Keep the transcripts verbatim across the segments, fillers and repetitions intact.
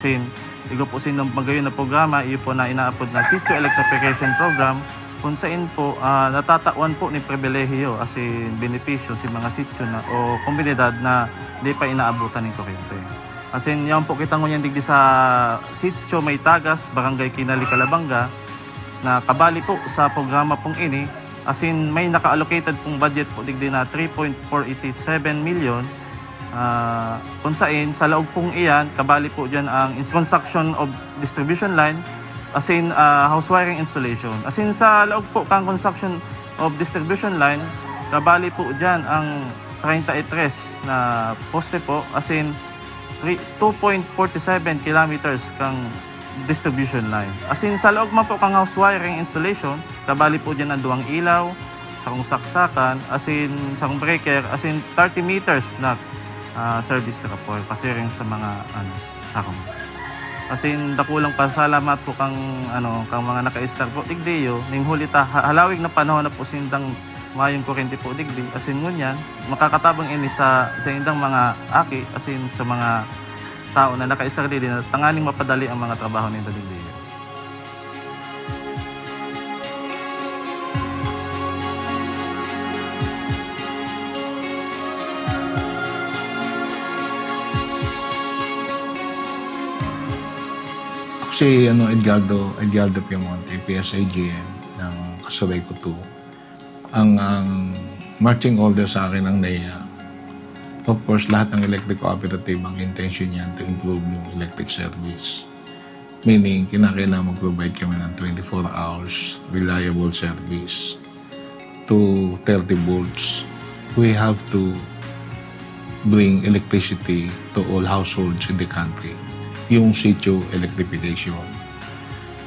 Sin, igwa po sinong magayon na programa, iyo po na inaapod na Sitio Electrification Program, kung sain po, ah, natatawan po ni pribilehiyo asin benepisyo si mga sitio na o komunidad na di pa inaabutan nin kuryente. Asin yaon po kita ngunyan digdi sa Sitio May Tagas, Barangay Kinali, Calabanga, na kabali po sa programa pong ini, asin may naka-allocated pong budget po digdi na three point four eight seven milyon, ah, kung sain sa laog pong iyan, kabali po diyan ang ins-, construction of distribution line, asin, ah, house wiring installation. Asin sa laog po kang construction of distribution line, kabali po diyan ang treinta y tres na poste po, asin three, two point forty seven kilometers kang distribution line. Asin sa laog man po kang house wiring installation, kabali po diyan ang duwang ilaw, sakong saksakan, asin sakong breaker, asin thirty meters na, ah, service trap wire, pasiring sa mga, ano, sakong. Asin dakulang pasalamat po kang, ano, kang mga nakaistar po digdiyo, ning huli ta, ha-, halawig na panahon na po sindang mayong kuryente po digdi, asin ngunyan, makakatabang ini sa, sa indang mga aki, asin sa mga tao na nakaistar digdi na tanganing mapadali ang mga trabaho ninda digdi. Ako si, ano, Edgardo, Edgardo Piamonte, P S I G M ng Casureco two. Ang, ang marching order sa akin ang NEA. Of course, lahat ng electric cooperative, ang intention niyan to improve yung electric service. Meaning, kinakailangan mag-provide kami ng twenty-four hours reliable service to thirty volts. We have to bring electricity to all households in the country. Yung sitio electrification.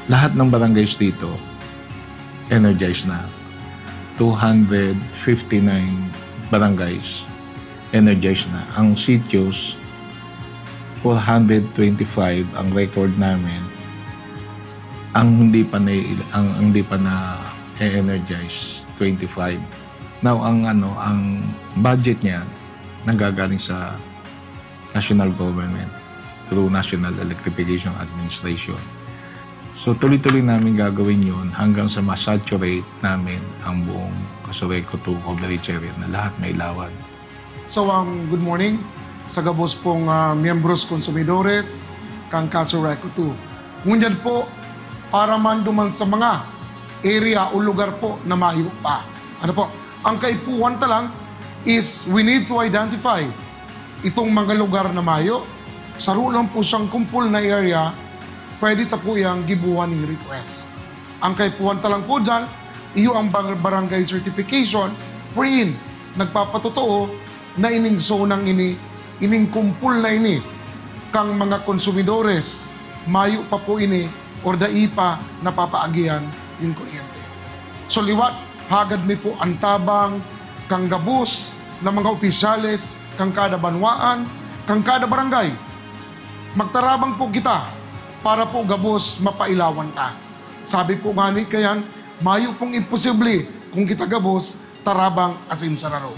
Lahat ng barangays dito, energized na. Two hundred fifty-nine barangays, energized na. Ang sitios, four hundred twenty-five ang record namin. Ang hindi pa na, ang, ang hindi pa na-energize, twenty-five. Now, ang, ano, ang budget niya nanggagaling sa national government through National Electrification Administration. So, tuloy-tuloy namin gagawin yon hanggang sa ma-saturate namin ang buong Casureco two coverage area na lahat mailawan. So, um, good morning sa gabos pong, ah, miyembros, konsumidores kan Casureco two. Ngunyan po, para man duman sa mga area o lugar po na mayo pa. Ano po? Ang kaipuhan ta lang is we need to identify itong mga lugar na mayo. Saro lang po siyang kumpol na area, pwede ta po yang gibuhan ning request. Ang kaipuhan ta lang po dyan, iyo ang bar-, barangay certification, wherein nagpapatotoo na ining zonang ini, ining kumpol na ini, kang mga konsumidores, mayo pa po ini or dai pa napapaagihan nin kuryente. So liwat, hagad mi po ang tabang kang gabos na mga opisyales kang kada banwaan, kang kada barangay. Magtarabang po kita para po gabos mapailawan ta. Sabi po ngani kayan, mayo pong imposible kung kita gabos tarabang asin sararo.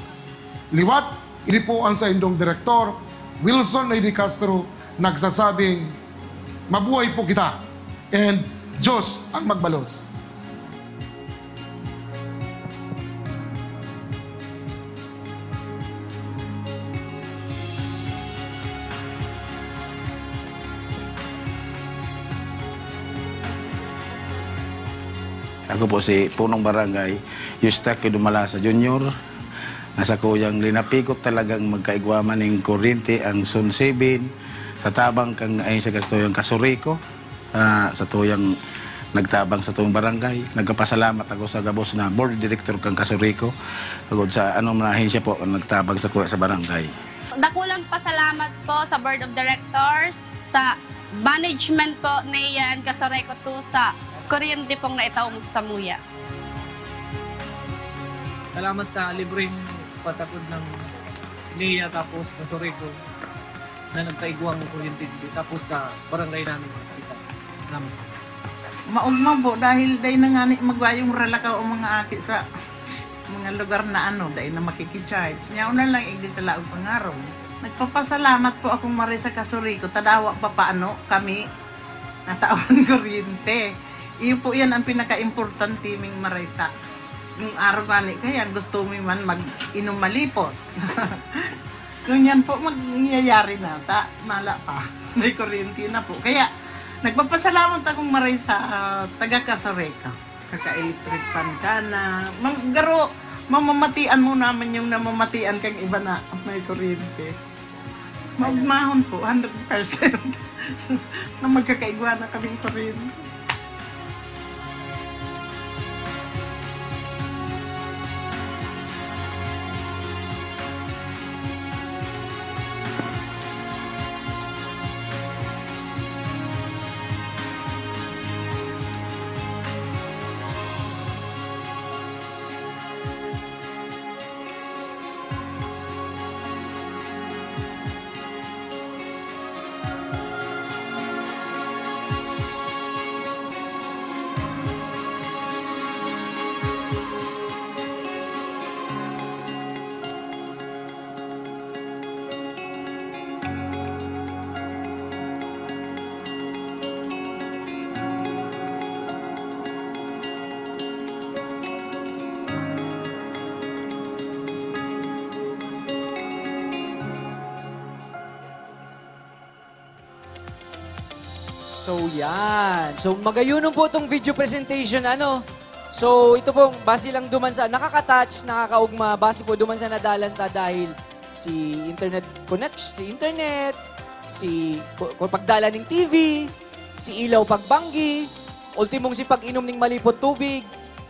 Liwat, ini po ang saindong direktor, Wilson A D Castro, nagsasabing, "Mabuhay po kita, and Diyos ang magbalos." Ako po si Punong Barangay Eustaquio Dumalasa Junior, na sakuyang linapigot talagang magkaigwa man ning kuryente ang Zone seven sa tabang kang, ay, sa kastuyang Casureco, ah, sa tuyang nagtabang sa tuyang barangay. Nagkapasalamat ako sa gabos na board director kang Casureco, agod sa anong mga ahensya po ang nagtabang sa kuya sa barangay. Dakulang pasalamat po sa board of directors, sa management po ni Yan Casureco two sa kuryente pong naitao mo sa muya. Salamat sa libreng patapod ng NEA tapos Casureco na nagkaigwang kuryente dito, tapos sa barangay namin, kita namin. Maugma po, dahil dai na ngani magwayong ralakaw ang mga aki sa mga lugar na ano, dai na makikicharge. Nya, una lang, igdi sa laog pangarong. Nagpapasalamat po akong maray sa Casureco, ta dawa pa paano kami natawan kuryente. Iyo po yan ang pinaka-importante ming maray ta. Yung araw gani kaya gusto mi man mag-inom malipot. Ngunyan po, mangyayari na, ta, mala pa. May kuryente na po. Kaya, nagpapasalamat akong maray sa, ah, taga Casureco. Kaka-electric fan ka na. Mang-, garo, mamamatian mo naman yung namamatian kang iba na may kuryente. Maugmahon po, hundred percent na magkakaigwa na kaming kuryente. So, yan. So, magayunon po itong video presentation, ano? So, ito pong, base lang duman sa, nakaka-touch, nakakaugma, base po duman sa nadalan ta dahil si internet connect, si internet, si ku-, ku-, pagdala ning T V, si ilaw pagbanggi, ultimong si pag-inom ning malipot tubig.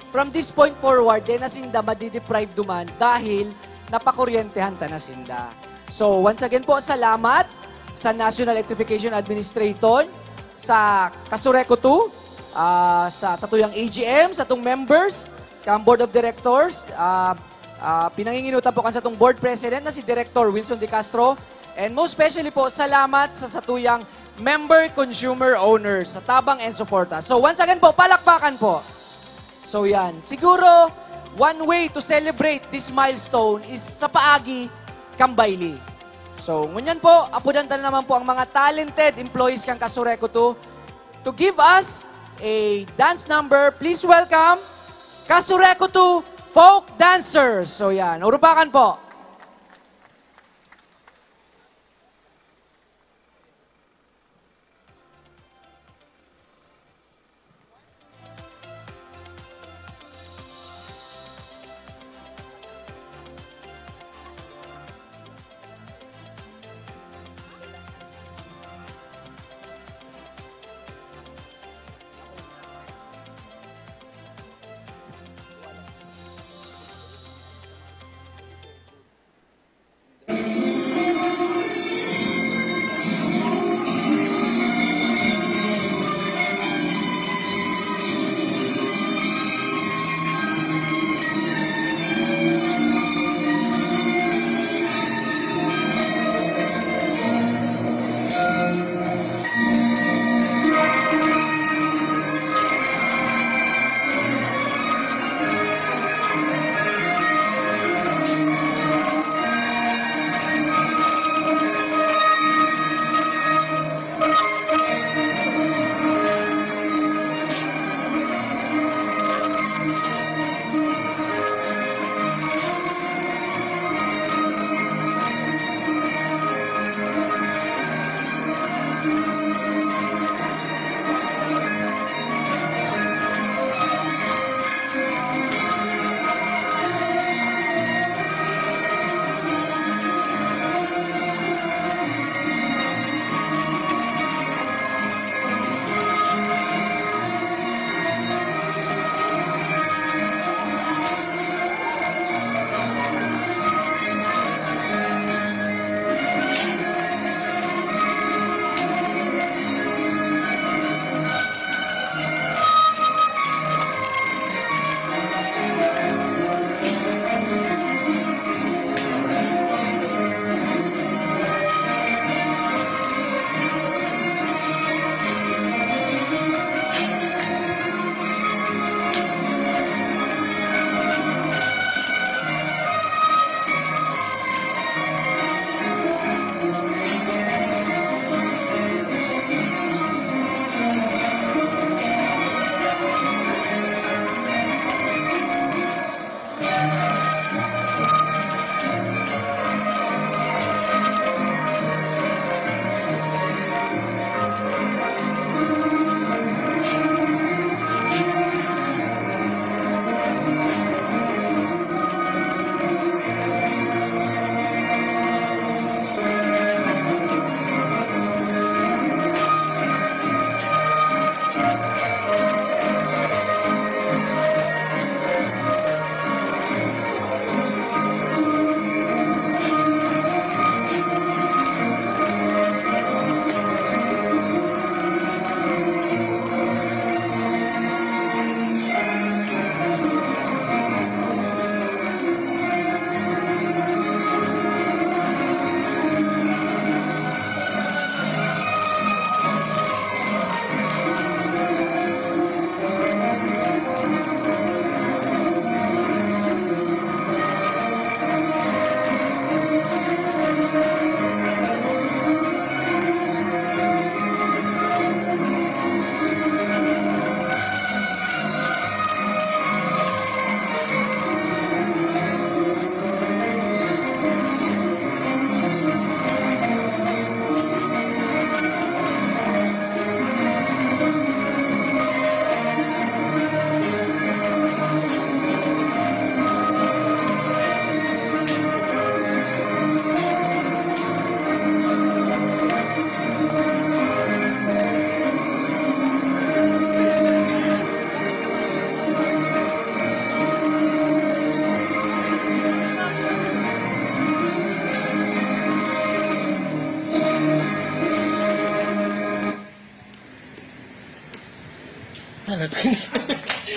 From this point forward, dai na sinda madideprive duman dahil napakuryentehan ta na sinda. So, once again po, salamat sa National Electrification Administration, sa Casureco two, ah, sa, sa tuyang A G M, sa tong members, kang Board of Directors, ah, ah, pinanginginutan po kan satong Board President na si Director Wilson De Castro. And most especially po, salamat sa satuyang member consumer owners sa tabang and suporta. So once again po, palakpakan po. So yan. Siguro, one way to celebrate this milestone is sa paagi kan baile. So, ngunyan po, apodan ta na naman po ang mga talented employees kan Casureco two to give us a dance number. Please welcome Casureco two Folk Dancers. So yan, urupakan po.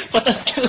Patas lang.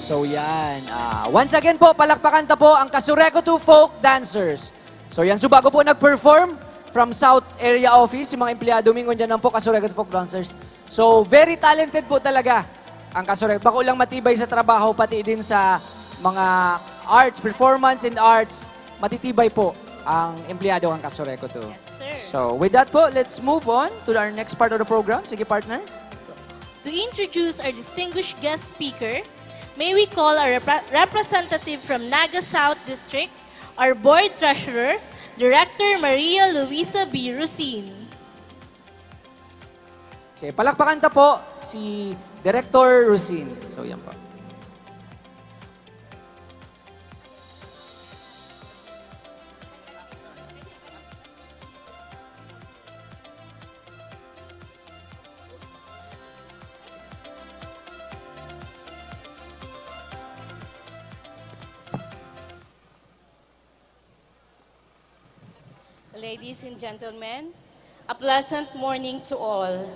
So yan. Ah, once again po, palakpakan ta po ang Kasureku two Folk Dancers. So yan. So bago po nag-perform from South Area Office, yung mga empleyado mi, ngunyan lang po, Kasureku two Folk Dancers. So very talented po talaga ang Kasureku. Bako lang matibay sa trabaho, pati din sa mga arts, performance and arts, matitibay po ang empleyado ng Kasureku two. Yes, sir. So with that po, let's move on to our next part of the program. Sige, partner. To introduce our distinguished guest speaker, may we call our repre-, representative from Naga South District, our Board Treasurer, Director Maria Luisa B. Rosin. Sige, palakpakan ta po si Director Rosin. So, yan po. Ladies and gentlemen, a pleasant morning to all.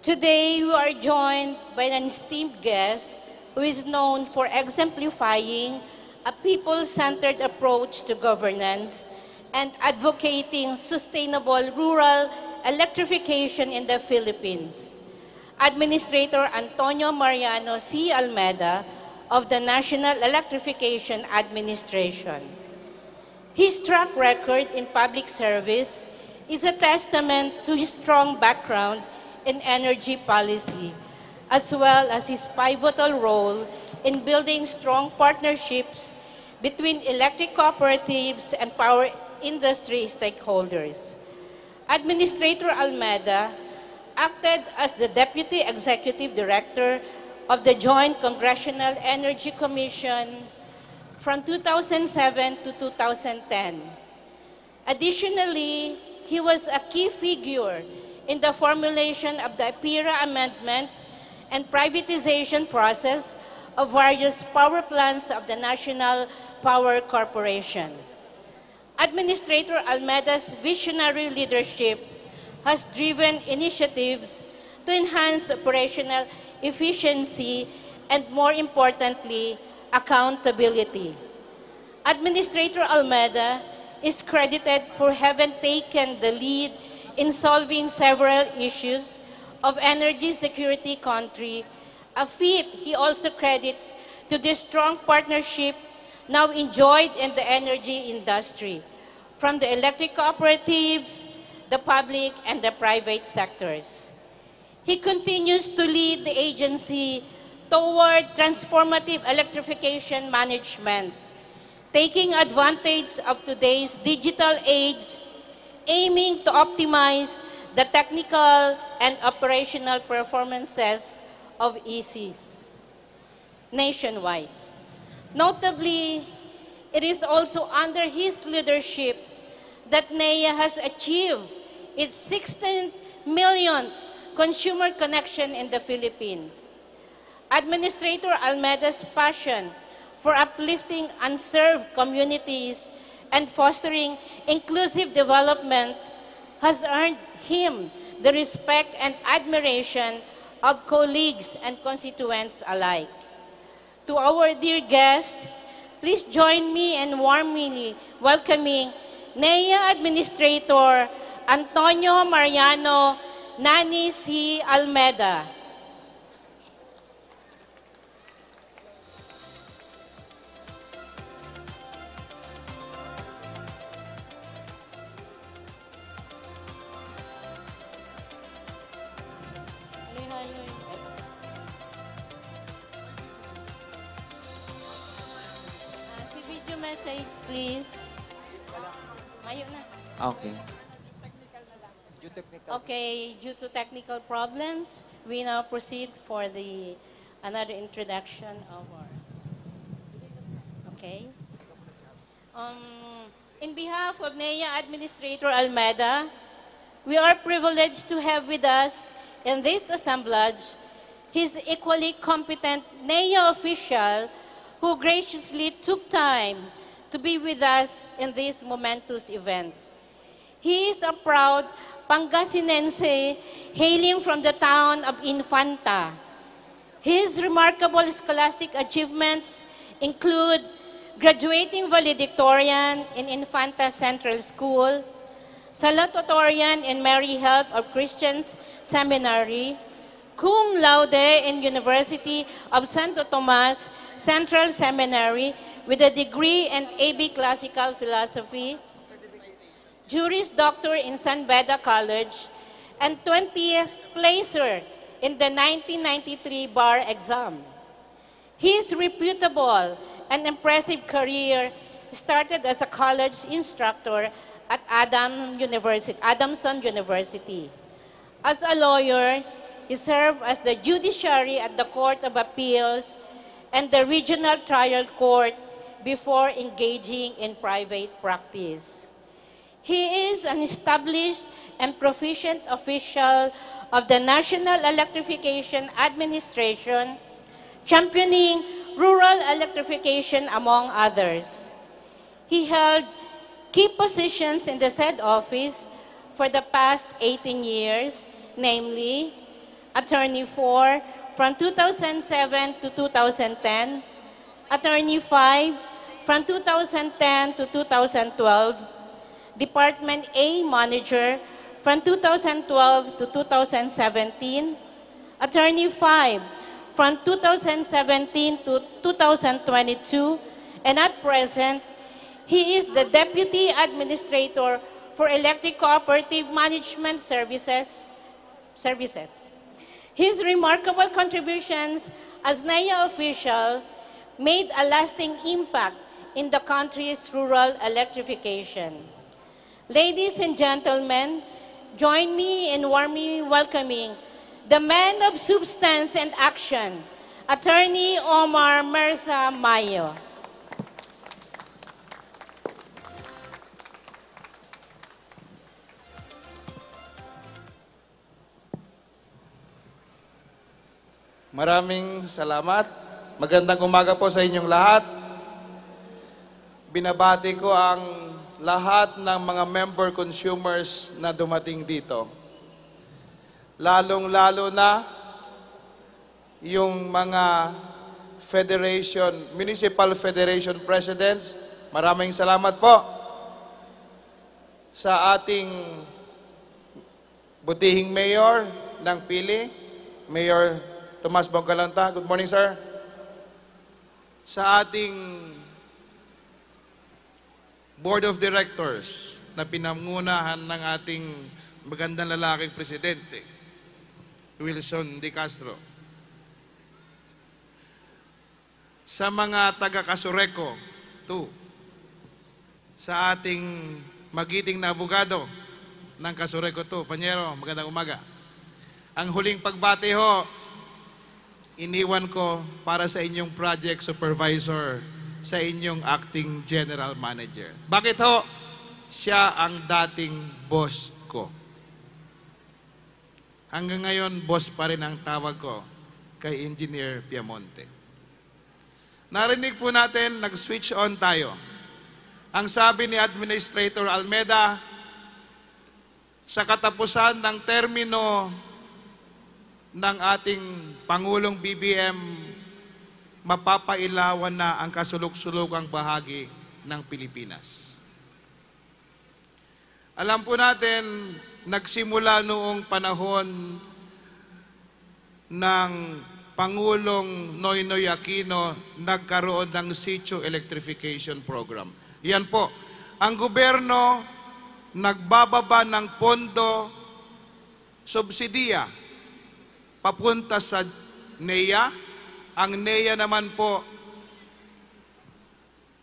Today, we are joined by an esteemed guest who is known for exemplifying a people-centered approach to governance and advocating sustainable rural electrification in the Philippines. Administrator Antonio Mariano C. Almeda of the National Electrification Administration. His track record in public service is a testament to his strong background in energy policy, as well as his pivotal role in building strong partnerships between electric cooperatives and power industry stakeholders. Administrator Almeda acted as the Deputy Executive Director of the Joint Congressional Energy Commission from two thousand seven to two thousand ten. Additionally, he was a key figure in the formulation of the APERA amendments and privatization process of various power plants of the National Power Corporation. Administrator Almeda's visionary leadership has driven initiatives to enhance operational efficiency and, more importantly, accountability. Administrator Almeda is credited for having taken the lead in solving several issues of energy security country, a feat he also credits to the strong partnership now enjoyed in the energy industry, from the electric cooperatives, the public, and the private sectors. He continues to lead the agency toward transformative electrification management, taking advantage of today's digital age, aiming to optimize the technical and operational performances of E Cs nationwide. Notably, it is also under his leadership that NEA has achieved its sixteen millionth consumer connection in the Philippines. Administrator Almeda's passion for uplifting unserved communities and fostering inclusive development has earned him the respect and admiration of colleagues and constituents alike. To our dear guest, please join me in warmly welcoming NEA Administrator Antonio Mariano Nani C. Almeda. Haloy-haloy. Ah, si video message, please. Mayo na. Okay. Due technical. Okay, due to technical problems, we now proceed for the another introduction of our, okay. Um, in behalf of NEA Administrator Almeda, We are privileged to have with us in this assemblage his equally competent NEA official who graciously took time to be with us in this momentous event. He is a proud Pangasinense hailing from the town of Infanta. His remarkable scholastic achievements include graduating valedictorian in Infanta Central School, salutatorian in Mary Help of Christians Seminary, cum laude in University of Santo Tomas Central Seminary with a degree in A B Classical Philosophy, Juris Doctor in San Beda College, and twentieth placer in the nineteen ninety-three bar exam. His reputable and impressive career started as a college instructor at Adam University, Adamson University. As a lawyer, he served as the judiciary at the Court of Appeals and the Regional Trial Court before engaging in private practice. He is an established and proficient official of the National Electrification Administration, championing rural electrification, among others. He held key positions in the said office for the past eighteen years, namely, Attorney four from two thousand seven to two thousand ten, Attorney five from two thousand ten to two thousand twelve, Department A Manager from two thousand twelve to two thousand seventeen, Attorney five from two thousand seventeen to two thousand twenty-two, and at present, he is the Deputy Administrator for Electric Cooperative Management Services. Services. His remarkable contributions as NEA official made a lasting impact in the country's rural electrification. Ladies and gentlemen, join me in warmly welcoming the man of substance and action, Attorney Omar Merza Mayo. Maraming salamat. Magandang umaga po sa inyong lahat. Binabati ko ang lahat ng mga member consumers na dumating dito. Lalong-lalo na yung mga federation, municipal federation presidents. Maraming salamat po sa ating butihing mayor ng Pili, Mayor Tomas Bonggalanta. Good morning, sir. Sa ating Board of Directors na pinangunahan ng ating magandang lalaking presidente, Wilson De Castro. Sa mga taga Casureco two, sa ating magiting na abogado ng Casureco two, Panyero, magandang umaga. Ang huling pagbati ho, iniwan ko para sa inyong project supervisor, sa inyong acting general manager. Bakit ho? Siya ang dating boss ko. Hanggang ngayon, boss pa rin ang tawag ko kay Engineer Piamonte. Narinig po natin, nag-switch on tayo. Ang sabi ni Administrator Almeda, sa katapusan ng termino ng ating Pangulong B B M, mapapailawan na ang kasulok-sulokang bahagi ng Pilipinas. Alam po natin, nagsimula noong panahon ng Pangulong Noynoy Aquino, nagkaroon ng Sitio Electrification Program. Yan po, ang gobyerno nagbababa ng pondo, subsidiya, papunta sa NEA. Ang NEA naman po,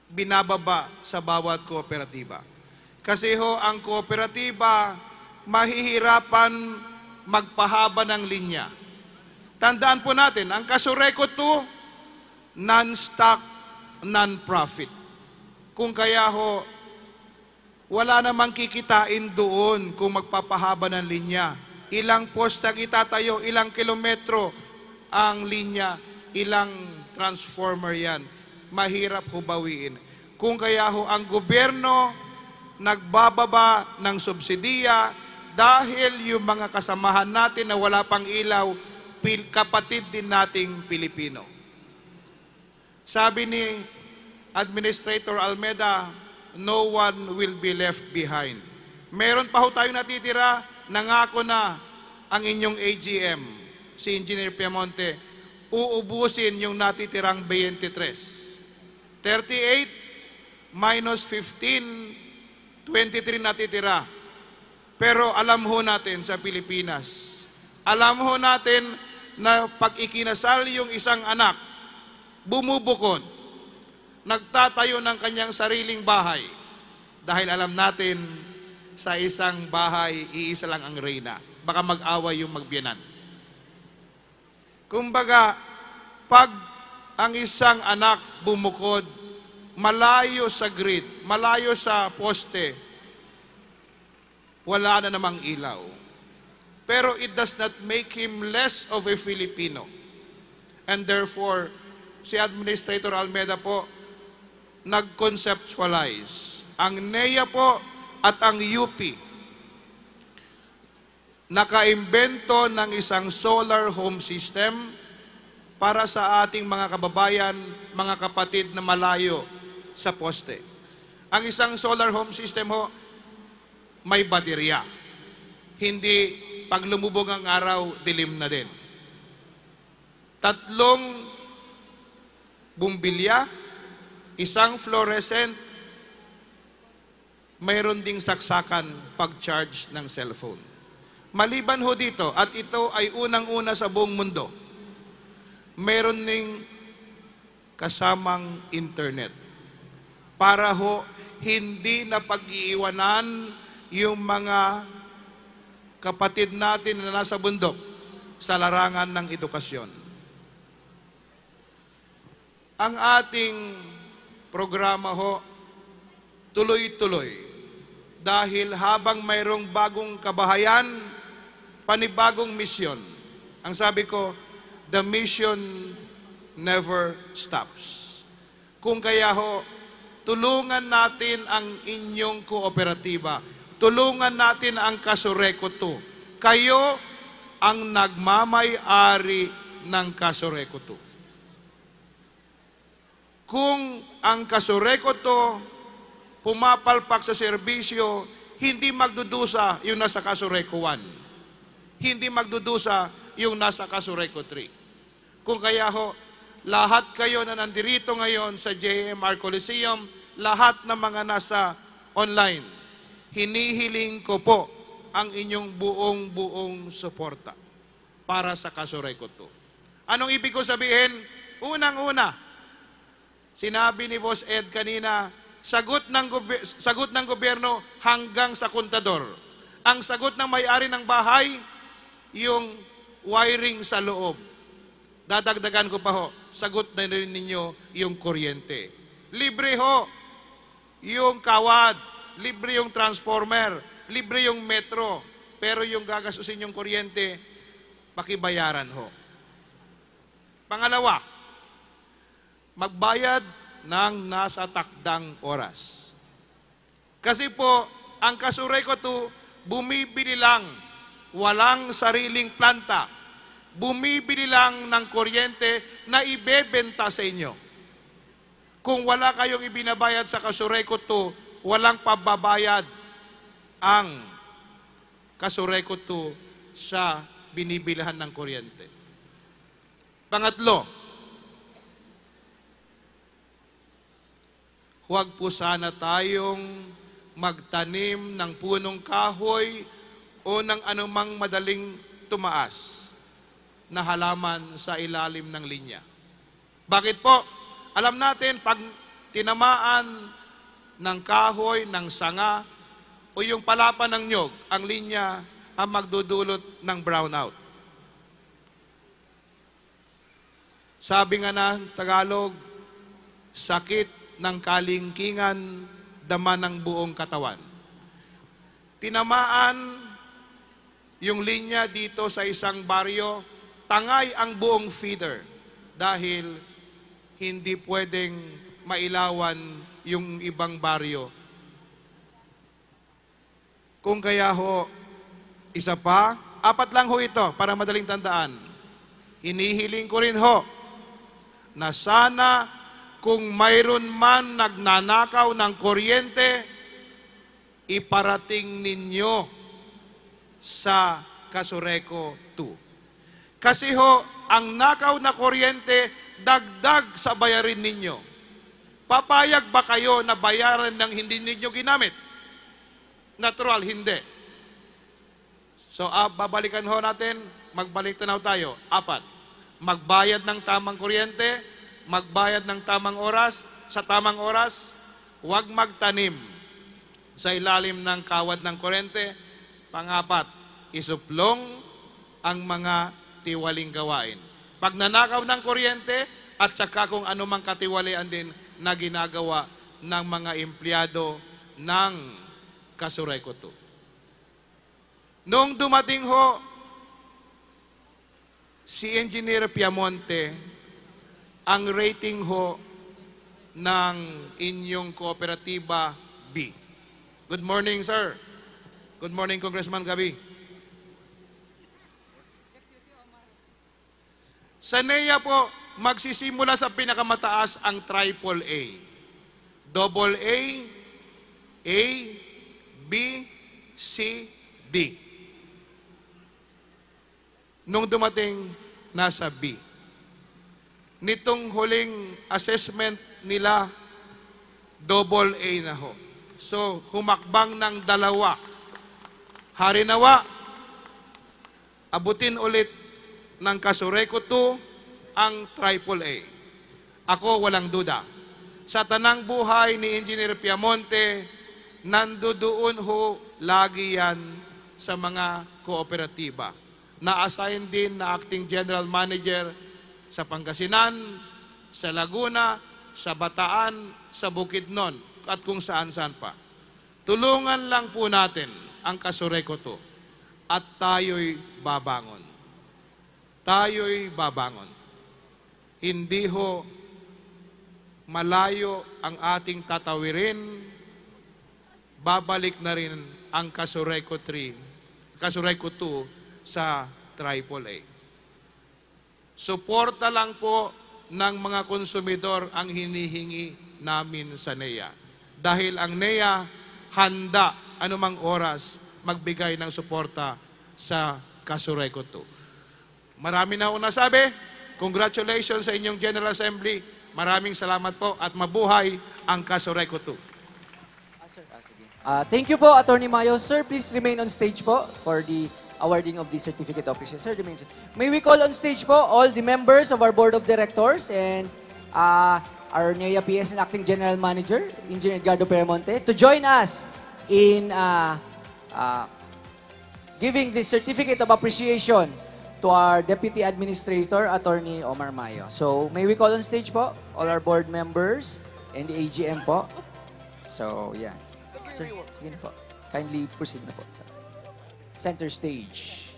binababa sa bawat kooperatiba. Kasi ho, ang kooperatiba mahihirapan magpahaba ng linya. Tandaan po natin, ang Casureco two, non-stock, non-profit. Kung kaya ho, Wala namang kikitain doon kung magpapahaba ng linya. Ilang poste ang itatayo, ilang kilometro ang linya, ilang transformer yan. Mahirap ho bawiin. Kung kaya ho ang gobyerno nagbababa ng subsidiya dahil yung mga kasamahan natin na wala pang ilaw, pil-, kapatid din nating Pilipino. Sabi ni Administrator Almeda, "No one will be left behind." Meron pa ho tayong natitira, nangako na ang inyong A G M, si Engineer Piamonte, uubusin yung natitirang twenty-three. Thirty-eight minus fifteen, twenty-three natitira. Pero alam ho natin sa Pilipinas, alam ho natin na pag ikinasal yung isang anak, bumubukod, nagtatayo ng kanyang sariling bahay. Dahil alam natin, sa isang bahay, iisa lang ang reyna. Baka mag-away yung magbiyanan. Kumbaga, pag ang isang anak bumukod, malayo sa grid, malayo sa poste, wala na namang ilaw. Pero it does not make him less of a Filipino. And therefore, si Administrator Almeda po, nag-conceptualize. Ang NEA po at ang U P, nakaimbento ng isang solar home system para sa ating mga kababayan, mga kapatid na malayo sa poste. Ang isang solar home system ho, may baterya. Hindi pag lumubog ang araw, dilim na din. Tatlong bumbilya, isang fluorescent, mayroon ding saksakan pag-charge ng cellphone. Maliban ho dito, at ito ay unang-una sa buong mundo, mayroon ding kasamang internet. Para ho, hindi na pag-iiwanan yung mga kapatid natin na nasa bundok sa larangan ng edukasyon. Ang ating programa ho, tuloy-tuloy. Dahil habang mayroong bagong kabahayan, panibagong misyon. Ang sabi ko, the mission never stops. Kung kaya ho, tulungan natin ang inyong kooperatiba. Tulungan natin ang Kasureco two. Kayo ang nagmamay-ari ng Kasureco two. Kung ang Kasureco two pumapalpak sa serbisyo, hindi magdudusa yung nasa Kasureco one. Hindi magdudusa yung nasa Kasureco three. Kung kaya ho, lahat kayo na nandirito ngayon sa J M R Coliseum, lahat ng mga nasa online, hinihiling ko po ang inyong buong-buong suporta para sa Kasureco two. Anong ibig ko sabihin? Unang-una, sinabi ni Boss Ed kanina, sagot ng gobe-, sagot ng gobyerno hanggang sa kontador. Ang sagot ng may-ari ng bahay, yung wiring sa loob. Dadagdagan ko pa ho, sagot na rin ninyo yung kuryente. Libre ho yung kawad, libre yung transformer, libre yung metro. Pero yung gagastusin yung kuryente, pakibayaran ho. Pangalawa, magbayad ng nasa takdang oras. Kasi po, ang Kasureco two, bumibili lang, walang sariling planta. Bumibili lang ng kuryente na ibebenta sa inyo. Kung wala kayong ibinabayad sa Kasureco two, walang pababayad ang Kasureco two sa binibilhan ng kuryente. Pangatlo, huwag po sana tayong magtanim ng punong kahoy o ng anumang madaling tumaas na halaman sa ilalim ng linya. Bakit po? Alam natin, pag tinamaan ng kahoy, ng sanga, o yung palapa ng nyog, ang linya ang magdudulot ng brownout. Sabi nga ng Tagalog, "Sakit ng kalingkingan, dama ng buong katawan." Tinamaan yung linya dito sa isang baryo, tangay ang buong feeder dahil hindi pwedeng mailawan yung ibang baryo. Kung kaya ho, isa pa, apat lang ho ito para madaling tandaan. Hinihiling ko rin ho na sana kung mayroon man nagnanakaw ng kuryente, iparating ninyo sa Casureco two. Kasi ho, ang nakaw na kuryente, dagdag sa bayarin ninyo. Papayag ba kayo na bayaran ng hindi ninyo ginamit? Natural, hindi. So, ah, babalikan ho natin, magbalik tanaw tayo. Apat, magbayad ng tamang kuryente, magbayad ng tamang oras, sa tamang oras, huwag magtanim sa ilalim ng kawad ng kuryente. Pangapat, isuplong ang mga tiwaling gawain. Pagnanakaw ng kuryente at saka kung anumang katiwalian din na ginagawa ng mga empleyado ng Casureco two. Noong dumating ho si Engineer Piamonte, ang rating ho ng inyong kooperatiba, B. Good morning, sir. Good morning, Congressman Gabby. Sa NEA po, magsisimula sa pinakamataas ang triple A. Double A, A, B, C, D. Nung dumating, nasa B. Nitong huling assessment nila, double A na ho. So, humakbang ng dalawa. Hari nawa, abutin ulit ng Casureco two ang triple A. Ako, walang duda. Sa tanang buhay ni Engineer Piamonte, nandodoon ho lagi yan sa mga kooperatiba. Na-assign din na acting general manager sa Pangasinan, sa Laguna, sa Bataan, sa Bukidnon, at kung saan-saan pa. Tulungan lang po natin ang Casureco two at tayo'y babangon. Tayo'y babangon. Hindi ho malayo ang ating tatawirin, babalik na rin ang Casureco three, Casureco two sa triple A. Suporta lang po ng mga konsumidor ang hinihingi namin sa NEA. Dahil ang NEA handa anumang oras magbigay ng suporta sa Casureco two. Marami na akong nasabi. Congratulations sa inyong General Assembly. Maraming salamat po at mabuhay ang Casureco two. Ah, thank you po, Attorney Mayo. Sir, please remain on stage po for the awarding of the certificate of appreciation. Sir, remain. May we call on stage po all the members of our Board of Directors and uh, our NEA P S and Acting General Manager, Engineer Edgardo Peremonte, to join us in uh, uh, giving the certificate of appreciation to our Deputy Administrator, Attorney Omar Mayo. So, may we call on stage po all our board members and the A G M po. So, yan. Sir, sige na po. Kindly proceed na po sa center stage.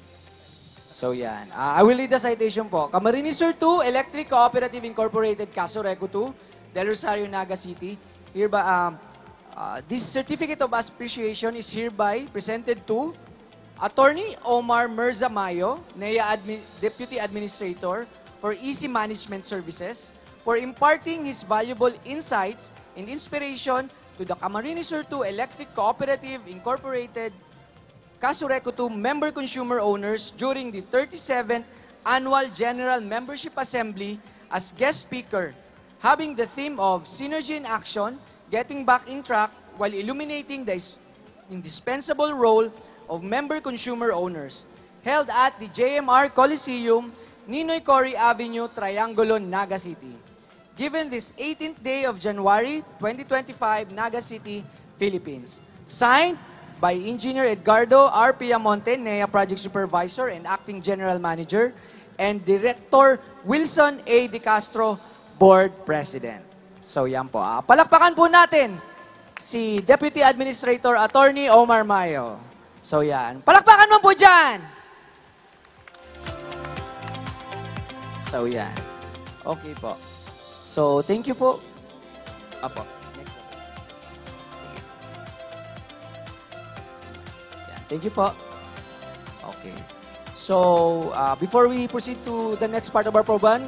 So, yan. Uh, I will read the citation po. Camarines Sur two, Electric Cooperative Incorporated, Casureco two, Del Rosario, Naga City. Hereby, um, uh, this certificate of appreciation is hereby presented to Attorney Omar Mirza Mayo, NEA Admi- Deputy Administrator for Easy Management Services, for imparting his valuable insights and inspiration to the Camarines Sur two Electric Cooperative Incorporated, Casureco two member consumer owners during the thirty-seventh Annual General Membership Assembly as guest speaker, having the theme of Synergy in Action, Getting Back in Track while Illuminating the Is- Indispensable Role of Member Consumer Owners, held at the J M R Coliseum, Ninoy Cory Avenue, Triangulo, Naga City. Given this eighteenth day of January, twenty twenty-five, Naga City, Philippines. Signed by Engineer Edgardo R. Piamonte, NEA Project Supervisor and Acting General Manager, and Director Wilson A. De Castro, Board President. So yan po. Ah, palakpakan po natin si Deputy Administrator Attorney Omar Mayo. So yan. Palakpakan mo po dyan! So yan. Okay po. So, thank you po. Apo. Next. Sige. Yan. Thank you po. Okay. So, uh, before we proceed to the next part of our program,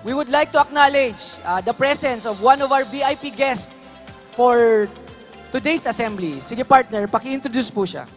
we would like to acknowledge uh, the presence of one of our V I P guests for today's assembly. Sige partner, paki-introduce po siya.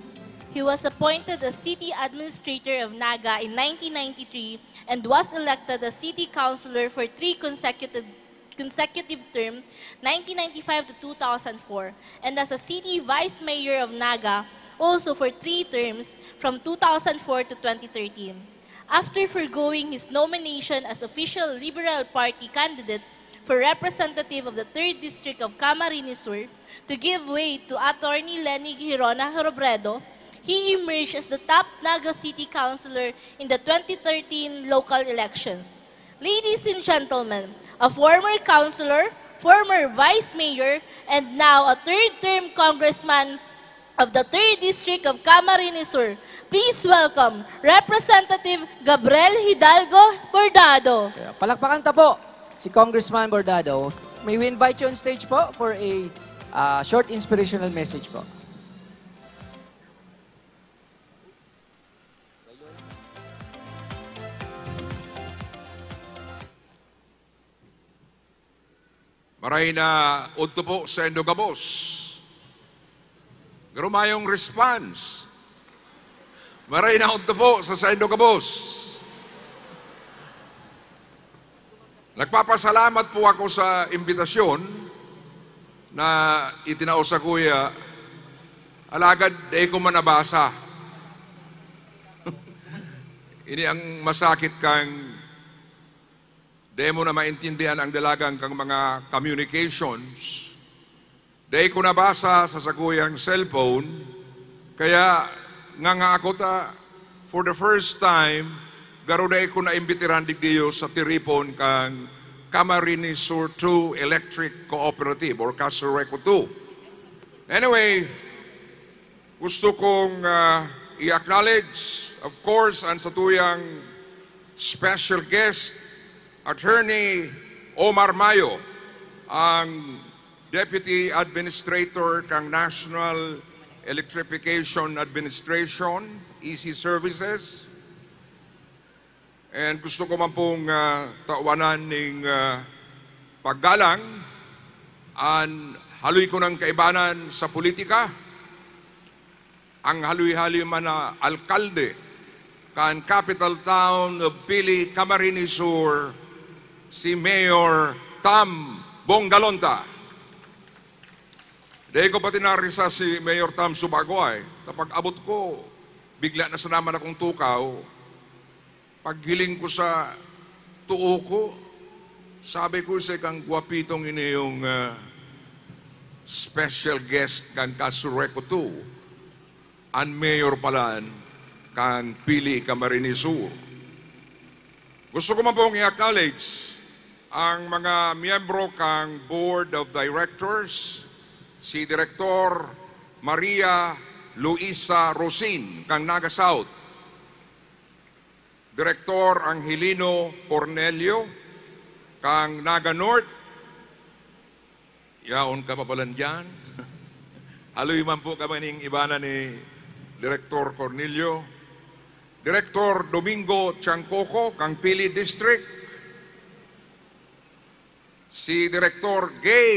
He was appointed as city administrator of Naga in nineteen ninety-three and was elected as city councilor for three consecutive consecutive term, nineteen ninety-five to two thousand four, and as a city vice mayor of Naga, also for three terms, from two thousand four to twenty thirteen. After foregoing his nomination as official Liberal Party candidate for representative of the third District of Camarines Sur to give way to Attorney Leni Girona Robredo, he emerged as the top Naga City Councilor in the twenty thirteen local elections. Ladies and gentlemen, a former councilor, former vice mayor, and now a third-term congressman of the third District of Camarines Sur, please welcome Representative Gabriel Hidalgo Bordado. So, palakpakan ta po si Congressman Bordado. May we invite you on stage po for a uh, short inspirational message po. Maray na udto po sa Indo gabos. Garo mayong response. Maray na udto po sa Saindo Gabos. Nagpapasalamat po ako sa imbitasyon na itinao sa kuya, alagad dai ko man nabasa. Ini ang masakit kang dai mo na maintindihan ang dalagan kang mga communications. Dai ko nabasa sa sakuyang cellphone, kaya nganga ako ta, for the first time, garo dai ko naimbitiran digdiyo sa tiripon kan Camarines Sur two Electric Cooperative or Casureco two. Anyway, gusto kong uh, i-acknowledge, of course, ang satuyang special guest, Attorney Omar Mayo, ang Deputy Administrator kang National Electrification Administration, E C Services. And gusto ko man pong uh, tawanan ning uh, paggalang an haloy ko ng kaibanan sa politika, ang haloy-haloy man na alkalde kan capital town of Pili, Camarines Sur, si Mayor Tam Bongalonta. Dai ko pati narisa si Mayor Tam Subagway. Tapag abot ko, bigla na sana man akong tukaw. Paghiling ko sa tuo ko, sabi ko sa ikang gwapitong ini yung uh, special guest kan Casureco two, an mayor palan kan Pili Camarines Sur. Gusto ko man pong i-acknowledge ang mga miyembro kang Board of Directors, si Director Maria Luisa Rosin kang Naga South, Direktor Angelino Cornelio, kang Naga North, yaon ka pa palan dyan. Haloy man po kami ning ibana ni Direktor Cornelio. Direktor Domingo Tiangcoco, kang Pili District. Si Direktor Gay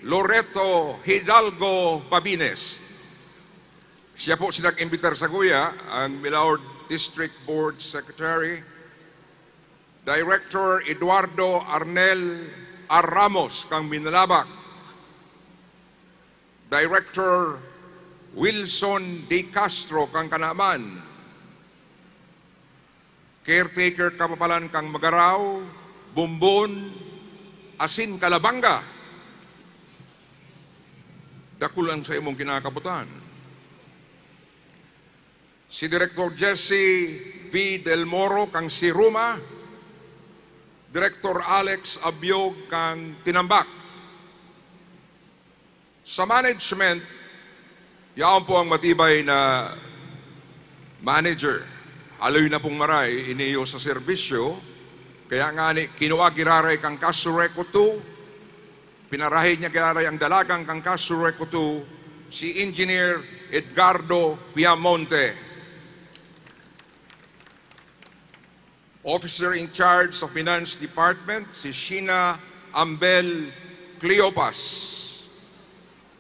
Loreto Hidalgo Pabines. Siya po si nag-imbitar sa kuya, ang Milaor District Board Secretary, Director Eduardo Arnel R. Ramos kang Minalabac, Director Wilson De Castro kang Kanaman, caretaker kapapalan kang Magarao, Bumbon, asin Calabanga. Dakul ang sa imong kinakabutan. Si Direktor Jesse V. Del Moro kang Siruma, Direktor Alex Abiog kang Tinambak. Sa management, yaon po ang matibay na manager. Haloy na pong maray, iniyo sa serbisyo. Kaya nga ni, kinua giraray kan Casureco two, pinarahid niya giraray ang dalagan kan Casureco two, si Engineer Edgardo Piamonte. Officer in Charge sa Finance Department, si Sheena Ambel Cleopas.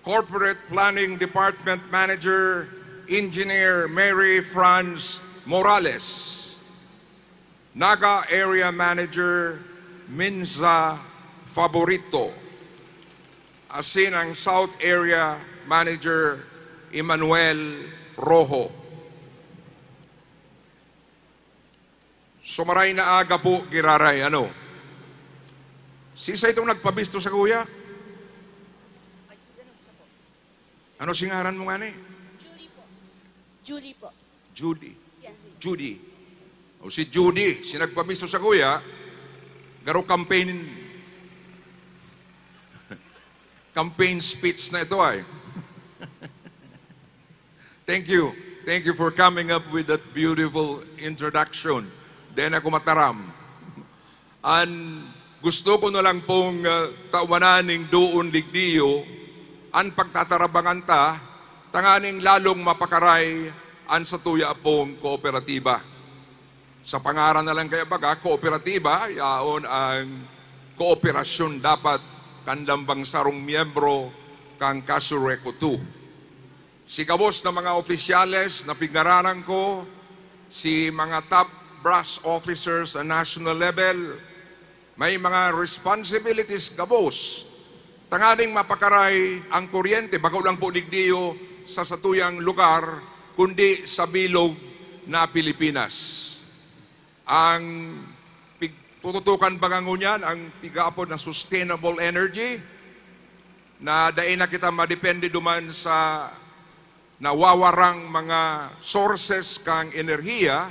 Corporate Planning Department Manager, Engineer Mary Franz Morales. Naga Area Manager, Minza Favorito. Asin ang South Area Manager, Emmanuel Rojo. So, maray na aga po, giraray, ano? Sisay itong nagpabisto sa kuya? Ano si ngaran mo ngani? Julie po. Julie po. Judy. Yes. Judy. O si Judy, si nagpabisto sa kuya, garo campaign, campaign speech na ito ay. Thank you. Thank you for coming up with that beautiful introduction. Then ako mataram. An gusto ko na lang pong uh, tawanan ning doon digdiyo, an pagtatarabangan ta, tanganing lalong mapakaray an satuya pong kooperatiba. Sa pangaran na lang kaya baga, kooperatiba, yaon ang kooperasyon dapat kan lambang sarong miyembro kan Casureco two. Si gabos na mga opisyales na pigngaranan ko, si mga top brass officers sa national level, may mga responsibilities gabos tanganing mapakaray ang kuryente, bako lang po digdiyo sa satuyang lugar, kundi sa bilog na Pilipinas. Ang pigtututukan baga ngunyan, ang pigapod na sustainable energy, na dai na kita madepende duman sa nawawarang mga sources kang enerhiya.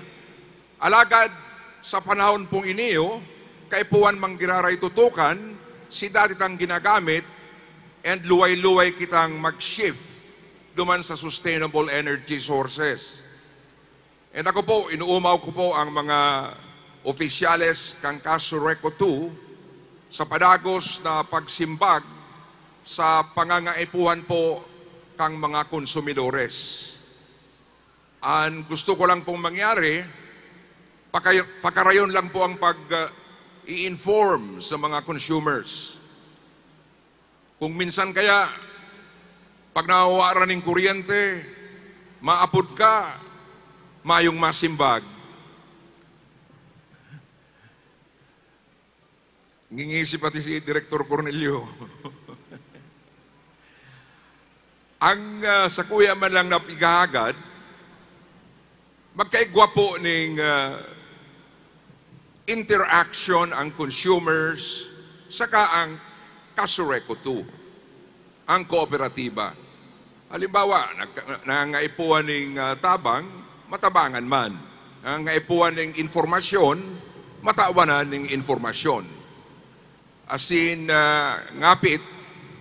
Alagad sa panahon pong iniyo, kaipuhan manggiraray tutukan, si dati tang ginagamit, and luway-luway kitang mag-shift duman sa sustainable energy sources. And ako po, inuumaw ko po ang mga opisyales kan Casureco two sa padagos na pagsimbag sa pangangaipuhan po kang mga konsumidores. An gusto ko lang pong mangyari, pakay- pakarayon lang po ang pag-i-inform sa mga consumers. Kung minsan kaya, pag nawawaran ning kuryente, maapod ka, mayong masimbag. Ngingisi pati si Director Cornelio. Ang uh, sa kuya man lang na pighahagad, magkaigwa po ning uh, interaction ang consumers saka ang Casureco two, ang kooperatiba. Halimbawa, nag- nangangaipuhan ning uh, tabang, matabangan man. Nangangaipuhan ning informasyon, matawanan ning informasyon. Asin uh, ngapit,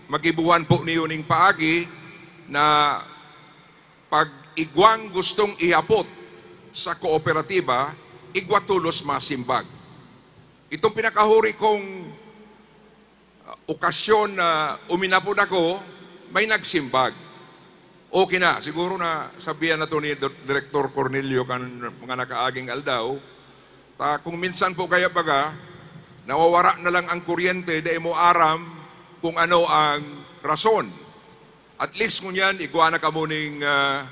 magibuhan po niyo ning paagi na pag igwang gustong iapot sa kooperatiba, igwa tolos masimbag. Itong pinakahuri kong uh, okasyon na uminapod ako, may nagsimbag. Okay na, siguro na sabihan na to ni Direktor Cornelio kan mga nakaaging aldaw. Ta kung minsan po kaya baga, nawawara na lang ang kuryente, dai mo aram kung ano ang rason. At least ngunyan, igwa na kamo ning uh,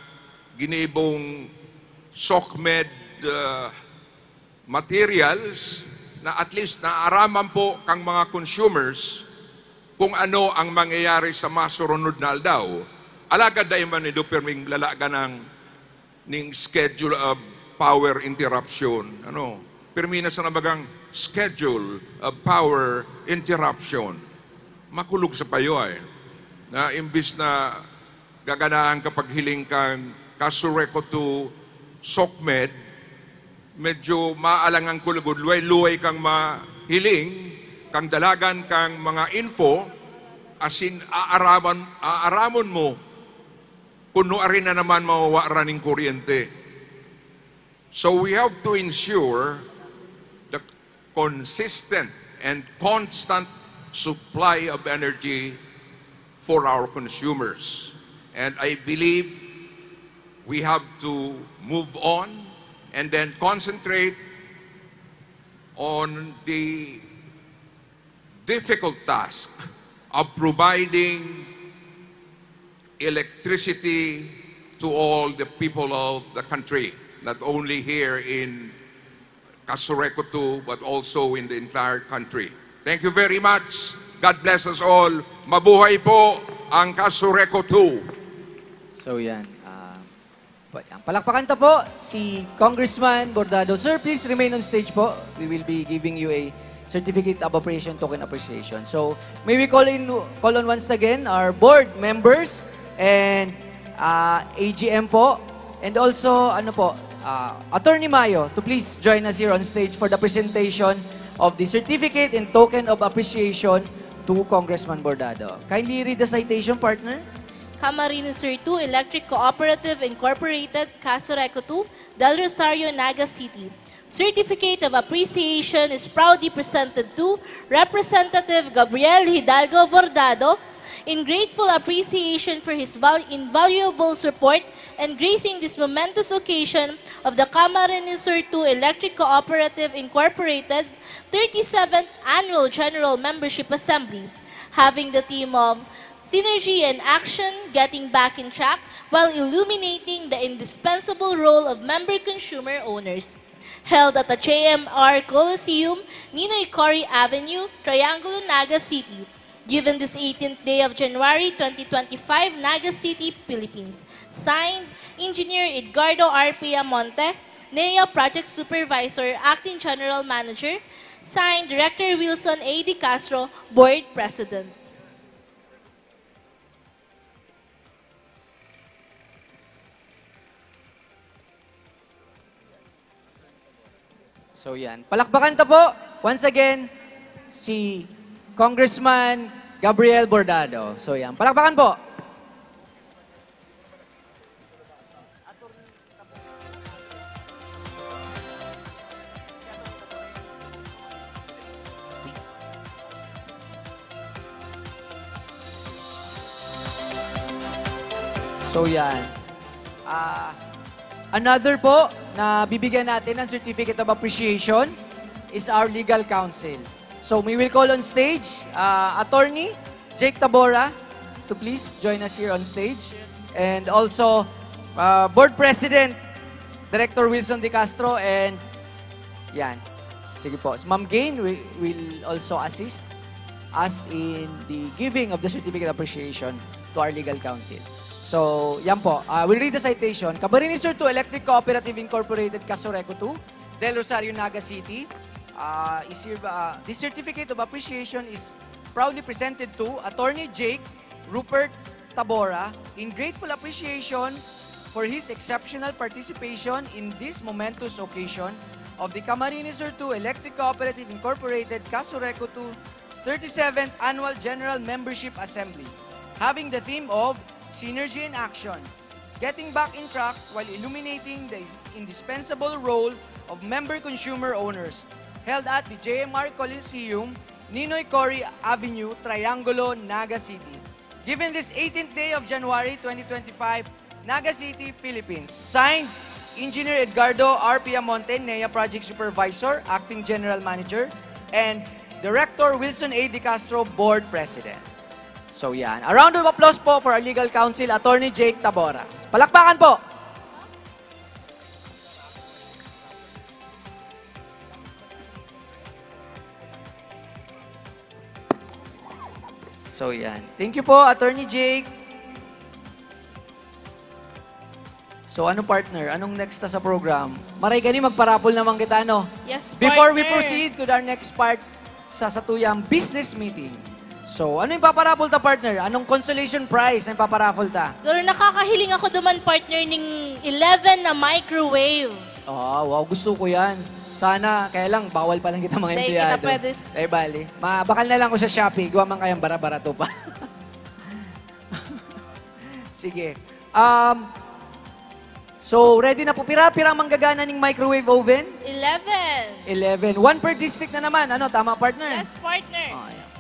ginibong SOCMED uh, materials na at least naaraman po kang mga consumers kung ano ang mangyayari sa masurunod na aldaw. Alagad dai man nido pirming lalagan ng ning schedule of power interruption. Ano? Pirmi na sa nabagang schedule of power interruption. Makulog sa payo ay na imbis na gaganahan kapag hiling kang Casureco to SOCMED, medyo maalangan ko lugod, luway-luway kang mahiling, kang dalagan kang mga info, Asin aaraman, aaramon mo kun nuarin na naman mawawaran nin kuryente. So we have to ensure the consistent and constant supply of energy for our consumers. And I believe we have to move on and then concentrate on the difficult task of providing electricity to all the people of the country, not only here in Casureco two, but also in the entire country. Thank you very much. God bless us all. Mabuhay po ang Casureco two. So yan. Ah, pa- yan. Palakpakan ta po si Congressman Bordado. Sir, please remain on stage po. We will be giving you a certificate of appreciation, token appreciation. So, may we call in call on once again our board members and ah, A G M po. And also, ano po, ah, Attorney Mayo to please join us here on stage for the presentation of the certificate and token of appreciation to Congressman Bordado. Kindly read the citation, partner. Camarines Sur two Electric Cooperative Incorporated, Casureco two, Del Rosario, Naga City. Certificate of Appreciation is proudly presented to Representative Gabriel Hidalgo Bordado in grateful appreciation for his val- invaluable support and gracing this momentous occasion of the Camarines Sur two Electric Cooperative Incorporated thirty-seventh Annual General Membership Assembly, having the theme of Synergy and Action, Getting Back in Track, while illuminating the indispensable role of member consumer owners. Held at the J M R Coliseum, Ninoy Cory Avenue, Triangulo, Naga City. Given this eighteenth day of January twenty twenty-five, Naga City, Philippines. Signed, Engineer Edgardo R. Piamonte, NEA Project Supervisor, Acting General Manager. Signed, Director Wilson A. De Castro, Board President. So yan. Palakpakan ta po, once again, si Congressman Gabriel Bordado. So yan. Palakpakan po. So yan. Ah, another po na bibigyan natin ng Certificate of Appreciation is our legal counsel. So we will call on stage uh, Attorney Jake Tabora to please join us here on stage. And also, uh, Board President Director Wilson De Castro and yan. Sige po. So, Ma'am Gain will, will also assist us in the giving of the certificate of appreciation to our legal counsel. So, yan po. Uh, we'll read the citation. Camarines Sur two Electric Cooperative Incorporated, Casureco two, Del Rosario, Naga City. Uh, is here, uh, this certificate of appreciation is proudly presented to Attorney Jake Rupert Tabora in grateful appreciation for his exceptional participation in this momentous occasion of the Camarines Sur two Electric Cooperative Incorporated, Casureco two, thirty-seventh Annual General Membership Assembly, having the theme of Synergy in Action, Getting Back in Track while Illuminating the Indispensable Role of Member Consumer Owners, held at the J M R Coliseum, Ninoy Cory Avenue, Triangulo, Naga City. Given this eighteenth day of January twenty twenty-five, Naga City, Philippines. Signed, Engineer Edgardo R. Piamonte, NEA Project Supervisor, Acting General Manager, and Director Wilson A. De Castro, Board President. So yan. A round of applause po for our legal counsel, Attorney Jake Tabora. Palakpakan po! So yan. Thank you po, Attorney Jake. So ano, partner? Anong next ta sa program? Maray gani, magparapol naman kita, no? Yes, Before we partner. proceed to our next part sa satuyang business meeting. So, ano yung paparapol ta, partner? Anong consolation prize ang paparapol ta? Pero nakakahiling ako duman, partner, ning eleven na microwave. Oh, wow, gusto ko yan. Sana, kaya lang, bawal pa lang kita mga Hindi, empleyado. kita pwede. Eh, bali. Ma, bakal na lang ko sa Shopee. Gawa man kayang bara-barato pa. Sige. Um, so, ready na po. Pira, pira ang manggagana ning microwave oven? Eleven. Eleven. One per district na naman. Ano, tama, partner? Yes, partner. Ah, yan.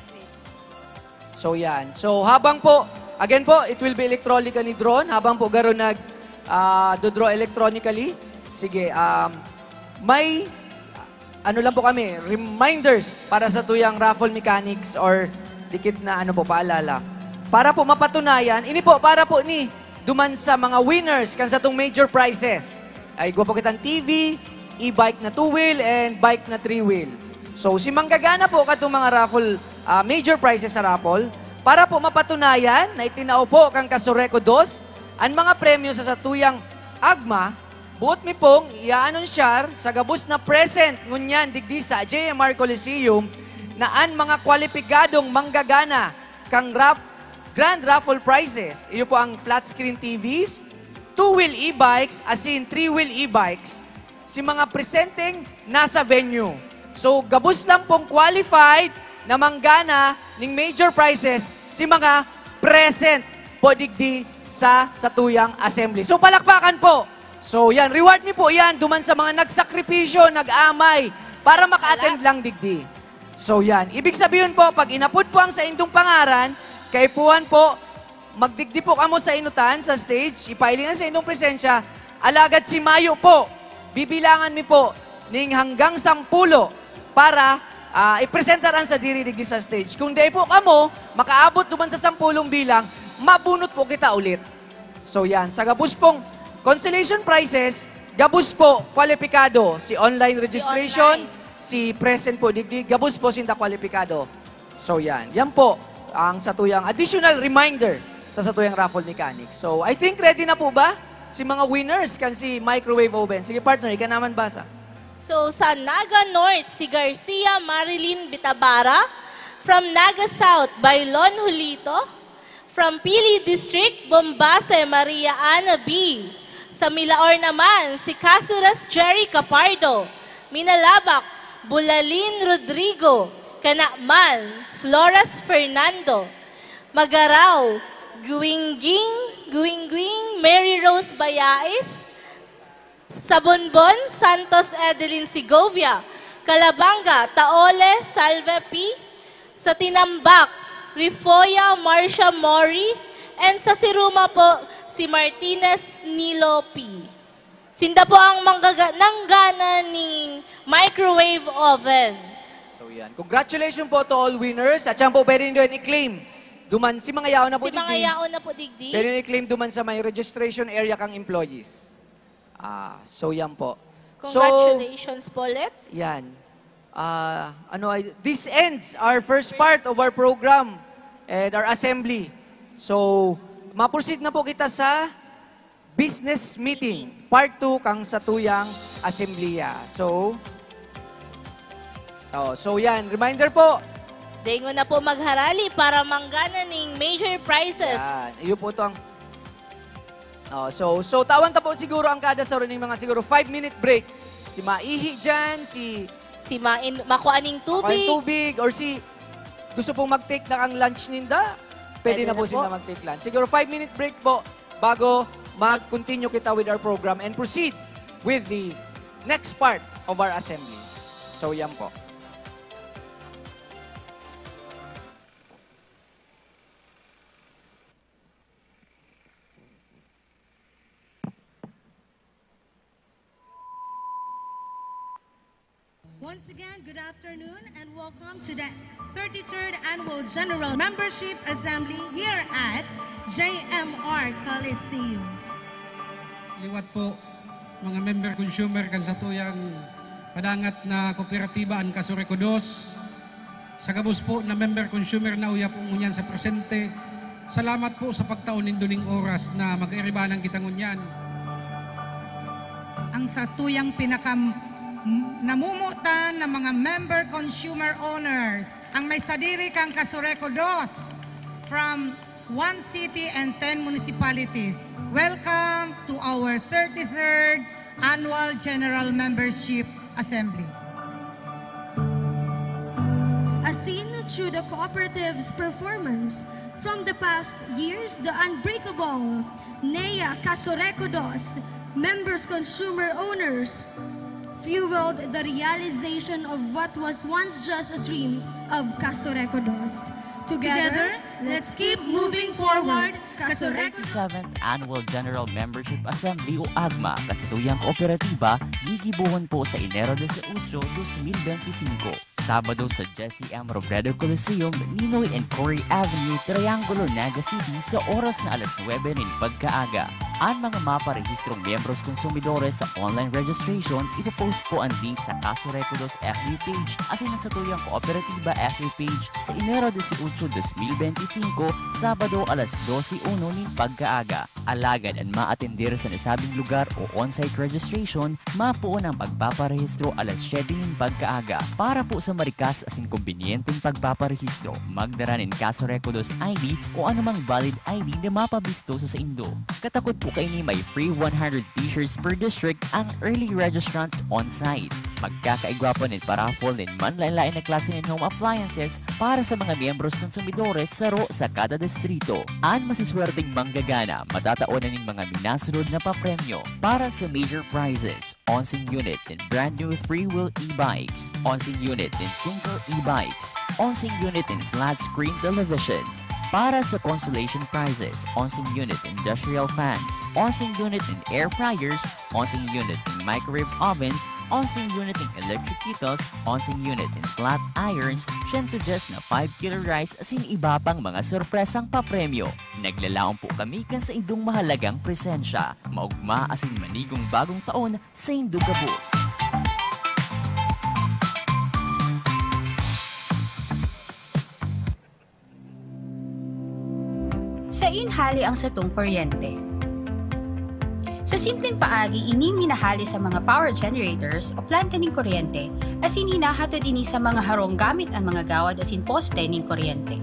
So, yan. So, habang po, again po, it will be electronically drawn. Habang po garo nag ah, do-draw electronically. Sige, um, may, ano lang po kami, reminders para sa tuyang raffle mechanics or dikit na ano po, paalala. Para po mapatunayan, ini po, para po ni, duman sa mga winners kan satong major prizes. Ay, igwa po kitang T V, e-bike na two-wheel, and bike na three-wheel. So, si manggagana po katong mga raffle, ah, major prizes sa raffle, para po mapatunayan na itinao po kan Kasureco dos an mga premyo sa satuyang agma, boot mi pong i-aanonsyar sa gabos na present ngunyan digdi sa J M R Coliseum na an mga kwalipikadong manggagana kan raf-, Grand Raffle Prizes, iyo po ang flat screen T Vs, two-wheel e-bikes, asin three-wheel e-bikes, si mga presenteng nasa venue. So, gabos lang pong qualified na manggana ning major prizes, si mga present po digdi sa satuyang assembly. So, palakpakan po. So, yan. Reward mi po yan duman sa mga nagsakripisyo, nag-amay, para maka-attend lang digdi. So, yan. Ibig sabihin po, pag inapod po ang saindong pangaran, kaipuhan po, magdigdi po kamo sa inutan, sa stage, ipailing ang saindong presensya, alagad si Mayo po, bibilangan mi po ning hanggang sampulo para ah, ipresentar an sadiri digdi sa stage. Kung dai po kamo makaabot duman sa sampulong bilang, mabunot po kita ulit. So yan, sa gabos pong consolation prizes, gabos po kwalipikado si online registration, online. Si present po digdi, gabos po sinda kwalipikado. So yan, yan po ang satuyang additional reminder sa satuyang raffle mechanics. So I think ready na po ba si mga winners kan si microwave oven? Sige partner, ika naman basa. So, sa Naga North, si Garcia Marilyn Bitabara. From Naga South, Bailon Julito. From Pili District, Bombase Maria Ana B. Sa Milaor naman, si Casiras Jerry Capardo. Minalabac, Bulalin Rodrigo. Kanakmal, Flores Fernando. Magarao, Guingging, Guingging, Mary Rose Bayais. Sa Bonbon, Santos Edelin Segovia. Calabanga, Taole, Salve P. Sa Tinambac, Rifoya, Marcia Mori. And sa Siruma po, si Martinez Nilo P. Sinda po ang manggaga- nanggana ning microwave oven. So yan. Congratulations po to all winners. At siya po pwede nyo i-claim. Duman, si mga yaon na po Si mga digdi. Yaon na po digdi. Pwede nyo i-claim duman sa may registration area kang employees. Ah, so yan po. So, Congratulations po ulit. Yan. Ah, ano ay, this ends our first part of our program and our assembly. So, ma-proceed na po kita sa business meeting, part two kang satuyang asembliya. So, oh, so yan, reminder po. Daingon na po magharali para manggana ning major prizes. Yan, iyo po to ang Oh, so so tawan ta po siguro ang kada sa ning mga siguro five minute break. Si maihi diyan, si Si main, makuha ning Kuha tubig. Tubig, or si gusto pong mag-take na ang lunch ninda, pwede, Pwede na po na po. Sila mag-take lunch. Siguro five minute break po bago mag-continue kita with our program and proceed with the next part of our assembly. So yan po. Once again, good afternoon and welcome to the thirty-third Annual General Membership Assembly here at J M R Coliseum. Liwat po, mga member consumer kan satuyang padangat na kooperatiba, an Kasureco Dos. Sa gabos po na member consumer na uya po ngunyan sa presente, salamat po sa pagtao nindo ning oras na magkairibanan kita ngunyan. Ang satuyang pinaka namumutan na mga member consumer owners, ang may sadiri kang Kasureco Dos from one city and ten municipalities. Welcome to our thirty-third Annual General Membership Assembly. As seen through the cooperative's performance from the past years, the unbreakable N E A Casureco Dos members, consumer owners, fueled the realization of what was once just a dream of Casureco Dos. Together, let's keep moving forward, Casureco. Seventh Annual General Membership Assembly o AGMA kan satuyang kooperatiba gigibohon po sa Enero dieciocho, dos mil benti singko, Sabado sa Jesse M. Robredo Coliseum, Ninoy and Cory Avenue, Triangulo, Naga City, sa oras na alas nuebe nin pagkaaga. An mga maparehistrong miyembros konsumidores sa online registration, ipopost po an link sa Casureco Dos F B page asin ang satuyang kooperatiba F B page sa Enero dieciocho, dos mil benti singko, Sabado, alas dose uno nin pagkaaga. Alagad an maatender sa nasabing lugar o on-site registration, mapoon ang pagpaparehistro alas siyete nin pagkaaga. Para po sa marikas asin kombinyenteng pagpaparehistro, magdara nin Casureco Dos I D o anumang valid I D na mapabisto sa saindo. Katakod po kaini, may free one hundred t-shirts per district ang early registrants on-site. Magkakaigwa po nin paraffle nin manlaen-laen na klase nin home appliances para sa mga miyembros konsumidores saro sa kada distrito. An masiswerteng manggagana matataonan nin mga minasunod na papremyo. Para sa major prizes, onseng unit nin brand new three-wheel e-bikes, onseng unit nin single e-bikes, onseng unit nin flat screen televisions. Para sa consolation prizes, onseng unit industrial fans, onseng unit nin air fryers, onseng unit nin microwave ovens, onseng unit nin electric kettles, onseng unit nin flat irons, siyento dyes na five kilo rice, asin iba pang mga sorpresang papremyo. Naglalaom po kami kan saindong mahalagang presensya. Maogma asin manigong bagong taon saindo gabos. Sain hale ang satong kuryente? Sa simpleng paagi, ini minahale sa mga power generators o planta nin kuryente, asin hinahatod ini sa mga harong gamit an mga gawad asin poste nin kuryente.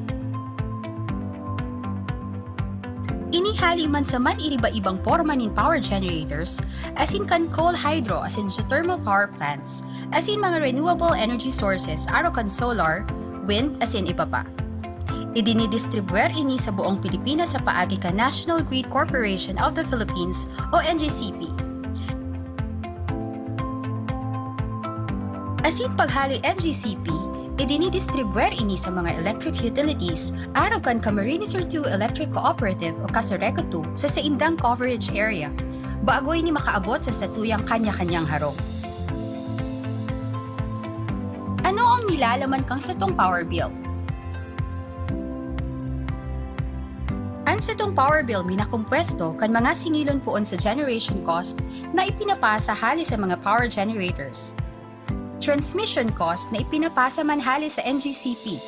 Ini hale man sa man-iriba-ibang porma nin power generators, asin kan coal, hydro, asin geothermal power plants, asin mga renewable energy sources, arog kan solar, wind, asin iba pa. Idinidistribwer ini sa buong Pilipinas sa paagi kan National Grid Corporation of the Philippines o N G C P. Asin paghale N G C P, idinidistribwer ini sa mga electric utilities, arog kan Camarines Sur two Electric Cooperative o Casureco two sa saindang coverage area, bago ini makaabot sa satuyang kanya-kanyang harong. Ano ang nilalaman kan satong power bill? An satong power bill minakompuesto kan mga singilon poon sa generation cost na ipinapasa hale sa mga power generators, transmission cost na ipinapasa man hale sa N G C P,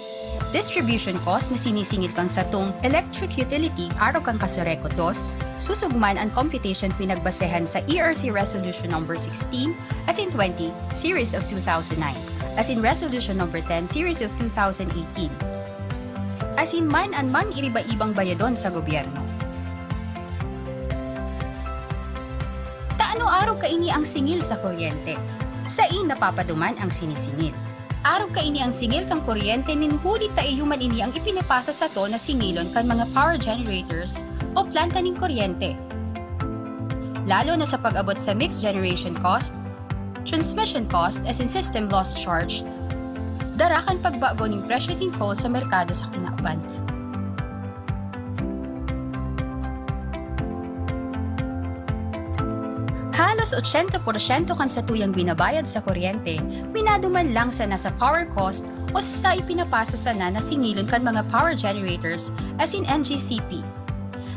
distribution cost na sinisingil kan satong electric utility arog kan Casureco dos, susog man an computation pinagbasehan sa E R C Resolution Number sixteen asin twenty, Series of two thousand nine, asin Resolution Number ten, Series of two thousand eighteen, asin man an man-iriba-ibang bayadon sa gobyerno. Ta ano arog kaini ang singil sa kuryente? Sain napapaduman ang sinisingil. Arog kaini ang singil kan kuryente nin huli ta iyo man ini ang ipinapasa sato na singilon kan mga power generators o planta nin kuryente, lalo na sa pag-abot sa mixed generation cost, transmission cost asin system loss charge, dara kan pagbago nin presyo nin coal sa merkado sa kinaban. Halos ochenta porsyento kan satuyang binabayad sa kuryente minaduman lang sana sa power cost o sa ipinapasa sana na singilon kan mga power generators asin N G C P.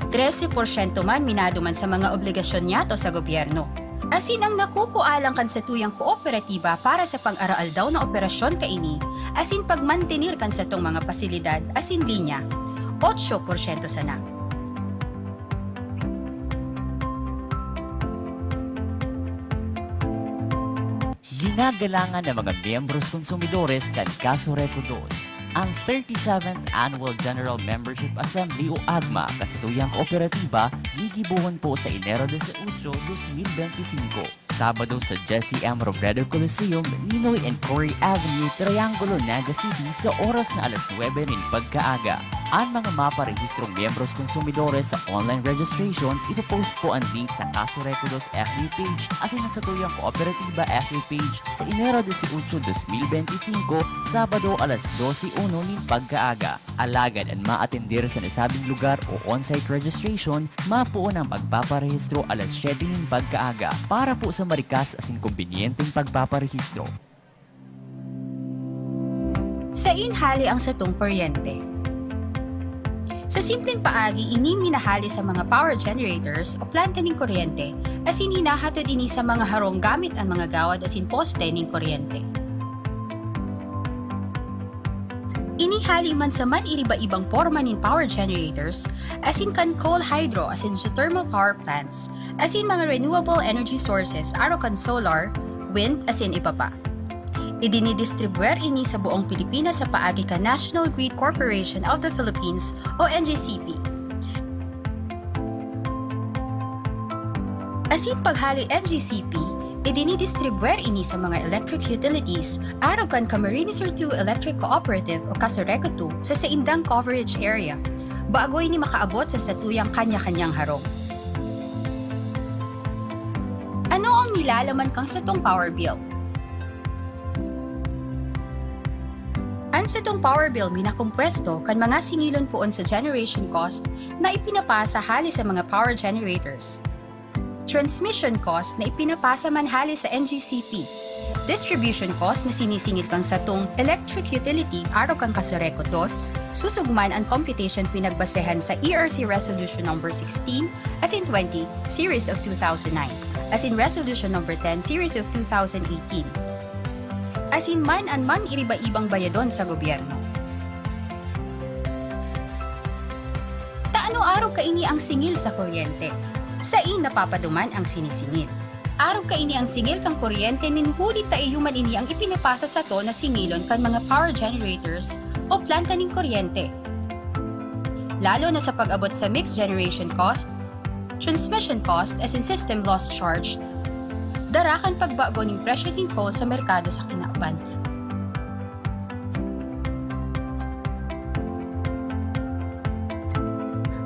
Trese porsyento man minaduman sa mga obligasyon niyato sa gobyerno. Asin ang nakukua lang kan satuyang kooperatiba para sa pang-araaldaw na operasyon kaini asin pagmantener kan satong mga pasilidad asin linya, otso porsyento sana. Ginagalangan ng mga miyembros konsumidores kan Casureco dos. Ang thirty-seventh Annual General Membership Assembly o AGMA kan satuyang kooperatiba gigibohon po sa Enero dieciocho, dos mil benti singko. Sabado sa Jesse M. Robredo Coliseum, Ninoy and Cory Avenue, Triangulo, Naga City, sa oras na alas nuebe nin pagkaaga. An mga maparehistrong miyembros konsumidores sa online registration, ipopost po an link sa Caso Recodos F B page asin ang satuyang kooperatiba F B page sa Enero dieciocho, dos mil benti singko, Sabado, alas dose uno nin pagkaaga. Alagad an maatender sa nasabing lugar o on-site registration, mapoon ang pagpaparehistro alas siyete nin pagkaaga. Para po sa marikas asin kombinyenteng pagpaparehistro. Sain hale ang satong kuryente? Sa simpleng paagi, ini minahale sa mga power generators o planta nin kuryente, asin hinahatod ini sa mga harong gamit an mga gawad asin poste nin kuryente. Ini hale man sa man-iriba-ibang porma nin power generators, asin kan coal, hydro, asin geothermal power plants, asin mga renewable energy sources, arog kan solar, wind, asin iba pa. Idinidistribwer ini sa buong Pilipinas sa paagi kan National Grid Corporation of the Philippines o N G C P. Asin paghale N G C P, idinidistribwer ini sa mga electric utilities, arog kan Camarines Sur two Electric Cooperative o Casureco two sa saindang coverage area, bago ini makaabot sa satuyang kanya-kanyang harong. Ano ang nilalaman kan satong power bill? An satong power bill minakompuesto kan mga singilon poon sa generation cost na ipinapasa hale sa mga power generators, transmission cost na ipinapasa man hale sa N G C P, distribution cost na sinisingil kan satong electric utility arog kan Casureco two, susog man an computation pinagbasehan sa E R C Resolution Number sixteen asin twenty, Series of two thousand nine, asin Resolution Number ten, Series of two thousand eighteen. Asin man an man-iriba-ibang bayadon sa gobyerno. Ta ano arog kaini ang singil sa kuryente? Sain napapaduman ang sinisingil? Arog kaini ang singil kan kuryente nin huli ta iyo man ini ang ipinapasa sato na singilon kan mga power generators o planta nin kuryente. Lalo na sa pag-abot sa mixed generation cost, transmission cost asin system loss charge, dara kan pagbago nin presyo nin coal sa merkado sa kinaban.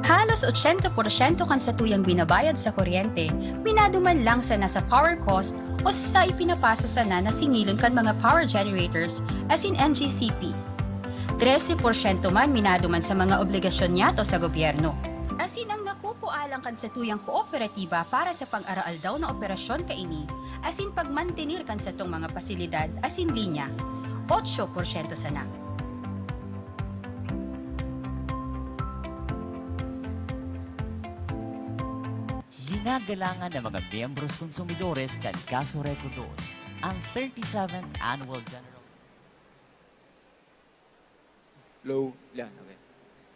Halos ochenta porsyento kan satuyang binabayad sa kuryente, minaduman lang sana sa power cost o sa ipinapasa sana na singilon kan mga power generators asin N G C P. Trese porsyento man minaduman sa mga obligasyon niyato sa gobyerno. Asin ang nakukua lang kan satuyang kooperatiba para sa pang-araaldaw na operasyon kaini, asin pagmantener kan satong mga pasilidad asin linya, otso porsyento sana. Ginagalangan ng mga miyembros konsumidores kan Casureco two, ang thirty-seventh Annual General Hello. Yan, okay.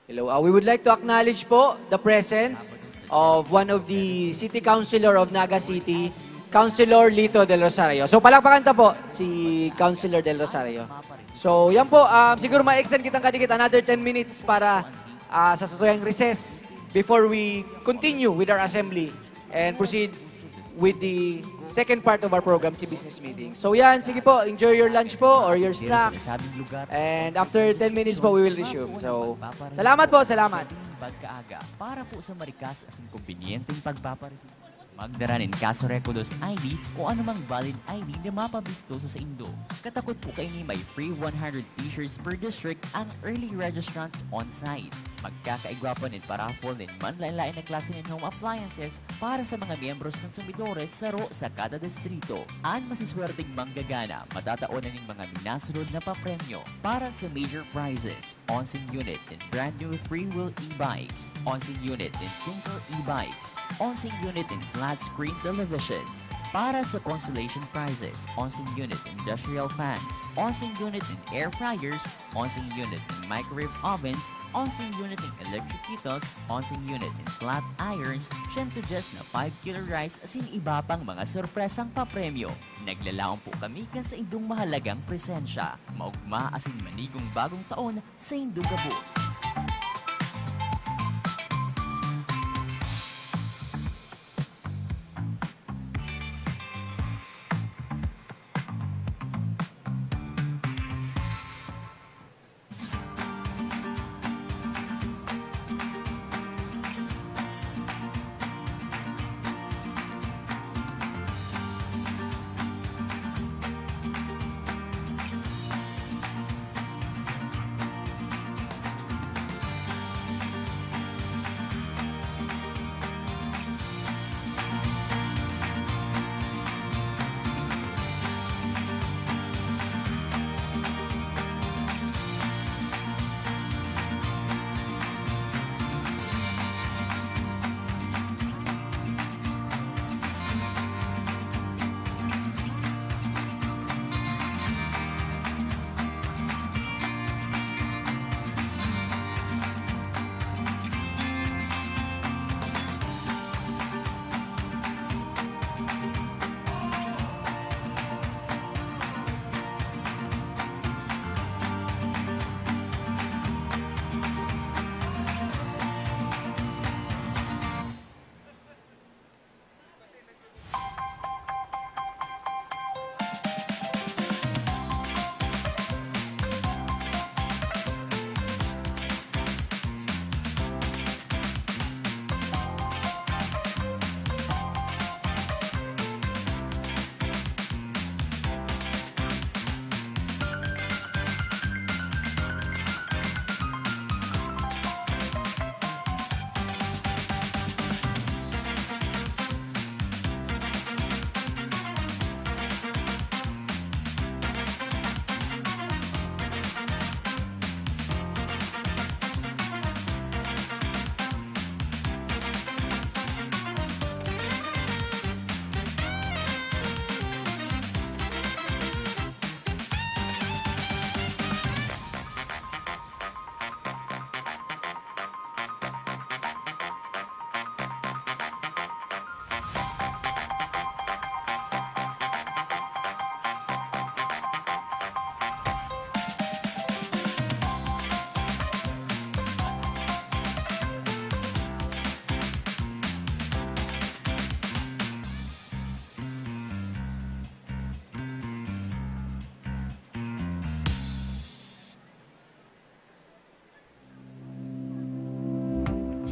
Hello. Uh, we would like to acknowledge po the presence of one of the city councilor of Naga City, Councilor Lito Del Rosario. So, palakpakan ta po si Councilor Del Rosario. So, yan po. Um, siguro ma-extend kitang kadikit another ten minutes para, ah, sa satuyang recess before we continue with our assembly and proceed with the second part of our program, si business meeting. So yan, sige po, enjoy your lunch po or your snacks. And after ten minutes po, we will resume. So, salamat po, salamat. Pagkaaga para po sa marikas asin kombinyenteng pagpaparehistro. Magdara nin Casureco dos I D o anumang valid I D na mapabisto sa saindo. Katakod po kaini, may free one hundred t-shirts per district ang early registrants on site. Magkakaigwa pa nin paraffle nin manlaen-laen na klase nin home appliances para sa mga miyembros konsumidores saro sa kada distrito. An masiswerteng manggagana matataonan nin mga minasunod na papremyo. Para sa major prizes, onseng unit in brand new three-wheel e-bikes, onseng unit in single e-bikes, onseng unit in flat screen televisions. Para sa consolation prizes, onseng unit industrial fans, onseng unit in air fryers, onseng unit in microwave ovens, onseng unit in electric kettles, onseng unit in flat irons, siyento dyes na five kilo rice, asin iba pang mga sorpresang papremyo. Naglalaom po kami kan saindong mahalagang presensya. Maogma asin manigong bagong taon saindo gabos.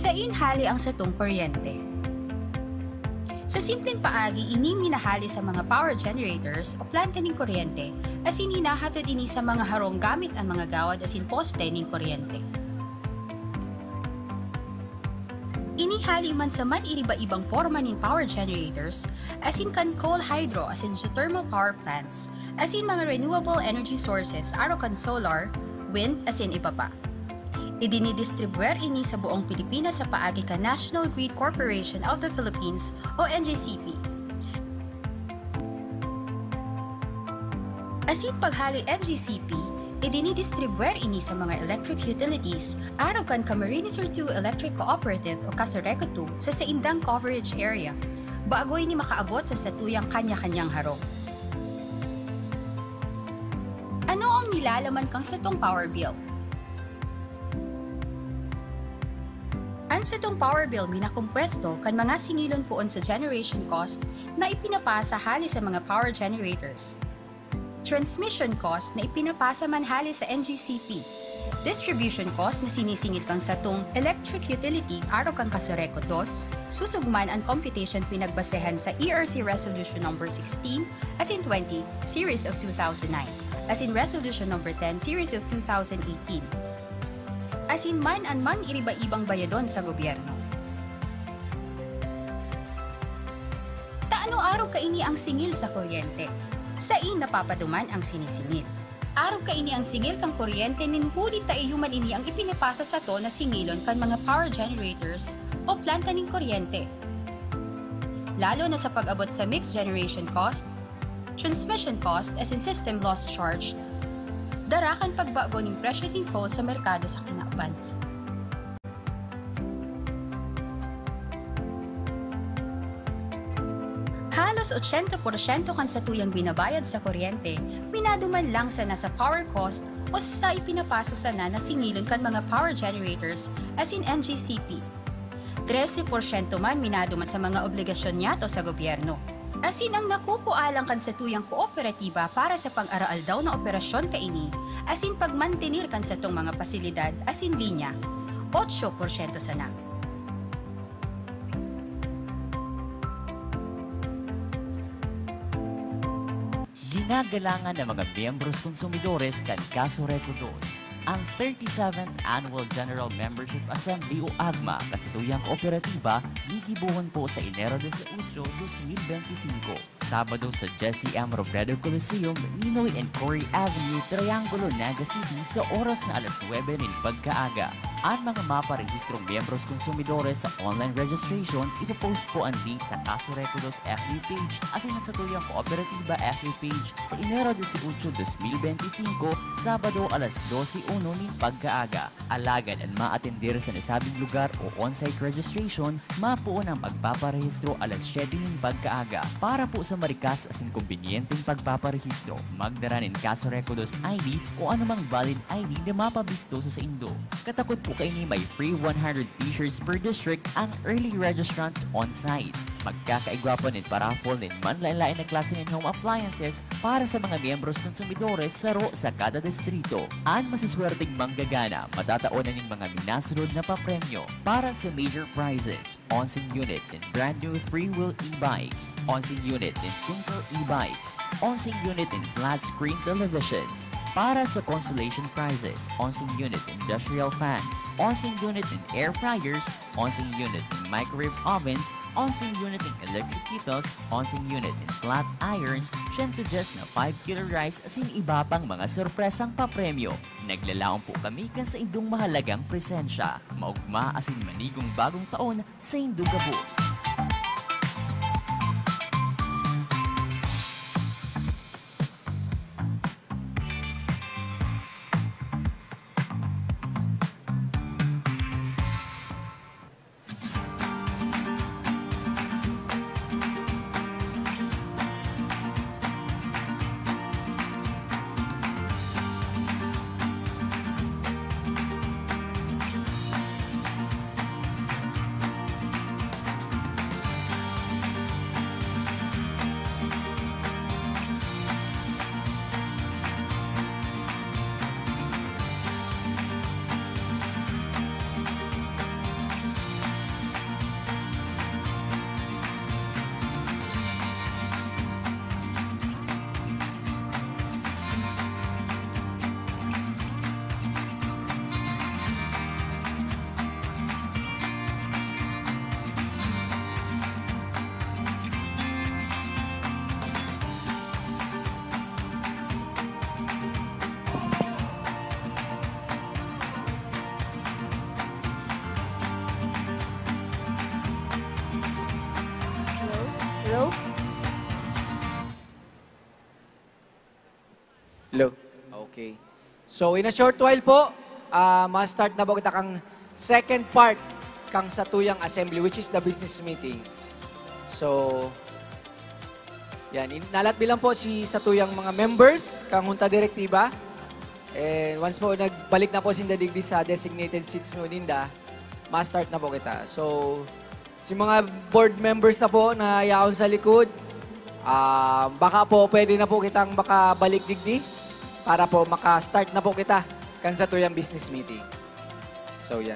Sain hale ang satong kuryente? Sa simpleng paagi, ini minahale sa mga power generators o planta nin kuryente, asin hinahatod ini sa mga harong gamit an mga gawad asin poste nin kuryente. Ini hale man sa man-iriba-ibang porma nin power generators, asin kan coal, hydro, asin geothermal power plants, asin mga renewable energy sources, arog kan solar, wind, asin iba pa. Idinidistribwer ini sa buong Pilipinas sa paagi kan National Grid Corporation of the Philippines o N G C P. Asin paghale N G C P, idinidistribwer ini sa mga electric utilities, arog kan Camarines Sur two Electric Cooperative o Casureco two sa saindang coverage area, bago ini makaabot sa satuyang kanya-kanyang harong. Ano ang nilalaman kan satong power bill? An satong power bill minakompuesto kan mga singilon poon sa generation cost na ipinapasa hale sa mga power generators, transmission cost na ipinapasa man hale sa N G C P, distribution cost na sinisingil kan satong electric utility arog kan Casureco two, susog man an computation pinagbasehan sa E R C Resolution Number sixteen asin twenty, Series of two thousand nine, asin Resolution Number ten, Series of two thousand eighteen. Asin man an man-iriba-ibang bayadon sa gobyerno. Ta ano arog kaini ang singil sa kuryente? Sain napapaduman ang sinisingil? Arog kaini ang singil kan kuryente nin huli ta iyo man ini ang ipinapasa sato na singilon kan mga power generators o planta nin kuryente. Lalo na sa pag-abot sa mixed generation cost, transmission cost asin system loss charge, dara kan pagbabo nin presyo nin coal sa merkado sa kinaban. Halos ochenta porsyento kan satuyang binabayad sa kuryente, minaduman lang sana sa power cost o sa ipinapasa sana na singilon kan mga power generators asin N G C P. Trese porsyento man minaduman sa mga obligasyon niyato sa gobyerno. Asin ang nakukua lang kan satuyang kooperatiba para sa pang-araaldaw na operasyon kaini, asin pagmantener kan satong mga pasilidad asin linya, otso porsyento sana. Ginagalangan ng mga miyembros konsumidores kan Casureco dos ang thirty-seventh Annual General Membership Assembly o agma kan satuyang kooperatiba, gigibohon po sa Enero dieciocho, dos mil benti-singko, Sabado sa Jesse M. Robredo Coliseum, Ninoy and Cory Avenue, Triangulo, Naga City, sa oras na alas nuebe nin pagkaaga. An mga maparehistrong miyembros konsumidores sa online registration, ipopost po an link sa Casureco dos F B page asin sa satuyang kooperatiba F B page sa Enero dieciocho, dos mil benti-singko, Sabado, alas dose uno nin pagkaaga. Alagad an maatender sa nasabing lugar o on-site registration, mapoon ang pagpaparehistro alas siyete nin pagkaaga. Para po sa marikas asin kombinyenteng pagpaparehistro, magdara nin Casureco dos I D o anumang valid I D na mapabisto sa saindo. Katakod po kaini may free one hundred T-shirts per district ang early registrants on-site. Magkakaigwa po nin paraffle nin manlaen-laen na klase nin home appliances para sa mga miyembros konsumidores saro sa kada distrito. An masiswerteng manggagana matataonan nin mga minasunod na papremyo. Para sa major prizes, onseng unit nin brand new three-wheel e-bikes, onseng unit nin single e-bikes, onseng unit nin flat screen televisions. Para sa consolation prizes, onseng unit industrial fans, onseng unit nin air fryers, onseng unit nin microwave ovens, onseng unit nin electric kettles, onseng unit nin flat irons, siyento dyes na five kilo rice, asin iba pang mga sorpresang papremyo. Naglalaom po kami kan saindong mahalagang presensya. Maogma asin manigong bagong taon saindong gabos. Hello. Okay. So, in a short while po, ah, ma-start na po kita kang second part kang satuyang assembly, which is the business meeting. So, yan. In, nalat bilang po si satuyang mga members kang Junta Direktiba. And once po nagbalik na po sinda digdi sa designated seats no ninda, ma-start na po kita. So, si mga board members na po na yaon sa likod, ah, baka po pwede na po kitang makabalik digdi para po maka-start na po kita kan satuyang business meeting. So, yan.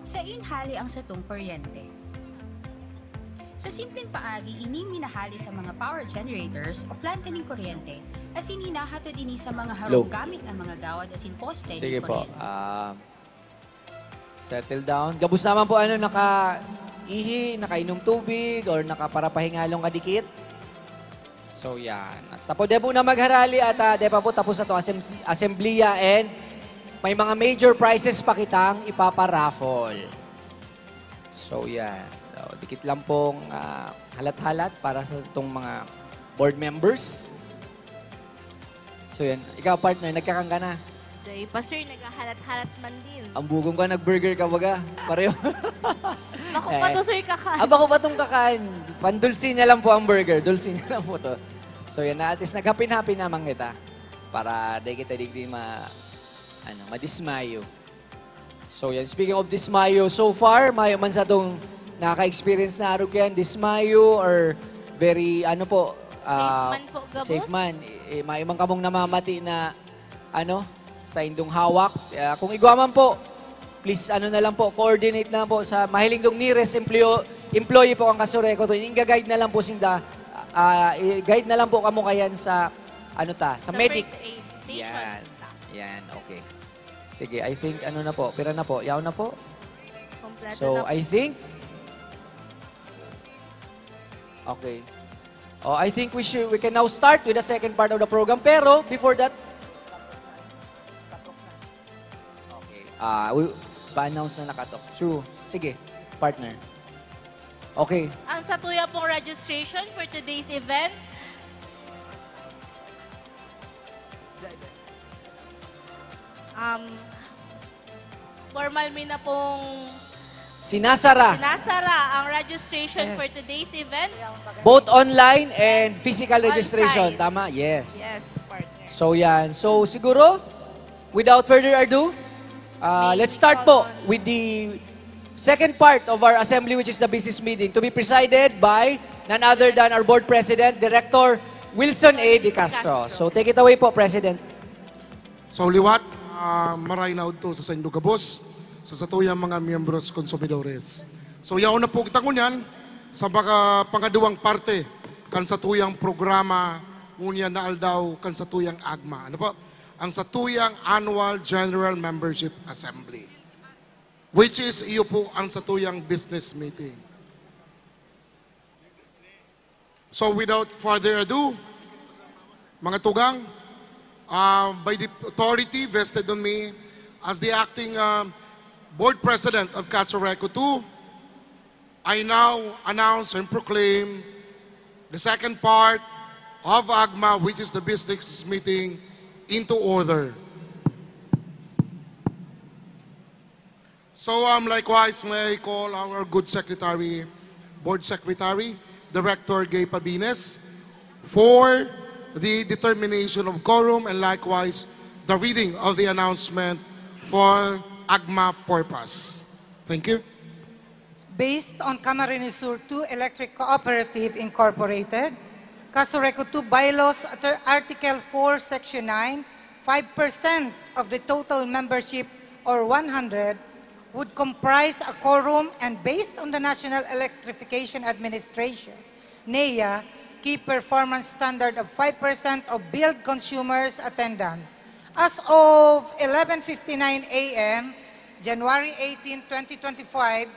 Sain hale ang satong kuryente. Sa simpleng paagi, ini minahali sa mga power generators o planta nin kuryente, asin hinahatod ini sa mga harong Hello. gamit ang mga gawad asin poste Sige nin po. kuryente. Ah, settle down. Gabos naman po ano, nakaihi, nakainom tubig, or nakaparapahingalong kadikit. So yan. Sa po, di po na magharali at ah, di pa po tapos na to asem- assembly and may mga major prizes pa kitang ipaparaffle. So yan. So, dikit lang pong ah, halat-halat para sa itong mga board members. So yan. Ikaw, partner, nagkakangga na. Day pa, sir, naghahalat-halat man din. Ang bugong ka, nag-burger ka, baga. Pareho. Bako Eh. pa to, sir, kakan. Ah, bako pa tong kakan. Pandulsinya lang po ang burger. Dulsinya lang po to. So yan, at least naghapin-hapin naman kita. Para di kita digdi ma... ano, madismayo. So yan, speaking of dismayo, so far, mayo man sa itong naka-experience na arog kayan, dismayo or very, ano po, ah, Safe man po, gabos. Safe man. Eh, mayo man kamong namamati na, ano, sa indong hawak. Ah, kung igwa man po, please, ano na lang po, coordinate na lang po sa mahiling dong nearest employo, employee po ang Kasureco. To, i-guide na lang po sinda, ah, i-guide na lang po kamo kayan sa, ano ta, sa, Sa medic. First aid Yan. stations. Yan, okay. Sige, I think, ano na po, pira na po, yaw na po. Kompleto So, na po. I think, okay. Oh, I think we should, we can now start with the second part of the program. Pero, before that, okay, ah, we, pa-announce na na-cut off. True. Sige, partner. Okay. Ang satuya pong registration for today's event, um, formal mi na pong Sinasara. Sinasara ang registration Yes. for today's event. Both online and physical registration. On-site. Tama? Yes. Yes, partner. So yan. So siguro, without further ado, uh, May let's start call po on. With the second part of our assembly, which is the business meeting, to be presided by none other than our board president, Director Wilson A. De Castro. So take it away po, President. Sa liwat, ah, maray na udto sa saindo gabos, sa satuyang mga miyembros konsumidores. So, yaon na po kita ngunyan sa mga pangaduwang parte kan satuyang programa ngunyan na aldaw kan satuyang AGMA. Ano po? Ang satuyang Annual General Membership Assembly, which is iyo po ang satuyang business meeting. So without further ado, mga tugang, uh, by the authority vested on me as the acting uh, board president of Casureco two, I now announce and proclaim the second part of AGMA, which is the business meeting, into order. So, um, likewise, may I call our good secretary, board secretary, Director Gay Pabines, for the determination of quorum and likewise the reading of the announcement for AGMA purpose. Thank you. Based on Camarines Sur two Electric Cooperative Incorporated, Casureco two Bylaws, Article four, Section nine, five percent of the total membership or one hundred would comprise a quorum, and based on the National Electrification Administration, NEA, key performance standard of five percent of billed consumers' attendance. As of eleven fifty-nine a m, January eighteen, twenty twenty-five,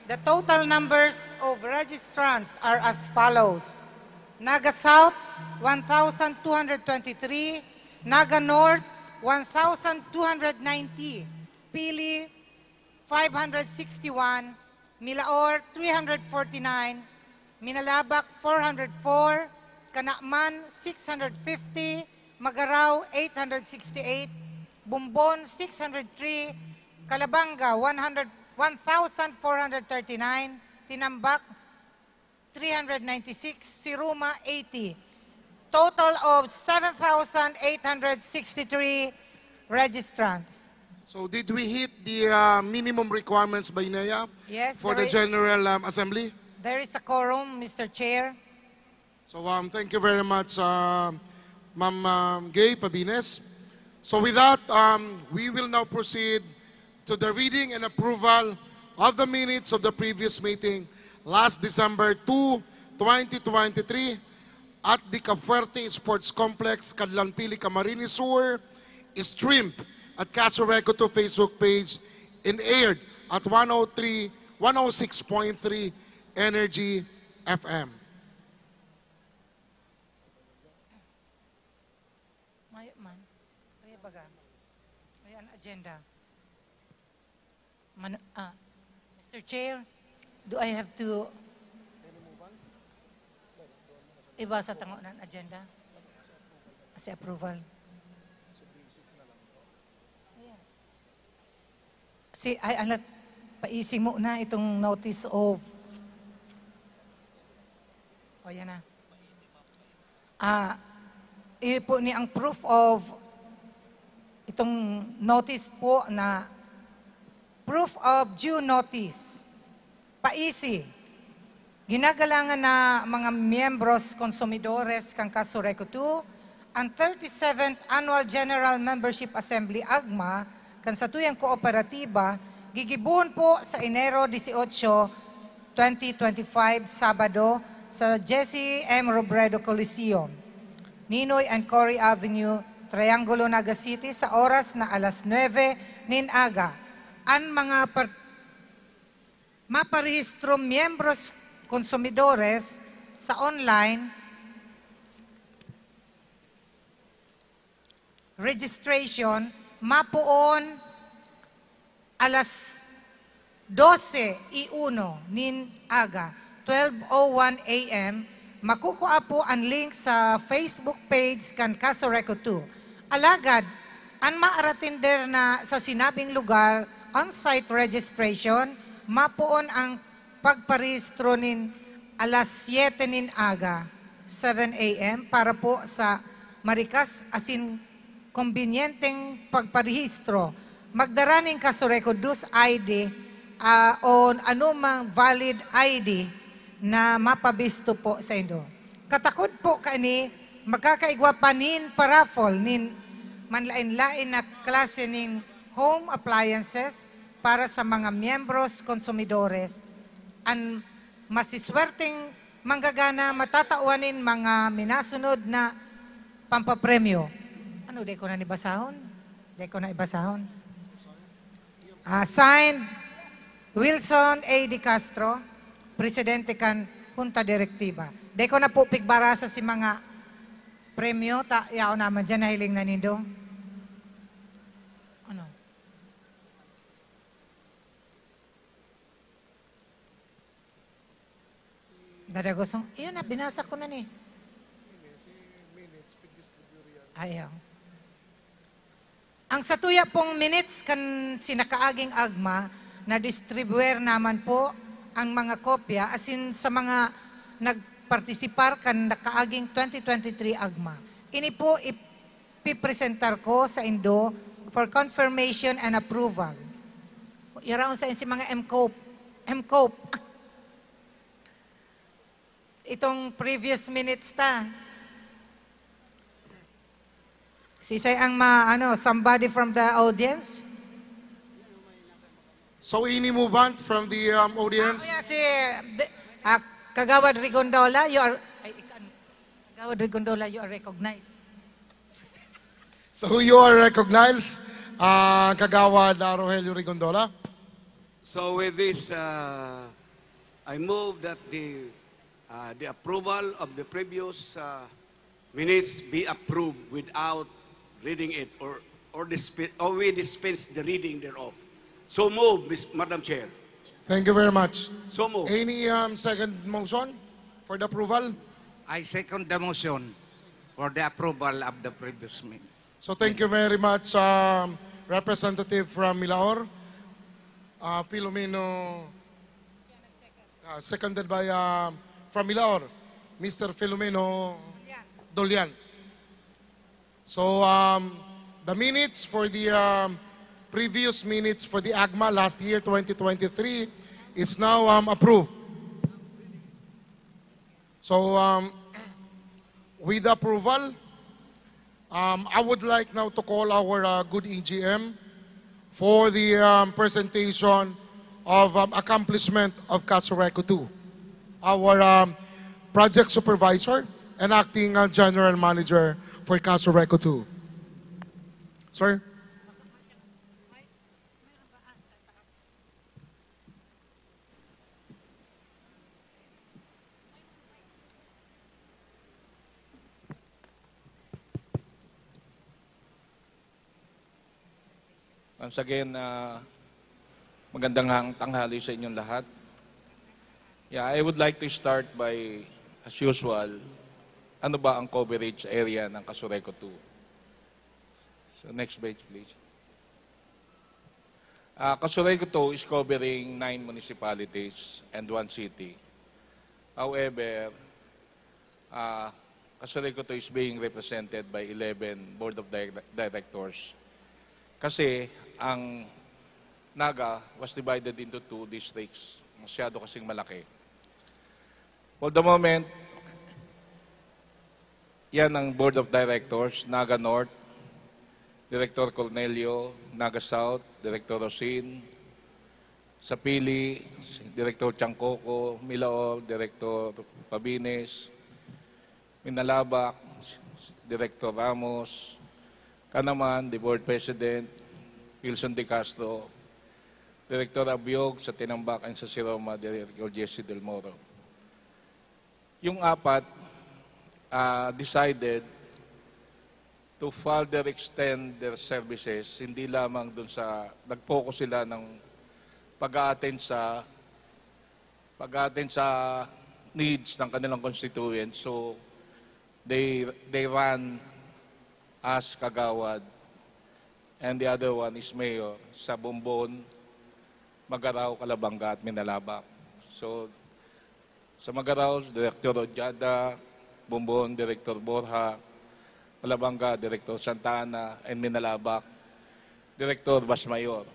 the total numbers of registrants are as follows: Naga South, one thousand two hundred twenty-three; Naga North, one thousand two hundred ninety; Pili, five hundred sixty-one; Milaor, three hundred forty-nine; Minalabac, four hundred four; Canaman, six hundred fifty; Magarao, eight hundred sixty-eight; Bombon, six hundred three; Calabanga, one hundred, one thousand four hundred thirty-nine; Tinambac, three hundred ninety-six; Siruma, eighty. Total of seven thousand eight hundred sixty-three registrants. So did we hit the uh, minimum requirements by NEA Yes, for the there is, General um, Assembly? There is a quorum, Mister Chair. So um, thank you very much, uh, Ma'am um, Gay Pabines. So with that, um, we will now proceed to the reading and approval of the minutes of the previous meeting last December two, twenty twenty-three, at the Cafuerte Sports Complex, Cadlan Pili, Camarines Sur, streamed at Casureco two Facebook page and aired at one oh three, one oh six point three Energy F M. Mayo man. Kaya baga. Kaya an agenda. Man, ah, Mister Chair, do I have to ibasa tango ng agenda? Kasi approval. Ayan. Si, ay, alat, paisi mo na itong notice of, o yan na. Ah, iyo po ni ang proof of itong notice po na proof of due notice. Paisi, ginagalangan na mga miyembros konsumidores kan Casureco two, ang thirty-seventh Annual General Membership Assembly, AGMA, kan satuyang kooperatiba, gigibohon po sa Enero dieciocho, twenty twenty-five, Sabado, sa Jesse M. Robredo Coliseum, Ninoy and Cory Avenue, Triangulo, Naga City, sa oras na alas nuebe nin aga. An mga par-, maparehistro miyembros konsumidores sa online registration mapoon alas dose y uno nin aga, twelve oh one a m, makukua po an link sa Facebook page kan Casureco two. Alagad, an maaratinder na sa sinabing lugar, on-site registration, mapoon ang pagparehistro nin alas siyete nin aga, seven a m, para po sa marikas asin kombinyenteng pagparehistro. Magdara nin Casureco dos I D, ah, o anumang valid I D na mapabisto po saindo. Katakod po kaini, makakaigwa pa nin paraffle nin manlaen-laen na klase nin home appliances para sa mga miyembros konsumidores. An masiswerteng manggagana matatawan nin mga minasunod na pampapremyo. Ano, di ko na nibasahon? Di ko na ibasahon. Ah, signed, Wilson A. De Castro, Presidente kan Junta Directiva. Di ko na po pigbarasa si mga premyo, ta, yaon naman dyan, nahiling na nindo. Ano? Dadagosong, iyon na, binasa ko na ni. Ayaw. Ang satuya pong minutes kan sinakaaging AGMA, na-distribuer naman po ang mga kopya, asin sa mga nagpartisipar kan nakaaging twenty twenty-three AGMA. Ini po ip-, pipresentar ko saindo for confirmation and approval. Yaraon sa si mga M-COPE. M-COPE. Itong previous minutes ta. Sisay ang ma-, ano, somebody from the audience? So, any movement from the um, audience? Ah, si de, ah, Kagawad Rigondola, you are, ay, ikan, Kagawad Rigondola, you are recognized. So, you are recognized, uh, Kagawad uh, Rogelio Rigondola. So with this, uh, I move that the, uh, the approval of the previous uh, minutes be approved without reading it, or, or, disp- or we dispense the reading thereof. So move, Miss, Madam Chair. Thank you very much. So move. Any um, second motion for the approval? I second the motion for the approval of the previous minute. So thank you very much, um, Representative from Milaor, uh, Filomeno, uh, seconded by uh, from Milaor, Mister Filomeno Dolian. So um, the minutes for the um, previous minutes for the AGMA last year, twenty twenty-three, is now um, approved. So um, with approval, um, I would like now to call our uh, good E G M for the um, presentation of um, accomplishment of Casureco two, our um, project supervisor and acting uh, general manager for Casureco two. Sir? Once again, uh, magandang tanghali sa inyong lahat. Yeah, I would like to start by, as usual, ano ba ang coverage area ng Casureco two? So next page, please. Uh, Casureco two is covering nine municipalities and one city. However, uh, Casureco two is being represented by eleven board of di- directors. Kasi ang Naga was divided into two districts. Masyado kasing malaki. For the moment, yan ang Board of Directors, Naga North, Director Cornelio, Naga South, Director Rosin, Sapili, Director Chancoco, Milaor, Director Pabines, Minalabac, Director Ramos, Canaman, the Board President, Wilson De Castro, Director Abiog sa Tinambac and sa Siroma, Director Jesse Del Moro. Yung apat, ah, decided to further extend their services, hindi lamang dun sa, nag-focus sila ng pag-a-attend sa, pag-a-attend sa needs ng kanilang constituents. So, they, they run as kagawad. And the other one is mayor sa Bombon, Magarao, Calabanga at Minalabac. So, sa Magarao, Director Ojada, Bombon, Director Borja, Calabanga, Director Santana, and Minalabac, Director Basmayor.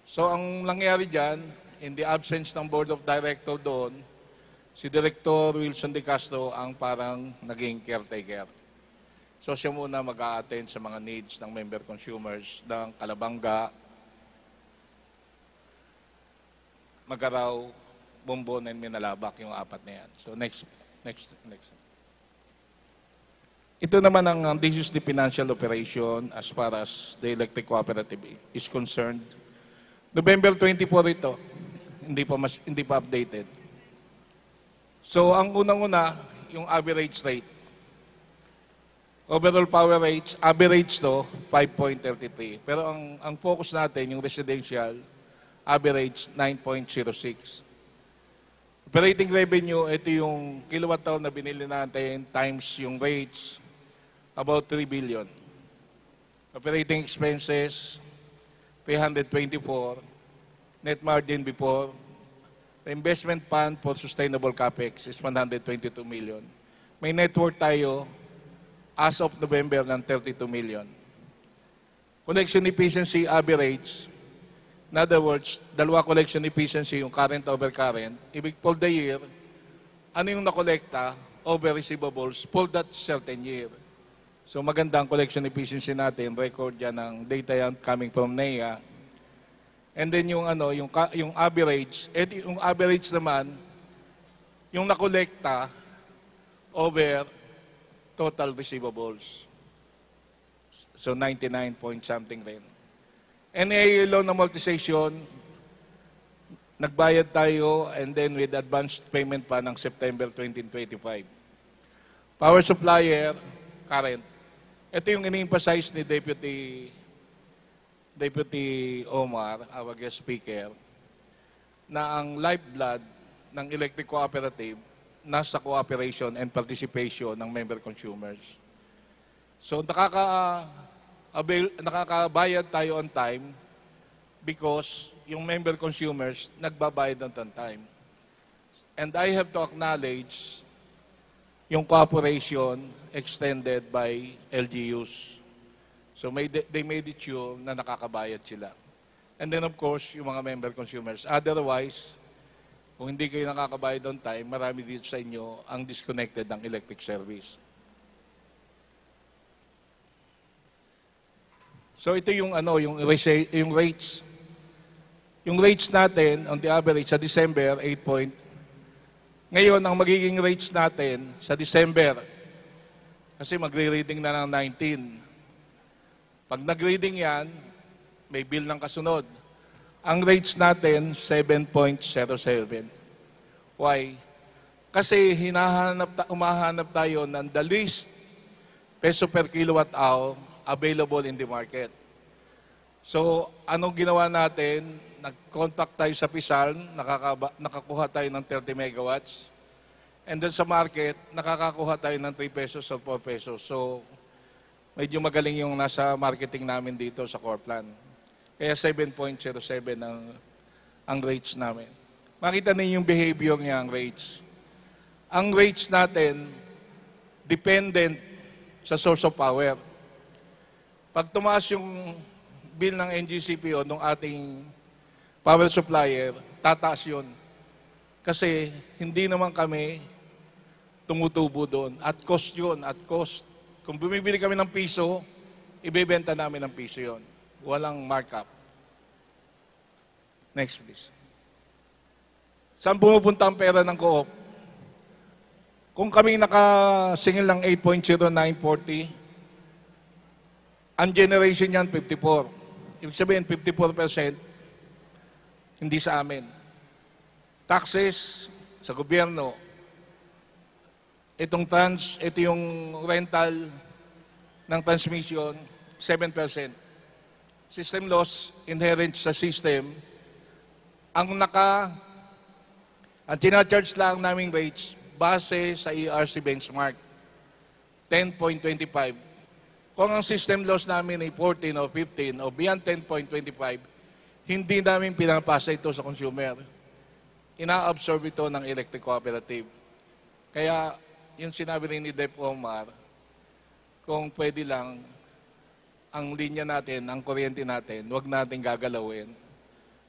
So, ang nangyari dyan, in the absence ng Board of Director doon, si Director Wilson De Castro ang parang naging caretaker. So, siya muna mag-a-attend sa mga needs ng member consumers ng Calabanga, Magarao, Bombon, and Minalabac, yung apat na yan. So, next, next, next. Ito naman ang, ang this is the financial operation as far as the electric cooperative is concerned. November twenty-four ito, hindi pa, mas, hindi pa updated. So, ang unang-una, yung average rate. Overall power rates, average to, five point three three. Pero ang, ang focus natin, yung residential, average nine point zero six. Operating revenue, ito yung kilowatt hour na binili natin times yung rates, about three billion. Operating expenses, three hundred twenty-four. Net margin before, the investment fund for sustainable capex is one hundred twenty-two million. May net worth tayo as of November ng thirty-two million. Collection efficiency average, in other words, dalawa collection efficiency, yung current over current, ibig for the year, Ano yung nakolekta over receivables for that certain year. So maganda ang collection efficiency natin, record yan ng data yan coming from NEA. And then yung ano, yung, ka- yung average, eh, yung average naman, yung nakolekta over total receivables. So ninety-nine point something rin. NEA loan amortization, nagbayad tayo and then with advanced payment pa ng September twenty twenty-five. Power supplier, current. Ito yung ini-emphasize ni Deputy Deputy Omar, our guest speaker, na ang lifeblood ng electric cooperative nasa cooperation and participation ng member consumers. So nakaka-avail, nakakabayad tayo on time because yung member consumers nagbabayad on time. And I have to acknowledge yung cooperation extended by L G Us. So may, they made it sure na nakakabayad sila. And then of course, yung mga member consumers. Otherwise, kung hindi kayo nakakabayad on time, marami dito sa inyo ang disconnected ng electric service. So ito yung ano, yung rese- yung rates. Yung rates natin on the average sa December, eight point. Ngayon, ang magiging rates natin sa December, kasi magre-reading na ng nineteen. Pag nag-reading yan, may bill ng kasunod. Ang rates natin, seven point zero seven. Why? Kasi hinahanap ta- umahanap tayo ng the least peso per kilowatt hour available in the market. So, anong ginawa natin? Nag-contact tayo sa PISALM, nakakaba- nakakuha tayo ng thirty megawatts. And then sa market, nakakakuha tayo ng three pesos or four pesos. So, medyo magaling yung nasa marketing namin dito sa Corplan. Kaya seven point zero seven ang, ang rates namin. Makita ninyo yung behavior niya, ang rates. Ang rates natin, dependent sa source of power. Pag tumaas yung bill ng N G C P O, nung ating power supplier, tataas yun. Kasi hindi naman kami tumutubo doon. At cost yun, at cost. Kung bumibili kami ng piso, ibebenta namin ng piso yun. Walang markup. Next, please. Saan pumupunta ang pera ng co-op? Kung kami nakasingil ng eight point zero nine forty, ang generation niyan fifty-four. Ibig sabihin, fifty-four percent hindi sa amin. Taxes sa gobyerno. Itong trans, ito yung rental ng transmission, seven percent. System loss inherent sa system. Ang naka, ang tina-charge lang naming rates base sa E R C benchmark, ten point twenty five. Kung ang system loss namin ay fourteen o fifteen o beyond ten point twenty five, hindi namin pinapasa ito sa consumer. Ina-absorb ito ng electric cooperative. Kaya yung sinabi rin ni Dep Omar, kung pwede lang, ang linya natin, ang kuryente natin, wag natin gagalawin.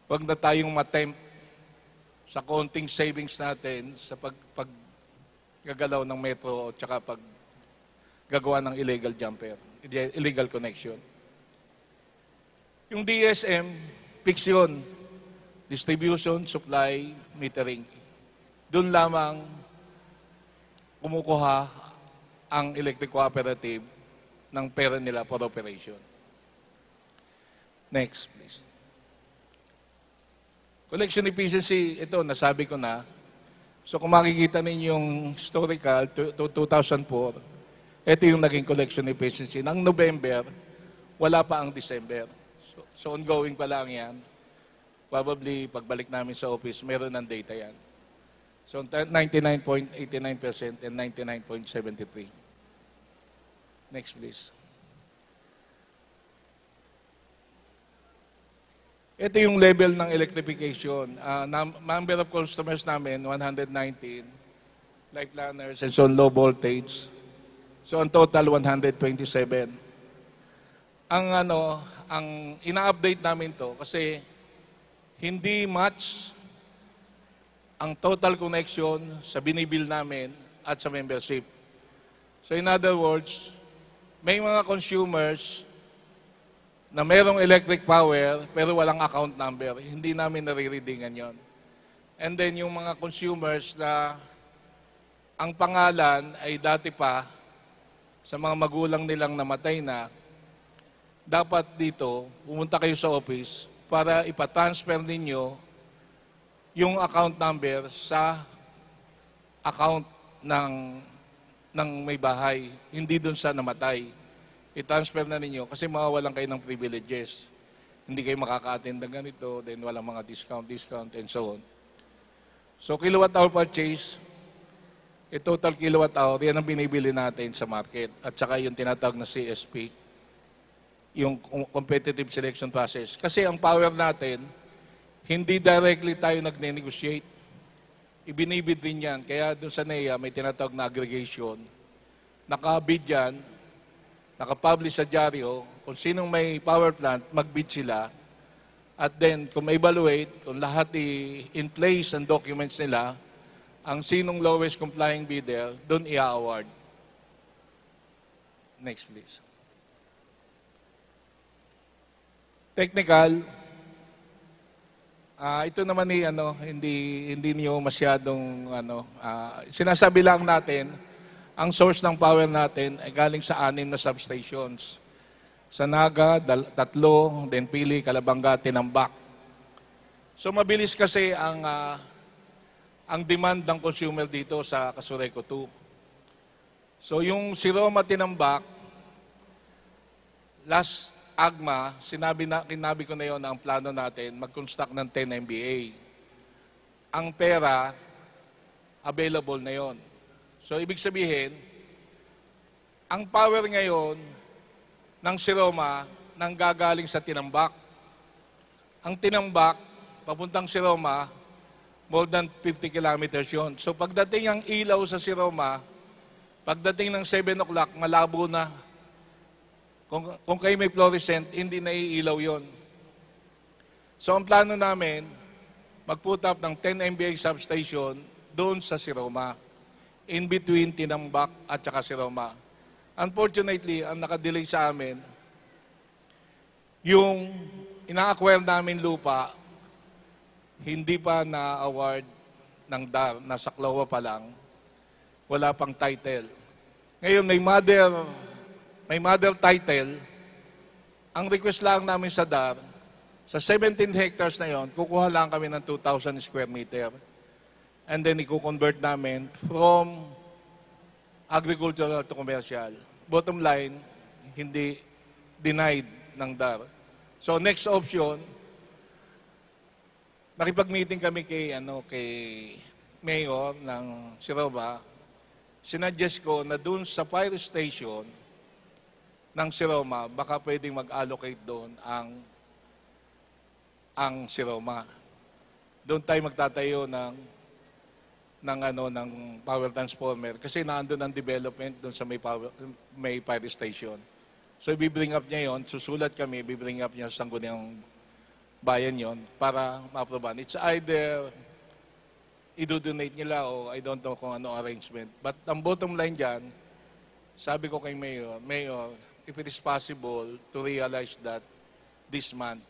Wag na tayong matempt sa konting savings natin sa pag, paggagalaw ng metro at saka pag gagawa ng illegal jumper, illegal connection. Yung D S M, fix yun. Distribution, supply, metering. Doon lamang kumukuha ang electric cooperative ng pera nila for operation. Next, please. Collection efficiency, ito, nasabi ko na. So kung makikita ninyong historical, to, to two thousand four, ito yung naging collection efficiency. Ng November, wala pa ang December. So, so ongoing pa lang yan. Probably, pagbalik namin sa office, meron ng data yan. So, ninety-nine point eighty-nine percent and ninety-nine point seventy-three. Next, please. Ito yung level ng electrification. Ah, num- number of customers namin, one hundred nineteen. Lifeliners and so low voltage. So, ang total, one hundred twenty-seven. Ang ano, ang ina-update namin to kasi hindi match ang total connection sa binibil namin at sa membership. So in other words, may mga consumers na merong electric power pero walang account number. Hindi namin nare-readingan yon. And then yung mga consumers na ang pangalan ay dati pa sa mga magulang nilang namatay na, dapat dito, pumunta kayo sa office para ipa-transfer ninyo yung account number sa account ng, ng may bahay, hindi dun sa namatay. I-transfer na ninyo kasi mawawalan kayo ng privileges. Hindi kayo makaka-attend ng ganito, then walang mga discount, discount, and so on. So, kilowatt hour purchase, yung total kilowatt hour, yan ang binibili natin sa market. At saka yung tinatawag na C S P, yung com- competitive selection process. Kasi ang power natin, hindi directly tayo nagne-negotiate. Ibinibid din yan. Kaya dun sa NEA, may tinatawag na aggregation. Nakabid yan, nakapublish sa dyaryo, kung sinong may power plant, magbid sila. At then, kung ma-evaluate, kung lahat i- in place ang documents nila, ang sinong lowest complying bidder, doon i-award. Next, please. Technical, ah, ito naman ni ano, hindi hindi niyo masyadong ano, ah, sinasabi lang natin, ang source ng power natin ay galing sa anim na substations. Sa Naga, dal- tatlo, then Pili, Calabanga, Tinambac. So mabilis kasi ang ah, ang demand ng consumer dito sa Casureco two. So yung Siroma Tinambac, last AGMA, sinabi na, kinabi ko na yon na ang plano natin, mag-construct ng ten M V A. Ang pera, available na yon. So ibig sabihin, ang power ngayon ng Siroma nanggagaling sa Tinambac. Ang Tinambac, papuntang Siroma, more than fifty kilometers yon. So pagdating ang ilaw sa Siroma, pagdating ng seven o'clock, malabo na. Kung, kung kayo may fluorescent, hindi naiilaw yon. So ang plano namin, mag-put up ng ten M V A substation doon sa Siroma, in between Tinambac at saka Siroma. Unfortunately, ang nakadelay sa amin, yung ina-acquire namin lupa, hindi pa na-award ng DAR, nasa CLOA pa lang, wala pang title. Ngayon, may mother, may mother title. Ang request lang namin sa DAR, sa seventeen hectares na yon, kukuha lang kami ng two thousand square meter. And then, i-convert namin from agricultural to commercial. Bottom line, hindi denied ng DAR. So, next option, nakipag-meeting kami kay, ano, kay Mayor ng Siroma. Sinuggest ko na dun sa fire station ng Siroma, baka pwedeng mag-allocate doon ang, ang Siroma. Doon tayo magtatayo ng, ng, ano, ng power transformer kasi naandun ang development doon sa may power, may fire station. So, i-bring up niya yon, susulat kami, i-bring up niya sa Sangguniang Bayan yon para ma-aprobahan. It's either i-donate nila o I don't know kung ano arrangement. But ang bottom line dyan, sabi ko kay Mayor, "Mayor, if it is possible to realize that this month,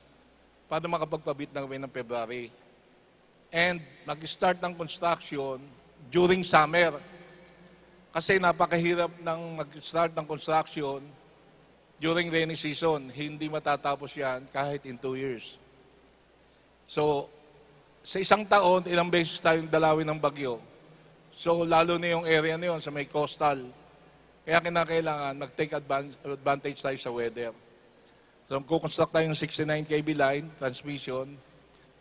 para makapagpabit na kami ng February. And mag-start ng construction during summer." Kasi napakahirap ng mag-start ng construction during rainy season. Hindi matatapos yan kahit in two years. So, sa isang taon, ilang beses tayong dalawin ng bagyo. So, lalo na yung area na yun sa may coastal. Kaya kinakailangan mag-take advan- advantage tayo sa weather. So, magkukonstruct tayo ng sixty-nine K V line, transmission,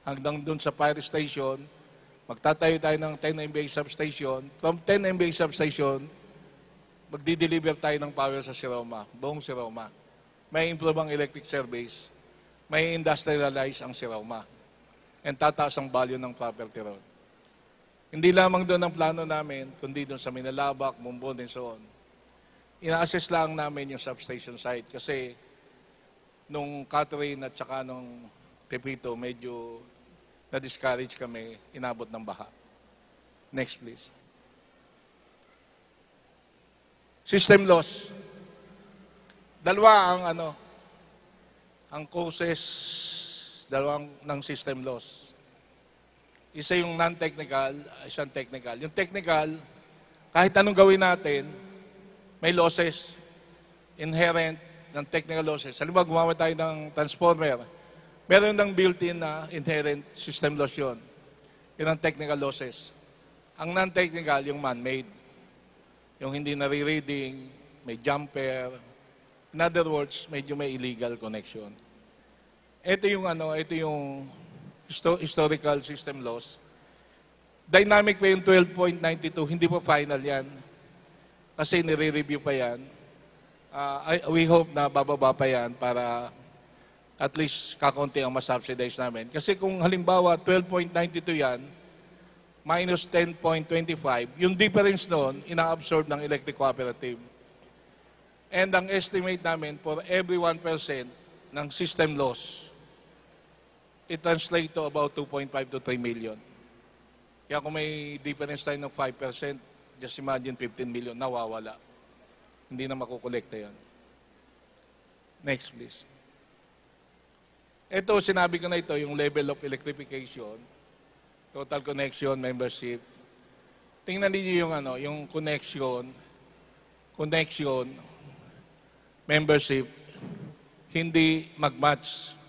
hanggang dun sa fire station. Magtatayo tayo ng ten M V A substation. From ten M V A substation, magdi-deliver tayo ng power sa Siroma, buong Siroma. May improve ang electric service, may industrialize ang Siroma, and tataas ang value ng property road. Hindi lamang doon ang plano namin, kundi doon sa Minalabac, Mumbon, and so on. Ina-assess lang namin yung substation site kasi nung Catherine at saka nung Tepito, medyo na-discourage kami, inabot ng baha. Next, please. System loss. Dalawa ang ano, ang causes, dalawang ng system loss. Isa yung non-technical, isang technical. Yung technical, kahit anong gawin natin, may losses, inherent ng technical losses. Halimbawa, gumawa tayo ng transformer. Meron ng built-in na inherent system loss yun. Yun ang technical losses. Ang non-technical, yung man-made. Yung hindi nare-reading, may jumper. In other words, medyo may illegal connection. Ito yung ano, ito yung histo-, historical system loss. Dynamic pa yung twelve point nine two, hindi pa final yan. Kasi nire-review pa yan. Ah, I, we hope na bababa pa yan para at least kakaunti ang masubsidize namin. Kasi kung halimbawa, twelve point nine two yan, minus ten point twenty five, yung difference noon, ina-absorb ng electric cooperative. And ang estimate namin for every one percent ng system loss, it translate to about two point five to three million. Kaya kung may difference tayo ng five percent, just imagine fifteen million, nawawala. Hindi na makukolekta yan. Next, please. Ito, sinabi ko na ito, yung level of electrification, total connection, membership. Tingnan ninyo yung ano, yung connection, connection, membership, hindi mag-match.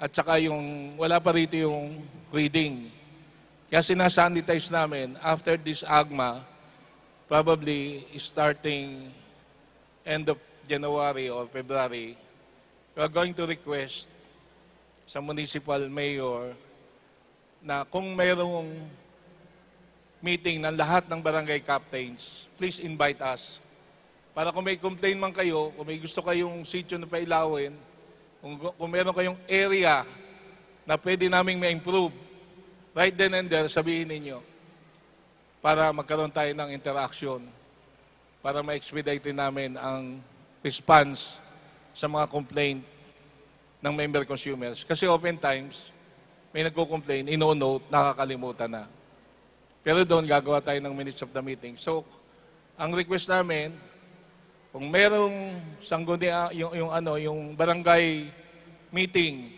At saka yung, wala pa rito yung reading. Kaya sinasanitize namin, after this AGMA, probably starting end of January or February, we are going to request sa municipal mayor na kung mayroong meeting ng lahat ng barangay captains, please invite us. Para kung may complain man kayo, kung may gusto kayong sitio na pailawin, kung, kung meron kayong area na pwede naming ma-improve, right then and there, sabihin ninyo para magkaroon tayo ng interaction, para ma-expedite rin namin ang response sa mga complaint ng member consumers. Kasi oftentimes, may nagko-complain, ino-note, nakakalimutan na. Pero doon, gagawa tayo ng minutes of the meeting. So, ang request namin, kung merong sangguni-, yung, yung, ano, yung barangay meeting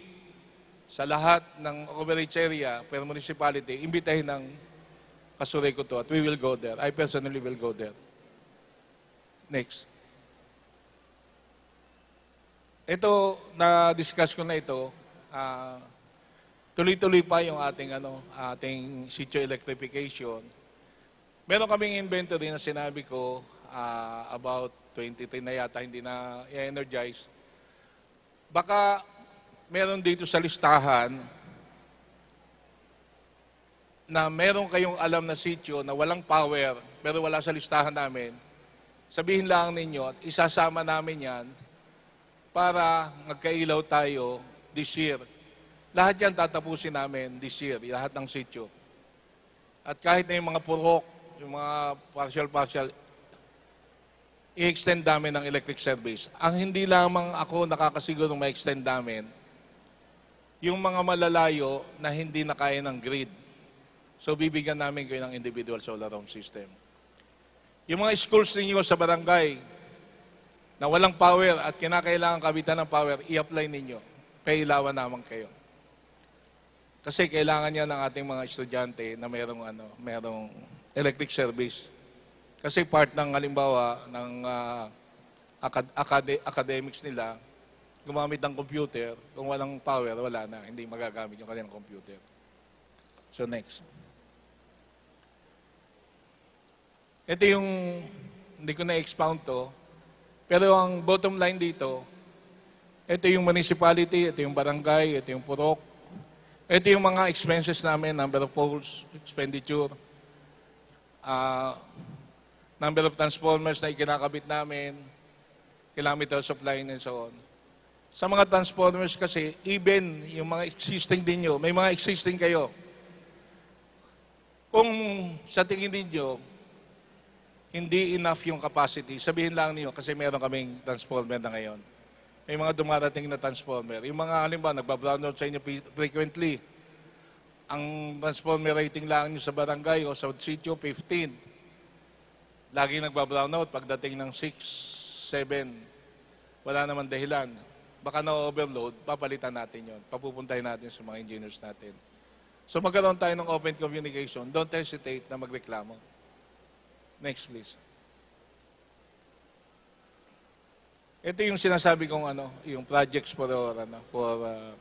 sa lahat ng coverage area per municipality, imbitahin ng Kasureco to at we will go there. I personally will go there. Next. Ito, na-discuss ko na ito, ah, tuloy-tuloy pa yung ating, ano, ating sitio electrification. Meron kaming inventory na sinabi ko, ah, about twenty-three na yata hindi na i-energize. Baka meron dito sa listahan na meron kayong alam na sitio na walang power, pero wala sa listahan namin. Sabihin lang ninyo at isasama namin yan para magkailaw tayo this year. Lahat yan tatapusin namin this year, lahat ng sitio. At kahit na yung mga purok, yung mga partial-partial, i-extend namin ang electric service. Ang hindi lamang ako nakakasiguro ma-extend namin, yung mga malalayo na hindi na kaya ng grid. So, bibigyan namin kayo ng individual solar home system. Yung mga schools ninyo sa barangay na walang power at kinakailangan kabitan ng power, i-apply ninyo. Pailawan naman kayo. Kasi kailangan yan ng ating mga estudyante na merong, ano, merong electric service. Kasi part ng, halimbawa, ng, ah, acad-, acad-, academics nila, gumamit ng computer, kung walang power, wala na, hindi magagamit yung kanilang computer. So, next. Ito yung, hindi ko na-expound to, pero ang bottom line dito, ito yung municipality, ito yung barangay, ito yung purok, ito yung mga expenses namin, number of poles, expenditure, ah, number of transformers na ikinakabit namin, kilometers of line and so on. Sa mga transformers kasi, even yung mga existing ninyo, may mga existing kayo. Kung sa tingin ninyo, hindi enough yung capacity, sabihin lang niyo kasi meron kaming transformer na ngayon. May mga dumarating na transformer. Yung mga, halimbawa, nagba-brownout sa inyo pi-, frequently, Ang transformer rating lang nyo sa barangay o sa sitio, fifteen. Lagi nagba-brownout pagdating ng six, seven. Wala naman dahilan. Baka na-overload, papalitan natin yon. Papupuntahin natin sa mga engineers natin. So magkaroon tayo ng open communication. Don't hesitate na magreklamo. Next, please. Ito yung sinasabi kong ano, yung projects for, ano, for, uh,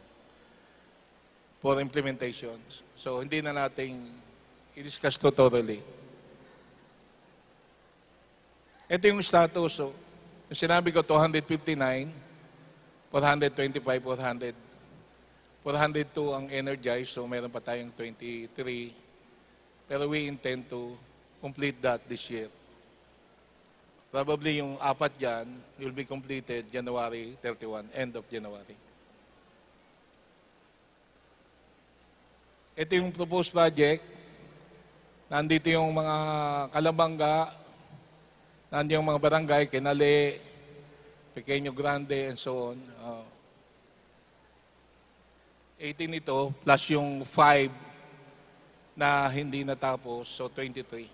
for implementation. So hindi na nating i-discuss to thoroughly. Ito yung status. So, yung sinabi ko, two hundred fifty-nine, four hundred twenty-five, four hundred, four hundred two ang energized, so meron pa tayong twenty-three. Pero we intend to complete that this year. Probably yung apat dyan will be completed January thirty-one, end of January. Ito yung proposed project. Nandito yung mga Calabanga, nandito yung mga barangay, Kinali, Pequeño Grande, and so on. Uh, eighteen ito, plus yung five na hindi natapos, so twenty-three.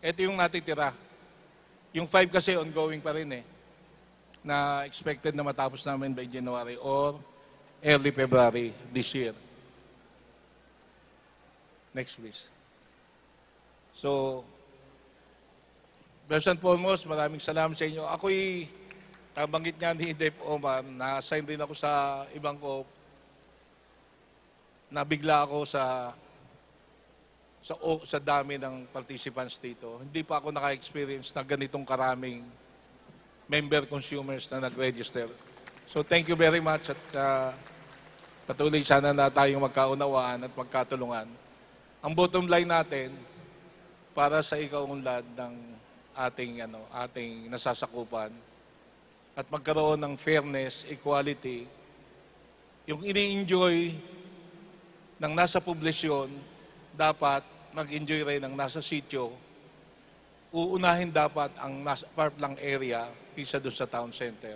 Ito yung natitira. Yung five kasi ongoing pa rin eh, na expected na matapos namin by January or early February this year. Next, please. So, first and foremost, maraming salamat sa inyo. Ako'y, nabanggit nga ni Dep Omar, na-assign rin ako sa ibang co-op. Nabigla ako sa, sa, o, sa dami ng participants dito. Hindi pa ako naka-experience na ganitong karaming member consumers na nag-register. So thank you very much at, ah, patuloy sana na tayong magkaunawaan at magkatulungan. Ang bottom line natin, para sa ikaunlad ng ating, ano, ating nasasakupan at magkaroon ng fairness, equality, yung ini-enjoy ng nasa poblasyon, dapat mag-enjoy rin ng nasa sitio. Uunahin dapat ang nasa parkland area kaysa doon sa town center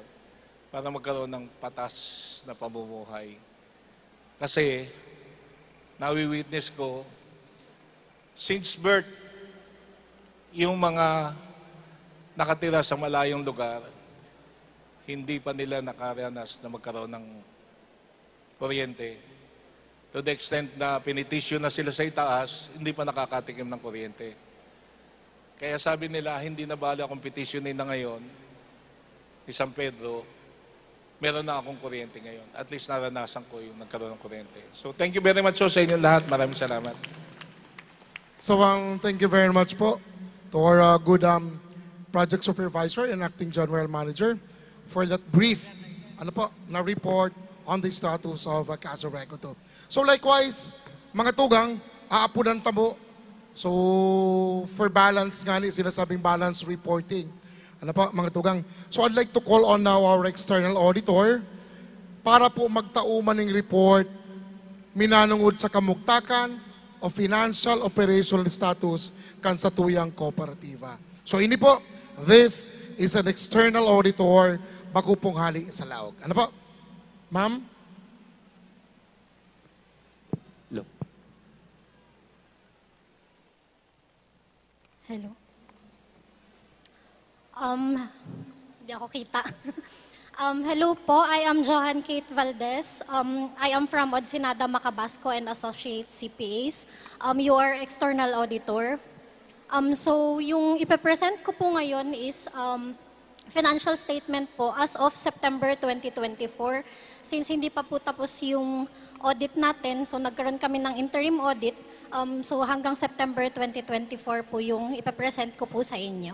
para magkaroon ng patas na pamumuhay. Kasi, nawi-witness ko, since birth, yung mga nakatira sa malayong lugar, hindi pa nila nakaranas na magkaroon ng kuryente. To the extent na pinitisyo na sila sa itaas, hindi pa nakakatikim ng kuryente. Kaya sabi nila, hindi na bala kung petisyonin na ngayon ni San Pedro, meron na akong kuryente ngayon. At least naranasan ko yung nagkaroon ng kuryente. So thank you very much ho sa inyong lahat. Maraming salamat. So, um, thank you very much po to our uh, good um, project supervisor and acting general manager for that brief, ano po, na report on the status of uh, Caso Reco two. So likewise, mga tugang, aapunan ta mo. So for balance nga ni, sinasabing balance reporting. Ano po, mga tugang? So I'd like to call on now our external auditor para po magtao man ng report minanungod sa kamugtakan o financial operational status kan satuyang kooperatiba. So ini po, this is an external auditor, bako pong hali sa laog. Ano po? Ma'am? Hello. Hello. Um, hindi ako kita. Um, hello po, I am Johan Kate Valdez. Um, I am from Odsinada Macabasco and Associates C P As. Um, you are external auditor. Um, so, yung ipe-present ko po ngayon is um, financial statement po as of September twenty twenty-four. Since hindi pa po tapos yung audit natin, so nagkaroon kami ng interim audit. Um, so hanggang September twenty twenty-four po yung ipe-present ko po sa inyo.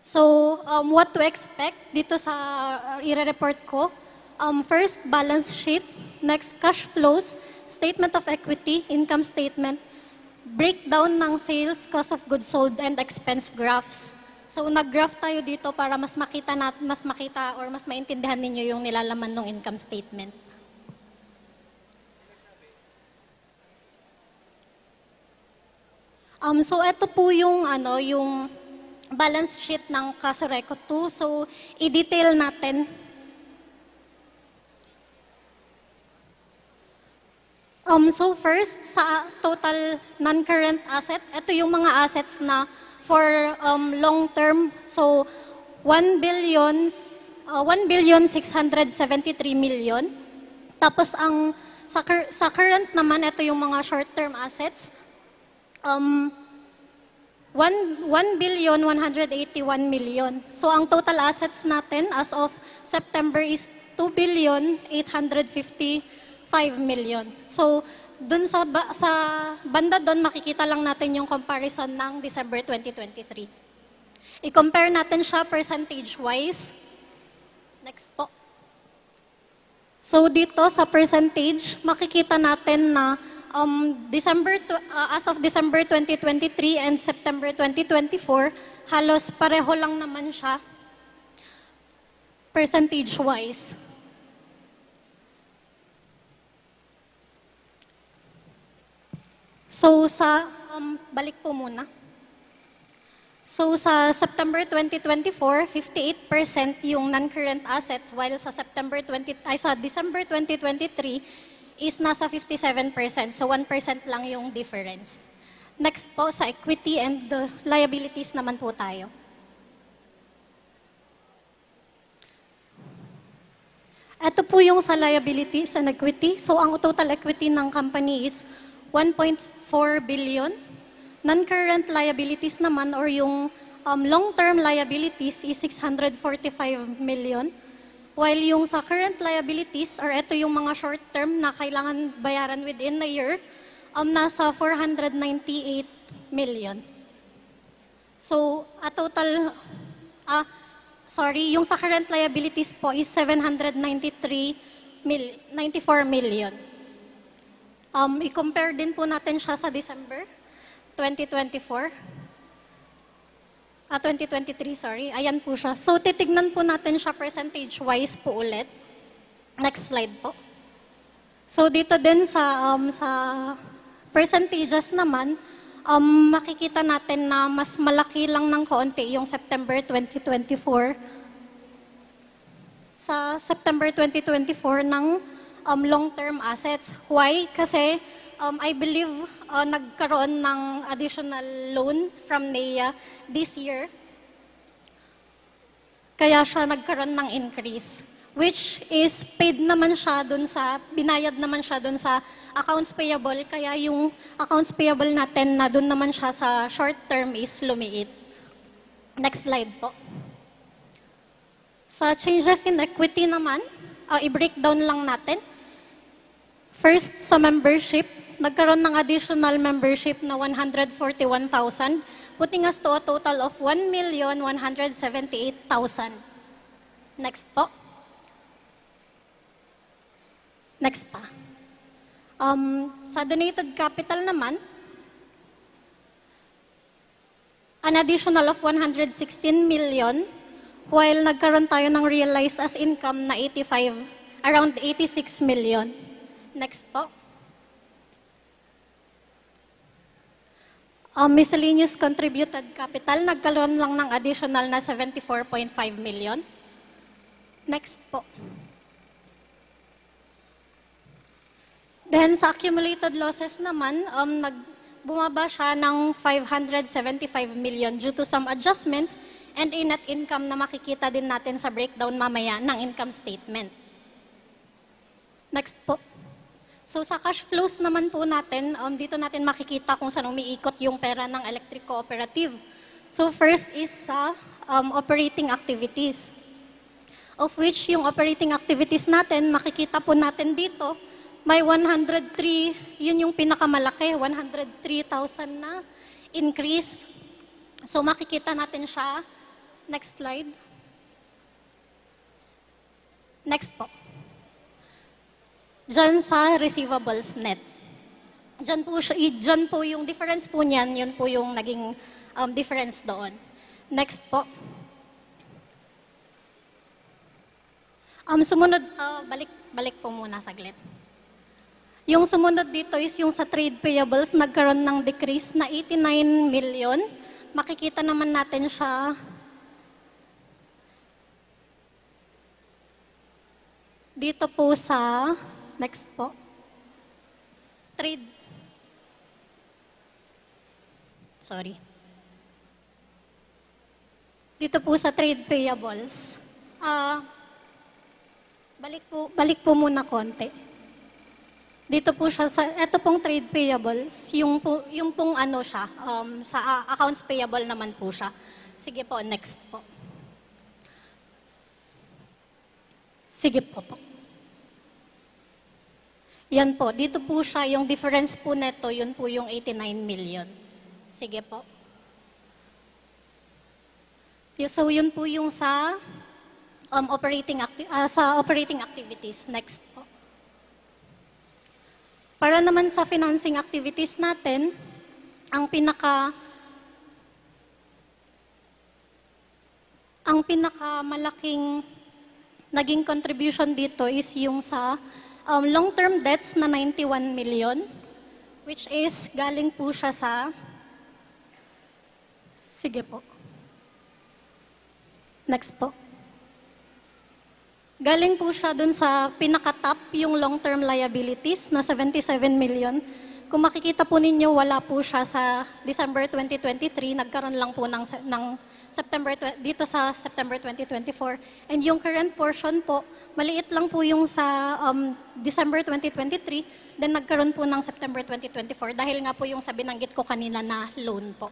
So, um, what to expect dito sa uh, ire-report ko? Um, first, balance sheet. Next, cash flows. Statement of equity, income statement. Breakdown ng sales, cost of goods sold, and expense graphs. So, nag-graph tayo dito para mas makita nat mas makita or mas maintindihan ninyo yung nilalaman ng income statement. Um, so ito po yung ano, yung balance sheet ng Casureco two. So i-detail natin. Um, so first, sa total non-current asset, ito yung mga assets na for um, long term. So, one billion, uh, one billion six hundred seventy-three million. Tapos ang sa, cur- sa current naman, ito yung mga short-term assets. Um, one, one billion one hundred eighty-one million. So, ang total assets natin as of September is two billion eight hundred fifty-five million. So, dun sa, ba, sa banda doon, makikita lang natin yung comparison ng December twenty twenty-three. I-compare natin siya percentage-wise. Next po. So dito sa percentage, makikita natin na um, December tw- uh, as of December twenty twenty-three and September twenty twenty-four, halos pareho lang naman siya percentage-wise. So sa um, balik po muna. So sa September twenty twenty-four, fifty-eight percent yung non-current asset, while sa September twenty ay sa December twenty twenty-three is nasa fifty-seven percent. So one percent lang yung difference. Next po sa equity and the liabilities naman po tayo. Ito po yung sa liabilities and equity. So ang total equity ng company is one point four billion. Non-current liabilities naman or yung um, long-term liabilities is six hundred forty-five million. While yung sa current liabilities or ito yung mga short-term na kailangan bayaran within a year, um, nasa four hundred ninety-eight million. So, a total, ah, sorry, yung sa current liabilities po is seven hundred ninety-three mil, ninety-four million. Um, i-compare din po natin siya sa December twenty twenty-four. Ah, twenty twenty-three, sorry. Ayan po siya. So, titignan po natin siya percentage-wise po ulit. Next slide po. So, dito din sa, um, sa percentages naman, um, makikita natin na mas malaki lang ng kaunti yung September twenty twenty-four sa September twenty twenty-four ng um, long-term assets. Why? Kasi um, I believe uh, nagkaroon ng additional loan from NEA this year. Kaya siya nagkaroon ng increase, which is paid naman siya dun sa, binayad naman siya dun sa accounts payable, kaya yung accounts payable natin na dun naman siya sa short term is lumiit. Next slide po. Sa changes in equity naman, uh, i-breakdown lang natin. First, sa membership, nagkaroon ng additional membership na one hundred forty-one thousand, putting us to a total of one million one hundred seventy-eight thousand. Next po. Next pa. Um, sa donated capital naman, an additional of one hundred sixteen million, while nagkaroon tayo ng realized as income na eighty-five, around eighty-six million. Next po. Uh, miscellaneous contributed capital, nagkaroon lang ng additional na seventy-four point five million. Next po. Then sa accumulated losses naman, um, nag, bumaba siya ng five hundred seventy-five million due to some adjustments and a net income na makikita din natin sa breakdown mamaya ng income statement. Next po. So sa cash flows naman po natin, um, dito natin makikita kung saan umiikot yung pera ng electric cooperative. So first is sa um, operating activities, of which yung operating activities natin, makikita po natin dito, may one hundred three, yun yung pinakamalaki, one hundred three thousand na increase. So makikita natin siya. Next slide. Next po. Diyan sa receivables net. Diyan po, siya, i- diyan po yung difference po niyan, yun po yung naging um, difference doon. Next po. Um, sumunod, ah, balik, balik po muna saglit. Yung sumunod dito is yung sa trade payables, nagkaroon ng decrease na eighty-nine million. Makikita naman natin siya dito po sa, next po. Trade. Sorry. Dito po sa trade payables, ah, balik po, balik po muna konti. Dito po siya sa, eto pong trade payables, yung po, yung pong ano siya, um, sa, ah, accounts payable naman po siya. Sige po, next po. Sige po po. Yan po, dito po siya, yung difference po neto, yun po yung eighty-nine million. Sige po. Y-, so, yun po yung sa, um, operating acti-, ah, sa operating activities. Next po. Para naman sa financing activities natin, ang pinaka, ang pinakamalaking naging contribution dito is yung sa, um, long-term debts na ninety-one million, which is galing po siya sa, sige po. Next po. Galing po siya dun sa pinaka-top, yung long-term liabilities na seventy-seven million. Kung makikita po ninyo, wala po siya sa December twenty twenty-three, nagkaroon lang po ng, ng September twe-, dito sa September twenty twenty-four. And yung current portion po, maliit lang po yung sa, um, December twenty twenty-three, then nagkaroon po ng September twenty twenty-four dahil nga po yung sa binanggit ko kanina na loan po.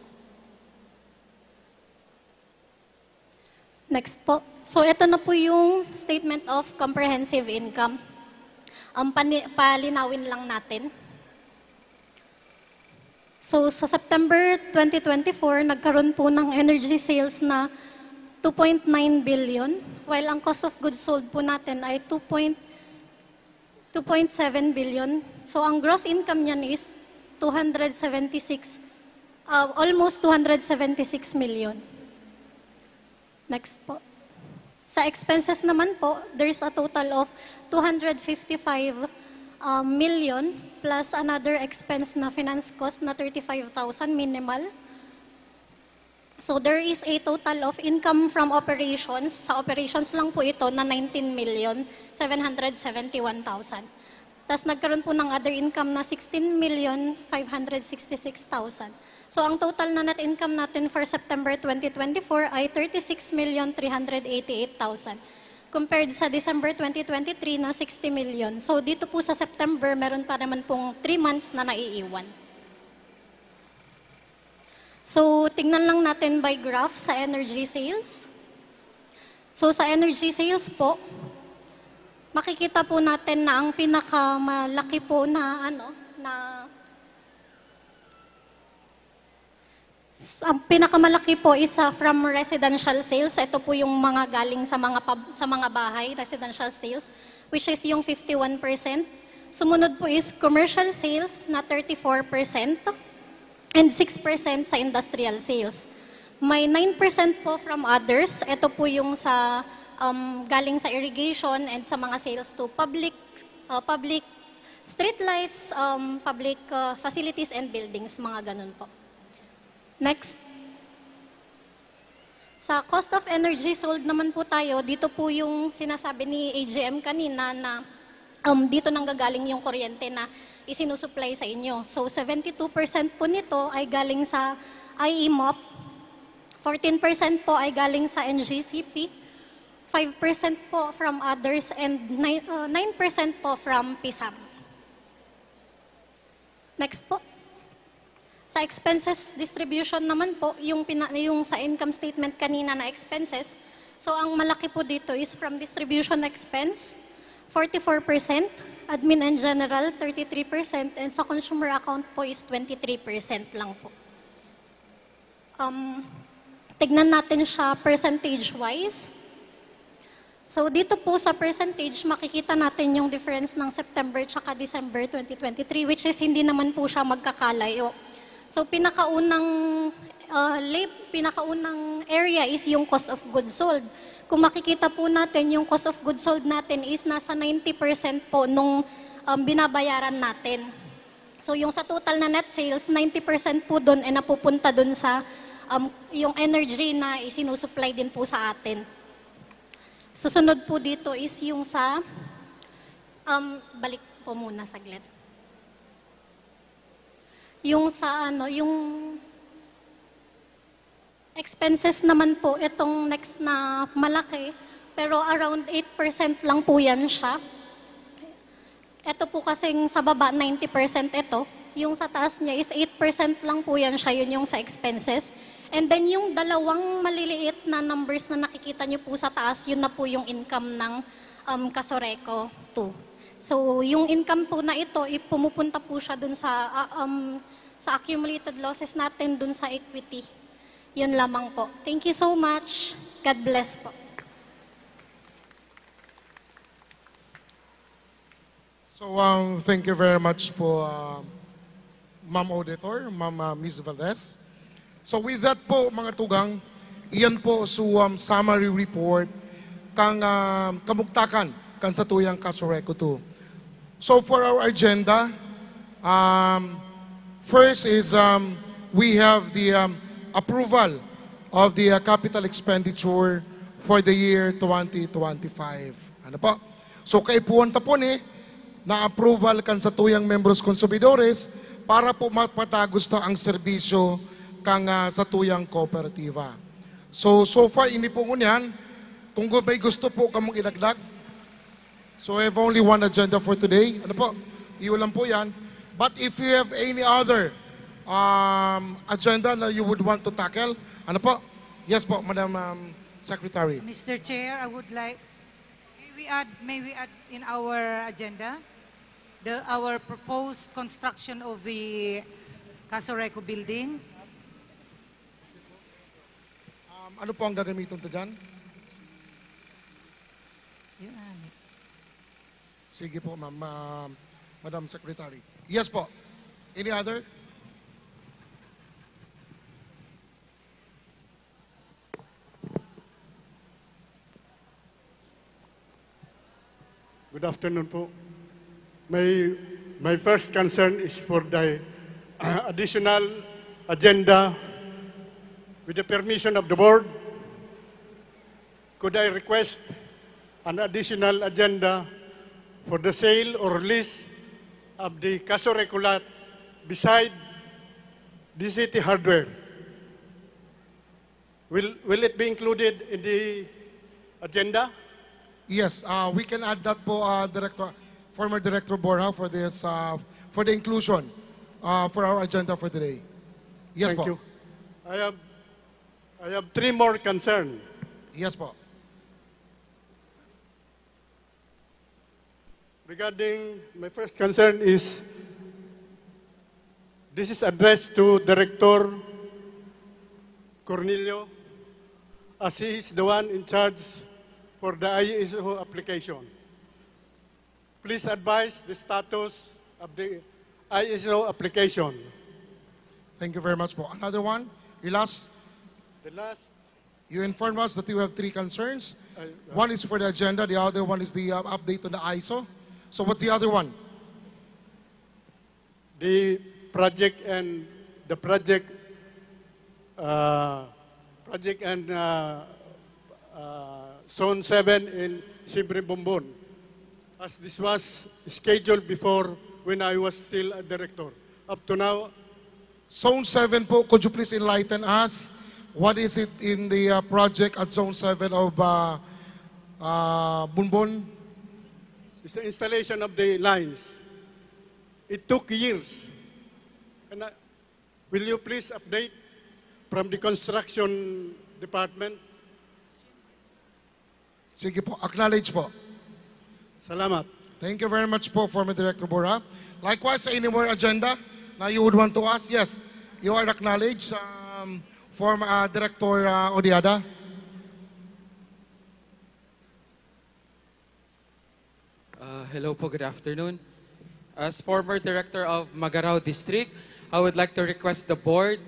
Next po. So, ito na po yung Statement of Comprehensive Income. Ang pani-, palinawin lang natin. So, sa September twenty twenty-four, nagkaroon po ng energy sales na two point nine billion, while ang cost of goods sold po natin ay two point, two point seven billion. So, ang gross income niyan is two hundred seventy-six, uh, almost two hundred seventy-six million. Next po. Sa expenses naman po, there's a total of two hundred fifty-five, uh, million plus another expense na finance cost na thirty-five thousand minimal. So, there is a total of income from operations. Sa operations lang po ito na nineteen million seven hundred seventy-one thousand. Tas nagkaroon po ng other income na sixteen million five hundred sixty-six thousand. So, ang total na net income natin for September twenty twenty-four ay thirty-six million three hundred eighty-eight thousand, compared sa December twenty twenty-three na sixty million. So, dito po sa September, meron pa naman pong three months na naiiwan. So, tingnan lang natin by graph sa energy sales. So, sa energy sales po, makikita po natin na ang pinakamalaki po na, ano, na, s-, ang pinakamalaki po is, ah, from residential sales. Ito po yung mga galing sa mga pab-, sa mga bahay, residential sales, which is yung fifty-one percent. Sumunod po is commercial sales na thirty-four percent and six percent sa industrial sales. May nine percent po from others. Ito po yung sa, um, galing sa irrigation and sa mga sales to public, uh, public streetlights, um, public, uh, facilities and buildings, mga ganun po. Next. Sa cost of energy sold naman po tayo, dito po yung sinasabi ni A G M kanina na, um, dito nanggagaling yung kuryente na isinusupply sa inyo. So, seventy-two percent po nito ay galing sa I E mop, fourteen percent po ay galing sa N G C P, five percent po from others, and nine, uh, nine percent po from PSAM. Next po. Sa expenses distribution naman po, yung pina-, yung sa income statement kanina na expenses, so ang malaki po dito is from distribution expense, forty-four percent, admin and general, thirty-three percent, and sa consumer account po is twenty-three percent lang po. Um, tignan natin siya percentage-wise. So, dito po sa percentage, makikita natin yung difference ng September tsaka December twenty twenty-three, which is hindi naman po siya magkakalayo. So, pinakaunang, ah, lab-, pinakaunang area is yung cost of goods sold. Kung makikita po natin, yung cost of goods sold natin is nasa ninety percent po nung, um, binabayaran natin. So, yung sa total na net sales, ninety percent po dun ay napupunta dun sa, um, yung energy na isinusupply din po sa atin. Susunod po dito is yung sa, um, balik po muna saglit. Yung sa ano, yung expenses naman po, itong next na malaki, pero around eight percent lang po yan siya. Ito po kasing sa baba, ninety percent ito. Yung sa taas niya is eight percent lang po yan siya, yun yung sa expenses. And then yung dalawang maliliit na numbers na nakikita niyo po sa taas, yun na po yung income ng um, Casureco two. So, yung income po na ito, ipumupunta po siya dun sa, ah, um, sa accumulated losses natin dun sa equity. Yun lamang po. Thank you so much. God bless po. So, um, thank you very much po, uh, Ma'am Auditor, Ma'am, uh, Miss Valdez. So, with that po, mga tugang, iyan po so, um, summary report kang, um, kamugtakan kan satuyang Casureco two. So, for our agenda, um, first is, um, we have the, um, approval of the, uh, capital expenditure for the year twenty twenty-five. Ano po? So, kaipuhan ta po ni na approval kan satuyang membros konsumidores para po mapatagos ta ang serbisyo kan, ah, satuyang kooperatiba. So, so far, ini po ngunyan, kung gu- may gusto po kamong idagdag, so we have only one agenda for today. Ano po? Iyo lang po yan. But if you have any other um, agenda na you would want to tackle, ano po? Yes po, Madam um, Secretary. Mister Chair, I would like, may we add, may we add in our agenda, the, our proposed construction of the Casureco building? Um, ano po ang gagamitin ta dyan? Yun, ano. Sige po, ma'am. Ah, Madam Secretary. Yes po. Any other? Good afternoon po. My, my first concern is for the uh, additional agenda. With the permission of the board, could I request an additional agenda for the sale or lease of the Casureco lot beside D C T Hardware? Will, will it be included in the agenda? Yes, uh, we can add that po, uh, Director, former Director Borja, for this, uh, for the inclusion uh, for our agenda for today. Yes Thank po. You. I have, I have three more concern. Yes po. Regarding, my first concern is, this is addressed to Director Cornelio, as he is the one in charge for the I S O application. Please advise the status of the I S O application. Thank you very much po. Another one? Your last? The last You informed us that you have three concerns. Uh, One is for the agenda, the other one is the uh, update on the I S O. So what's the other one? The project and the project uh, project and uh, uh, zone seven in Siempre Bombon, as this was scheduled before when I was still a director. Up to now, Zone seven po, could you please enlighten us? What is it in the uh, project at Zone seven of uh, uh, Bunbon? It's the installation of the lines. It took years. And uh, will you please update from the construction department? Sige po, acknowledge po. Salamat. Thank you very much po, former Director Borja. Likewise, any more agenda na you would want to ask? Yes, you are acknowledged, um, former uh, Director uh, Odiada. Uh, hello po, good afternoon. As former director of Magarao District, I would like to request the board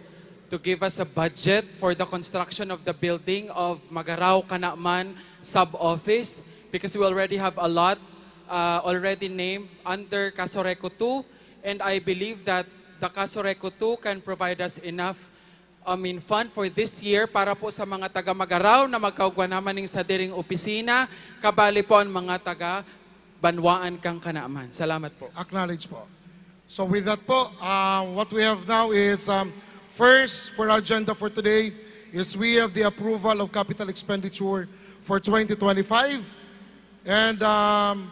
to give us a budget for the construction of the building of Magarao Kanaman Sub-Office, because we already have a lot uh, already named under Casureco two, and I believe that the Casureco two can provide us enough, I mean, fund for this year para po sa mga taga Magarao na magkaugwa naman ning sadiring opisina, kabali po ang mga taga Banwaan kang Kanaman. Salamat po. Acknowledge po. So with that po, uh, what we have now is, um, first for our agenda for today is we have the approval of capital expenditure for twenty twenty-five. And, um,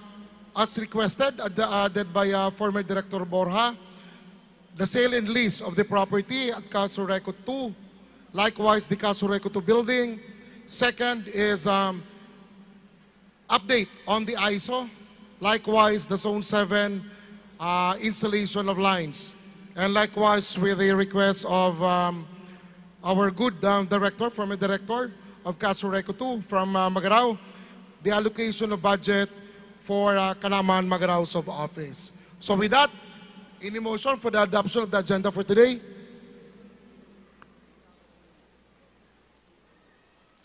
as requested, ad- added by, uh, former Director Borja, the sale and lease of the property at Casureco two, likewise the Casureco two building. Second is, um, update on the ISO, likewise the Zone seven, uh, installation of lines. And likewise with the request of, um, our good, um, director, former director of Casureco two from, uh, Magarao, the allocation of budget for, uh, Kanaman Magarao's of office. So with that, any motion for the adoption of the agenda for today?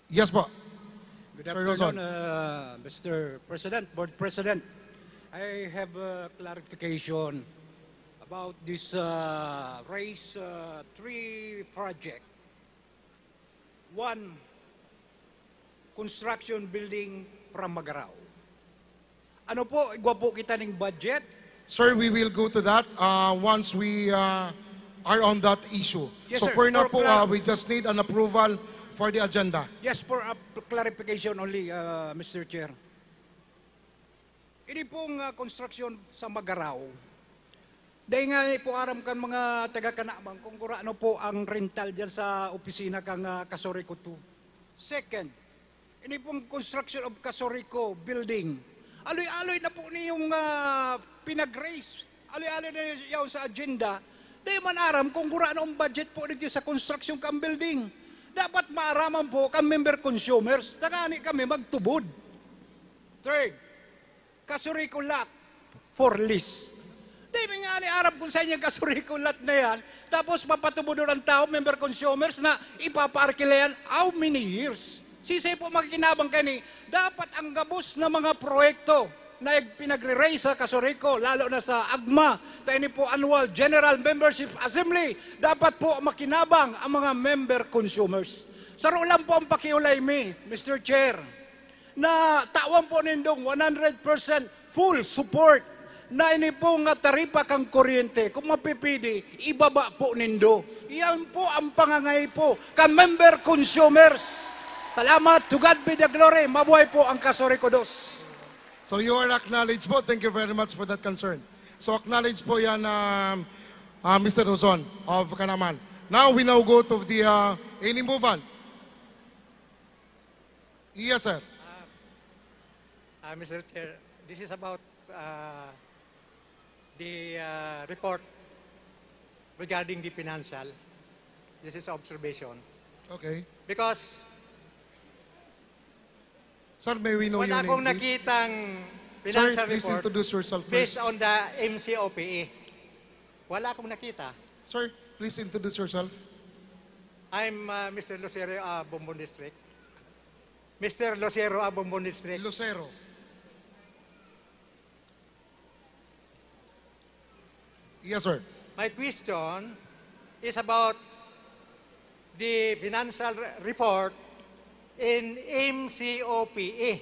Yes po. Good Sir Roson. afternoon, uh, Mister President, Board President. I have a clarification about this, uh, race, uh, three project. One, construction building from Magarao. Ano po, igwa po kita ning budget? Sir, we will go to that, uh, once we, uh, are on that issue. Yes, So sir. for now For po, clar- uh, we just need an approval for the agenda. Just for a clarification only, uh, Mister Chair. Ini pong, uh, construction sa Magarao, dahil nga po aram kan mga taga Kanaman kung kurano po ang rental dyan sa opisina kang, uh, Casureco two. Second, ini pong construction of Casureco building, aloy-aloy na po niyong, ah, pinag-raise. Aloy-aloy na yaon sa agenda. Di man aram kung kurano ang budget po digdi sa construction kan building. Dapat maaraman po kan member consumers, tangani kami magtubod. Third, Casureco lot for lease. Di mi ngani aram kung saan yung Casureco lot na yan. Tapos papatubodon ang tao, member consumers, na ipapaarkila yan. How many years? Sisay po makikinabang kani? Dapat ang gabos na mga proyekto na ig-, pinagre-raise sa Casureco, lalo na sa AGMA, ta ini po annual General Membership Assembly, dapat po makinabang ang mga member consumers. Saro lang po ang pakiulay mi, Mister Chair, na tawan po nindong one hundred percent full support na ini po nga taripa kan kuryente, kung mapipidi, ibaba po nindo. Iyan po ang pangangay po kan member consumers. Salamat. To God be the glory. Mabuhay po ang Casureco dos. So you are acknowledged po. Thank you very much for that concern. So acknowledge po yan, um, uh, Mister Roson of Kanaman. Now we now go to the, uh, any movement? Yes, sir. Uh, Mister Chair, this is about uh, the uh, report regarding the financial. This is observation. Okay. Because Sir, may we know your wala name, akong please? Nakitang Sir, financial please report introduce yourself based first. On the M C O P E. Wala akong nakita. Sir, please introduce yourself. I'm uh, Mister Lucero, uh, Bombon District. Mister Lucero, uh, Bombon District. Lucero. Yes, sir. My question is about the financial re- report in M C O P E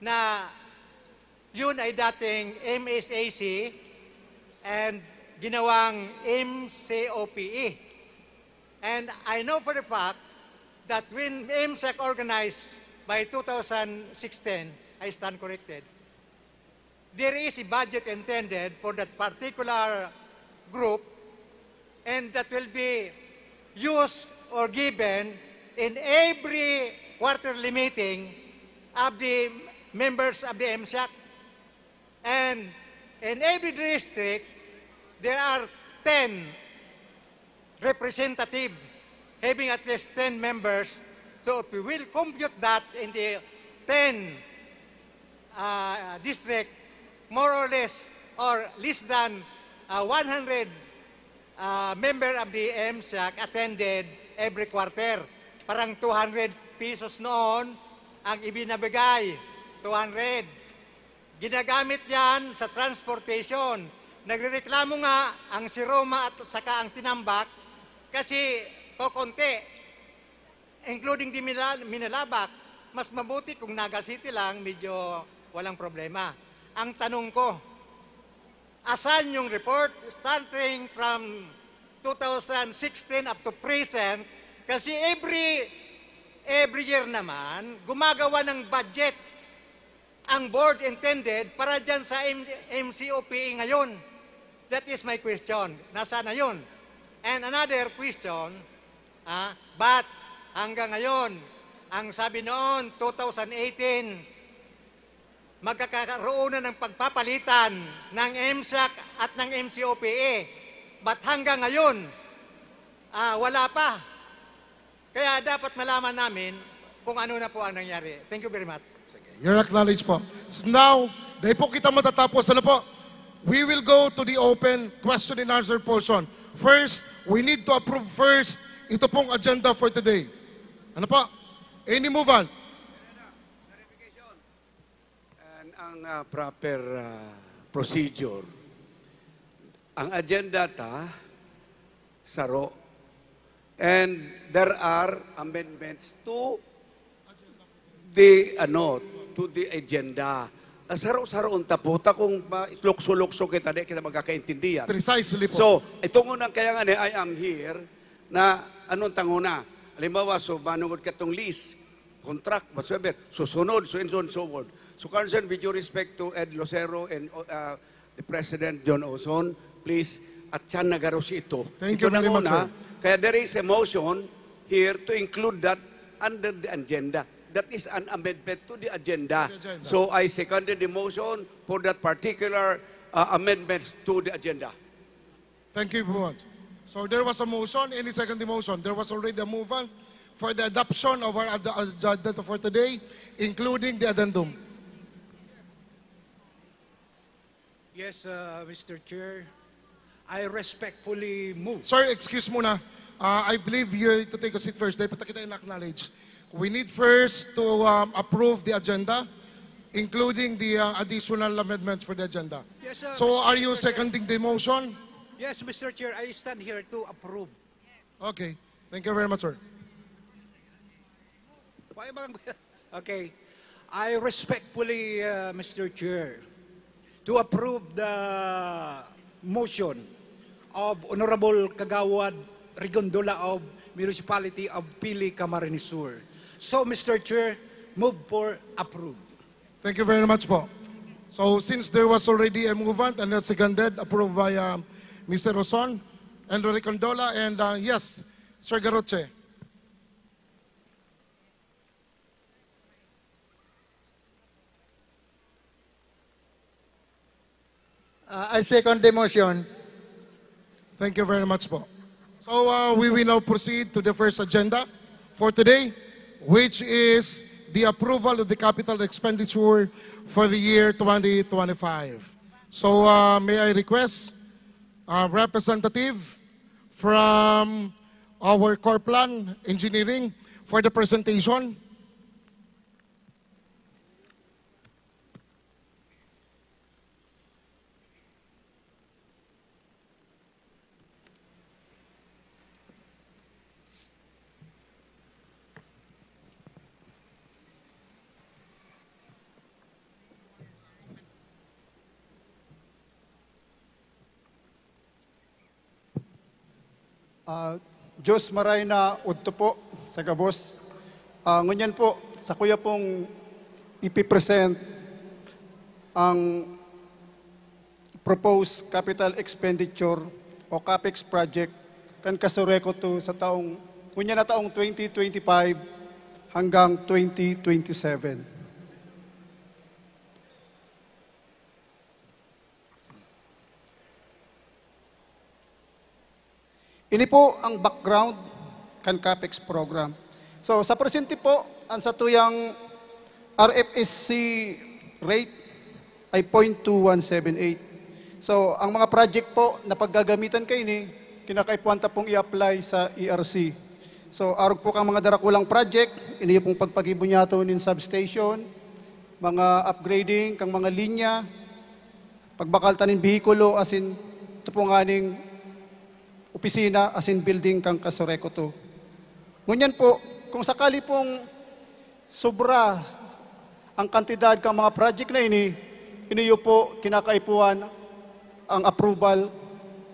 na yun ay dating M S A C and ginawang M C O P E. And I know for a fact that when M S A C organized by two thousand sixteen, I stand corrected, there is a budget intended for that particular group and that will be used or given in every quarterly meeting of the members of the M S A C. And in every district, there are ten representative having at least ten members. So if we will compute that in the ten uh, district, more or less, or less than uh, one hundred uh, member of the M S A C attended every quarter. Parang two hundred pesos noon ang ibinabigay. Two hundred. Ginagamit yan sa transportation. Nagrereklamo nga ang Siroma at saka ang Tinambac kasi kokonti, including di Mila- Minalabac, mas mabuti kung Naga City lang, medyo walang problema. Ang tanong ko, asan yung report starting from two thousand sixteen up to present? Kasi every, every year naman, gumagawa ng budget ang board intended para dyan sa M-, M C O P E ngayon. That is my question. Nasaan na yun? And another question, ah, but hanggang ngayon, ang sabi noon, two thousand eighteen, magkakaroon na ng pagpapalitan ng M S A C at ng M C O P E. But hanggang ngayon, ah, wala pa. Kaya dapat malaman namin kung ano na po ang nangyari. Thank you very much. Your acknowledge po. Now, dahil po kita matatapos, ano po? We will go to the open question and answer portion. First, we need to approve first ito pong agenda for today. Ano po? Any movement? And ang ah, proper ah, procedure, ang agenda ta, saro. And there are amendments to the, ano, to the agenda. Ah, saro-saro ang taputa kung lukso-lukso kita, di kita magkakaintindihan. Precisely po. So, ito ngunang kaya nga ni, I am here, na anong tanguna? Halimbawa, so manungod ka tong lease, contract, whatsoever, susunod, so and so and so forth. So, Carson, with due respect to Ed Lucero and uh, the President John Oson, please, at siya nagaros ito. Thank Ito you very na much, una, sir. Kaya there is a motion here to include that under the agenda. That is an amendment to the agenda. The agenda. So I seconded the motion for that particular uh, amendments to the agenda. Thank you very much. So there was a motion. Any second the motion? There was already a movement for the adoption of our ad- agenda for today, including the addendum. Yes, uh, Mister Chair. I respectfully move. Sir, excuse muna. Uh, I believe you need to take a seat first. Dapat kita in-acknowledge. We need first to um, approve the agenda, including the uh, additional amendments for the agenda. Yes, uh, So are you Mister Chair. Seconding the motion? Yes, Mister Chair, I stand here to approve. Okay. Thank you very much, sir. Why bang- Okay. I respectfully, uh, Mister Chair, to approve the motion of Honorable Kagawad Rigondola of Municipality of Pili, Camarines Sur. So, Mister Chair, move for approve. Thank you very much po. So since there was already a movement and a seconded, approved by um, Mister Roson and Ricondola, and uh, yes, Sir Garoche. Uh, I second the motion. Thank you very much po. So uh, we will now proceed to the first agenda for today, which is the approval of the capital expenditure for the year twenty twenty-five. So uh, may I request uh, representative from our core plan engineering for the presentation. Ah, Diyos maray na udto po sa gabos. Ah, ngunyan po, sakuya pong ipipresent ang proposed capital expenditure o capex project kan Casureco two sa taong, ngunyan na taong twenty twenty-five hanggang twenty twenty-seven. Ini po ang background kan capex program. So, sa presente po, ang satuyang R F S C rate ay point two one seven eight. So, ang mga project po na paggagamitan kaini, kinakaipuhan ta pong i-apply sa E R C. So, arog po kang mga darakulang project, ini pong pagpagibunyato nin substation, mga upgrading kang mga linya, pagbakal ta nin behikulo asin ito po nganing opisina asin building kan Casureco two. Ngunyan po, kung sakali pong sobra ang kantidad kan mga project na ini, iniyo po kinakaipuhan ang approval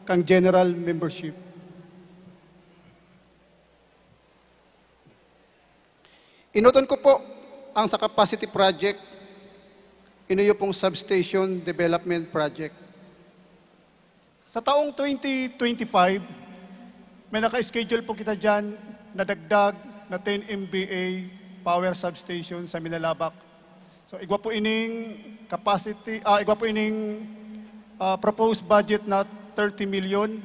kan general membership. Enoton ko po ang sa capacity project, ini pong substation development project. Sa taong twenty twenty-five, may naka-schedule po kita diyan na dagdag na ten M V A power substation sa Minalabac. So, igwa po ining capacity, ah, igwa po ining, ah, proposed budget na thirty million.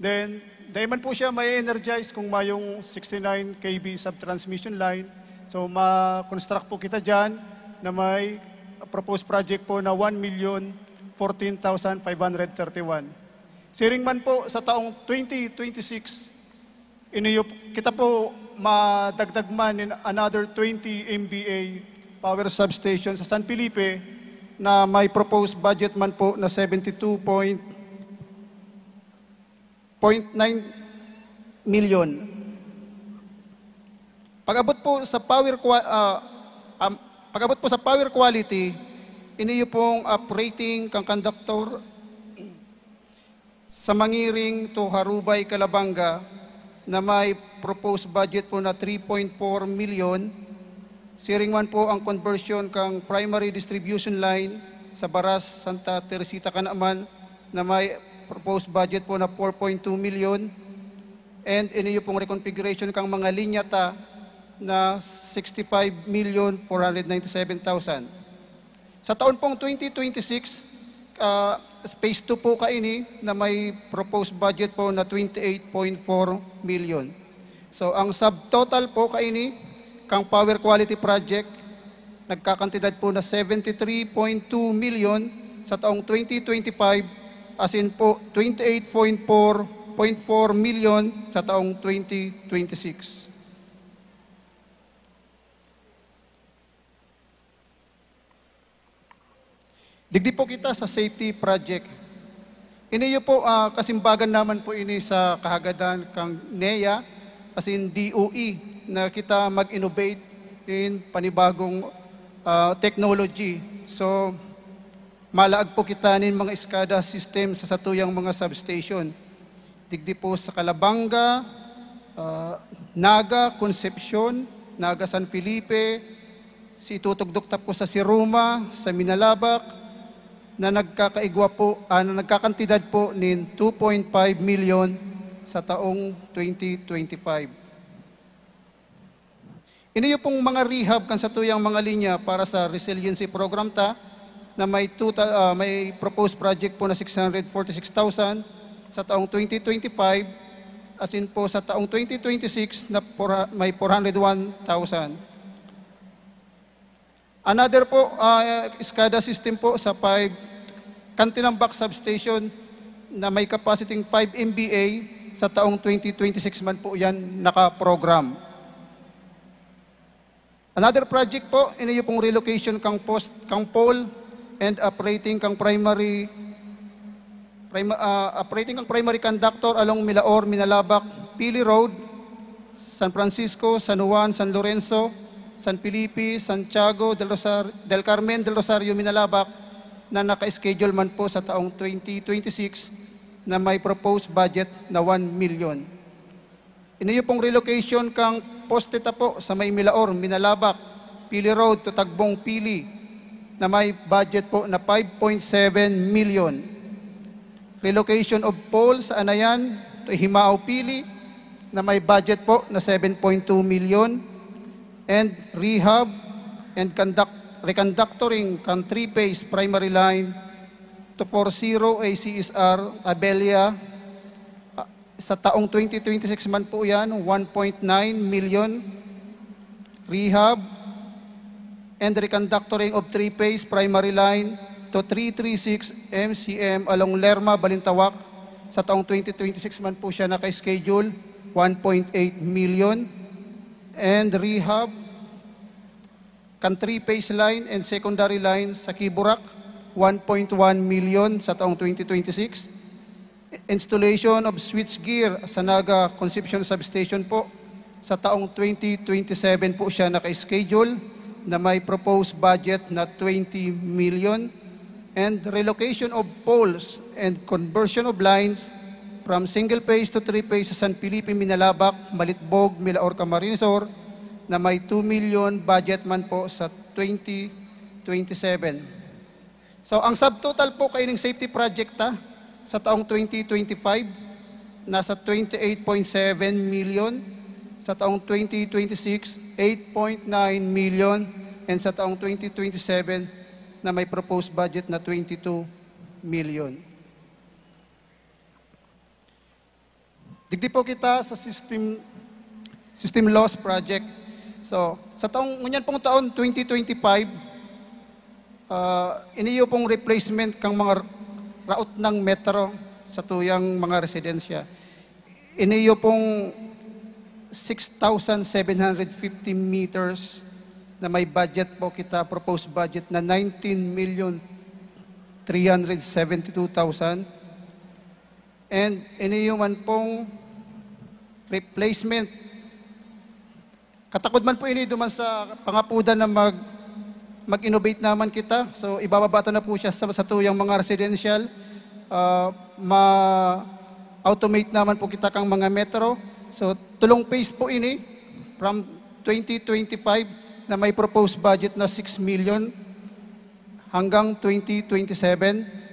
Then, dai man po siya ma-energize kung mayong sixty-nine K V subtransmission line. So, ma-construct po kita diyan na may proposed project po na one million fourteen thousand five hundred thirty-one. Siring man po sa taong twenty twenty-six, iniyup-, kita po madagdag man nin another twenty M V A power substation sa San Felipe na may proposed budget man po na seventy two point, point nine million. Pag-abot po sa power qua-, ah, am-, pag-abot po sa power quality, iniyo pong uprating kan conductor sa Mangiring to Harubay, Calabanga, na may proposed budget po na three point four million. Siring man po ang conversion kang primary distribution line sa Baras, Santa Teresita, Canaman, na may proposed budget po na four point two million. And iniyo pong reconfiguration kang mga linya ta na sixty-five million four hundred ninety-seven thousand. Sa taon pong twenty twenty-six, ah, phase two po kaini na may proposed budget po na twenty-eight point four million. So, ang subtotal po kaini, kang power quality project, nagkakantidad po na seventy-three point two million sa taong twenty twenty-five, asin po twenty-eight point four, point four million sa taong twenty twenty-six. Digdi po kita sa safety project. Iniyo po, ah, kasimbagan naman po ini sa kahagadan kang neya, asin D O E, na kita mag-innovate in panibagong, ah, technology. So, malaag po kita nin mga SCADA system sa satuyang mga substation. Digdi po sa Calabanga, ah, Naga, Concepcion, Naga, San Felipe, si itutugdok ta po sa Siruma, sa Minalabac, na nagkakaigwa po, ah, na nagkakantidad po nin two point five million sa taong twenty twenty-five. Iniyo pong mga rehab kan satuyang mga linya para sa resiliency program ta, na may total, ah, may proposed project po na six hundred forty-six thousand sa taong twenty twenty-five, asin po sa taong twenty twenty-six na pora-, may four hundred one thousand. Another po, ah, SCADA system po sa five Cantinambak Substation na may capacity five M V A, sa taong twenty twenty-six man po yan nakaprogram. Another project po, iniyo pong relocation kang post, kang pole and uprating kang primary, prima-, ah, uprating kang primary conductor along Milaor, Minalabac, Pili Road, San Francisco, San Juan, San Lorenzo, San Felipe, Santiago del Rosar-, del Carmen, del Rosario, Minalabac, na naka-schedule man po sa taong twenty twenty-six na may proposed budget na one million. Iniyo pong relocation kang poste ta po sa may Milaor, Minalabac, Pili Road to Tagbong, Pili, na may budget po na five point seven million. Relocation of pole sa Anayan to Himao, Pili, na may budget po na seven point two million. And rehab and conduct, reconductoring kan three-phase primary line to four zero A C S R, Abella, ah, sa taong twenty twenty-six man po yan, one point nine million. Rehab and reconductoring of three-phase primary line to three three six M C M along Lerma, Balintawak. Sa taong twenty twenty-six man po siya naka-schedule, one point eight million. And rehab kan three-phase line and secondary line sa Kiburak, one point one million sa taong twenty twenty-six. Installation of switchgear sa Naga Concepcion Substation po, sa taong twenty twenty-seven po siya naka-schedule na may proposed budget na twenty million. and relocation of poles and conversion of lines from single phase to three phase sa San Felipe, Minalabac, Malitbog, Milaor, Camarines Sur, na may two million budget man po sa twenty twenty-seven. So, ang subtotal po kaining safety project ta sa taong twenty twenty-five, nasa twenty-eight point seven million, sa taong twenty twenty-six, eight point nine million, and sa taong twenty twenty-seven na may proposed budget na twenty-two million. Digdi po kita sa system, system loss project. So, sa taong, ngunyan pong taon, twenty twenty-five, ah, iniyo pong replacement kang mga raot ng metro sa tuyang mga residensya. Iniyo pong six thousand seven hundred fifty meters na may budget po kita, proposed budget na nineteen million three hundred seventy-two thousand. And iniyo man pong replacement. Katakod man po ini duman sa pangapudan na mag, mag-innovate naman kita. So, ibababa ta na po siya sa, sa tuyang mga residential. Ah, ma-automate naman po kita kang mga metro. So, tulong phase po ini from twenty twenty-five na may proposed budget na six million hanggang twenty twenty-seven.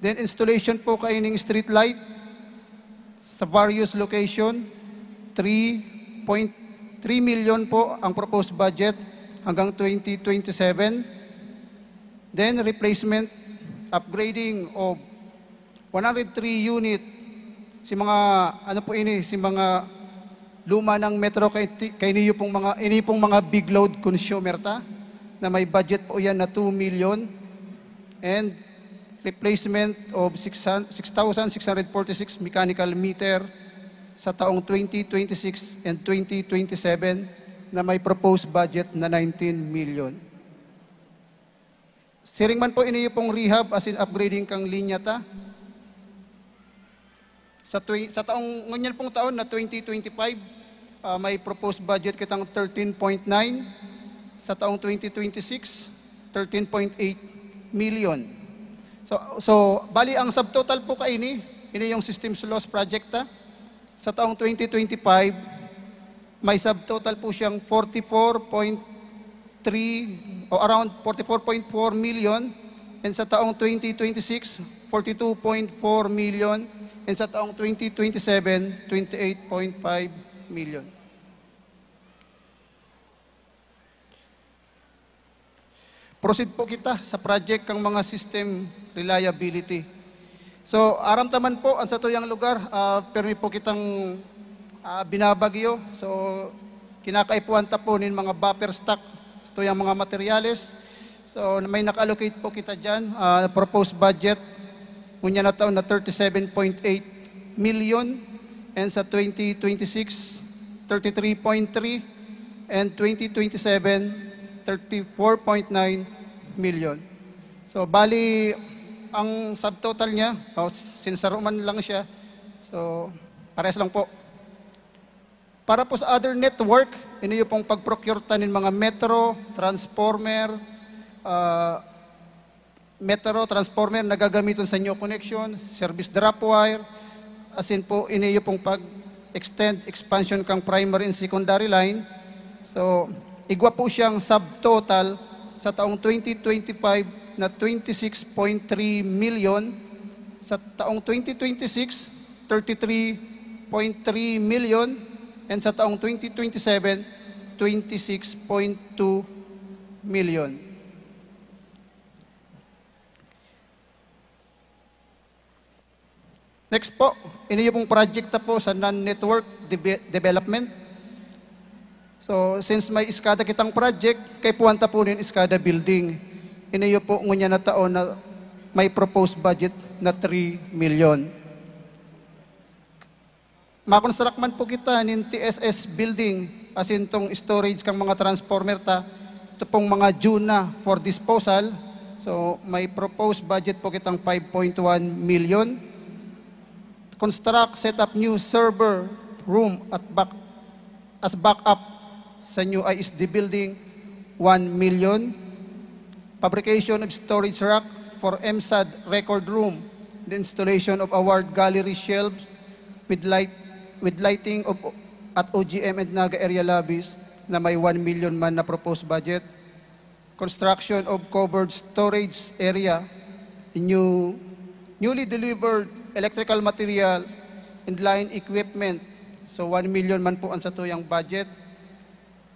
Then installation po kaining street light sa various location, three point three million po ang proposed budget hanggang twenty twenty-seven. Then replacement, upgrading of one hundred three unit, si mga, ano po ini, si mga luma ng metro kay, kay niyo pong mga, ini pong mga big load consumer ta, na may budget po yan na two million, and replacement of six thousand six hundred forty-six mechanical meter sa taong twenty twenty-six and twenty twenty-seven na may proposed budget na nineteen million. Siring man po ini pong rehab as in upgrading kang linya ta. Sa, twi- sa taong, ngunyan pong taon na twenty twenty-five, ah, may proposed budget kitang thirteen point nine. Sa taong twenty twenty-six, thirteen point eight million. So, so bali ang subtotal po kaini, ini yung systems loss project ta. Sa taong twenty twenty-five, may subtotal po siyang forty-four point three o around forty-four point four million, and sa taong twenty twenty-six, forty-two point four million, and sa taong twenty twenty-seven, twenty-eight point five million. Proceed po kita sa project kang mga system reliability. So, aram ta man po, ang satuyang lugar, ah, permi po kitang, ah, binabagyo. So, kinakaipuhan ta po nin mga buffer stock sa tuyang mga materyales. So, may naka-allocate po kita dyan, ah, proposed budget, ngunyan na taon na thirty-seven point eight million, and sa twenty twenty-six, thirty-three point three, and twenty twenty-seven, thirty-four point nine million. So, bali, ang subtotal niya, o, sinsaro man lang siya, so, parehas lang po. Para po sa other network, iniyo pong pag-procure ta nin mga metro, transformer, ah, metro, transformer na gagamiton sa new connection, service drop wire, asin po iniyo pong pag-extend, expansion kang primary and secondary line. So, igwa po siyang subtotal sa taong twenty twenty-five na twenty-six point three million, sa taong twenty twenty-six, thirty-three point three million, and sa taong twenty twenty-seven, twenty-six point two million. Next po, ini yung pong project ta po sa non-network deve-, development. So, since may Escada kitang project, kaipuhan ta po nin Escada Building. Ini yung po ngunyan na taon na may proposed budget na three million. Makonstruct man po kita nin T S S building, asin tong storage kang mga transformer ta, ito pong mga due na for disposal. So, may proposed budget po kitang five point one million. Construct, set up new server room at back, as backup sa new I S D building, one million. Fabrication of storage rack, for M SAD record room, the installation of award gallery shelves with light, with lighting of, at O G M and Naga area lobbies na may one million man na proposed budget. Construction of covered storage area, new, newly delivered electrical material and line equipment. So, one million man po ang satuyang budget.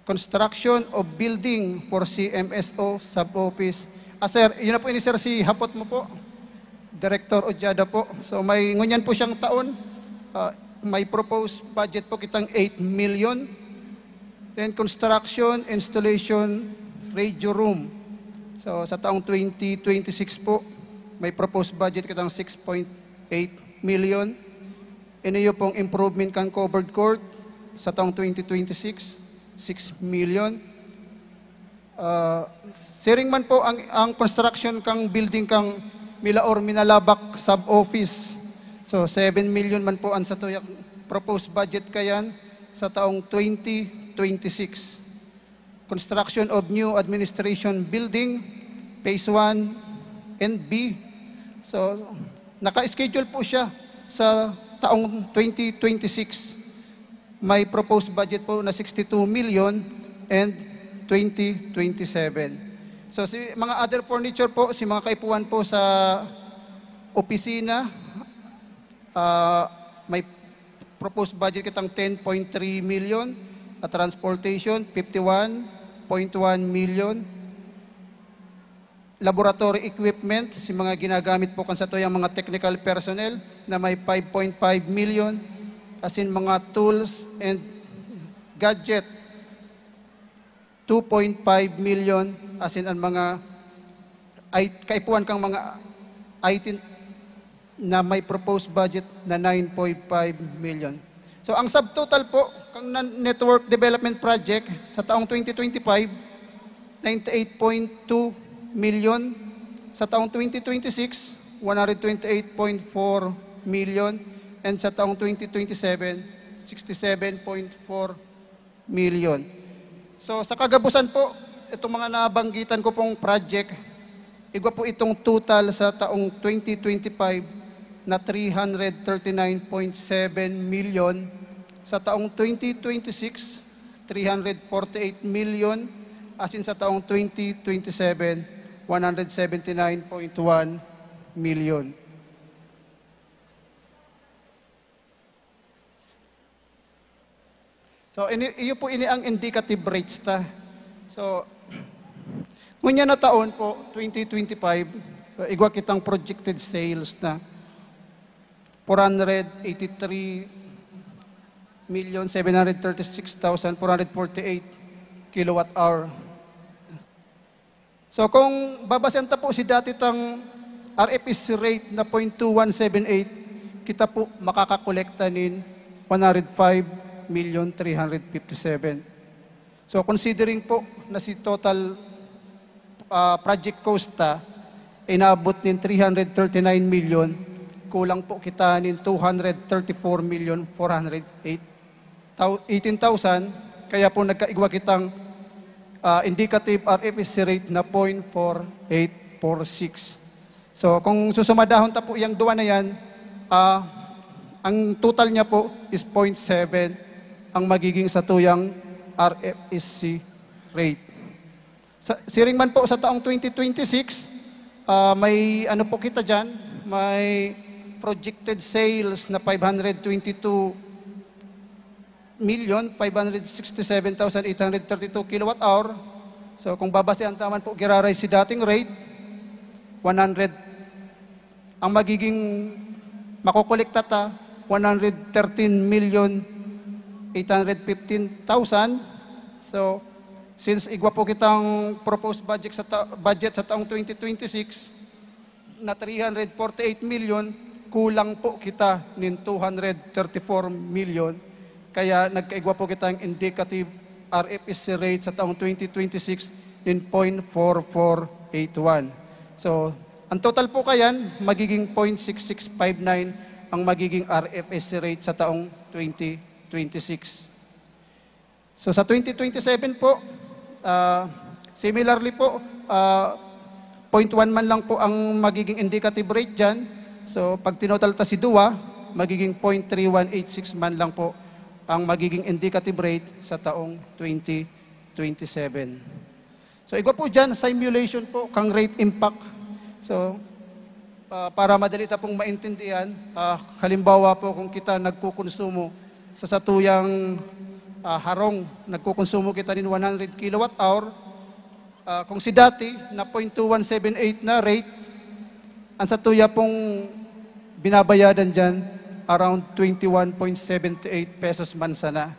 Construction of building for C M S O sub-office. Ah, sir, yun na po ini, sir, si hapot mo po. Director Ojada po. So, may ngunyan po siyang taon. Ah, may proposed budget po kitang eight million. Then, construction, installation, radio room. So, sa taong twenty twenty-six po, may proposed budget kitang six point eight million. Ini pong improvement kan covered court sa taong twenty twenty-six, six million. Ah, siring man po ang, ang construction kang building kang Milaor Minalabak Sub-Office. So, seven million man po ang satuyang proposed budget kayan sa taong twenty twenty-six. Construction of new administration building, phase one and B. So, naka-schedule po siya sa taong twenty twenty-six. May proposed budget po na sixty-two million and twenty twenty-seven. So, si mga other furniture po, si mga kaipuhan po sa opisina, ah, may proposed budget kitang ten point three million, at transportation, fifty-one point one million, laboratory equipment, si mga ginagamit po kan satuyang mga technical personnel na may five point five million, asin mga tools and gadget, two point five million, asin ang mga I-, kaipuhan kang mga I T na may proposed budget na nine point five million. So, ang subtotal po, kang nan-, network development project sa taong twenty twenty-five, ninety-eight point two million. Sa taong twenty twenty-six, one hundred twenty-eight point four million. And sa taong twenty twenty-seven, sixty-seven point four million. So, sa kagabusan po, itong mga nabanggitan ko pong project, igwa po itong total sa taong twenty twenty-five na three hundred thirty-nine point seven million, sa taong twenty twenty-six, three hundred forty-eight million, asin sa taong twenty twenty-seven, one hundred seventy-nine point one million. So, ini, iyo po ini ang indicative rates ta. So, ngunyan na taon po, twenty twenty-five, igwa kitang projected sales na four hundred eighty-three million seven hundred thirty-six thousand four hundred forty-eight kilowatt hour. So, kung babasehan ta po si dati tang R F S C rate na point two one seven eight, kita po makakakolekta nin one hundred five million three hundred fifty-seven. So, considering po na si total, ah, project cost ta, inabot nin three hundred thirty-nine million, kulang po kita nin two hundred thirty-four million four hundred eight thou-, eighteen thousand, kaya po nagkaigwa kitang, ah, indicative R F S C rate na point four eight four six. So, kung susumadahon ta po yang duwa na yan, ah, ang total niya po is point seven ang magiging satuyang R F S C rate. Sa, siring man po sa taong twenty twenty-six, ah, may ano po kita dyan, may projected sales na five hundred twenty-two million five hundred sixty-seven thousand eight hundred thirty-two kilowatt hour. So, kung babasehan ta man po giraray si dating rate, one hundred, ang magiging makokolekta ta, one hundred thirteen million eight hundred fifteen thousand. So, since igwa po kitang proposed budget sa ta-, budget sa taong twenty twenty-six na three hundred forty-eight million, kulang po kita nin two hundred thirty-four million. Kaya nagkaigwa po kitang indicative R F S C rate sa taong twenty twenty-six nin point four four eight one. So, ang total po kayan, magiging point six six five nine ang magiging R F S C rate sa taong twenty twenty-six. So, sa twenty twenty-seven po, ah, similarly po, ah, Point one man lang po ang magiging indicative rate dyan. So, pag tinotal ta si duwa, magiging point three one eight six man lang po ang magiging indicative rate sa taong twenty twenty-seven. So, igwa po dyan, simulation po kang rate impact. So, ah, para madali ta pong maintindihan, ah, halimbawa po, kung kita nagkukonsumo sa satuyang, ah, harong, nagkukonsumo kita nin one hundred kilowatt hour, ah, kung si dati na point two one seven eight na rate, ang satuya pong binabayadan dyan, around twenty-one point seventy-eight pesos man sana.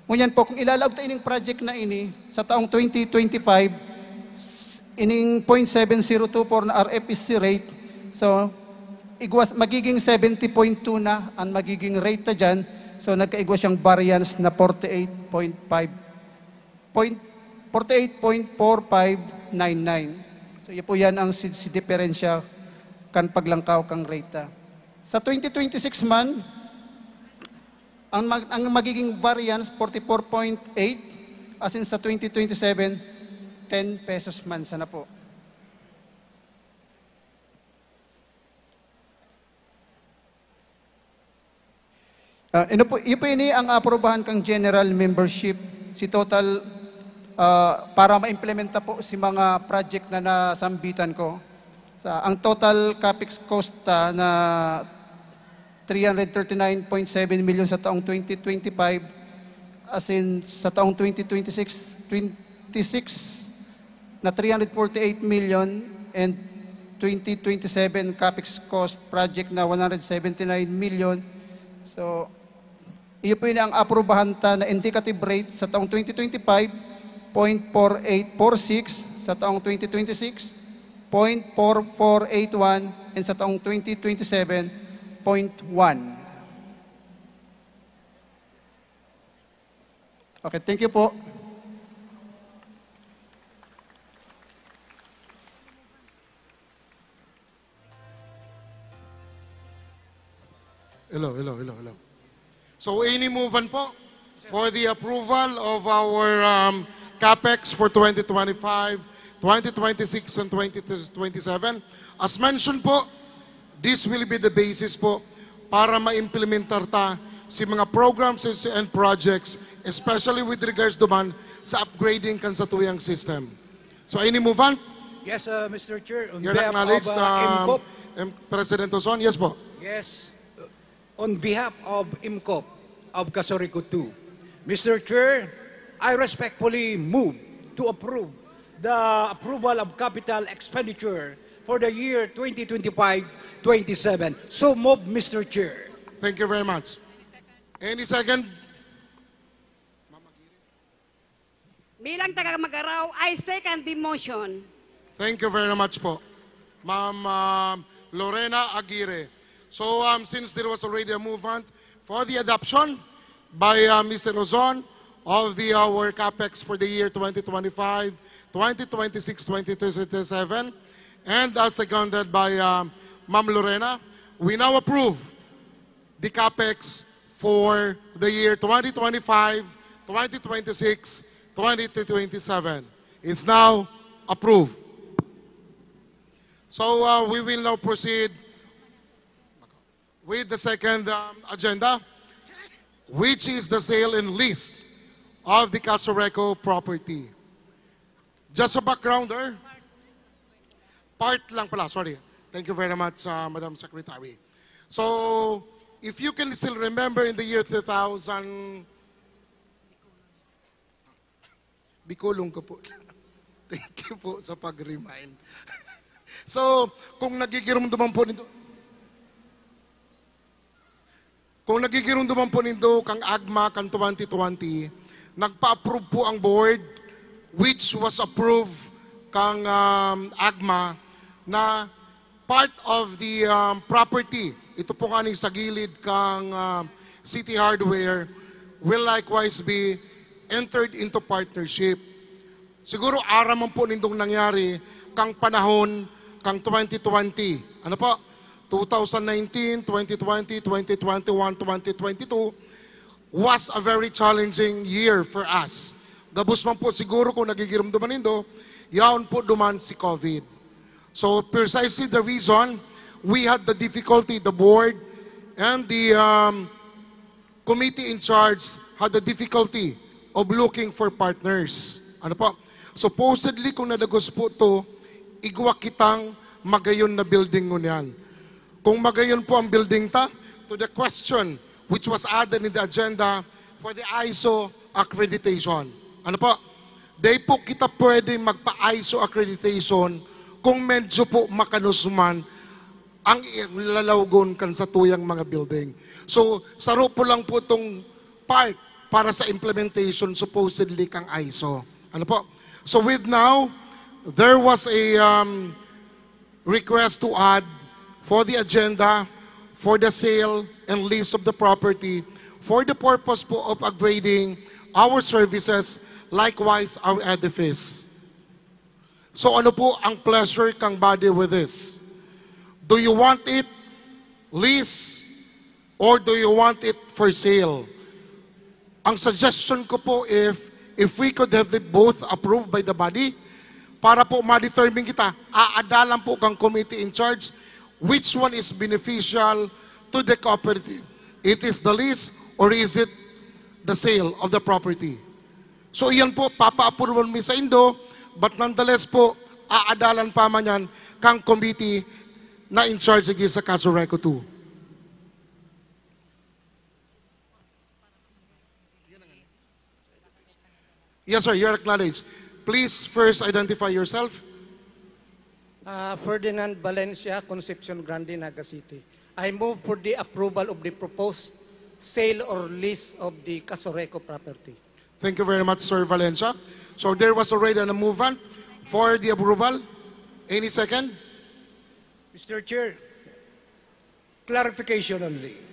Ngunyan po, kung ilalaog ta ining project na ini sa taong twenty twenty-five, ining point seven zero two four na R F S C rate, so, igwas, magiging seventy point two na ang magiging rate ta dyan. So, nagkaigwa siyang variance na forty-eight point five, point, forty-eight point four five nine nine. So, iyo po yan ang si, si diferensya kan paglangkaw kang rate ta. Sa twenty twenty-six man, ang mag-, ang magiging variance, forty-four point eight, as in sa twenty twenty-seven, ten pesos man sana po. Ah, ino po, iyo po ini ang aprubahan kang general membership, si total, ah, para maimplementa po si mga project na nasambitan ko. Sa, ang total capex cost, ah, na three hundred thirty-nine point seven million sa taong twenty twenty-five, as in, sa taong twenty twenty-six, twenty-six na three hundred forty-eight million, and twenty twenty-seven capex cost project na one hundred seventy-nine million. So, iyo po ini ang aprubahan ta na indicative rate sa taong twenty twenty-five, point four eight four six, sa taong twenty twenty-six, point four four eight one, and sa taong twenty twenty-seven, point one. Okay, thank you po. Hello, hello, hello, hello. So, any movement po for the approval of our, um, capex for twenty twenty-five, twenty twenty-six, and twenty twenty-seven? As mentioned po, this will be the basis po para ma-implementar ta si mga programs and projects, especially with regards duman sa upgrading kan satuyang system. So, any movement? Yes, uh, Mister Chair, on Your behalf acknowledge, of, uh, um, MCOP. M-, President Ozon, yes po. Yes, uh, on behalf of MCOP of Casureco two, Mister Chair, I respectfully move to approve the approval of capital expenditure for the year twenty twenty-five twenty-seven. So move, Mister Chair. Thank you very much. Any second? Bilang taga Magaraw, I second the motion. Thank you very much po, Ma'am, um, Lorena Aguirre. So, um, since there was already a movement for the adoption by, uh, Mister Ozon of the, our capex for the year twenty twenty-five, twenty twenty-six, twenty twenty-seven, and, uh, seconded by, um, Ma'am Lorena, we now approve the capex for the year twenty twenty-five, twenty twenty-six, twenty twenty-seven. It's now approved. So, uh, we will now proceed with the second, um, agenda, which is the sale and lease of the Casureco property. Just a backgrounder, part lang pala, sorry. Thank you very much, uh, Madam Secretary. So, if you can still remember in the year two thousand, Bicolong ko po. Thank you po sa pag-remind. So, kung nagigirumduman po nito, kung nagigirumduman po nindo, kang AGMA, kang twenty twenty, nagpa-approve po ang board, which was approved kang, um, AGMA, na part of the, um, property, ito po nga ni sa gilid kang, um, City Hardware, will likewise be entered into partnership. Siguro aram man po nindong nangyari kang panahon kang twenty twenty. Ano po? Two thousand nineteen, twenty twenty, twenty twenty-one, twenty twenty-two was a very challenging year for us. Gabos man po siguro kung nagigirumduman nindo, yaon po duman si COVID. So precisely the reason we had the difficulty, the board and the um, committee in charge had the difficulty of looking for partners. Ano po? Supposedly, kung nadagos po to, igwa kitang magayon na building ngunyan. Kung magayon po ang building ta, to the question which was added in the agenda for the ISO accreditation. Ano po? Di po kita pwede magpa-ISO accreditation kung medyo po makanusman ang i-, lalawgon kan satuyang mga building. So, saro po lang po tong part para sa implementation supposedly kang ISO. Ano po? So with now, there was a um, request to add for the agenda for the sale and lease of the property for the purpose po of upgrading our services, likewise our edifice. So ano po ang pleasure kang body with this? Do you want it lease or do you want it for sale? Ang suggestion ko po, if if we could have it both approved by the body, para po ma-determine kita, aadalan po kang committee in charge which one is beneficial to the cooperative. It is the lease or is it the sale of the property? So iyan po, papa-approvean mi sa indo, but nonetheless po, aadalan pa man yan kang committee na in charge sa Casureco two. Yes, sir, you're acknowledged. Please first identify yourself. Uh, Ferdinand Valencia, Concepcion Grande, Naga City. I move for the approval of the proposed sale or lease of the Casureco property. Thank you very much, Sir Valencia. So there was already an movement for the approval. Any second? Mister Chair, clarification only.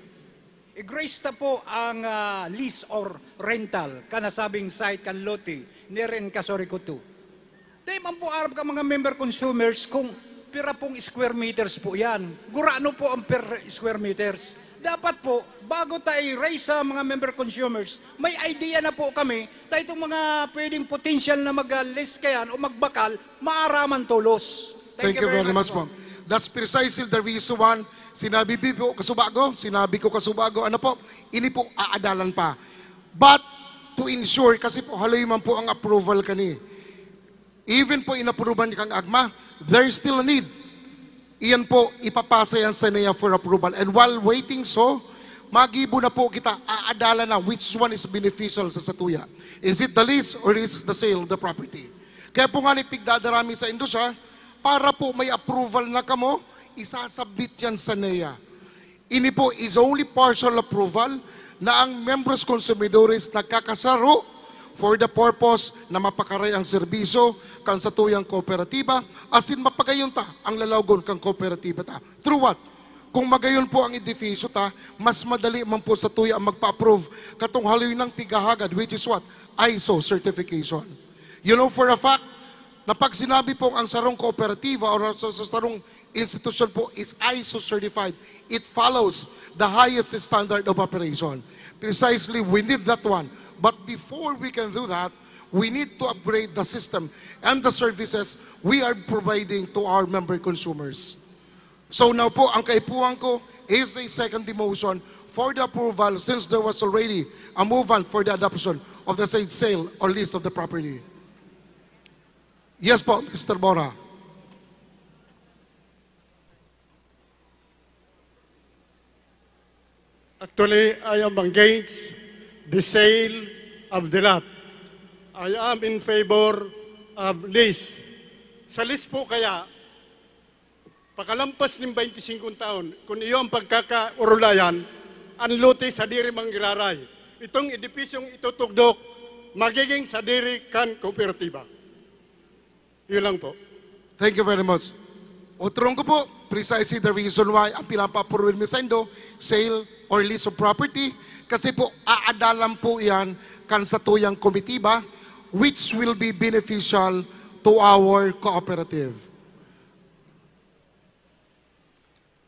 I-grace ta po ang ah, lease or rental kanasabing site kan lote near in Casureco two. Di man po arap ka mga member consumers kung pira pong square meters po yan. Gurano po ang per square meters. Dapat po, bago tayo i-raise sa mga member consumers, may idea na po kami ta itong mga pwedeng potential na mag-lease kayan o magbakal, maaraman tolos. Thank you very much po. That's precisely the reason why sinabi bi po kasubago, sinabi ko kasubago, ano po, ini po aadalan pa. But to ensure, kasi po haloy man po ang approval kani. Even po inapruban kang AGMA, there is still a need. Iyan po, ipapasa yan sa NEA for approval. And while waiting so, magibo na po kita, aadalan na which one is beneficial sa satuya. Is it the lease or is the sale of the property? Kaya po nga ni pigdadarami sa industry, para po may approval na kamo, isasabit yan sa NEA. Ini po is only partial approval na ang membros konsumidores nagkakasaro for the purpose na mapakaray ang serbisyo kan satuyang kooperatiba, asin mapagayon ta ang lalawgon kan kooperatiba ta. Through what? Kung magayon po ang edifisyo ta, mas madali man po satuya ang magpa-approve katong haloy nang pighahagad, which is what? ISO certification. You know for a fact na pag sinabi pong ang sarong kooperatiba o sa, sa sarong institusyon po is ISO certified, it follows the highest standard of operation. Precisely, we need that one. But before we can do that, we need to upgrade the system and the services we are providing to our member consumers. So now po, ang kaipuhan ko is a second demotion for the approval since there was already a movement for the adoption of the said sale or lease of the property. Yes po, Mister Bora. Actually, I am against the sale of the lot. I am in favor of lease. Sa lease po kaya, pakalampas nin twenty-five taon, kung iyo ang pagkakaurulayan, ang lote sadiri manggiraray. Itong edipisyong itutugdok, magiging sadiri kan kooperatiba. Yun lang po. Thank you very much. Otrong ko po, precisely the reason why ang pinapapurwil mi saindo, sale or lease of property, kasi po aadalan po yan kan satuyang komitiba, which will be beneficial to our cooperative.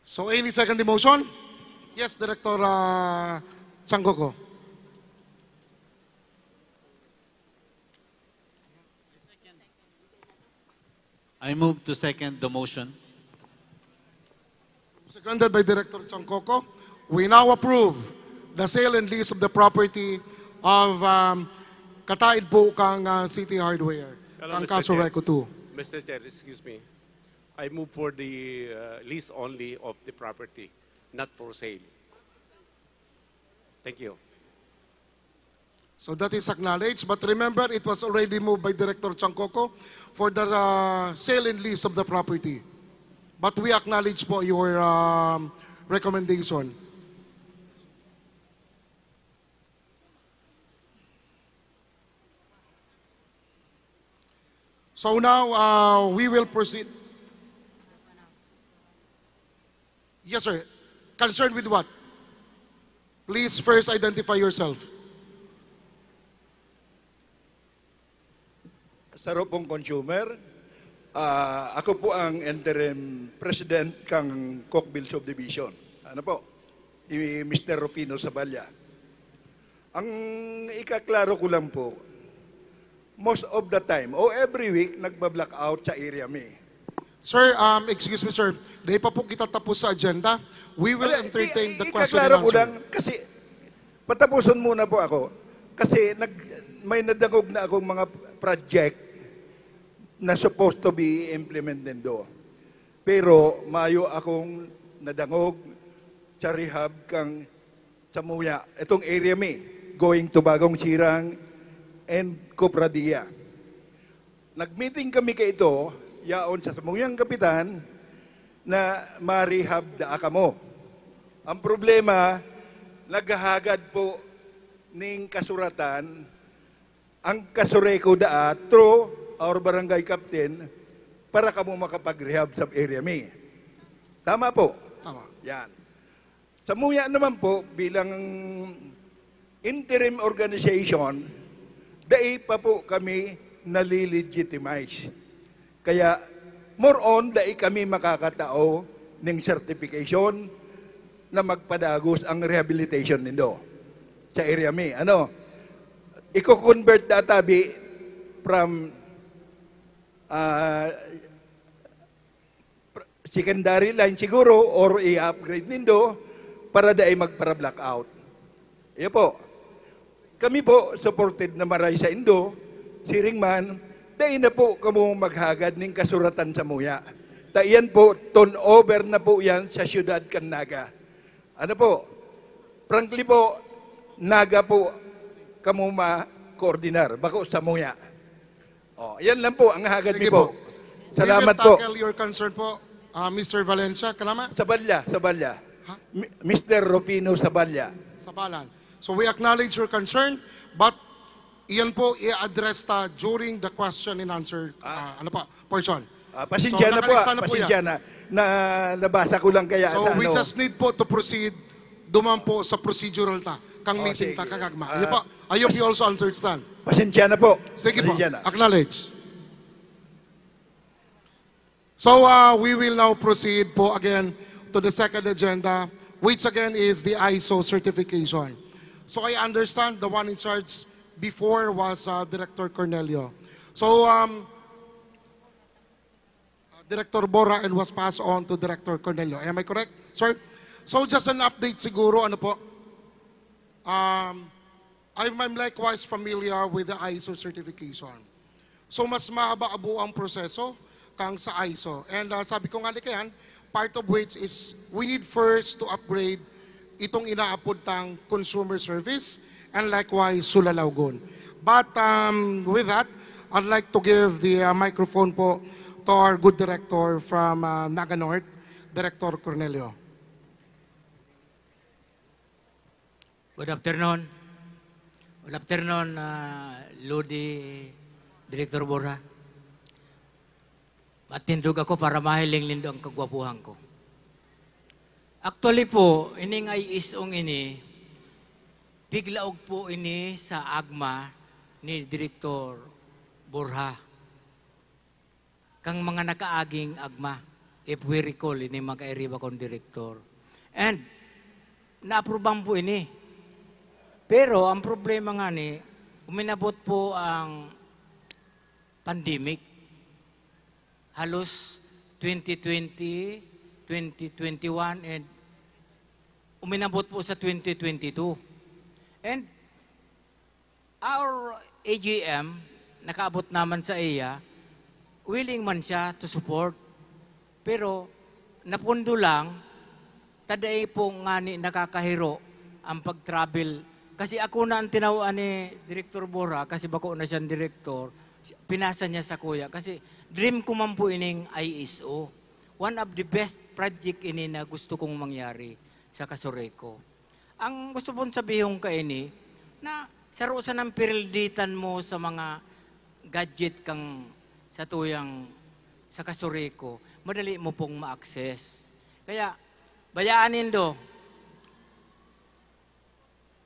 So any second demotion? Yes, Director uh, Changoco. I move to second the motion. Seconded by Director Changcoco. We now approve the sale and lease of the property of, um, kataid po kang, uh, City Hardware, Hello, kang Mister Chair. Casureco two. Mister Chair, excuse me. I move for the, uh, lease only of the property, not for sale. Thank you. So that is acknowledged. But remember, it was already moved by Director Changcoco for the, uh, sale and lease of the property. But we acknowledge po your, um, recommendation. So now, uh, we will proceed. Yes, sir. Concerned with what? Please first identify yourself. Saro pong consumer. Ah, ako po ang interim president kang Coke Bill Subdivision. Ano po? I Mister Rufino Saballa. Ang ikaklaro ko lang po, most of the time, o every week, nagba-blackout sa area mi. Sir, um, excuse me, sir. Dai pa po kita tapos sa agenda. We will Wala, entertain i- the i- question and ikaklaro ko answer. lang, kasi patapuson muna po ako. Kasi nag, may nadangog na akong mga project na supposed to be implemented do. Pero mayo akong nadangog sa rehab kang Samuya, itong area mi, going to Bagong Sirang and Cofradia. Nag-meeting kami kaito, yaon sa samuyang kapitan, na ma-rehab daa kamo. Ang problema, naghahagad po ning kasuratan ang Casureco daa through our barangay captain para kamo makapag-rehab sa area mi. Tama po? Tama. Yan. Samuya naman po, bilang interim organization, dai pa po kami nalilegitimize. Kaya, more on, dai kami makakatao ning certification na magpadagos ang rehabilitation nindo sa area mi. Ano? Iko-convert na tabi from, ah, pr-, secondary line siguro or i-upgrade nindo para dai magpara-blackout. Iyo po. Kami po, supported na maray sa indo, siring man, dai na po kamo maghagad ning kasuratan samuya. Ta iyan po, turnover na po yan sa syudad kan Naga. Ano po? Frankly po, Naga po kamo ma-coordinar, bako samuya. Oh, yan lang po ang hagad Sige mi po. po. Salamat We will po. tackle your concern po, ah, Mister Valencia. Kalama? Saballa, Saballa. Ha? Mi-, Mister Rufino Saballa. Sabalan. So we acknowledge your concern, but iyan po i-address ta during the question and answer, Ah. ah, ano pa, portion. Ah, pasensya So, na po, ah. nakalista na po Pasensya yan. na. Na, nabasa ko lang kaya So sa we ano. just need po to proceed duman po sa procedural ta, kang Oh, meeting ta, sige. kagagma. Ah, Iyo po. I hope pas- you also understand. Pasensya na po. Sige po. Pasensya na. Acknowledge. So, uh, we will now proceed po again to the second agenda, which again is the I S O certification. So, I understand the one in charge before was, uh, Director Cornelio. So, um, uh, Director Bora and was passed on to Director Cornelio. Am I correct, sir? So, just an update siguro, ano po? Um, I'm, I'm likewise familiar with the I S O certification. So, mas mahaba-abo ang proseso kang sa I S O. And, uh, sabi ko nga ni kayan, part of which is we need first to upgrade itong inaapod tang consumer service and likewise sulalawgon. But, um, with that, I'd like to give the, uh, microphone po to our good director from, uh, Naga North, Director Cornelio. Good afternoon. Good afternoon, ah, Lodi, Director Borja. Matindog ako para mahiling nindo ang kagwapuhan ko. Actually po, ining I S O ini, piglaog po ini sa agma ni Director Borja. Kang mga nakaaging agma, if we recall, ini mga kairiba kong direktor. And, naaprubahan po ini. Pero, ang problema nga ni, uminabot po ang pandemic. halos twenty twenty, twenty twenty-one, and uminabot po sa twenty twenty-two. And our A G M, nakaabot naman sa iya, willing man siya to support. Pero napundo lang, tadai po ngani nakakahiro ang pag-travel. Kasi ako na ang tinawaan ni Direktor Borja, kasi bako na siyang direktor, pinasa niya sa kuya. Kasi dream ko man po ining I S O. One of the best project ini na gusto kong mangyari sa Casureco. Ang gusto pong sabihon kaini, na saro sanang piralditan mo sa mga gadget kang sa tuyang sa Casureco, madali mo pong ma-access. Kaya, bayaan nindo,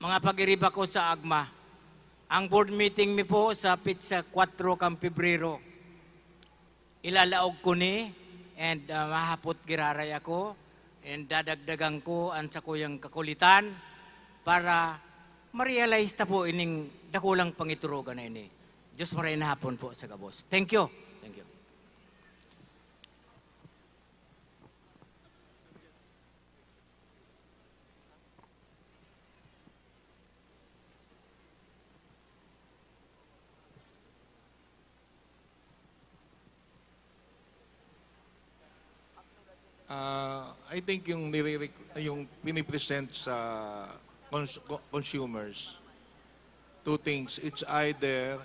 mga pagiriba ko sa AGMA, ang board meeting mi po sa petsa kwatro kan Pebrero. Ilalaog ko ni, and, ah, mahapot giraray ako, and dadagdagan ko an sakuyang kakulitan para ma-realize ta po ining dakulang pangiturugan na ini. Diyos maray na hapon po sa gabos. Thank you. Thank you. Ah, I think yung nire-, yung pinipresent sa cons-, co-, consumers, two things, it's either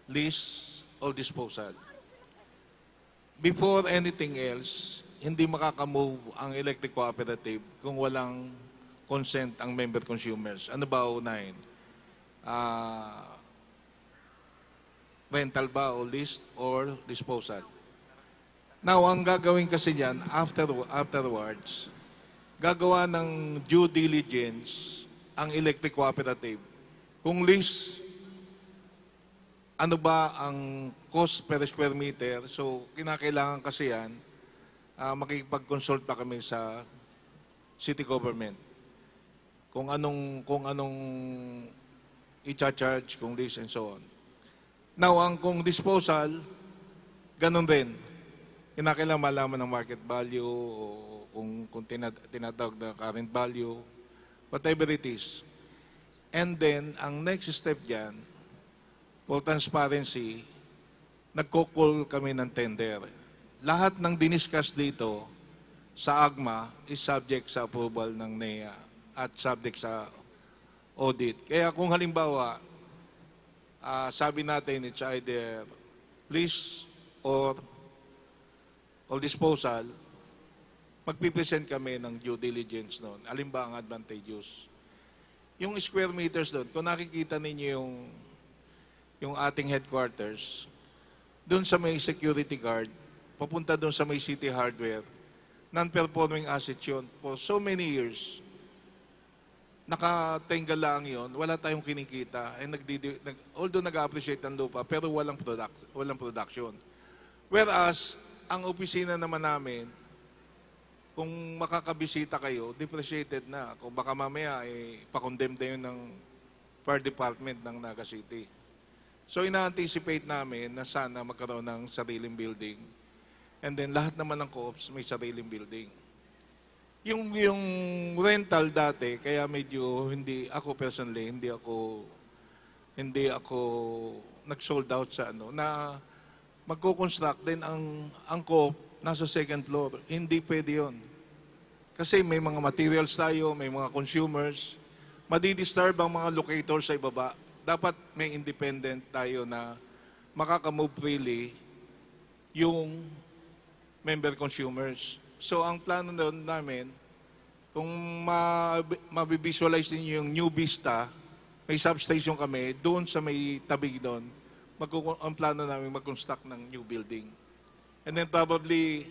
lease or disposal. Before anything else, hindi makaka-move ang electric cooperative kung walang consent ang member consumers. Ano ba unahin? Ah, rental ba o lease or disposal? Now, ang gagawin kasi niyan, after, afterwards, gagawa ng due diligence ang electric cooperative. Kung lease, ano ba ang cost per square meter? So, kinakailangan kasi yan, ah, makikipag-consult pa kami sa city government. Kung anong, kung anong i-charge, kung this and so on. Now, ang kung disposal, ganun rin. Kinakailangan malaman ng market value o kung, kung tinat-, tinatawag na current value, whatever it is. And then, ang next step dyan, for transparency, nagko-call kami ng tender. Lahat ng diniscuss dito sa AGMA is subject sa approval ng NEA at subject sa audit. Kaya kung halimbawa, ah, sabi natin it's either lease or, or disposal, magpipresent kami ng due diligence noon. Alin ba ang advantageous? Yung square meters doon, kung nakikita ninyo yung, yung ating headquarters, doon sa may security guard, papunta doon sa may City Hardware, non-performing assets yun for so many years. Nakatenga lang yun, wala tayong kinikita. And nagdidi-, nag-, although nag-appreciate ng lupa, pero walang product, walang production. Whereas, ang opisina naman namin, kung makakabisita kayo, depreciated na. Kung baka mamaya, eh, pa-condemn na yun ng fire department ng Naga City. So, ina-anticipate namin na sana magkaroon ng sariling building. And then, lahat naman ng co-ops may sariling building. Yung, yung rental dati, kaya medyo hindi, ako personally, hindi ako, hindi ako nag-sold out sa ano, na magko-construct din ang, ang co-op nasa second floor. Hindi pwede yun. Kasi may mga materials tayo, may mga consumers, madi-disturb ang mga locators sa ibaba. Dapat may independent tayo na makaka-move freely yung member consumers. So, ang plano nun namin, kung ma-, mabibisualize ninyo yung New Vista, may substation kami, doon sa may tabig doon, magkuku-, ang plano namin mag-construct ng new building. And then probably,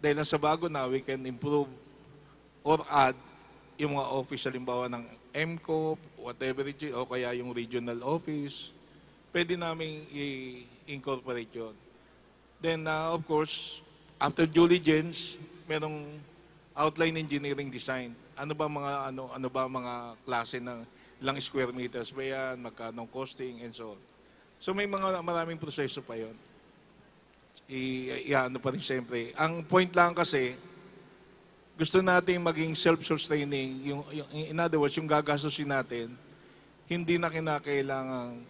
dahil lang sa bago na, we can improve or add yung mga office, halimbawa ng M C O P, whatever it is, o kaya yung regional office, pwede naming i-incorporate yun. Then, ah, of course, after diligence, merong outline engineering design. Ano ba mga, ano, ano ba mga klase ng ilang square meters ba yan, magkano ang costing, and so on. So may mga maraming proseso pa yon. i-, i-ano pa rin siyempre. Ang point lang kasi, gusto nating maging self-sustaining. Yung, yung, in other words, yung gagastusin natin, hindi na kinakailangang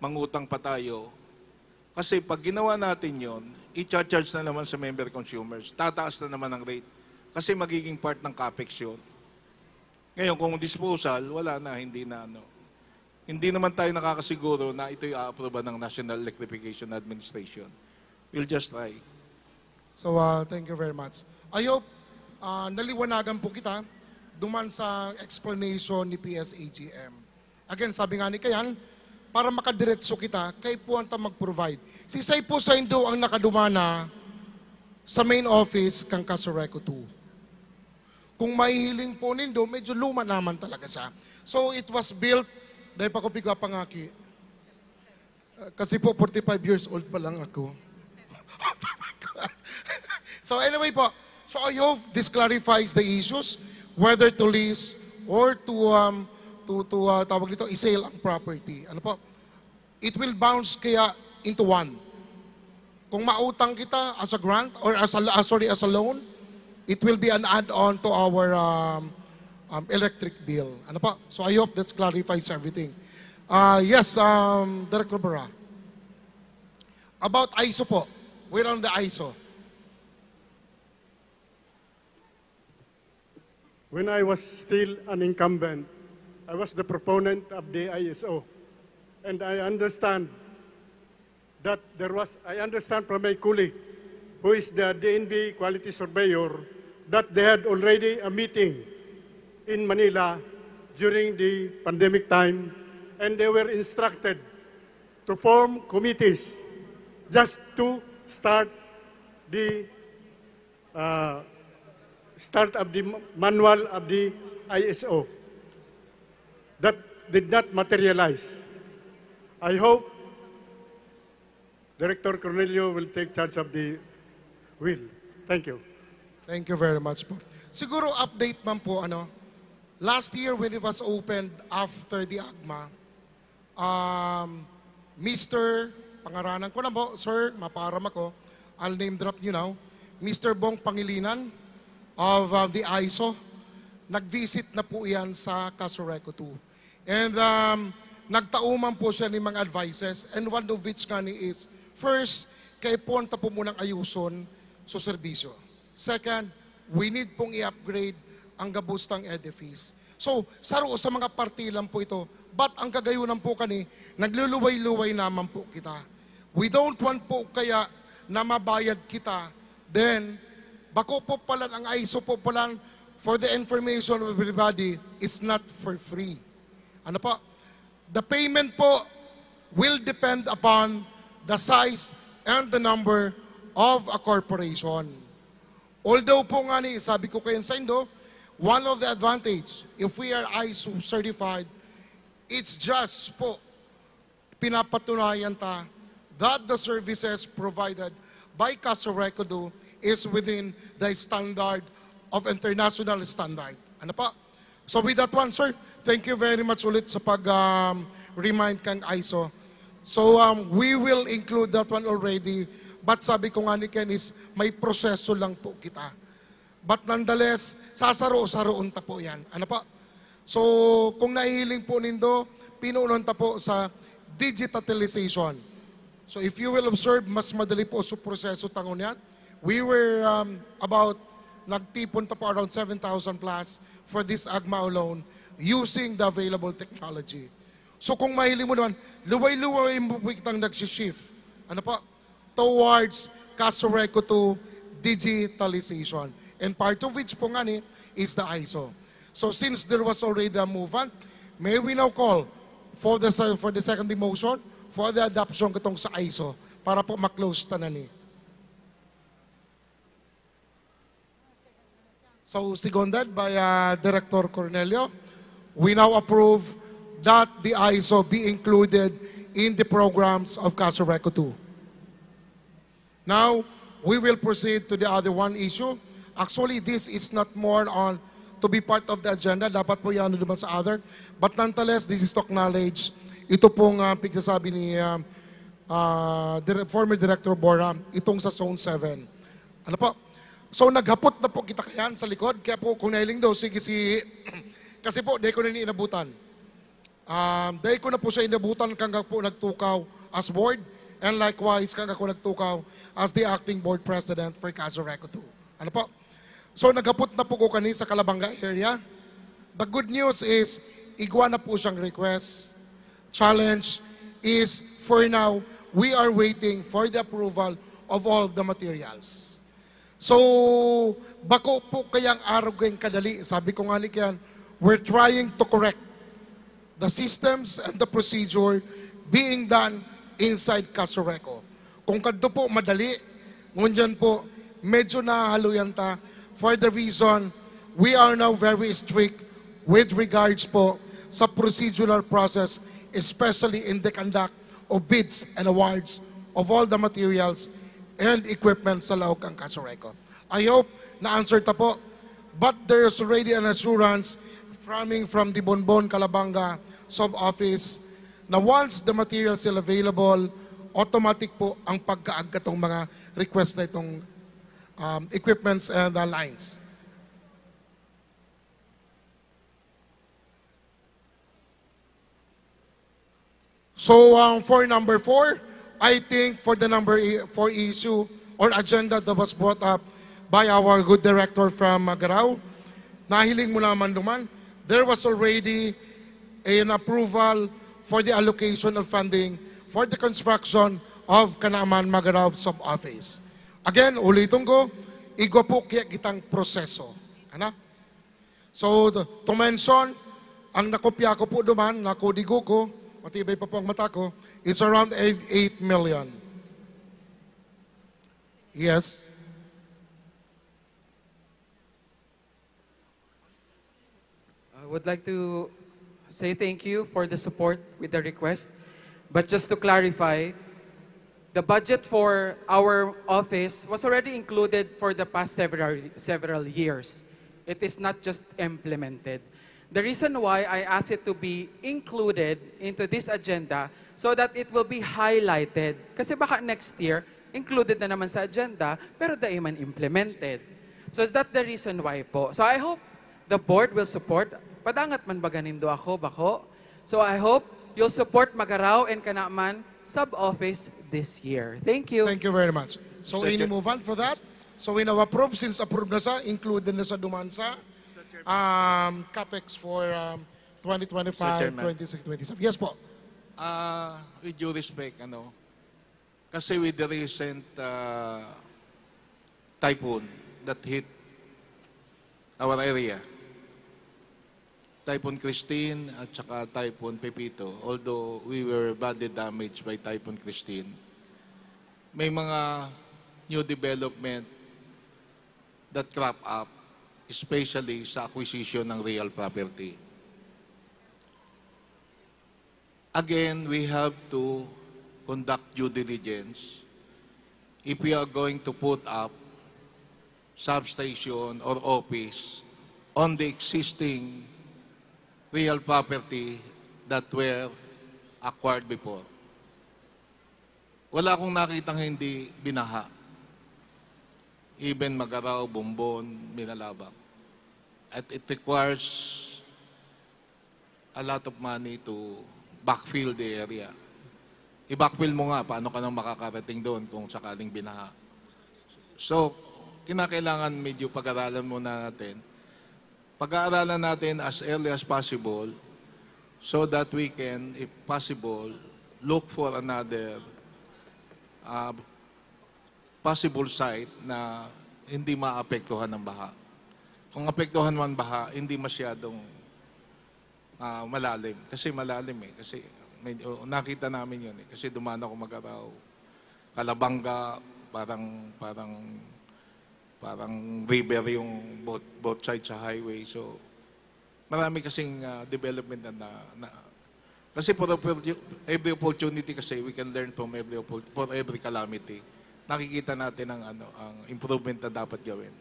mangutang pa tayo. Kasi pag ginawa natin yon, i-charge na naman sa member consumers. Tataas na naman ang rate. Kasi magiging part ng capex yon. Ngayon, kung disposal, wala na, hindi na ano. Hindi naman tayo nakakasiguro na ito'y aaproban ng National Electrification Administration. We'll just try. So, uh, thank you very much. I hope uh, naliwanagan po kita duman sa explanation ni P S A G M. Again, sabi nga ni Kayan, para makadiretso kita, kaipuhan ta mag-provide. Sisay po sa indo ang nakadumana sa main office kan Casureco two. Kung mahihiling po nindo, medyo luma naman talaga siya. So, it was built, dahil pa ko pigwa pangaki. Uh, kasi po, forty-five years old pa lang ako. So anyway po, so I hope this clarifies the issues, whether to lease or to, um, to, to uh, tawag dito, i-sale ang property. Ano po? It will bounce kaya into one. Kung mautang kita as a grant or as a, ah, sorry, as a loan, it will be an add-on to our um, um, electric bill. Ano po? So I hope that clarifies everything. Uh, yes, um, Director Barra. About ISO po. We're on the ISO. When I was still an incumbent, I was the proponent of the ISO. And I understand that there was, I understand from my colleague, who is the D N B quality surveyor, that they had already a meeting in Manila during the pandemic time, and they were instructed to form committees just to start the uh, start of the manual of the ISO. That did not materialize. I hope Director Cornelio will take charge of the wheel. Thank you. Thank you very much po. Siguro update man po, ano, last year when it was opened after the AGMA, um, Mister, pangaranan ko lang po, sir, maparam ako, I'll name drop you now, Mister Bong Pangilinan of uh, the ISO, nag-visit na po yan sa Casureco two. And um, nagtao man po siya ng mga advices, and one of which kani is, first, kaipuhan ta po munang ayuson sa serbisyo. Second, we need pong i-upgrade ang gabos ng edifice. So, saro sa mga parte lang po ito. But ang kagayunan po kani, nagluluway-luway naman po kita. We don't want po kaya na mabayad kita. Then, bako po pala ang ISO po pala, for the information of everybody, is not for free. Ano po? The payment po will depend upon the size and the number of a corporation. Although po nga ni, sabi ko kayo sa indo, one of the advantage, if we are ISO certified, it's just po, pinapatunayan ta that the services provided by Casureco do is within the standard of international standard. Ano pa? So with that one, sir, thank you very much ulit sa pag-remind kang ISO. So um, we will include that one already. But sabi ko nga ni Ken is may proseso lang po kita. But nonetheless, sasaro-saroon ta po yan. Ano po? So kung nahihiling po nindo, pinuunan ta po sa digitalization. So if you will observe, mas madali po sa proseso tangon yan. We were um, about, nagtipon ta po around seven thousand plus for this AGMA alone using the available technology. So kung mahiling mo naman, luway-luway mo po kitang nagsishift. Ano po? Towards Casureco to digitalization. And part of which po nga ni is the ISO. So since there was already a movement, may we now call for the for the second motion for the adoption katong sa ISO para po ma-close tanan ni. So, seconded by uh, Director Cornelio, we now approve that the ISO be included in the programs of Casureco two. Now, we will proceed to the other one issue. Actually, this is not more on to be part of the agenda. Dapat po yan naman sa other. But nonetheless, this is to acknowledge ito pong uh, pigsasabi ni uh, ah, dire-, former Director Bora, itong sa Zone seven. Ano po? So, naghapot na po kita kayan sa likod. Kaya po, kung nahiling daw, sige si, kasi po, dai ko na inabutan. Um, dai ko na po siya inabutan kang po nagtukaw as board. And likewise, kang ako nagtukaw as the acting board president for Casureco two. Ano po? So, naghapot na po ko kani sa Calabanga area. The good news is, igwa na po siyang request. Challenge is, for now, we are waiting for the approval of all the materials. So, bako po kayang arog kadali. Sabi ko nga ni Kian, we're trying to correct the systems and the procedure being done inside Casureco. Kung kadto po madali, ngunyan po, medyo nahahaluyan ta for the reason we are now very strict with regards po sa procedural process, especially in the conduct of bids and awards of all the materials and equipment sa laog kan Casureco. I hope na-answer ta po. But there's already an assurance coming from the Bonbon Calabanga sub-office na once the material is still available, automatic po ang pagkaag katong mga request na itong, um, equipments and, uh, lines. So, um, for number four, I think for the number i-, four issue or agenda that was brought up by our good director from Magarao, nahiling mo naman duman, there was already an approval for the allocation of funding for the construction of Kanaman Magarao sub-office. Again, ulitin ko, igwa po kaya kitang proseso. Ano? So, the, to mention, ang nakopya ko po duman, nakodigo ko, matibay pa po ang mata ko, it's around eight, eight million. Yes? I would like to say thank you for the support with the request. But just to clarify, the budget for our office was already included for the past several, several years. It is not just implemented. The reason why I asked it to be included into this agenda so that it will be highlighted. Kasi baka next year, included na naman sa agenda, pero dai man implemented. So is that the reason why po? So I hope the board will support. Padangat man baga nindo ako, bako? So I hope you'll support Magarao and Kanaman sub-office this year. Thank you. Thank you very much. So, any move on for that? So, we now approve, since approved na sa, included na sa duman sa, um, capex for, um, twenty twenty-five, Sir Chairman. twenty-six, twenty-seven. Yes po. Ah, with due respect, ano, kasi with the recent ah, typhoon that hit our area, Typhoon Christine at saka Typhoon Pepito, although we were badly damaged by Typhoon Christine, may mga new development that crop up, especially sa acquisition ng real property. Again, we have to conduct due diligence if we are going to put up substation or office on the existing real property that were acquired before. Wala akong nakitang hindi binaha. Even Magarao, Bombon, Minalabac. At it requires a lot of money to backfill the area. I-backfill mo nga, paano ka nang makakarating doon kung sakaling binaha? So, kinakailangan medyo pag-aralan muna natin. Pag-aaralan natin as early as possible so that we can, if possible, look for another uh, possible site na hindi maapektuhan ng baha. Kung apektuhan man baha, hindi masyadong ah, malalim. Kasi malalim eh. Kasi medyo, nakita namin yun eh. Kasi dumaan ako Magarao, Calabanga, parang, parang, parang river yung both, both sides sa highway. So, marami kasing ah, development na, na, na kasi for opportu- every opportunity kasi we can learn from every oppor- for every calamity. Nakikita natin ang ano ang improvement na dapat gawin.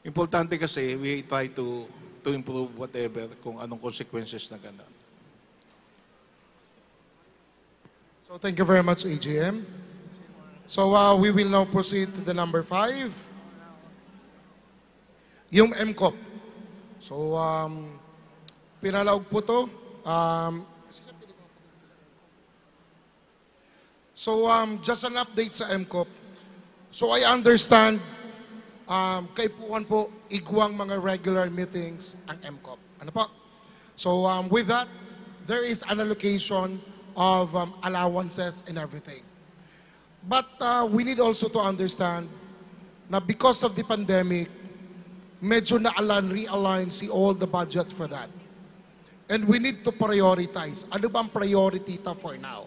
Importante kasi we try to to improve whatever kung anong consequences na gano'n. So, thank you very much, A G M. So, uh, we will now proceed to the number five. Yung M COP. So, um, pinalaog po to. Um, so, um, just an update sa M COP. So, I understand, um, kaipuhan po, igwang mga regular meetings ang M COP. Ano po? So, um, with that, there is an allocation of, um, allowances and everything. But, uh, we need also to understand na because of the pandemic, medyo na-align, realign si all the budget for that. And we need to prioritize. Ano ba ang priority ta for now?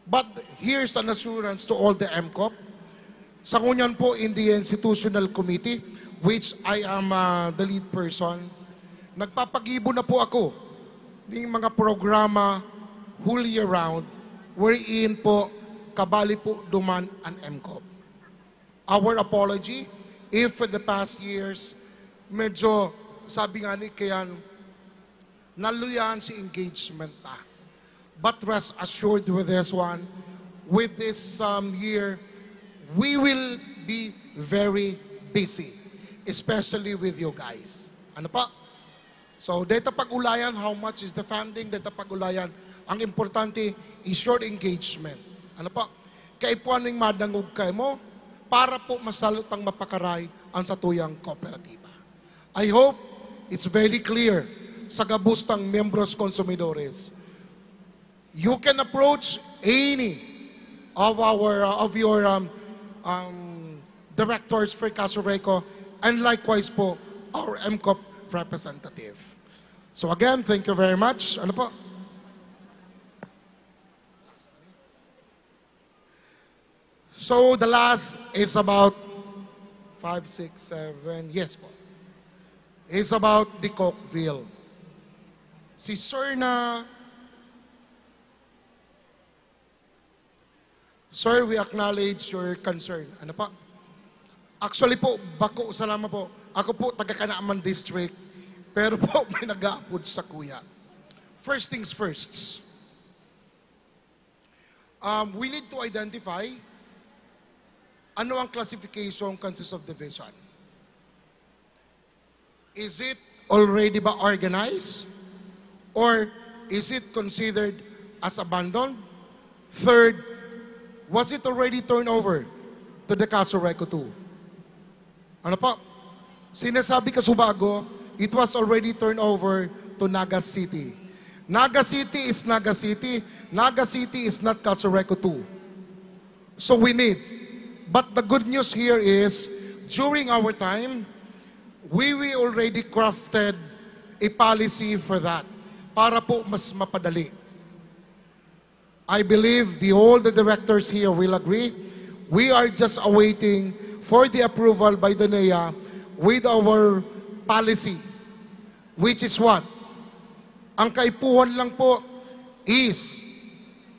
But here's an assurance to all the M COP. Sa ngunyan po, in the Institutional Committee, which I am, uh, the lead person, nagpapagibo na po ako ning mga programa whole year round, wherein po, kabali po duman an M COP. Our apology if for the past years, medyo, sabi nga ni Kian, naluyan si engagement ta. But rest assured with this one, with this, um, year, we will be very busy, especially with you guys. Ano pa? So, deta pag-ulayan, how much is the funding? Deta pag-ulayan. Ang importante is your engagement. Ano po? Kaipuhan ning madangog kaimo para po masalo tang mapakaray ang satuyang kooperatiba. I hope it's very clear sa gabos tang miyembros konsumidores. You can approach any of our, uh, of your, um, um, directors for Casureco, and likewise po our M COP representative. So again, thank you very much. Ano po? So the last is about five, six, seven. Yes po. It's about the Cokeville. Si Sir na, Sir, we acknowledge your concern. Ano pa? Actually po, bako, salamat po. Ako po, taga Canaman District. Pero po, may nag-aapod sa kuya. First things first. Um, we need to identify ano ang classification kan sa subdivision. Is it already ba organized? Or is it considered as abandoned? Third, was it already turned over to the Casureco two? Ano po? Sinasabi ka subago, it was already turned over to Naga City. Naga City is Naga City. Naga City is not Casureco two. So we need. But the good news here is, during our time, we, we already crafted a policy for that para po mas mapadali. I believe the, all the directors here will agree. We are just awaiting for the approval by the NEA with our policy, which is what? Ang kaipuhan lang po is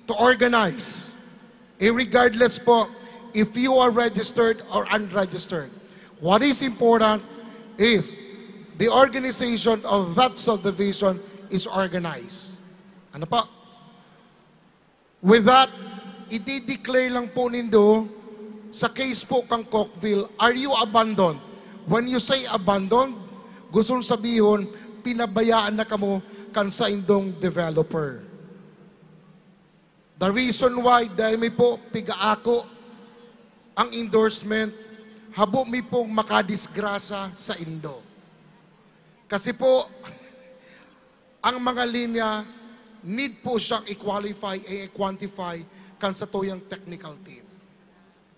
to organize, irregardless po if you are registered or unregistered. What is important is the organization of that subdivision is organized. Ano po? With that, i-declare lang po nindo sa case po kang Cokeville, are you abandoned? When you say abandoned, gustong sabihon, pinabayaan na kamo kan saindong developer. The reason why, dai mi po pigaako ang endorsement, habo mi pong makadisgrasya saindo. Kasi po, ang mga linya, need po siyang i-qualify and i-quantify kan satuyang technical team.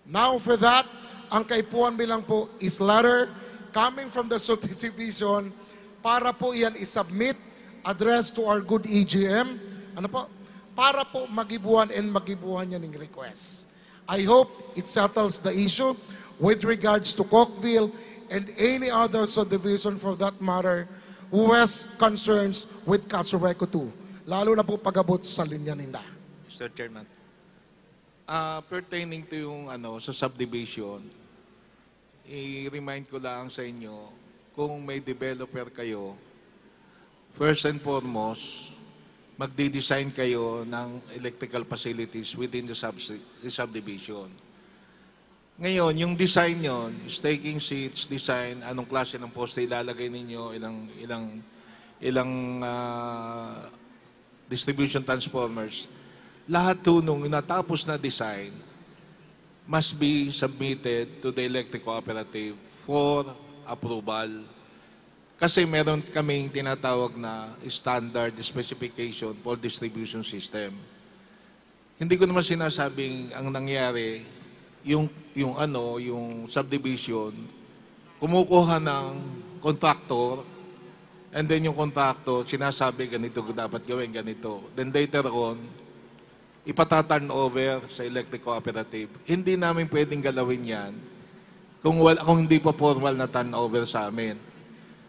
Now for that, ang kaipuhan mi lang po is letter coming from the subdivision para po iyan i-submit, address to our good A G M, ano po, para po magibuhan and magibuhan niya ning request. I hope it settles the issue with regards to Cokeville and any other subdivision for that matter who has concerns with Casureco two, lalo na po pag-abot sa linya ninda. Mister Chairman, ah, pertaining to yung ano, sa subdivision, i-remind ko lang sa inyo, kung may developer kayo, first and foremost, magdi-design kayo ng electrical facilities within the subs-, the subdivision. Ngayon, yung design yon, staking sheets, design, anong klase ng poste ilalagay ninyo, ilang, ilang, ilang, ah, distribution transformers, lahat ho nung natapos na design must be submitted to the electric cooperative for approval. Kasi meron kaming tinatawag na standard specification for distribution system. Hindi ko naman sinasabing ang nangyari, yung, yung ano, yung subdivision, kumukuha ng contractor, and then yung contractor, sinasabi, "Ganito dapat gawin, ganito." Then later on, ipata-turn over sa electric cooperative. Hindi namin pwedeng galawin yan kung wala, kung hindi pa formal na turnover sa amin.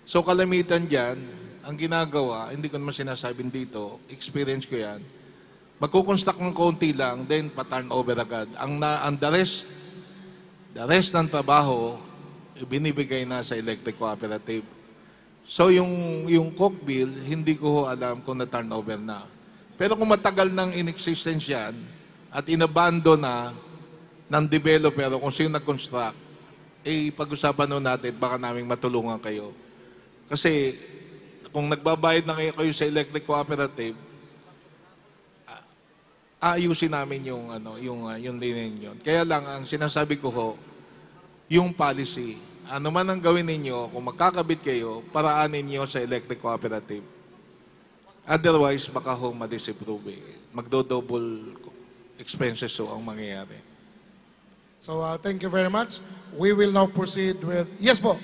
So, kalamitan diyan, ang ginagawa, hindi ko naman sinasabing dito, experience ko yan, magko-construct ng konti lang, then pa-turnover agad. Ang na-, ang the rest, the rest ng trabaho, ibinibigay na sa electric cooperative. So, yung, yung Coke Bill, hindi ko ho alam kung na-turnover na. Pero kung matagal nang in existence yan at inabandon na ng developer o kung sino nag-construct, eh, pag-usapan ho natin, baka naming matulungan kayo. Kasi kung nagbabayad na kayo, kayo sa electric cooperative, ah, aayusin namin yung, ano, yung, ah, yung linya ninyo. Kaya lang, ang sinasabi ko ho, yung policy, ano man ang gawin ninyo, kung magkakabit kayo, paraan ninyo sa electric cooperative. Otherwise, baka ho ma-disapprove eh. Magdo-double expenses ho ang mangyayari. So, uh, thank you very much. We will now proceed with, yes po.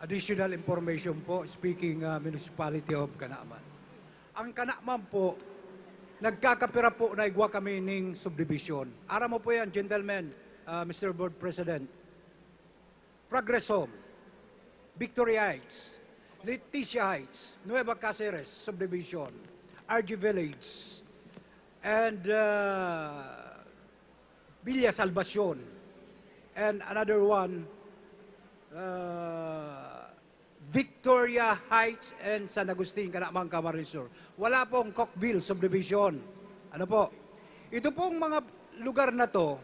Additional information po, speaking, uh, Municipality of Canaman. Ang Canaman po, nagkakapira po na igwa kami ning subdivision. Aram mo po yan, gentlemen, uh, Mister Board President. Progreso, Victory Heights, Leticia Heights, Nueva Caceres Subdivision, R G Village, and, uh, Villa Salvacion, and another one, uh, Victoria Heights and San Agustin, Canaman, Camarines Sur. Wala pong Cockville Subdivision. Ano po? Ito pong mga lugar na to,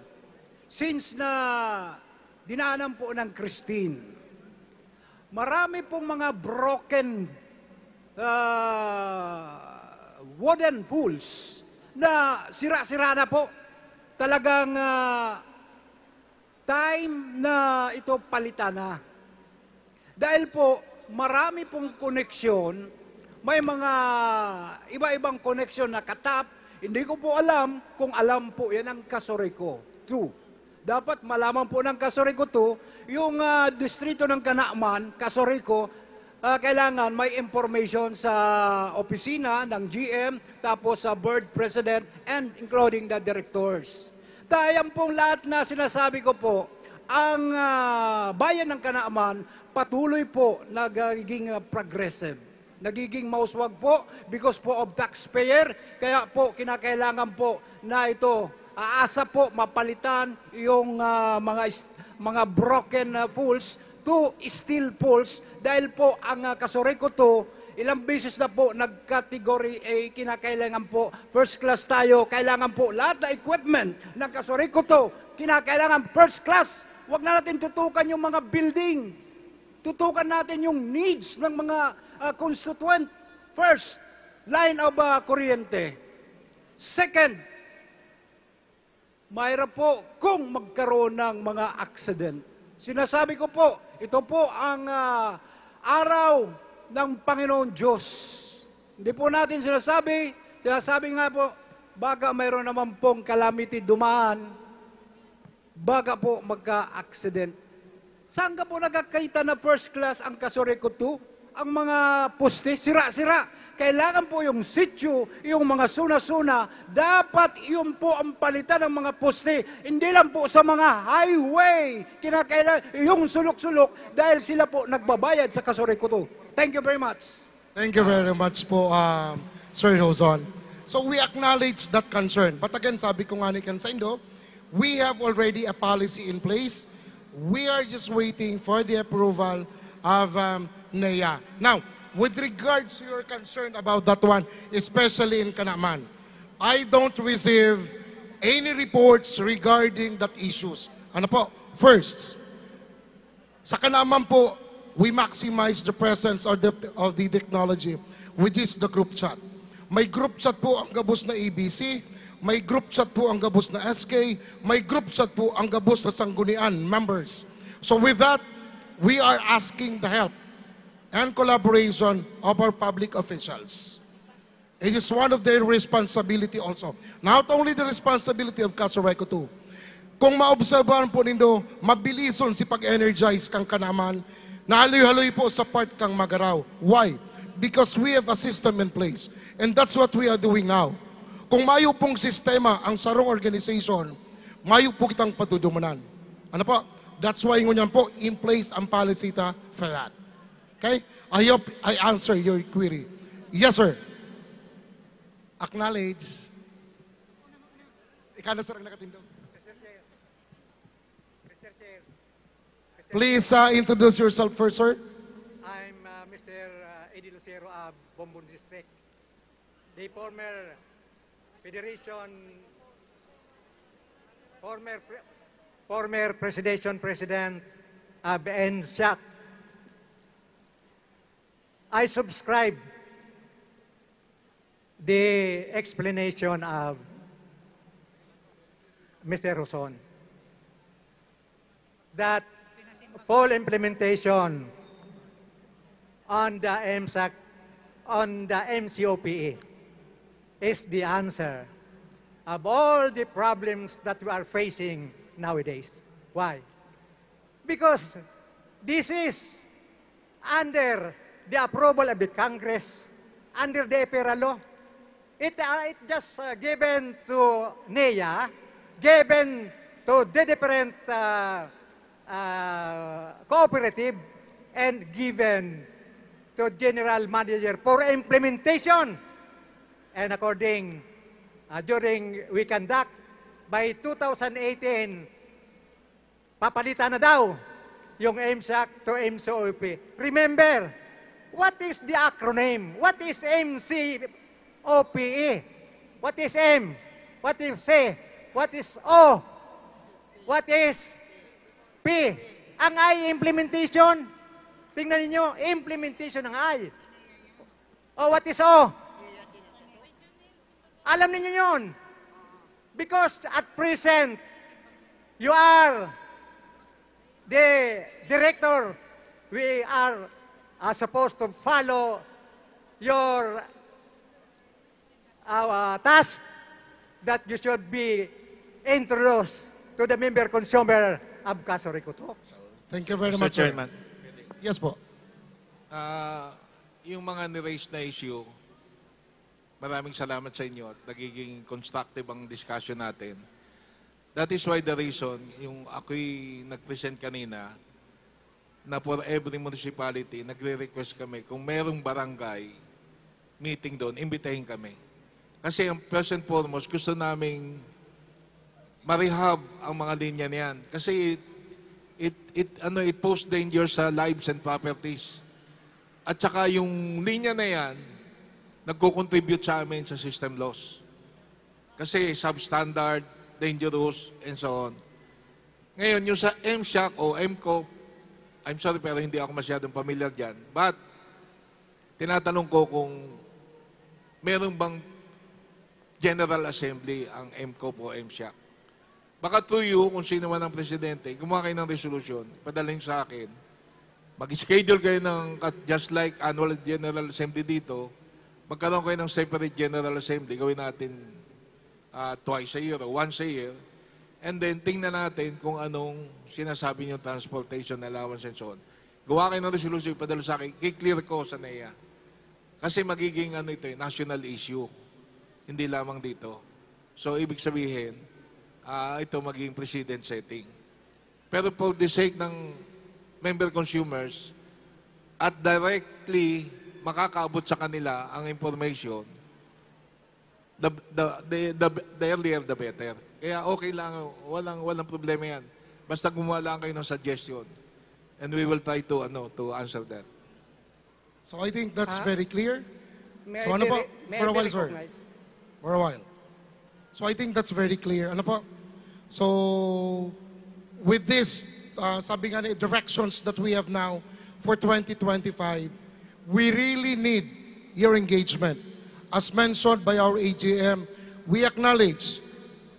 since na dinaanan po ng Christine, marami pong mga broken, ah, wooden pools na sira-sira na po. Talagang, ah, time na ito palitan na. Dahil po, marami pong koneksyon, may mga iba-ibang koneksyon na katap. Hindi ko po alam kung alam po yan ang Casureco two. Dapat malaman po ng Casureco two, yung, ah, distrito ng Canaman, Casureco, ah, kailangan may information sa opisina ng G M, tapos sa board president, and including the directors. Dahil yan pong lahat na sinasabi ko po, ang, ah, bayan ng Canaman patuloy po nagiging, ah, progressive. Nagiging mauswag po because po of taxpayer. Kaya po kinakailangan po na ito, aasa po mapalitan yung, ah, mga is-, mga broken, ah, pools to steel pools dahil po ang, ah, Casureco two, ilang beses na po nag-category A, kinakailangan po first class tayo, kailangan po lahat na equipment ng Casureco two, kinakailangan first class. Huwag na natin tutukan yung mga building. Tutukan natin yung needs ng mga, ah, constituent. First, line of, ah, kuryente. Second, mayra po kung magkaroon ng mga accident. Sinasabi ko po, ito po ang, ah, araw ng Panginoon Diyos. Hindi po natin sinasabi, sinasabi nga po, baka mayroon naman pong calamity dumaan, baka po magka-accident. Saan ka po nakakita na first class ang Casureco two? Ang mga poste, sira-sira. Kailangan po yung sitio, yung mga suna-suna, dapat yun po ang palitan ng mga poste. Hindi lang po sa mga highway. Kinakailangan yung sulok-sulok dahil sila po nagbabayad sa Casureco two. Thank you very much. Thank you very much po, um, Sir Jozon. So we acknowledge that concern. But again, sabi ko nga ni kan saindo, we have already a policy in place. We are just waiting for the approval of, um, NEA. Now, With regards to your concern about that one, especially in Kanaman, I don't receive any reports regarding that issues. Ano po? First, sa Kanaman po, we maximize the presence of the, of the technology, which is the group chat. May group chat po ang gabos na A B C, may group chat po ang gabos na S K, may group chat po ang gabos na sanggunian, members. So with that, we are asking the help and collaboration of our public officials. It is one of their responsibility also. Not only the responsibility of Casureco too. Kung maobserbahan po nindo, mabilison si pag-energize kan Kanaman, nahaloy-haloy po sa part kan Magarao. Why? Because we have a system in place. And that's what we are doing now. Kung mayo pong sistema ang sarong organization, mayo po kitang padudumunan. Ano po? That's why ngunyan po, in place ang policy ta for that. Okay? I hope I answer your query. Yes, sir. Acknowledge. Ikaw na, sir, ang nakatindog. Please, uh, introduce yourself first, sir. I'm uh, Mister uh, Eddie Lucero of Bombon District, the former Federation, former pre- former Presidential President of EMSAC. I subscribe the explanation of Mister Roson that full implementation on the EMSAC, on the EMSAC is the answer of all the problems that we are facing nowadays. Why? Because this is under the approval of the Congress, under the EPIRA law. It, uh, it just uh, given to NEA, given to the different uh, uh, cooperative, and given to general manager for implementation. And according uh, during we conduct, by two thousand eighteen, papalitan na daw yung EMSAC to EMSOP. Remember, what is the acronym? What is MCOPE? What is M? What is C? What is O? What is P? Ang I, implementation. Tingnan ninyo, implementation ng I. O, what is O? Alam ninyo yon. Because at present, you are the director. We are uh, supposed to follow your uh, task that you should be introduced to the member consumer of Casureco too. Thank you very Mister much, sir. Chairman, Yes po. ah, yung mga ni-raise na issue, maraming salamat sa inyo at nagiging constructive ang discussion natin. That is why the reason, yung ako'y nag-present kanina, na for every municipality, nagre-request kami kung merong barangay meeting doon, imbitahin kami. Kasi ang first and foremost, gusto naming ma-rehab ang mga linya na yan. Kasi it, it, it, ano, it poses danger sa lives and properties. At saka yung linya na yan, nagko-contribute sa amin sa system loss. Kasi substandard, dangerous, and so on. Ngayon, yung sa EMSAC o EMCOP, I'm sorry pero hindi ako masyadong familiar dyan. But, tinatanong ko kung meron bang General Assembly ang EMCOP o EMSAC. Baka through you, kung sino man ang presidente, gumawa kayo ng resolusyon, padalhin sa akin. Mag-schedule kayo ng, just like annual General Assembly dito, magkaroon kayo ng separate General Assembly, gawin natin ah, twice a year o once a year. And then, tingnan natin kung anong sinasabi niyo transportation allowance and so on. Gawa kayo ng resolution, ipadala sa akin, i-clear ko sa NEA. Kasi magiging ano ito, eh, national issue. Hindi lamang dito. So, ibig sabihin, ah, ito magiging precedent setting. Pero for the sake ng member consumers, at directly makakaabot sa kanila ang information, the, the, the, the, the earlier the better. Kaya okay lang, walang, walang problema yan. Basta gumawa lang kayo ng suggestion. And we will try to, ano, to answer that. So I think that's Ah? very clear. May So I ano be po? re- may For a I be while, sir. recognized? For a while. So I think that's very clear. Ano po? So with this, uh, sabi nga ni, directions that we have now for twenty twenty-five, we really need your engagement. As mentioned by our A G M, we acknowledge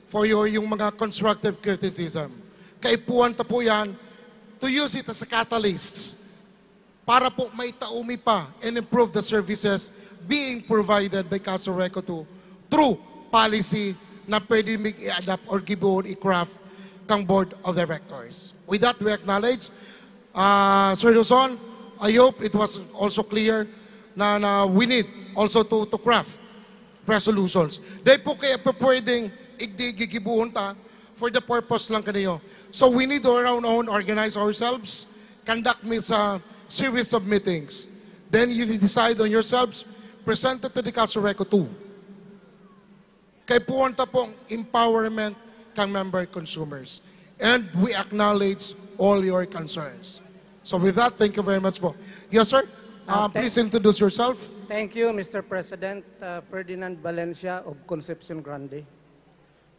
for your yung mga constructive criticism. Kaipuhan ta po yan to use it as a catalyst para po maitao mi pa and improve the services being provided by Casureco two through policy na pwede mi i-adapt or gibohon i-craft kang Board of Directors. With that, we acknowledge, uh, Sir Luzon, I hope it was also clear na, na we need also to, to craft resolutions. Dahil po kaya po pwedeng igdi-, gigibuhon ta for the purpose lang kaniyo. So we need to our own, organize ourselves, conduct mi sa series of meetings. Then you decide on yourselves, present it to the Casureco two. Kaipuhan ta pong empowerment kang member consumers. And we acknowledge all your concerns. So with that, thank you very much po. Yes, sir. Uh, Ah, thank- please introduce yourself. Thank you, Mister President. Uh, Ferdinand Valencia of Concepcion Grande.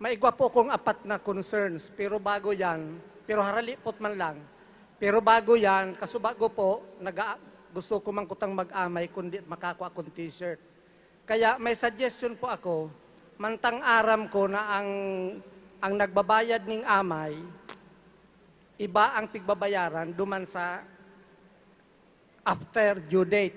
Maigwa po akong apat na concerns, pero bago yan, pero haralipot man lang, pero bago yan, kasubago po, naga, gusto ko man kutang mag-amay kundi makakua akong t-shirt. Kaya may suggestion po ako, mantang aram ko na ang, ang nagbabayad ning amay, iba ang pigbabayaran duman sa after due date.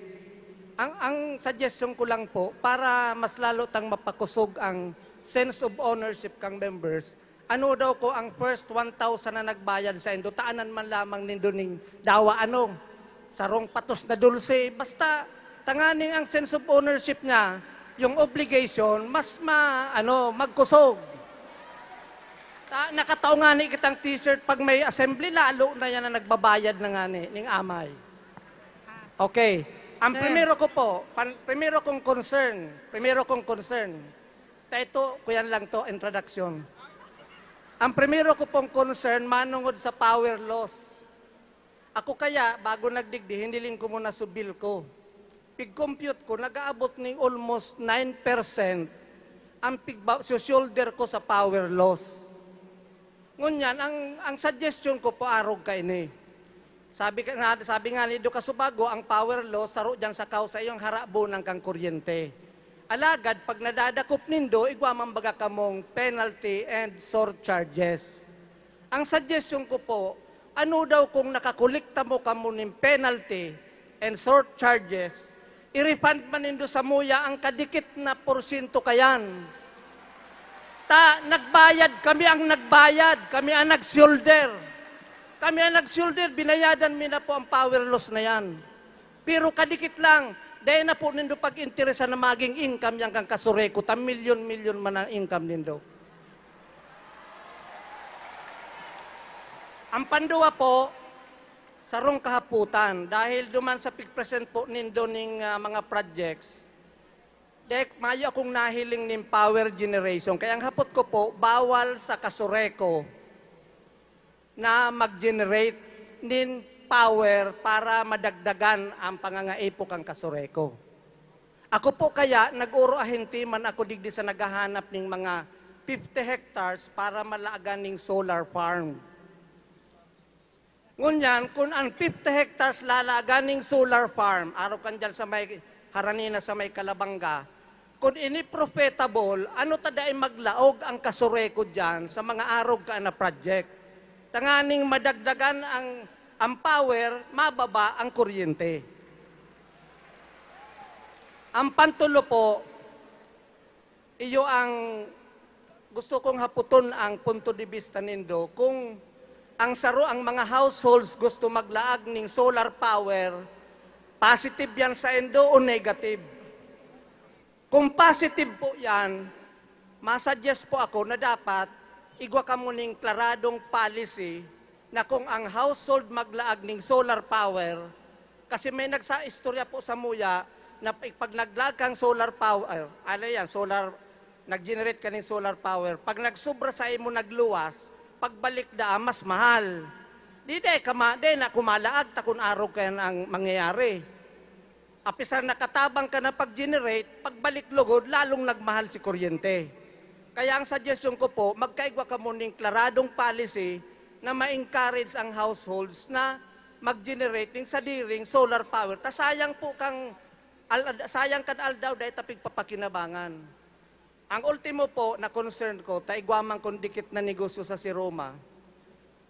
Ang, ang suggestion ko lang po, para mas lalo tang mapakusog ang sense of ownership kang members, ano daw ko ang first one thousand na nagbayad sa indo, taanan man lamang nindo ning dawa, ano, sarong patos na dulce, basta tanganing ang sense of ownership niya, yung obligation, mas ma, ano, magkusog. Ta, nakatao nga ni kitang t-shirt pag may assembly, lalo na yan na nagbabayad na nga ni, ning amay. Okay. Ang Sir. Primero ko po, pan, primero kong concern, primero kong concern, ta ito, kuyan lang to, introduction. Ang primero ko pong concern, manungod sa power loss. Ako kaya, bago nagdigdi, hiniling ko muna sa bill ko. Pig-compute ko, nag-aabot ning almost nine percent ang pigba, shoulder ko sa power loss. Ngunyan, ang, ang suggestion ko po, arog kaini. Sabi, ka, na, sabi nga ni Duka Subago, ang power loss, saro dyan sa kaw sa iyong harabon ng kang kuryente. Alagad, pag nadadakop nindo, igwa man baga kamong penalty and surcharges. Ang suggestion ko po, ano daw kung nakakolekta mo kamo nin penalty and surcharges, i-refund man nindo samuya ang kadikit na porsyento kayan. Ta, nagbayad, kami ang nagbayad, kami ang nag-shoulder. Kami ang nag-shoulder, binayadan mi na po ang power loss na yan. Pero kadikit lang, dahil na po nindo pag-interesan na maging income yan kang Casureco, ta milyon-milyon man ang income nindo. Ang panduwa po, sarong kahapotan, dahil duman sa pig-present po nindo ning, ah, mga projects, dek, mayo akong nahiling nin power generation. Kaya ang hapot ko po, bawal sa Casureco na mag-generate nin power para madagdagan ang pangangaipo kang Casureco. Ako po kaya, nag-oro ahinti man ako digdi sa naghahanap ning mga fifty hectares para malaagan ning solar farm. Ngunyan, kun ang fifty hectares lalaagan ning solar farm, arog kan dyan sa may Haranina, sa may Calabanga, kun ini profitable, ano ta dai maglaog ang Casureco dyan sa mga arog ka na project? Tanganing madagdagan ang, ang power, mababa ang kuryente. Ang pantulo po, iyo ang gusto kong haputon ang punto de vista nindo kung ang saro ang mga households gusto maglaag ning solar power, positive yan sa indo o negative? Kung positive po yan, masuggest po ako na dapat igwa kamo ning klaradong policy na kung ang household maglaag ning solar power, kasi may nagsaistorya po samuya na pag naglaag kang solar power, ano yan, solar, nag-generate ka ning solar power, pag nagsubra sa imo, nagluwas, pagbalik daa, mas mahal. Di, di ka ma-, di na kumalaag ta kun arog kayan ang mangyayari. Apisar nakatabang ka na pag-generate, pagbalik lugod, lalong nagmahal si kuryente. Kaya ang suggestion ko po, magkaigwa kamo ning klaradong policy na ma-encourage ang households na mag-generate ning sadiring solar power. Ta sayang po kang al-, sayang kan aldaw dahil ta pigpapakinabangan. Ang ultimo po na concern ko, ta igwa man kong dikit na negosyo sa Siroma.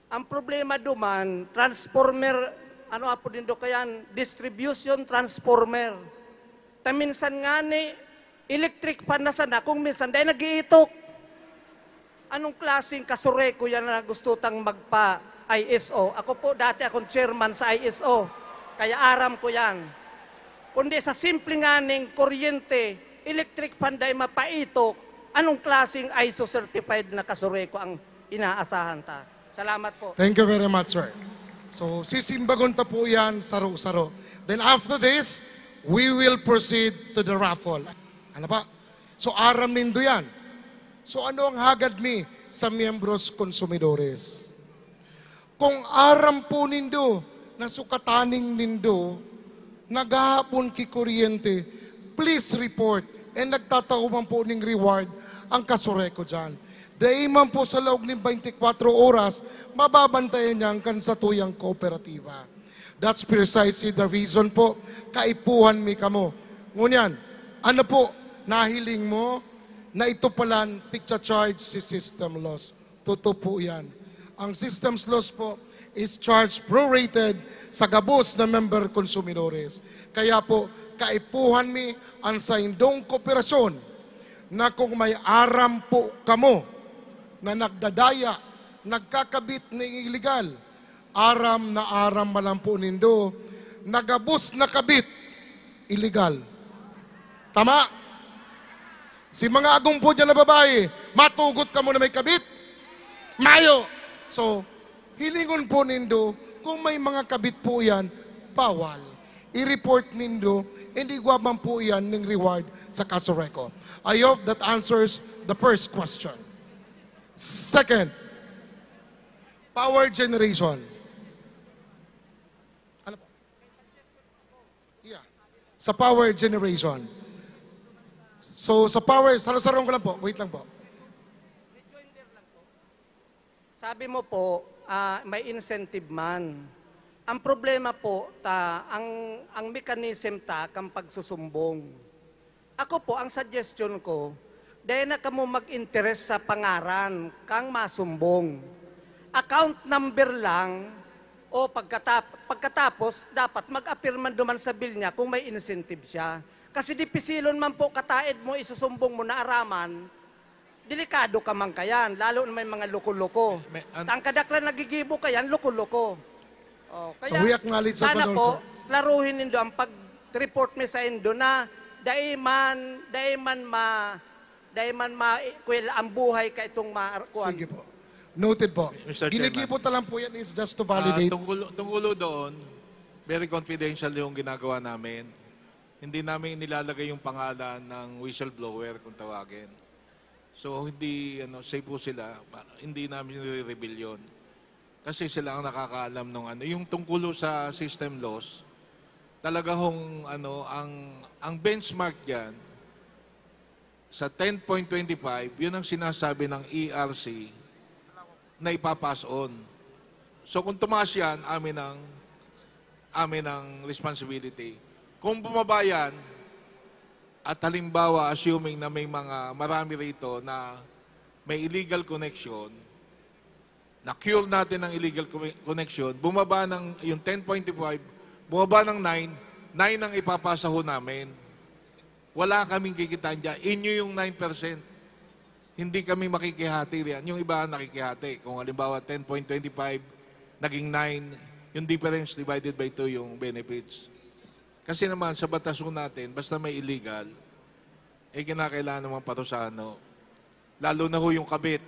Ang problema duman, transformer, ano apo nindo kayan, distribution transformer. Ta minsan ngani, electric fan na sana, kung minsan dai nag-iitok. Anong klaseng kasureko yan na gusto tang magpa-I S O? Ako po, dati akong chairman sa I S O, kaya aram ko yan. Kundi sa simple nganing kuryente, electric fan dai mapaitok, anong klaseng I S O certified na kasureko ang inaasahan ta? Salamat po. Thank you very much, sir. So, sisimbagon ta po yan, saro-saro. Then after this, we will proceed to the raffle. Ano pa? So, aram nindo yan. So, ano ang hagad mi sa miyembros konsumidores? Kung aram po nindo na sukataning nindo, naghahapon ki kuryente, please report, and nagtatao man po ning reward ang kasureko dyan. Dai man po sa laog nin twenty-four oras, mababantayan niya kan satuyang kooperatiba. That's precisely the reason po, kaipuhan mi kamo. Ngunyan, ano po, nahiling mo na ito palan pigcha-charge si system loss? Totoo po yan. Ang system loss po is charged prorated sa gabos na member konsumidores. Kaya po, kaipuhan mi ang saindong kooperasyon na kung may aram po kamo na nagdadaya, nagkakabit na iligal, aram na aram man lang po nindo na gabos na kabit, iligal. Tama? Si mga agumpo dyan na babae, matugot kamo na may kabit? Mayo. So, hilingon po nindo, kung may mga kabit po yan, bawal. I-report nindo, and igwa man po yan ng reward sa kasureko. I hope that answers the first question. Second, power generation. Ano po? Yeah. Sa power generation. So, sa power, sarong-sarong ko lang po. Wait lang po. Sabi mo po, ah, may incentive man. Ang problema po, ta, ang, ang mechanism ta kan pagsusumbong. Ako po, ang suggestion ko, dai na kamo mag-interes sa pangaran kang masumbong. Account number lang, o pagkatap-, pagkatapos, dapat mag-appear man duman sa bill niya kung may incentive siya. Kasi dipisilon man po kataed mo, isusumbong mo na araman, delikado ka man kayan, lalo na may mga loko-loko. May, an- Tangkadak lang nagigibo kayan, loko-loko. Oh, So, we acknowledge that sana one po, also. Klaruhin nindo ang pag-report mi sa indo na dai man, dai man ma, dai man ma, kuwel ang buhay ka itong ma, kuwan. Sige po. Noted po. Mister Chairman. Ginigibo ta lang po yan is just to Ah, validate. tungkol, tungkol doon, very confidential yung ginagawa namin. Hindi namin inilalagay yung pangalan ng whistleblower kung tawagin. So hindi ano, safe po sila, pa- hindi namin nire-reveal yun. Kasi sila ang nakakaalam nung ano, yung tungkol sa system loss. Talaga hong ano, ang ang benchmark diyan sa ten point twenty-five, yun ang sinasabi ng E R C na ipapass on. So kung tumaas yan, amin ang amin ang responsibility. Kung bumaba yan, at halimbawa, assuming na may mga marami rito na may illegal connection, na-cure natin ang illegal co- connection, bumaba ng, yung ten point five, bumaba ng nine, nine ang ipapasa ho namin. Wala kaming kikitaan dyan. Inyo yung nine percent. Hindi kami makikihati riyan. Yung iba nakikihati. Kung halimbawa ten point twenty five, naging nine, yung difference divided by two yung benefits. Kasi naman sa batas ho natin, basta may illegal, eh kinakailangan naman parusahan ho. Lalo na ho yung kabit.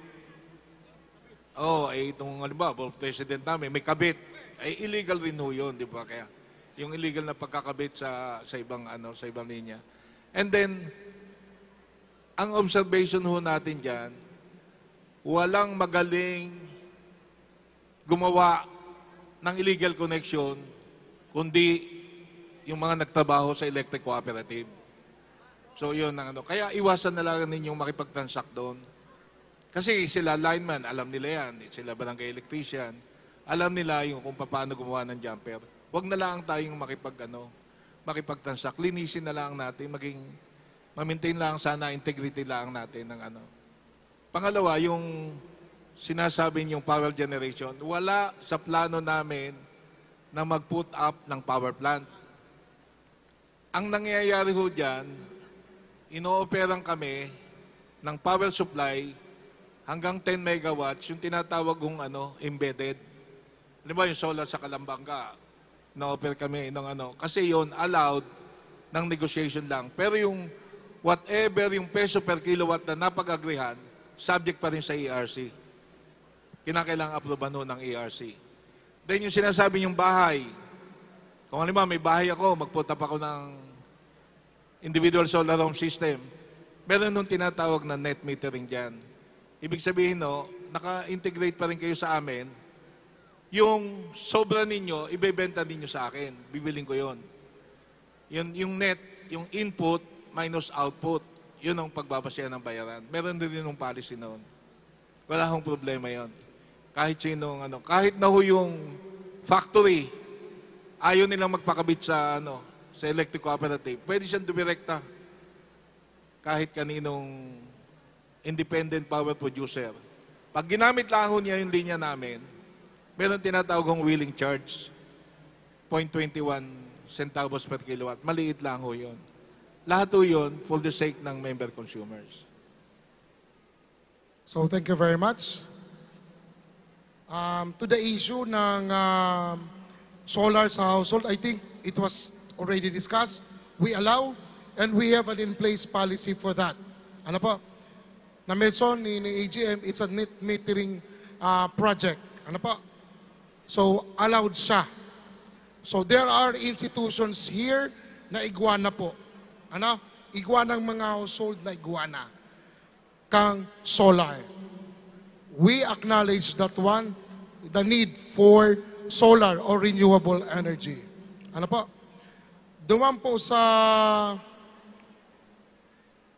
Oh, eh itong halimbawa, president namin, may kabit. Eh illegal rin ho yun, di ba? Kaya yung illegal na pagkakabit sa sa ibang ano, sa ibang linya. And then ang observation ho natin diyan, walang magaling gumawa ng illegal connection kundi yung mga nagtrabaho sa electric cooperative. So, yun ang ano. Kaya iwasan na lang ninyong makipag-transact doon. Kasi sila lineman, alam nila yan. Sila barangay electrician, alam nila yung kung paano gumawa ng jumper. Huwag na lang tayong makipag, ano, makipag-transact. Linisin na lang natin, maging, ma-maintain lang sana, integrity lang natin ng ano. Pangalawa, yung sinasabi niyong power generation, wala sa plano namin na mag-put up ng power plant. Ang nangyayari ho dyan, inooperan kami ng power supply hanggang ten megawatts, yung tinatawag kong ano, embedded. Halimbawa, yung solar sa Calambanga, na-offer kami ng ano, kasi yon allowed ng negotiation lang. Pero yung whatever yung peso per kilowatt na napag-agrihan, subject pa rin sa E R C. Kinakailangan aprubahan ho ng E R C. Then yung sinasabi yung bahay, kung halimbawa may bahay ako, mag-put up ako ng individual solar home system, meron nung tinatawag na net metering dyan. Ibig sabihin, no, naka-integrate pa rin kayo sa amin. Yung sobra ninyo, ibebenta ninyo sa akin. Bibiling ko yon. Yun, yung net, yung input minus output, yun ang pagbabasihan ng bayaran. Meron din yung policy noon. Wala akong problema yon. Kahit sinong ano, kahit na ho yung factory, ayaw nilang magpakabit sa ano, sa electric cooperative. Pwede siyang dumirekta kahit kaninong independent power producer. Pag ginamit lang ho niya yung linya namin, meron tinatawag kong wheeling charge, zero point twenty one centavos per kilowatt. Maliit lang ho yun. Lahat ho yun for the sake ng member consumers. So, thank you very much. Um, to the issue ng um, solar sa household, I think it was already discussed. We allow and we have an in-place policy for that. Ano po? Na mention ni, ni A G M, it's a net metering uh, project. Ano po? So, allowed siya. So, there are institutions here na igwa na po. Ano? Igwa ng mga household na igwa na kang solar. We acknowledge that one, the need for solar or renewable energy. Ano po? Duman po sa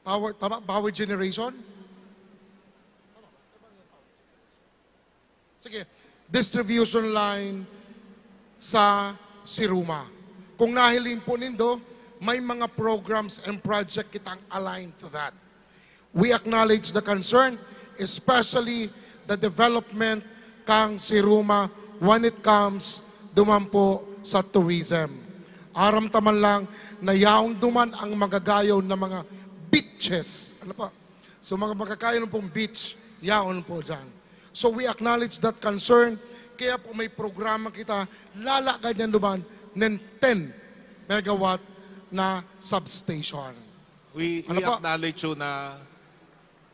power, tama, power generation? Sige, distribution line sa Siruma. Kung nahiling po nindo, may mga programs and project kitang aligned to that. We acknowledge the concern, especially the development kang Siruma when it comes duman po sa tourism. Aram ta man lang na yaon duman ang magagayon na mga beaches. Ano pa? So mga magagayon pong beach, yaon po dyan. So we acknowledge that concern. Kaya po may programa kita, lalagad yan duman ng ten megawatt na substation. We, Ano we po? acknowledge ho na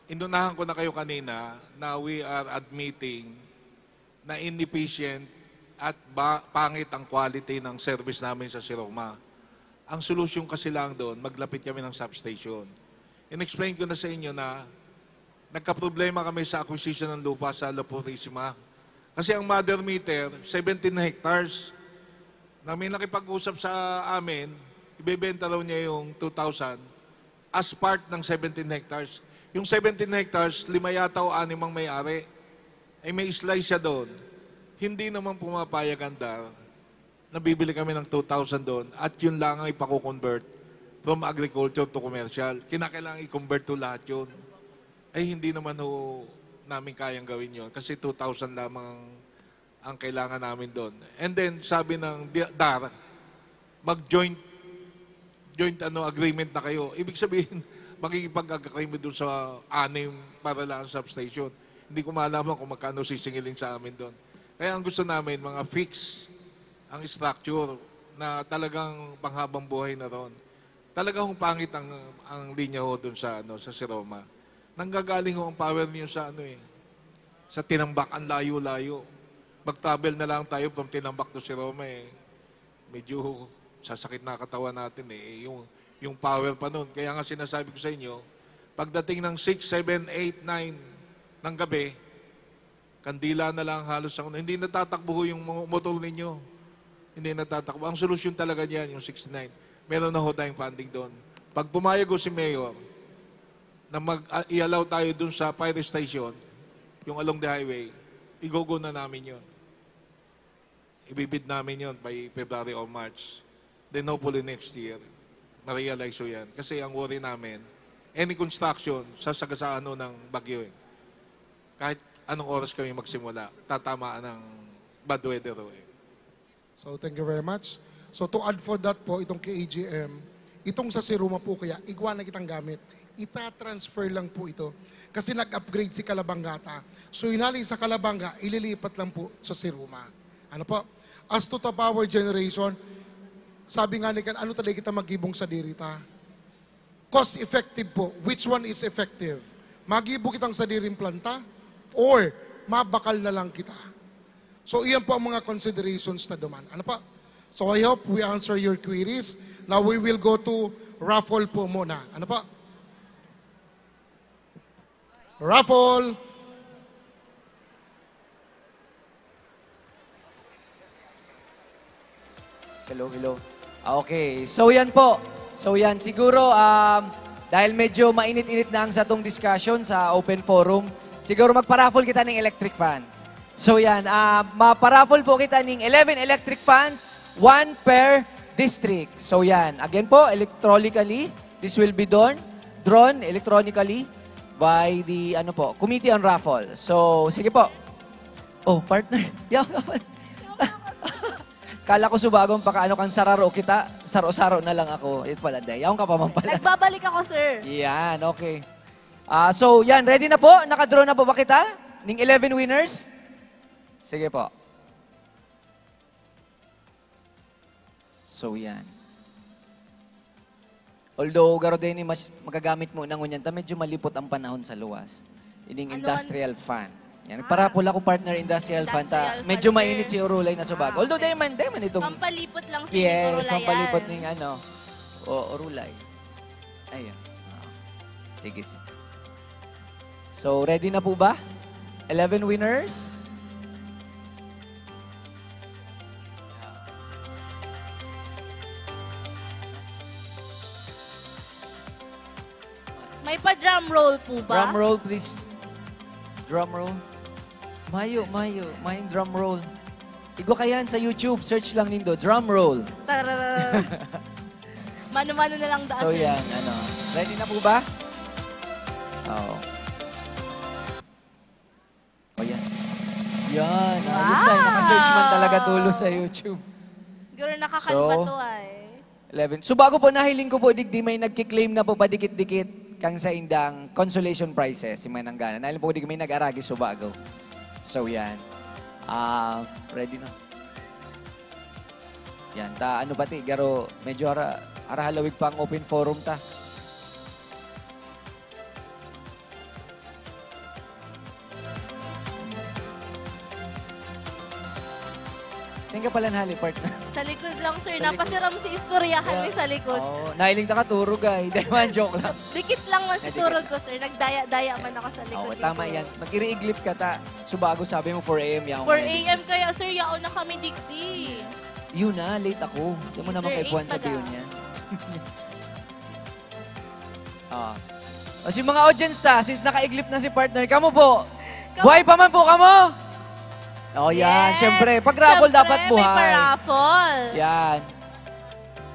inunahan ko na kayo kanina na we are admitting na inefficient at ba, pangit ang quality ng service namin sa Siroma. Ang solusyon kasi lang doon, maglapit kami ng substation. In-explain ko na sa inyo na nagkaproblema kami sa acquisition ng lupa sa La Purisima. Kasi ang mother meter, seventeen hectares. Na may nakipag-usap sa amin, ibebenta raw niya yung two thousand as part ng seventeen hectares. Yung seventeen hectares, lima yata o anim ang may-ari. Ay may slice siya doon. Hindi naman pumapayag ang DAR. Nabibili kami ng two thousand doon at yun lang ang ipako-convert from agriculture to commercial. Kinakailangan i-convert to lahat yun. Ay hindi naman ho namin kayang gawin yon kasi two thousand lamang ang, ang kailangan namin doon. And then sabi ng di- DAR, mag-joint joint ano agreement na kayo. Ibig sabihin, makikipag-agree mo doon sa anim para lang sa substation. Hindi ko malaman kung magkano sisingilin sa amin doon. Kaya ang gusto namin, mga fix ang structure na talagang panghabang buhay na ron. Talagang pangit ang, ang linya ho doon sa, ano, sa Siroma. Nanggagaling ho ang power niyo sa ano eh. Sa Tinambac, ang layo-layo. Mag-travel na lang tayo from Tinambac to Siroma eh. Medyo sasakit na katawan natin eh. Yung, yung power pa nun. Kaya nga sinasabi ko sa inyo, pagdating ng six, seven, eight, nine ng gabi, kandila na lang halos ang, hindi natatakbo ho yung mo- motor ninyo. Hindi natatakbo. Ang solusyon talaga niyan, yung sixty-nine. Meron na ho tayong funding doon. Pag pumayag ho si Mayor na mag, ah, i-allow tayo doon sa fire station, yung along the highway, igogo na namin yun. Ibibid namin yun by February or March. Then hopefully next year, ma-realize ho yan. Kasi ang worry namin, any construction, sasagasaan ho ng bagyo eh. Kahit anong oras kami magsimula, tatamaan ng bad weather ho eh. So, thank you very much. So, to add for that po, itong K A G M, itong sa Siruma po kaya, igwa na kitang gamit. Ita-transfer lang po ito. Kasi nag-upgrade si Calabangata. So, inali sa Calabanga, ililipat lang po sa Siruma. Ano po? As to the power generation, sabi nga ni Kan, ano talaga kita magibong sa dirita? Cost-effective po. Which one is effective? Magibo kitang sadiring planta or mabakal na lang kita? So, iyan po ang mga considerations na duman. Ano pa? So, I hope we answer your queries. Now, we will go to raffle po muna. Ano pa? Raffle! Hello, hello. Ah, okay. So yan po. So yan. Siguro, um, dahil medyo mainit-init na ang satong discussion sa open forum, siguro magpa-raffle kita ng electric fan. So yan. Uh, mapa-raffle po kita ng eleven electric fans, one per district. So yan. Again po, electronically, this will be done, drawn electronically by the, ano po, Committee on Raffle. So, sige po. Oh, partner. Yaw ka pala. Kala ko subagong pakaano kang sararo kita, saro-saro na lang ako. Yun pala, day. Yaon ka pa man pala. Nagbabalik ako, sir. Yan, okay. Ah, so, yan. Ready na po? Nakadraw na po ba kita? Ning eleven winners? Sige po. So, yan. Although, garo din ni mas magagamit mo na ngunyan, ta medyo malipot ang panahon sa luwas. Ining Ano an- industrial fan. Yan. Nagparapol ako, partner, industrial fan. Ta, Industrial fan, medyo sir. mainit si Orulay na subago. Ah, Although, okay. dahil man, dahil man itong... Pampalipot lang, sir. Yes, Orulay pampalipot yan. Ning ano. O, Orulay. Ayan. Ah. Sige, sige. So, ready na po ba? Eleven winners? May pa drum roll po ba? Drum roll, please. Drum roll. Mayo, mayo. May drum roll. Igwa kayan sa YouTube. Search lang nindo. Drum roll. Tarara. Mano-mano na lang daan, So sir. Yan, ano. Ready na po ba? Oo. O yan. Yan. Ayos ay. Wow! Naka-search man talaga tulo sa YouTube. Siguro nakakalma So, to ay. Eleven. Subago po, nahiling ko po, digdi may nagkiklaim na po padikit-dikit kang saindang consolation prizes, si Mananggana. Nahiling po, digdi may nag-aragi subago. So, yan. Ah, ready na. Yan, ta, ano pati, garo, medyo ara, arahalawig pa ang open forum ta. Saan ka pala nahali, partner? Sa likod lang, sir. Sa likod. Napasiram si istoryahan mi sa likod. Oo, nahiling ta katurog ay. Hindi man, joke lang. Dikit lang man si Dikit. Turog ko, sir. Nagdaya-daya man ako sa likod. Oo, tama dito. Yan. Mag-iiglip ka ta. Subago sabi mo four a.m. yaon. four a.m. kaya, sir, yaon na kami digdi. Yun na, late ako. Hindi mo Yes, naman sir, kay Juan eight pa sabihin daw. Niya. Ah. O, si mga audience ta, since nakaiglip na si partner, kamo po, Kamo- buhay pa man po kamo? O yan, Yes. syempre, pag raffle Syempre, dapat may buhay. Pa-raffle. Yan.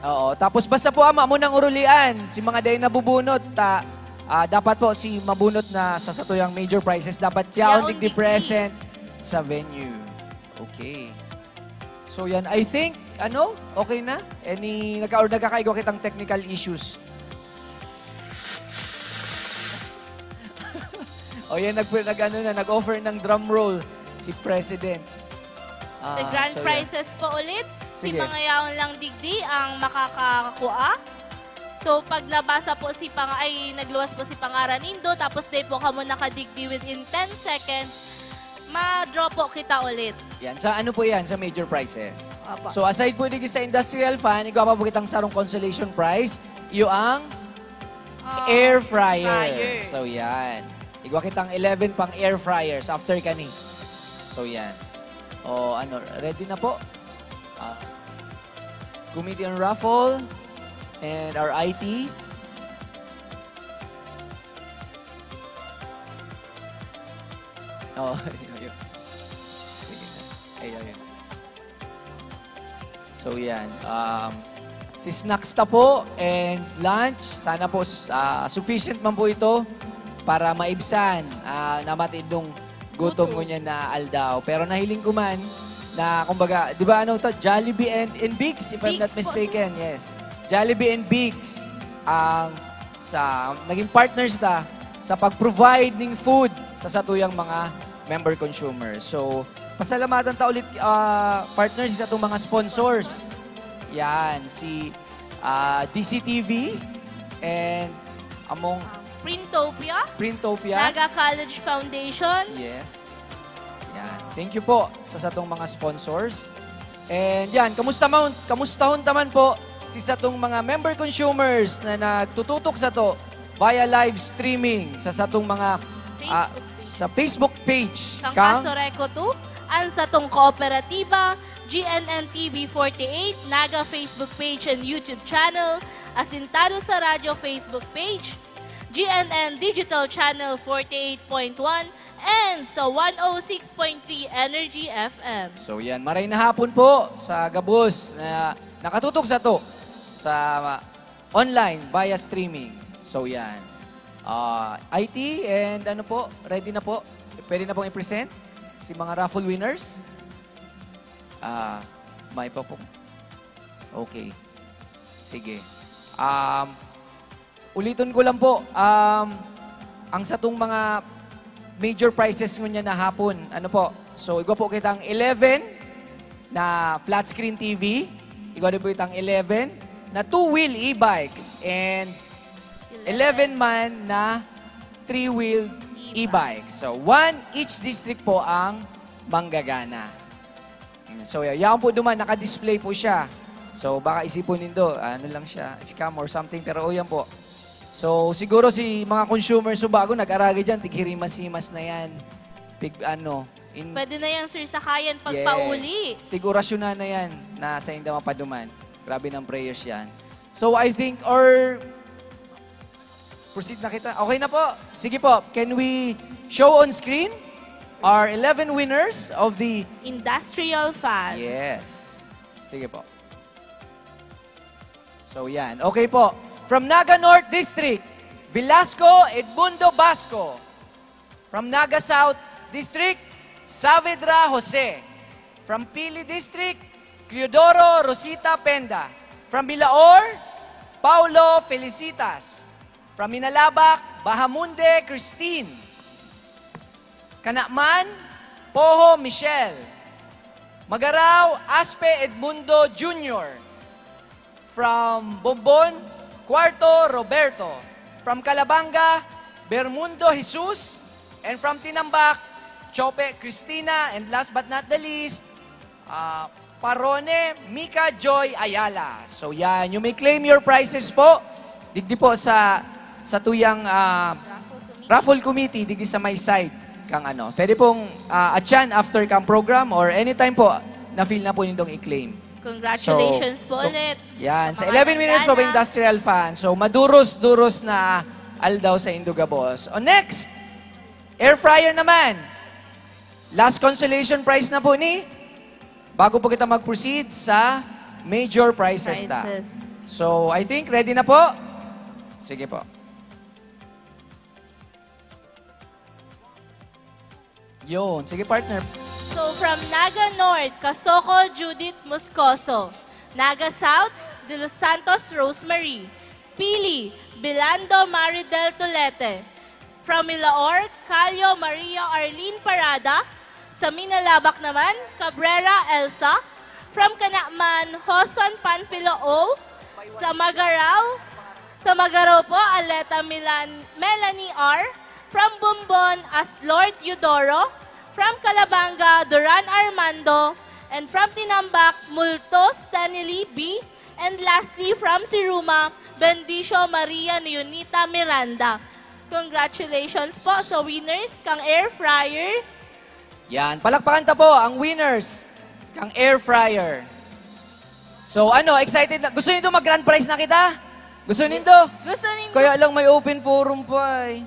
Oo, tapos basta po ama mo nang urulian, si mga day nabubunot, ta, ah, dapat po si mabunot na sa satuyang major prizes, dapat yaon Yaon digdi digdi. Present sa venue. Okay. So yan, I think, ano, okay na? Any, nagka, or nagkakaigwa kitang technical issues? O yan, nag, nag, ano na, nag-offer ng drum roll si President. Sa Ah, grand so yan. Prizes po ulit, si Sige. mga yaon lang digdi ang makakakua. So, pag nabasa po si pang ay nagluwas po si pangaran nindo, tapos day po kamo nakadigdi within ten seconds, ma-draw po kita ulit. Yan. Sa ano po yan? Sa major prizes. Apo. So, aside po digdi sa industrial fan, igwa pa po kitang sarong consolation prize. Iyo ang Ah, air fryer. fryers. So, yan. Igwa kitang eleven pang air fryers after kani. So, yan. O, ano, ready na po? Ah, Committee on Raffle and our I T. Oh, ayun, ayun. Sige. Ayun, ayun. So, yan. Um, si snacks ta po and lunch, sana po, ah, sufficient man po ito para maibsan, ah, na matindong gutom Gutom. ngunyan na aldaw. Pero nahiling ko man na, kumbaga, di ba, ano to? Jollibee and, and Bigs, if I'm not Bigs po, mistaken. Yes. Jollibee and Bigs ang sa, naging partners ta sa pag-provide ning food sa satuyang mga member consumers. So, pasalamatan ta ulit, ah, partners, sa atong mga sponsors. Yan, si, ah, D C T V and among Printopia, Printopia. Naga College Foundation. Yes. Yan. Thank you po sa satong mga sponsors. And yan, kamusta man, kamustahon ta man po si satong mga member consumers na nagtututok sato via live streaming sa satong mga, ah, Facebook page. sa Facebook page Kang kang Kasoreco two, ang satong kooperatiba, G N N T V forty-eight, Naga Facebook page and YouTube channel, Asintado sa Radyo Facebook page, G N N Digital Channel forty-eight point one, and sa one oh six point three Energy F M. So yan, maray na hapon po sa gabos na nakatutok sato sa online via streaming. So yan. Ah, I T and ano po, ready na po? Pwede na pong i-present si mga raffle winners? Ah, may pa po. Okay. Sige. Um, uliton ko lang po, um, ang satong mga major prizes ngunyan na hapon. Ano po? So, igwa po kitang eleven na flat screen T V. Igwa din po itang eleven na two-wheel e-bikes and eleven man na three-wheel E-bikes. e-bikes. So, one each district po ang manggagana. Mm, so, ya-, yaon po duman, naka-display po siya. So, baka isipon nindo, ano lang siya, scam or something, pero o, yan po. So, siguro si mga consumers so bago, nag-aragi dyan, tighirimas-himas na yan. Pig, ano, in Pwede na yan, sir, sakayan Yes. pagpauli. Tig-orasyonan na yan na sa inda mapaduman. Grabe ng prayers yan. So, I think, or Proceed na kita. Okay na po. Sige po. Can we show on screen our eleven winners of the Industrial fans. Yes. Sige po. So, yan. Okay po. From Naga North District, Velasco Edmundo Basco. From Naga South District, Saavedra Jose. From Pili District, Cleodoro Rosita Penda. From Milaor, Paulo Felicitas. From Minalabac, Bahamunde Christine. Kanaman, Poho Michelle. Magarao, Aspe Edmundo Junior. From Bombon, Cuarto Roberto. From Calabanga, Bermundo Jesus. And from Tinambac, Chope Cristina. And last but not the least, ah, Parone Mika Joy Ayala. So yan, you may claim your prizes po. Digdi po sa, sa tuyang, ah, raffle committee, digdi sa may side kang ano. Pwede pong, ah, atyan after kang program or anytime po na feel na po nindong i-claim. Congratulations So, po co-, ulit yan. sa Sa mga eleven winners po, nagdana. Industrial fan. So, maduros-duros na aldaw sa Indugabos. O, next, air fryer naman. Last consolation prize na po ni. Bago po kita mag-proceed sa major prizes ta. Prizes. So, I think ready na po. Sige po. Yun. Sige, partner. So, from Naga North, Kasoko Judith Moscoso. Naga South, De Los Santos Rosemary. Pili, Bilando Maridel Tolete. From Milaor, Calio Maria Arlene Parada. Sa Minalabac naman, Cabrera Elsa. From Canaman, Hoson Panfilo O. Sa Magarao, sa Magarao po, Aleta Milan, Melanie R. From Bombon, Aslord Eudoro. From Calabanga, Duran Armando. And from Tinambac, Multos Tenily B. And lastly, from Siruma, Bendicio Maria Neonita Miranda. Congratulations po sa winners kang air fryer. Yan. Palakpakan ta po ang winners kang air fryer. So ano, excited na? Gusto nindo mag-grand prize na kita? Gusto nindo? Gusto nindo? Kaya lang may open forum pa eh.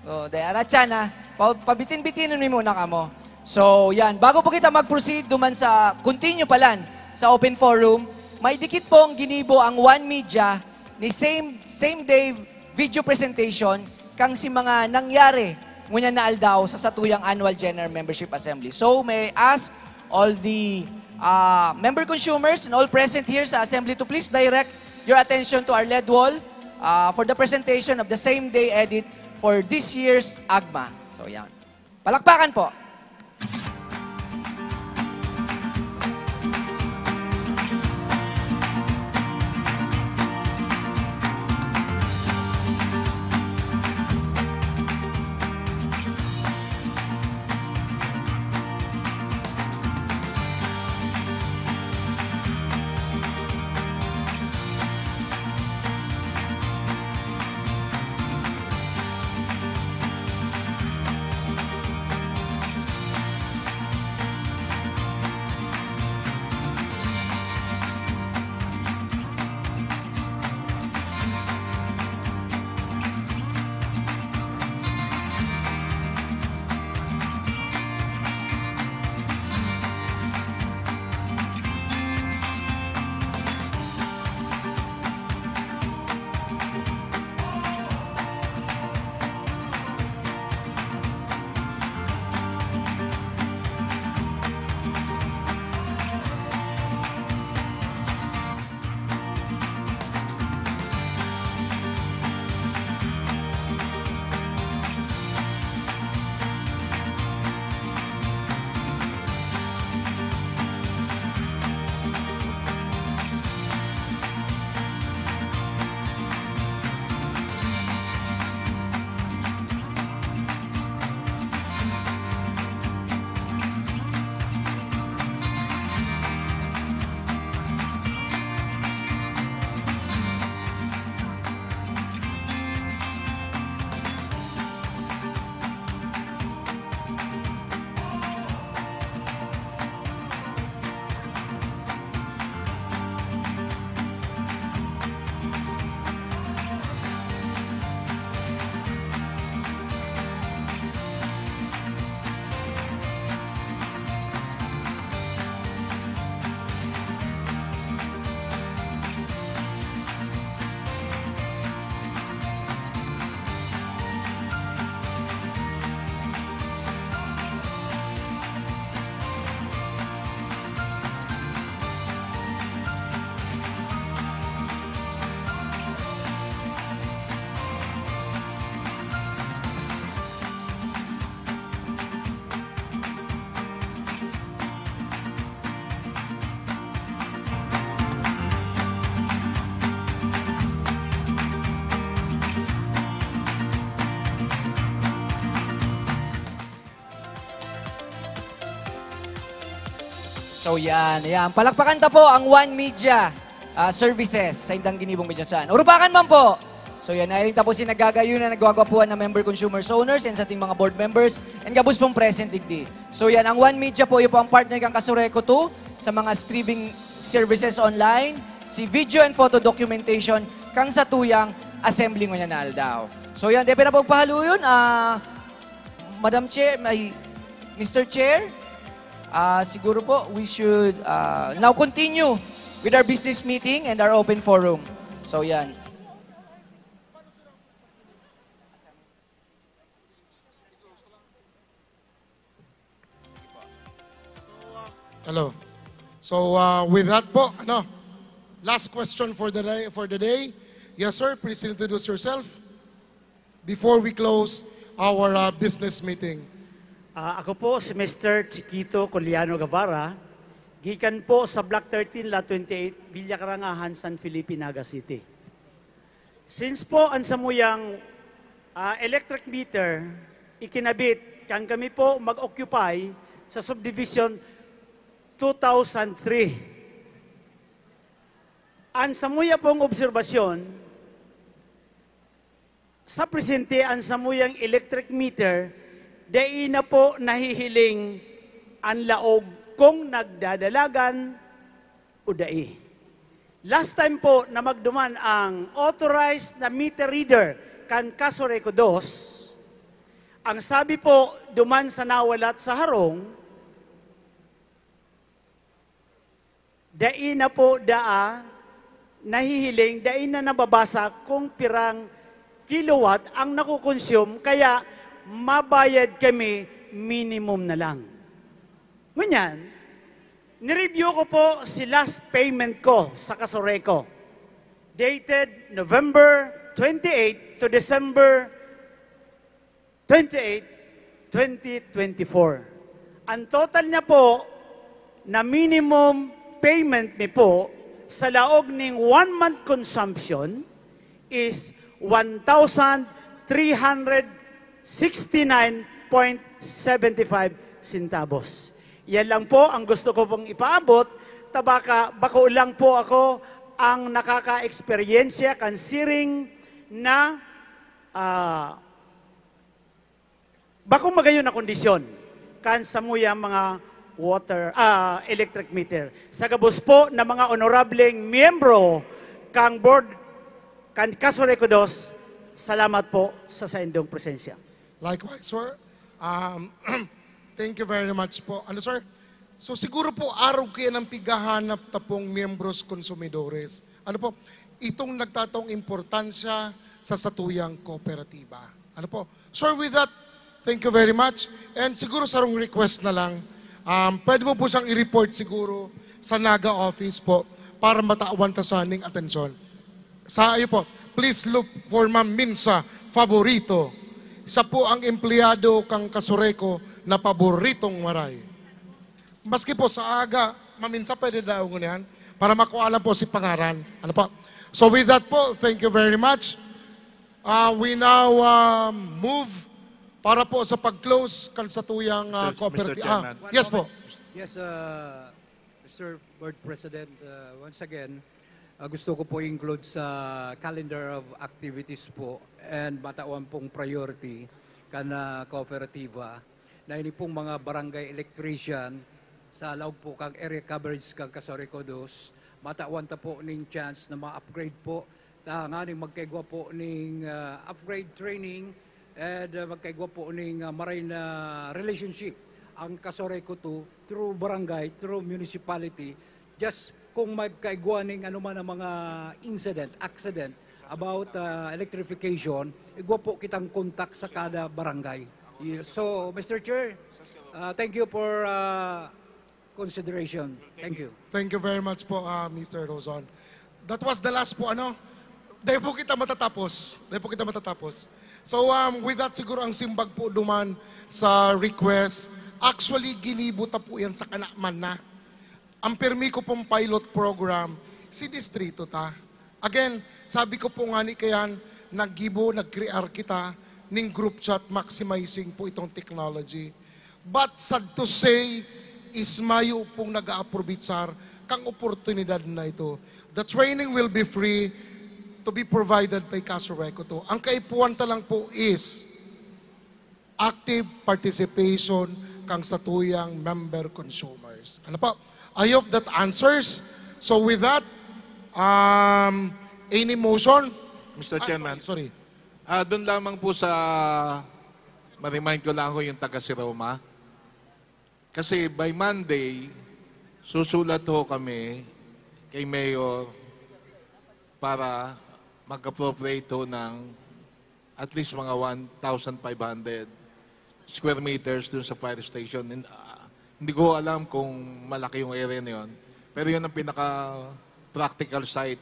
Oh, dai, aratsa na. Pa, pabitin-bitinin mi muna kamo. So, yan. Bago po kita mag-proceed duman sa continue palan sa open forum, may dikit pong ginibo ang One Media ni same same day video presentation kan si mga nangyari ngunyan na aldaw sa satuyang annual general membership assembly. So, may I ask all the uh, member consumers and all present here sa assembly to please direct your attention to our L E D wall uh, for the presentation of the same day edit for this year's AGMA. So, yan. Palakpakan po. So yan, yan. Palakpakan ta po ang One Media ah, Services sa indang ginibong medyo saan. Urupakan man po! So yan, nairing ta po si nagagayon na nagwagwapuhan na member consumers owners and sa ating mga board members and gabos pong present digdi. So yan, ang One Media po, iyo po ang partner kang Kasureco two sa mga streaming services online, si video and photo documentation kang sa tuyang assembly ngunyan na aldaw. So yan, depende na pagpahaluyon, ah, Madam Chair, ay, Mister Chair, ah, siguro po, we should ah, now continue with our business meeting and our open forum. So yan. Hello. So uh, with that po, ano, last question for the day, for the day. Yes, sir. Please introduce yourself before we close our uh, business meeting. Ah, ako po si Mister Chiquito Coliano Guevara, gikan po sa Block thirteen, Lot twenty-eight, Villa Karangahan, San Felipe, Naga City. Since po ang samuyang ah, electric meter ikinabit kan kami po mag-occupy sa subdivision two thousand three. Ang samuya pong obserbasyon, sa presente ang samuyang electric meter, dai na po nahihiling ang laog kung nagdadalagan o dai. Last time po na magduman ang authorized na meter reader kan Casureco dos, ang sabi po duman sa nawalat sa harong, dai na po daa nahihiling, dai na nababasa kung pirang kilowatt ang nakukonsume, kaya mabayad kami minimum na lang. Ngunyan, nireview ko po si last payment ko sa Casureco, dated November twenty-eight to December twenty-eight, twenty twenty-four. Ang total niya po na minimum payment mi po sa laog ning one month consumption is one thousand three hundred sixty-nine point seventy five centavos. Yan lang po ang gusto ko pong ipaabot. Tabaka, bako lang po ako ang nakaka-eksperyensya kan siring na, ah, bakong magayon na kondisyon kan samuyang mga water, ah, electric meter. Sa gabos po na mga honorableng miyembro kang board kan Casureco dos, salamat po sa saindong presensya. Likewise, sir. Um, thank you very much po. Ano, sir? So, siguro po, arog kaya ng pighahanap ta pong miyembros konsumidores. Ano po? Itong nagtataong importansya sa satuyang kooperatiba. Ano po? Sir, with that, thank you very much. And siguro sarong request na lang. Um, pwede mo po siyang i-report siguro sa Naga office po para matawan ta siya ning atensyon. Sa iyo po, please look for Ma'am Minsa Favorito. Siya po ang empleyado kang Kasureco na paboritong maray. Maski po sa aga, Ma'am Minsa, pwede daw ngunyan para makuha lang po si pangaran. Ano po? So with that po, thank you very much. Uh, we now uh, move para po sa pag-close kan satuyang uh, Mister Mister cooperative. Ah, Chairman. Yes po. Yes, uh, Mister Board President, uh, once again, uh, gusto ko po include sa calendar of activities po and matawan pong priority kan uh, kooperatiba na ini pong mga barangay electrician sa laog po kang area coverage kang Casureco dos, matawan ta po ning chance na ma-upgrade po tanganing magkaigwa po ning uh, upgrade training and uh, magkaigwa po ning uh, maray na relationship ang Casureco two through barangay, through municipality. Just kung magkaigwa ning anuman ang mga incident, accident about uh, electrification, igwa po kitang contact sa kada barangay. Yeah, so, Mister Chair, uh, thank you for uh, consideration. Thank you. Thank you very much po, uh, Mister Roson. That was the last po, ano? Dahil po kita matatapos. Dahil po kita matatapos. So, um, with that, siguro ang simbag po duman sa request. Actually, ginibo ta po yan sa kanaman na. Ang pirmi ko pong pilot program, si Distrito ta. Again, sabi ko po nga ni kayan, naggibo, nag-create kita ning group chat maximizing po itong technology. But sad to say, is mayo pong nag-aaprobitsar kang oportunidad na ito. The training will be free to be provided by Casureco two. Ang kaipuhan ta lang po is active participation kang satuyang member consumers. Ano po? I hope that answers. So with that, um, any motion? Mister Ah, Chairman. Sorry, sorry. Ah, doon lamang po sa, ma-remind ko lang ho yung taga Siroma. Kasi by Monday, susulat ho kami kay Mayor para mag-appropriate ho ng at least mga one thousand five hundred square meters dun sa fire station. Hin-, ah, hindi ko alam kung malaki yung area na yun, pero yun ang pinaka-practical site.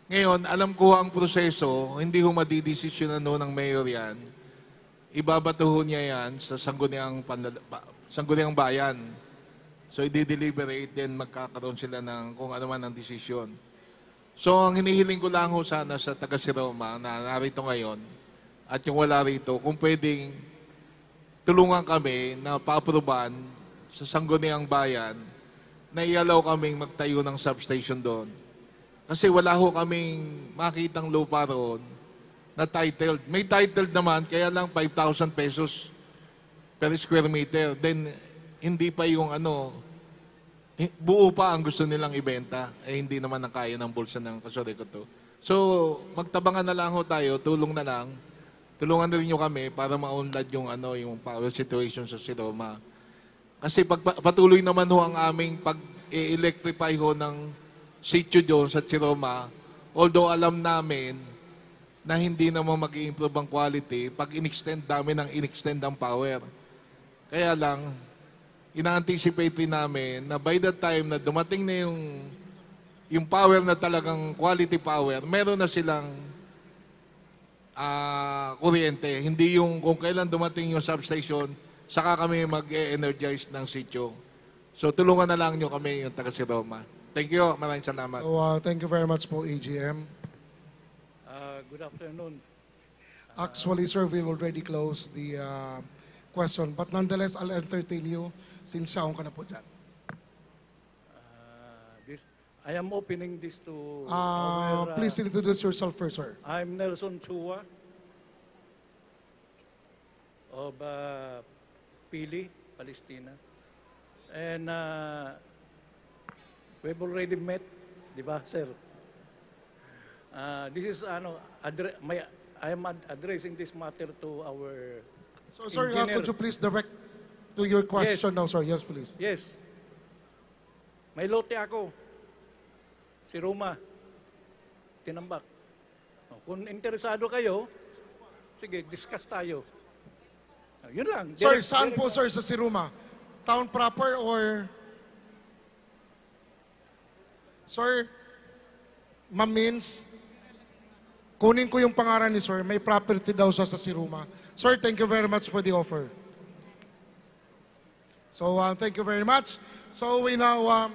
Ngayon, alam ko ang proseso, hindi ho madidesisyonan ho ng mayor yan. Ibabato ho niya yan sa sangguniang, panlala-, pa-, sangguniang bayan. So, i-deliberate, then magkakaroon sila ng kung ano man ang desisyon. So, ang hinihiling ko lang ho sana sa taga Siroma na narito ngayon at yung wala rito, kung pwedeng tulungan kami na paaprubahan sa Sangguniang Bayan na i-allow kaming magtayo ng substation doon. Kasi wala ho kaming makitang lupa roon na titled. May titled naman, kaya lang five thousand pesos per square meter. Then, hindi pa yung ano, eh, buo pa ang gusto nilang ibenta, eh, hindi naman ang kaya ng bulsa ng Casureco to. So, magtabangan na lang ho tayo, tulong na lang. Tulungan rin nyo kami para ma-unlad yung, ano, yung power situation sa Siroma. Kasi pag pa-, patuloy naman ho ang aming pag-e-electrify ho ng sitio doon sa Siroma, although alam namin na hindi naman mag-i-improve ang quality pag in-extend namin ang in-extend ang power. Kaya lang, ina-anticipate rin namin na by the time na dumating na yung, yung power na talagang quality power, meron na silang, ah, kuryente. Hindi yung kung kailan dumating yung substation, saka kami mag-e-energize ng sitio. So, tulungan na lang nyo kami, yung taga Siroma. Thank you. Maraming salamat. So, uh, thank you very much po, A G M. Uh, good afternoon. Actually, sir, we already closed the, uh, question. But nonetheless, I'll entertain you since siya ka na po dyan. Uh, this, I am opening this to Uh, our, uh, please introduce yourself first, sir. I'm Nelson Chua of, uh, Pili, Palestina. And, uh, we've already met, di ba, sir? Uh, this is, ano, addre-, my, I am ad-, addressing this matter to our So, sir, uh, engineer. Could you please direct to your question Yes. now, sir? Yes, please. Yes. May lote ako. Siroma. Tinambak. O, kung interesado kayo, sige, discuss tayo. O, yun lang. Sir, Direct, saan direct po, lang. sir, sa Siroma? Town proper or? Sir, Ma'am Mins, kunin ko yung pangalan ni sir. May property daw siya sa Siroma. Sir, thank you very much for the offer. So, uh, thank you very much. So, we now, um,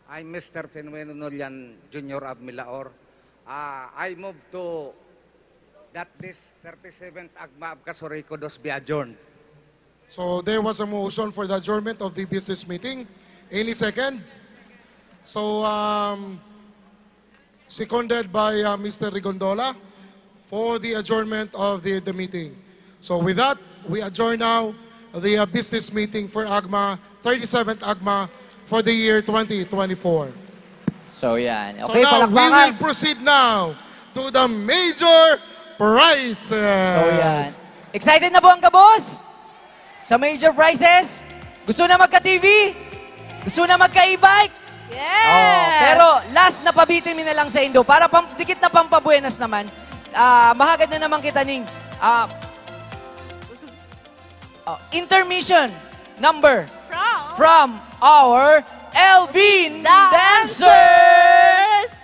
I'm Mister Finueno Nolian Junior of Milaor. Ah, I move to that this thirty-seventh AGMA of Casureco dos be adjourned. So, there was a motion for the adjournment of the business meeting. Any second? So, um, seconded by, uh, Mister Rigondola for the adjournment of the, the meeting. So with that, we adjourn now the, uh, business meeting for AGMA, thirty-seventh AGMA for the year twenty twenty-four. So yan. So Okay, now, we palakpakan. will proceed now to the major prizes. So yan. Excited na po ang gabos? Sa major prizes? Gusto na magka-T V? Gusto na magka-e-bike? Yes! Oh, pero last na pabitin mi na lang sa indo. Para pam-, dikit na pampabuenas naman. Ah, mahagad na naman kita ning, ah, oh, intermission number From? from our Elvin The Dancers! Answers!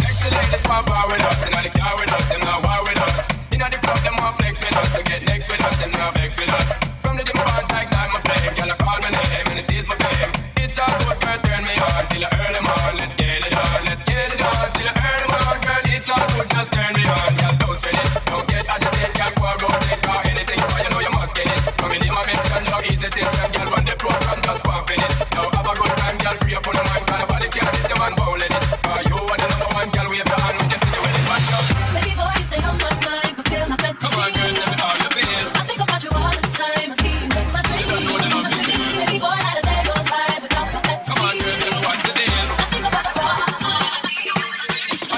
Excellent, it's my power with us. Inna the club, dem want war with us. Inna the club, dem want flex with us. To get next with us, dem not vex with us. From the day my contact, like my flame, girl, I call my name and it is my fame. It's all good, girl, turn me on till the early morn. Let's get it on, let's get it on till the early morn. Girl, it's all good, just turn me on. Girl, don't sweat it, don't get agitated. Girl, go and rotate, or anything you want, you know you must get it. From the name I mention, no easy thing, girl, run the program, just go and finish. Now have a good time, girl, free up on the mind, 'cause nobody can diss your man, won't let it. 'Cause you are the number one, girl, wave your hand, we can see you with it, watch out. Baby boy, you stay on my mind, fulfill my fantasy. Come on, girl, tell me how you feel. I think about you all the time, I see you in my dreams. You don't know the love you feel. Baby boy, not a day goes by without my fantasy. Come on, girl, tell me what's the deal. I think about you all the time, I see you in my dreams.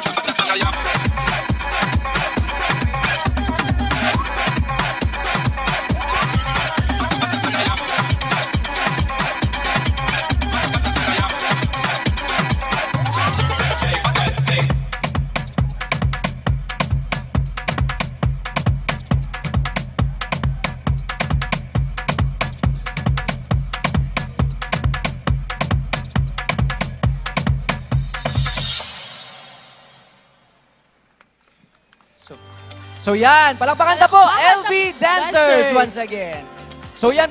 So, so yan, palakpakan ta po, Palakpakan ta L V po, Dancers, dancers. Once again. So yan,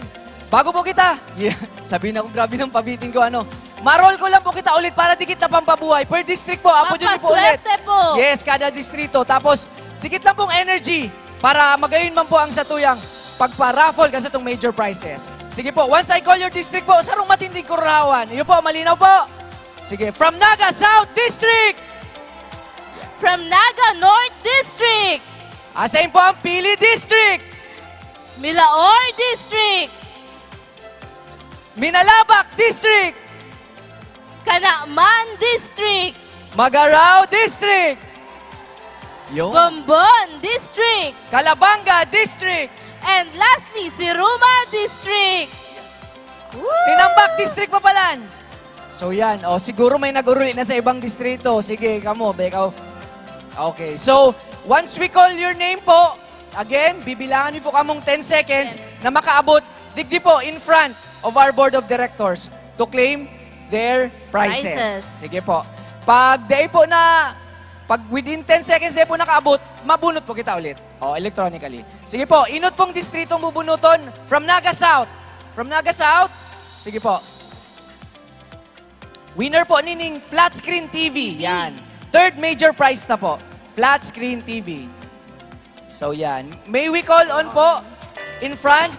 bago po kita, yeah, sabi na ko, grabe ng pabitin ko, ano. Marol ko lang po kita ulit para dikit na pampabuhay. Per district po, apo dyan po ulit. Pampaswerte po. Yes, kada distrito. Tapos, dikit lang pong energy para magayon man po ang satuyang pagpa-raffle kasi itong major prizes. Sige po, once I call your district po, sarong matinding kurahawan. Iyo po, malinaw po. Sige, from Naga South District! From Naga North District! Asain po ang Pili District! Milaor District! Minalabac District! Canaman District! Magarao District! Yun. Bombon District! Calabanga District! And lastly, Siruma District! Woo! Tinambac District, Papalan! So yan. O, siguro may nag-uruli na sa ibang distrito. Sige, kamo, bekaw. Okay. So, once we call your name po, again, bibilangan niyo po kamong ten seconds Yes. na makaabot digdi po in front of our board of directors to claim their prizes. Prizes. Sige po. Pag dai po na, pag within ten seconds dai po nakaabot, mabunot po kita ulit. O, electronically. Sige po, inot pong distritong bubunuton from Naga South. From Naga South. Sige po. Winner po nining flat screen T V. Yan. Third major prize na po. Flat screen T V. So, yan. May we call on po? In front?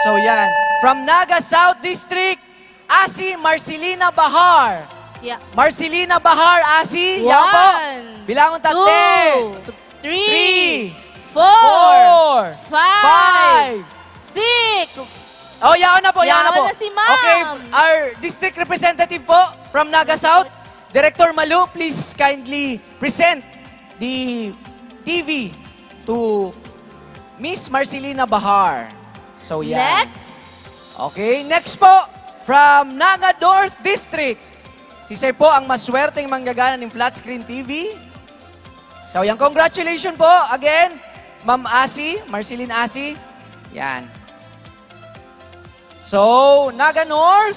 So, yan. From Naga South District, Asi Marcelina Bahar. Yeah. Marcelina Bahar, Asi. Yan po. One, Bilangon ta, two, ten. three, Three, four, four, five, five. six. Oh, yaon na po, yaon na Yaon po. na si ma'am. Okay, our district representative po from Naga South, Director Malu, please kindly present the T V to Miss Marcelina Bahar. So, yan. Next. Okay, next po, from Naga North District. Siisay po ang maswerteng manggagana nin flat screen T V? So, yan, congratulations po again, Ma'am Asi, Marceline Asi. Yan. So, Naga North.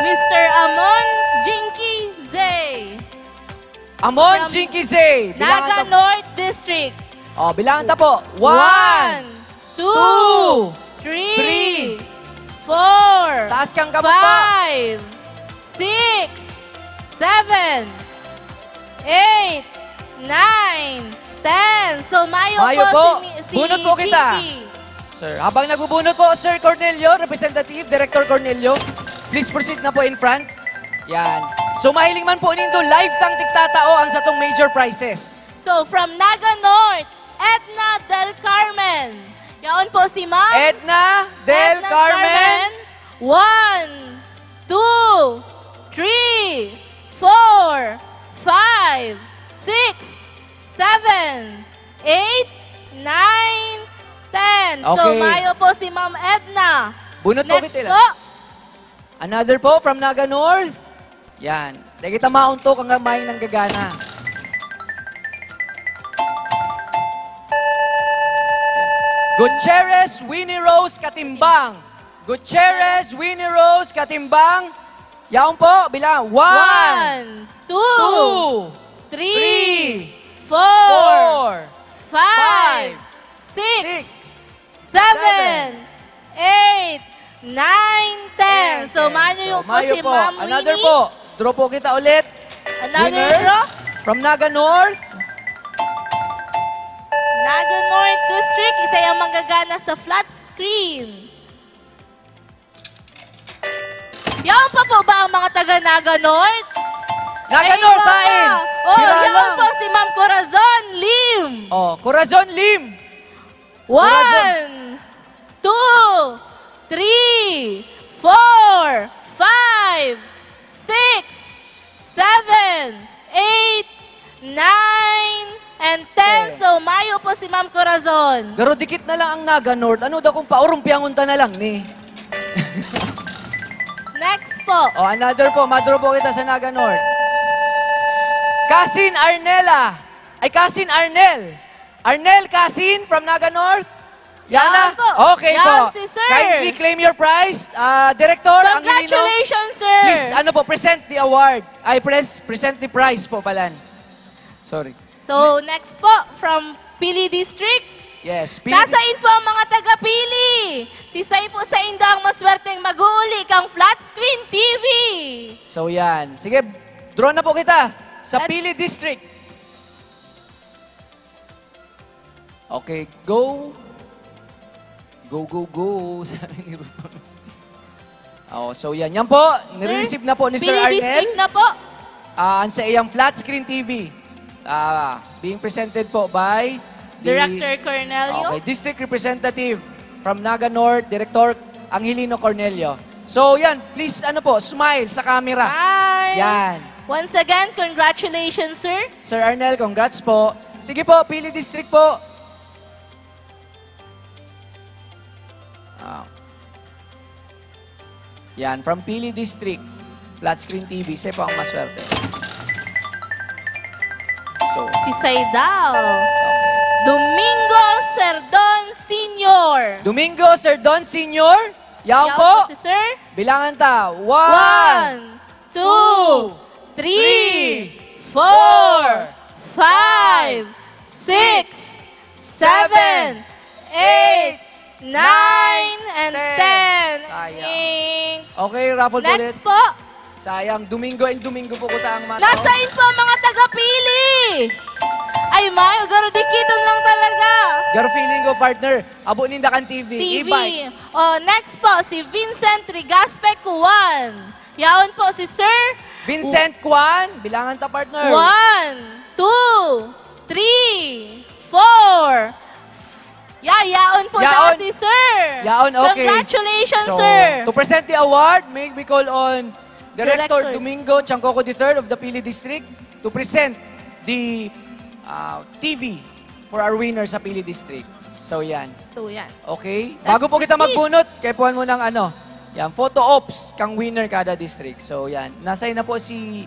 Mister Amon Jinky Zay. Amon From Jinky Zay. Bilangan Naga ta- North District. Oh, bilangan ta po. One, One, two, two, three, three. four, Taas kang kamot po. five, six, seven, eight, nine, ten. So, mayo Mayo po po. si Mi-, si Bunot po kita. Jinky. Sir, habang nagbubunot po, Sir Cornelio, Representative, Director Cornelio, please proceed na po in front. Yan. So, mahiling man po nindo, live tang tigtatao ang satong major prizes. So, from Naga North, Edna Del Carmen. Yaon po si Ma'am Edna Del Edna Carmen. One, two, three, four, five, six, seven, eight, nine, ten. So, Okay. Mayo po si Ma'am Edna. Bunot po Next kita. Po. Another po from Naga North. Yan. Dahil kita mauntok ang gamay ng gagana. Gutierrez Winnie Rose Katimbang. Gutierrez Winnie Rose Katimbang. Yaon po, bilang. One, One, two, two, three, three, four, four, five, five, six, six, seven, eight, nine, ten. So, Okay. Mayo So, po Mayo si po. Ma'am Another Winnie. Po. Draw po kita ulit. Another Winner draw. From Naga North. Naga North District, isa yang manggagana sa flat screen. Yaon pa po ba ang mga taga Naga North? Naga Ay, North, iba hain. pa. Oh, Pira yaon lang. Po si Ma'am Corazon Lim. Oh, Corazon Lim. One, two, three, four, five, six, seven, eight, nine, and ten. Ten. So, Mayo po si Ma'am Corazon. Garo dikit na lang ang Naga North. Ano daw kung paurong piyangon ta na lang ni? Next po. Oh, another po. Madro po kita sa Naga North. Kasin Arnela. Ay, Kasin Arnel. Arnel Kasin from Naga North. Yana? Yaon po. Okay Yaon po. Si sir. Kindly claim your prize. Ah, Director, ang Hilino. Congratulations, sir. Please, ano po, present the award. Ay, pres present the prize po, palan. Sorry. So, next po, from Pili District. Yes. Pili Nasain po ang mga taga-Pili? Sisay po sa indo ang maswerteng mag-uuli kang flat screen T V. So, yan. Sige, draw na po kita sa Let's- Pili District. Okay, go. Go, go, go. Sabi ni Rupa. Oh, so yan. Yan po. Sir, Nire-receive na po ni Sir Pili Arnel. District na po. Ah, ang sa iyang flat screen T V. Ah, being presented po by the Director Cornelio. Okay, District Representative from Naga North, Director Angelino Cornelio. So, yan, please, ano po, smile sa camera. Hi. Yan. Once again, congratulations, sir. Sir Arnel, congrats po. Sige po, Pili District po. Ah. Yan, from Pili District. Flat screen T V, siya po ang maswerte. So, Si Saydao. okay. Domingo Serdon Senior. Domingo Serdon Senior. Yaon Yaon po. Po si sir. Bilangan ta. One, One, two, three, four, five, six, seven, eight, nine, and ten. Sayang. Ink. Okay, raffle po ulit. Next po. Sayang, Domingo and Domingo po kuta ang mga Nasain po ang mga taga-Pili? Ay, mayo, garo dikiton lang talaga. Garo feeling ko, partner. Abo ninda kan T V. T V. E-bike. Oh, next po, si Vincent Rigaspe Cuan. Yaon po si Sir. Vincent Kwan, bilangan ta, partner. One, two, three, four. Ya, yaon po na Yaon. Si Sir. Yaon, okay. Congratulations, So, sir. To present the award, may we call on Director, Director. Domingo Chancoco the third of the Pili District to present the uh, T V for our winner sa Pili District. So, yan. So, yan. Okay? Let's Bago po kita proceed. Magbunot, kaya puhan mo ng ano, yan, photo ops kang winner kada district. So, yan. Nasa'yo na po si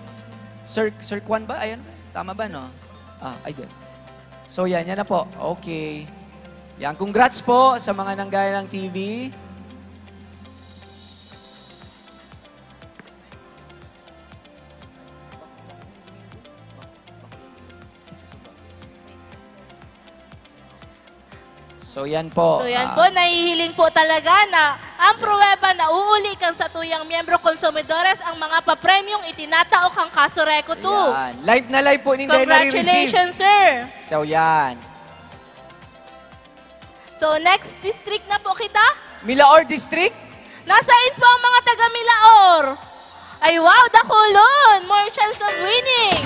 Sir, Sir Kwan ba? Ayan, tama ba, no? Ah, ay, good. So, yan. Yan na po. Okay. Yan, congrats po sa mga nanggaya ng T V. So, yan po. So, yan Ah, po, nahihiling po talaga na ang pruweba na uuli kan satuyang miyembro konsumidores ang mga papremyong itinatao kang Kaso Reco two. Yan. Live na live po ninda yung nare-receive. Congratulations, sir. So, yan. So, next district na po kita. Milaor District? Nasaan po ang mga taga Milaor? Ay, wow, dakulon! More chance of winning!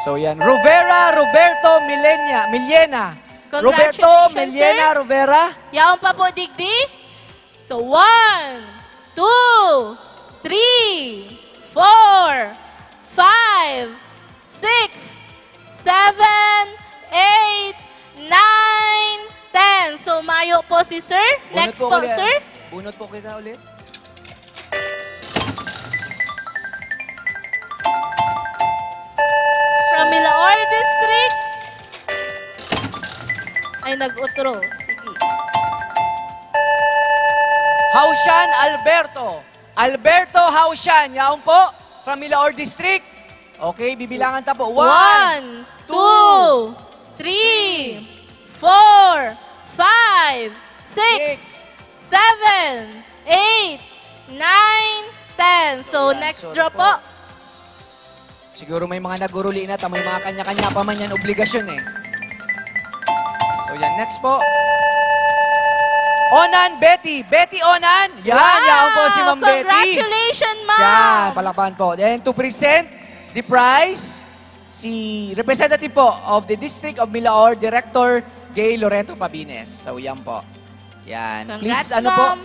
So yan. Rovera Roberto Milenia, Miliena. Roberto Congratulations, Miliena sir. Rovera. Yaon pa po, digdi. So, one, two, three, four, five, six, seven, eight, nine, ten. So, mayo po si sir. Bunot Next po po, ulit. Sir. Bunot po kita ulit. From Milaor District. Ay, nag-utro. Sige. Haushan Alberto. Alberto Haushan. Yaon po. From Milaor District. Okay, bibilangan ta po. One, One, two, two, three, four, five, six, six, seven, eight, nine, ten. So, ayan, next draw po. Sorry po. Siguro may mga nag-uruli na, ta may mga kanya-kanya pa man yan obligasyon eh. So yan, next po. Onan Betty. Betty Onan. Yan, wow! Yaon po si Ma'am Betty. Congratulations, ma'am! Yan, palakpakan po. Then to present the prize, si representative po of the District of Milaor, Director Gay Loreto Pabines. So yan po. Yan. Congrats, please, ano po? Ma'am.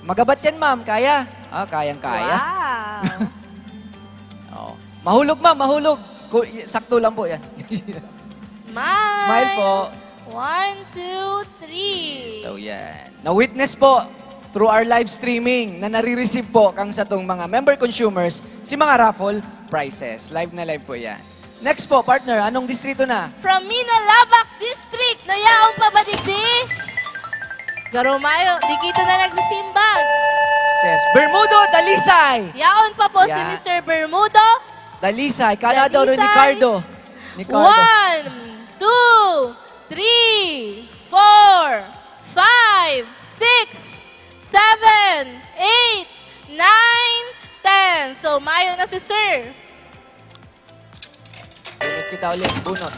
Magabat yan, ma'am. Kaya? Ah, kayang-kaya. Wow. Oo. Mahulog, ma'am. Mahulog. Ku-, y-, sakto lang po yan. Smile. Smile po. One, two, three. So, yan. Na-witness po through our live streaming na nare-receive po kang satong mga member consumers si mga raffle prizes. Live na live po yan. Next po, partner, anong distrito na? From Minalabac District, nayaon pa ba digdi? Garo mayo, di kita na nagsisimbag. Yes. Bermudo, Dalisay. Yaon pa po si Yeah. Mister Bermudo. Dalisay, Canada, Dalisay. Ricardo. Ricardo. One, two, three, four, five, six, seven, eight, nine, ten. So, mayo na si sir. Bunot kita ulit, bunot.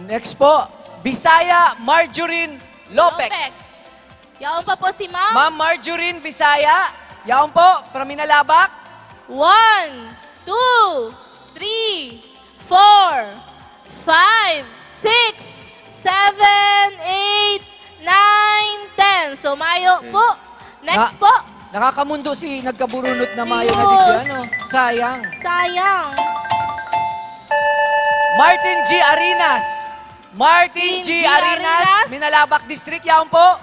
Next po, Bisaya Marjorie Lopez. Lopez. Yaon pa po si ma'am. Ma'am Marjorie Bisaya. Yaon po, from Minalabac. One, two, three, four, five, six, seven, eight, nine, ten. So, mayo Okay. po. Next Na-, po. Nakakamundo si nagkaburunot na mayo na Yes. digdi, ano? Sayang. Sayang. Martin G Arinas. Martin Martin G G Arinas, Arinas. Minalabac District. Yaon po.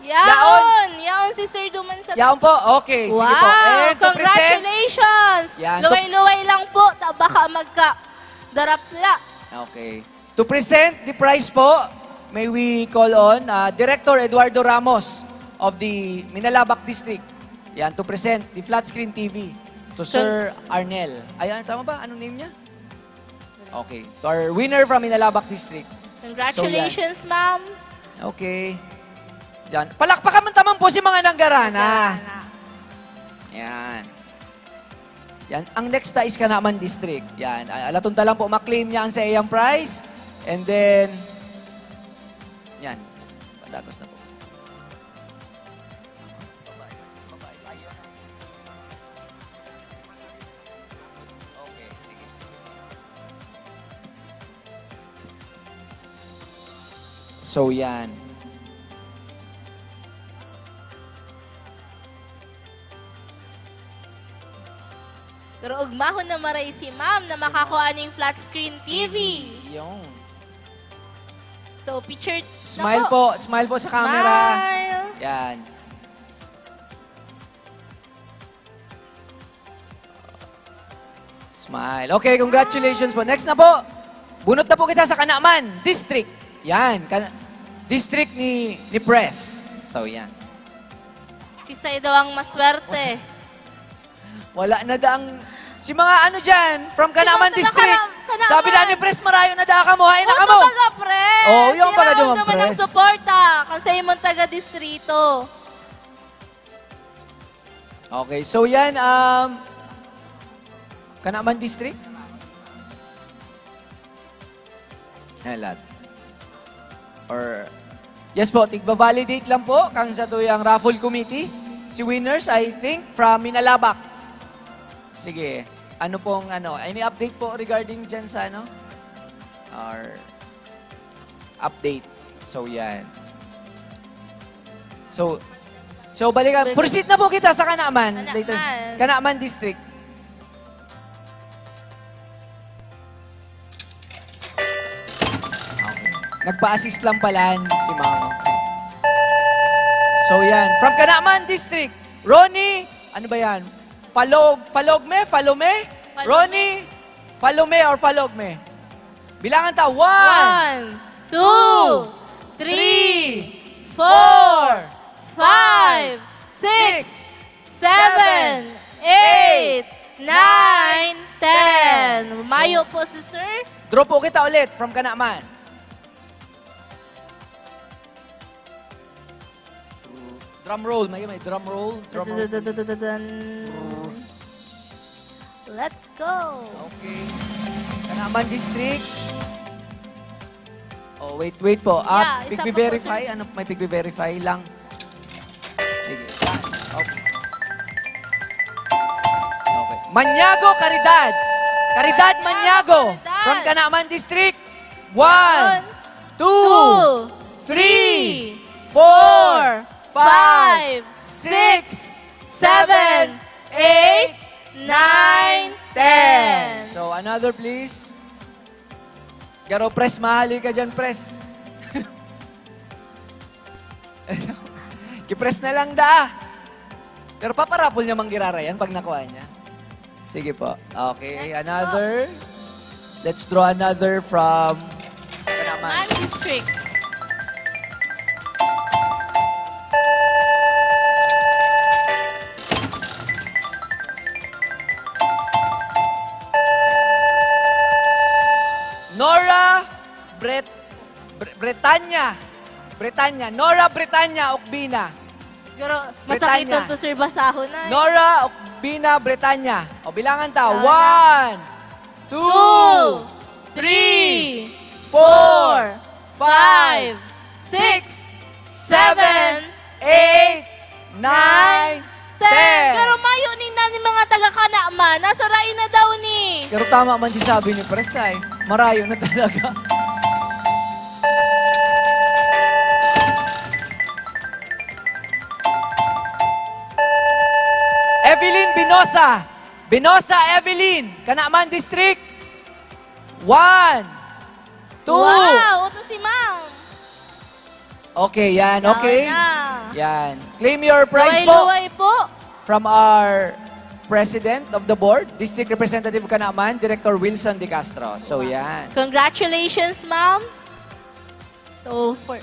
Yaon. Yaon. Yaon si Sir duman sa Yaon po. Okay, sige po. Wow! And to present Congratulations! Yan. To Luway-luway lang po. Ta-, baka magka-darapla. Okay. To present the prize po, may we call on, ah, Director Eduardo Ramos of the Minalabac District. Yan, to present the flat screen T V to Con- Sir Arnel. Ayan, tama ba? Anong name niya? Okay. To our winner from Minalabac District. Congratulations, So, yan. ma'am. Okay. Yan. Palakpakan man taman po si mga nanggarana. Nanggarana. Yan. Yan. Ang next ta is Canaman District. Yan. A-, alaton ta lang po, ma-claim niya ang sa iyang prize. And then, yan. Padagos na po. Okay, sige, sige. So, yan. Pero ugmahon na maray si ma'am na Si ma'am. makakua ning flat screen T V. Yun. So, picture na Smile po. po. Smile po sa camera. Smile. Yan. Smile. Okay, congratulations po. Next na po. Bunot na po kita sa Canaman District. Yan. Kan-, district ni, ni Pres. So, yan. Si Sai daw ang maswerte. Wala na daang, si mga ano dyan, from Canaman District. Cana-, Canaman. Sabi na ni Pres, marayo na daa kamo. Hain na kamo? Baga, Pres. Oo, yung baga Sira duman, ang naman ang Pres. suporta. Kasi yung mga taga-distrito. Okay, so yan, um, Canaman District? Ayan lahat. Or, yes po, tigba-validate lang po kang sa tuyang raffle committee. Si Winners, I think, from Minalabac. Sige. Ano pong, ano, any update po regarding dyan sa, ano? Or update. So, yan. So, so, balikan. Pwede. Proceed na po kita sa Kanaman. Kanaman. Later. Kanaman District. Okay. Nagpa-assist lang pala si Mama. So, yan. From Kanaman District, Ronnie, ano ba yan? Falog, Falogme? Falome? Falome. Ronnie, Falome or Falogme? Bilangan ta. One, One, two, two, three, three, four, four, five, five, six, six, seven, seven, eight, eight, nine, nine, ten. Ten. So, mayo po si sir. Draw po kita ulit from Kanaman. Drum roll. May, may drum roll. Drum roll. Dun, dun, dun, dun, dun, dun. Let's go! Okay. Kanaman District. Oh, wait, wait po. Ah, yeah, isa pa po, pigbe-verify. Sir. Ano, may pigbe-verify lang. Sige. Okay. Okay. Maniago Caridad. Caridad Maniago, Maniago Caridad. From Kanaman District. One, one, two, two, three, three, four, four, five, five, six, six, seven, seven, eight, eight, nine, nine, ten. Ten. So, another please. Garo, Pres, mahali ka dyan, Pres. Ki-Pres na lang da. Pero paparapol niya manggirara yan pag nakuha niya. Sige po. Okay, next po. Another. Let's draw another from Kanaman. Kanaman District. Nora Bret-, Bre-, Bretanya. Bretanya. Nora Bretanya Okbina. Siguro, masakit Bretanya. Yun to, sir, basahon na eh. Nora Okbina Bretanya. O, bilangan ta. Ah, wala. One, two, two, three, three, four, four, five, five, six, six, seven, seven, eight, eight, nine, ten. Pero mayo ni na ni mga taga Kanaman. Nasa rai na daw ni. Pero tama man si sabi ni Pres ay. Marayo na talaga. Evelyn Binosa. Binosa Evelyn. Kanaman District. One. Two. Wow, ito si ma'am. Okay, yan. Yan okay na. Yan. Claim your prize po. Luway-luway po. From our President of the Board, District Representative Kanaman, Director Wilson De Castro. So, wow. Yan. Congratulations, ma'am. So, for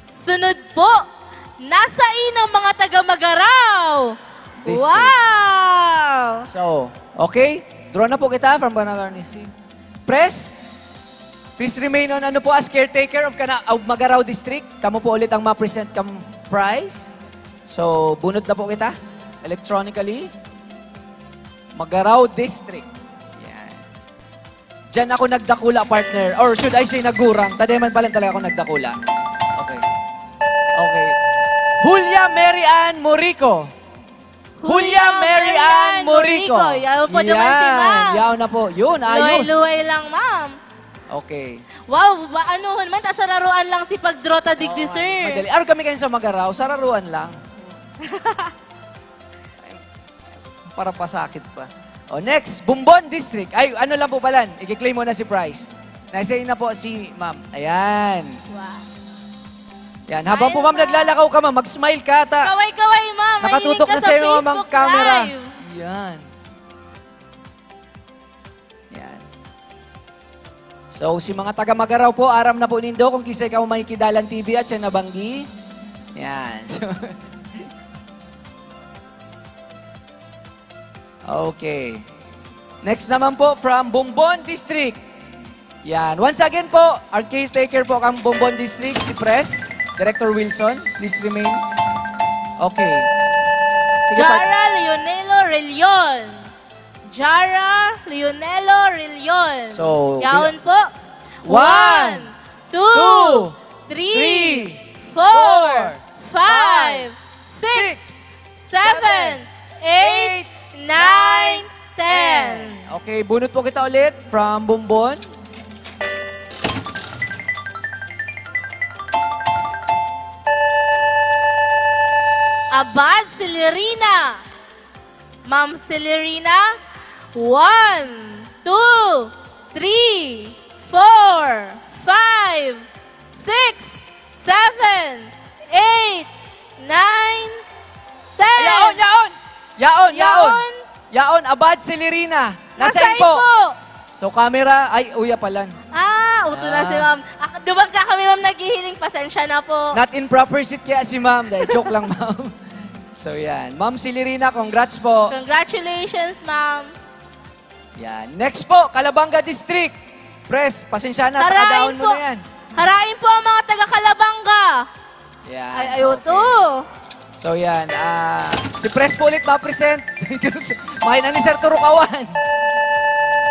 Sunod po, nasa inang mga taga Magarao. District. Wow! So, okay. Draw na po kita from Barangay Arnesi. Pres, please remain on, ano po, as caretaker of Kana-, of Magarao District. Kamo po ulit ang ma-present kang prize. So, bunot na po kita electronically. Magarao District. Yan. Diyan ako nagdakula, partner. Or should I say, nagurang? Tademan pa lang talaga ako nagdakula. Okay. Okay. Julia Mary Ann Morico. Julia Mary Ann Morico. Yaon po naman si ma'am. Yaon na po. Yun, ayos. Luway-luway lang, ma'am. Okay. Wow, ba, ano man, ta sararuan lang si pagdraw ta digdi, sir. Oo, madali. Aro kami kayo sa Magarao, sararuan lang. Para pasakit pa. O, next, Bombon District. Ay, ano lang po pala, i-claim mo na si prize. Nasa na po si ma'am. Ayan. Wow. Yan, habang po, ma'am, naglalakaw ka, ma'am, mag-smile ka ata. Kaway-kaway, ma'am. Nakatutok na sa iyo, ma'am, camera. Yan. Yan. So, si mga taga Magarao po, aram na po nindo kung kisay ka may Kidalan T V at siya nabanggi. Yan. So, okay. Next naman po, from Bombon District. Yan. Once again po, our caretaker po kang Bombon District, si Pres, Director Wilson. Please remain. Okay. Sige po. Jara Leonelo Relion. Jara Leonelo Relion. So, yaon po. One, two, Three, four, five, six, seven, eight, nine, ten. Okay, bunot po kita ulit from Bumbon. Abad Celerina. Ma'am Celerina, one, two, three, four, five, six, seven, eight, nine, ten. Yaon, yaon! Yaon, yaon! Yaon! Yaon, Abad Celerina. Nasa Nasa iyo po. Iyo po. So, camera, ay, uya palan. Ah, uto na Ah. si ma'am. Ak-, duman ka kami, ma'am, naghihiling. Pasensya na po. Not in proper seat kaya si ma'am. Dahil joke lang, ma'am. So, yan. Ma'am Celerina, congrats po. Congratulations, ma'am. Yan. Next po, Calabanga District. Pres, pasensya na, Harain takadaon mo po. na yan. Harain po ang mga taga Calabanga. Yan, Ay, ay, okay. uto. So, yan. Ah, si Pres po ulit ma-present. Mahin na ni Sir Turukawan.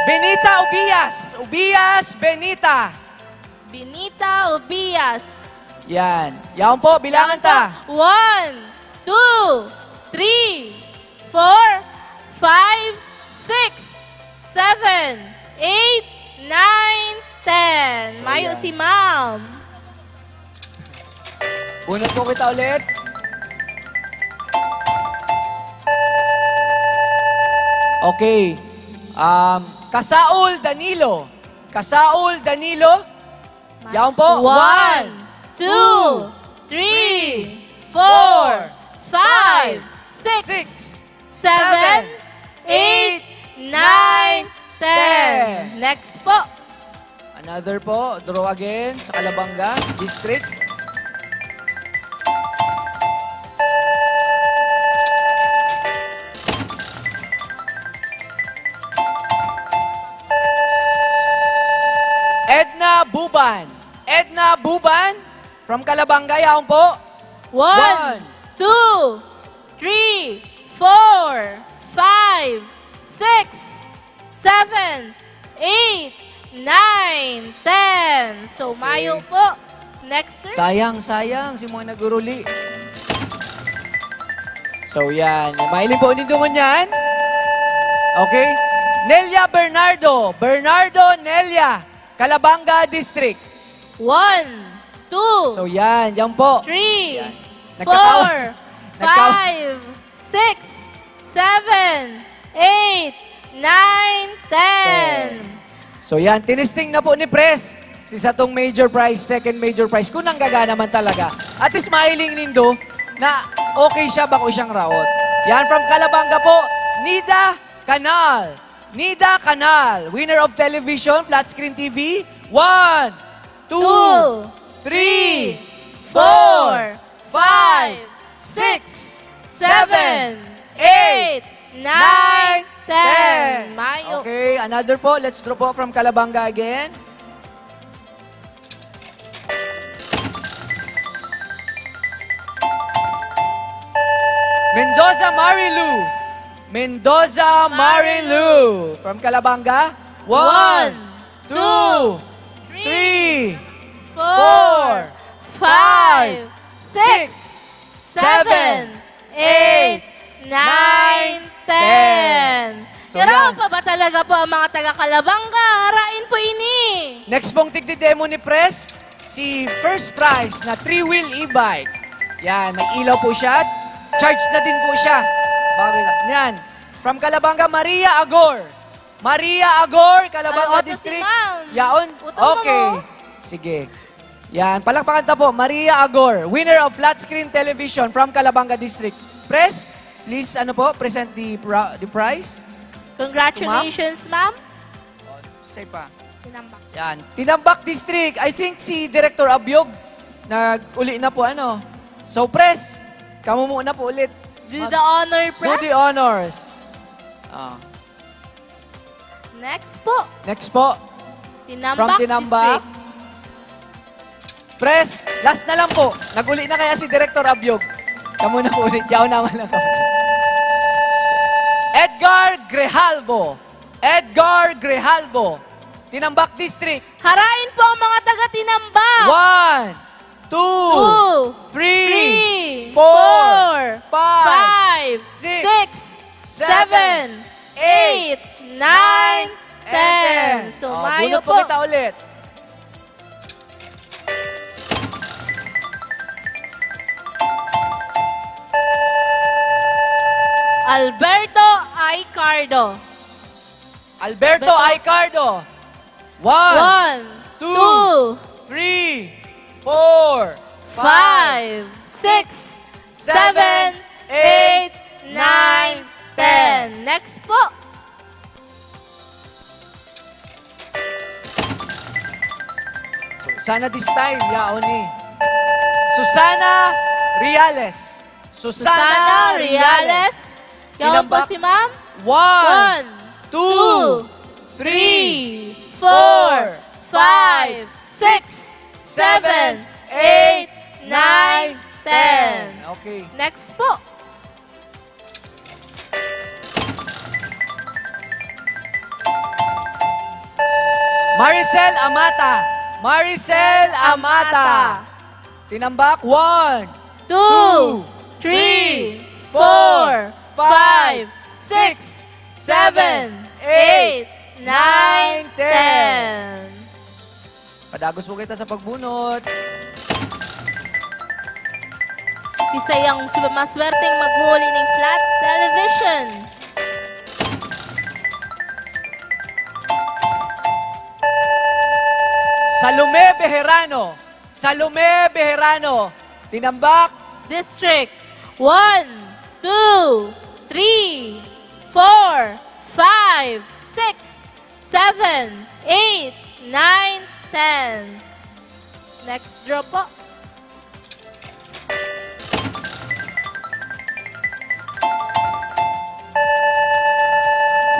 Benita Ubias. Ubias, Benita. Benita Ubias. Yan. Yaon po, bilangan Yaon po. ta. One, two, three, four, five, six, seven, eight, nine, ten. So, Mayo yan. si ma'am. Bunot po kita ulit. Okay. Um, Kasaul Danilo. Kasaul Danilo. Yaon po. One, One, two, two, three, three, four, four, five, five, six, six, seven, seven, eight, eight, nine, ten. ten. Next po. Another po, draw again sa Calabanga District. Edna Buban. Edna Buban from Calabanga, yaon po. One, One. two, three, four, five, six, seven, eight, nine, ten. So, Okay. mayo po. Next, sir. Sayang, sayang. Si mga nag-uruli. So, yan. Mahiling po nindungan yan. Okay. Nelia Bernardo. Bernardo Nelia. Calabanga District. One, two, So, yan. Yan po. three, Yan. Nagkatawa. four, Nagkawa- five, six, seven, eight, nine, ten. Ten. So, yan. Tinesting na po ni Pres si satong major prize, second major prize. Kung nanggagana man talaga. At least, mahiling nindo na okay siya, bako siyang raot. Yan, from Calabanga po, Nida Canal. Nida Canal, winner of television, flat screen T V. One, two, Two, three, three, four, four, five, five, six, six, seven, seven, eight, eight, nine, nine, ten. ten. Mayo. Okay, another po. Let's draw po from Calabanga again. Mendoza Marilu. Mendoza Marilu. From Calabanga. One, One, two, two, three, three, four, four, five, five, six, six, seven, seven, eight, eight, nine, nine, ten. ten. So, Yaraw yan. pa ba talaga po ang mga taga Calabanga? Harain po ini. Next pong tigdi-demo ni Pres, si first prize na three-wheel e-bike. Yan, may ilaw po siya. Charge na din po siya. Bago na. Yan. From Calabanga, Maria Agor. Maria Agor, Calabanga Ay, oto si District. Ma'am. Yaon? Oto, Okay. ma'am. Sige. Yan, palakpakan ta po. Maria Agor, winner of flat screen television from Calabanga District. Pres, please, ano po, present the, pra- the prize. Congratulations, ma'am. Oh, say pa. Tinambak. Yan, Tinambak District. I think si Director Abiog, nag-uli na po, ano. So, Pres, kamo muna po ulit. Do Mag- the honor, Do Pres. the honors. Ah. Next po. Next po. Tinambak From Tinambak. District. Pres, last na lang po. Nag-uli na kaya si Director Abiog? Kamo na po ulit. Yaw naman ako. Edgar Grijalvo. Edgar Grijalvo. Tinambak District. Harain po ang mga taga Tinambak. One, two, three, four, five, six, seven, eight, nine, ten. So, oh, mayo bunot po po. Kita ulit. Alberto Aicardo. Alberto Beto. Aicardo. One, One, two, two, three, four, five, five, six, seven, seven, eight, eight, nine, nine, ten. Ten. Next po. So, sana this time, yaon ni Susana Reales. Susana Susana Reales. Reales. Yaon po Tinambak. Si ma'am. One, One, two, two, three, three, four, four, five, five, six, six, seven, seven, eight, eight, nine, nine, ten. Ten. Okay. Next po. Maricel Amata. Maricel Amata. Amata. Tinambak, one, two, two, three, three, four, four, five, five, six, six, seven, seven, eight, eight, nine, nine, ten. Ten. Padagos po kita sa pagbunot. Si sayang su-, maswerteng maghuhuli ning flat television. Salome Bejerano. Salome Bejerano. Tinambak. District. One, two, three, four, five, six, seven, eight, nine, ten. Next draw po.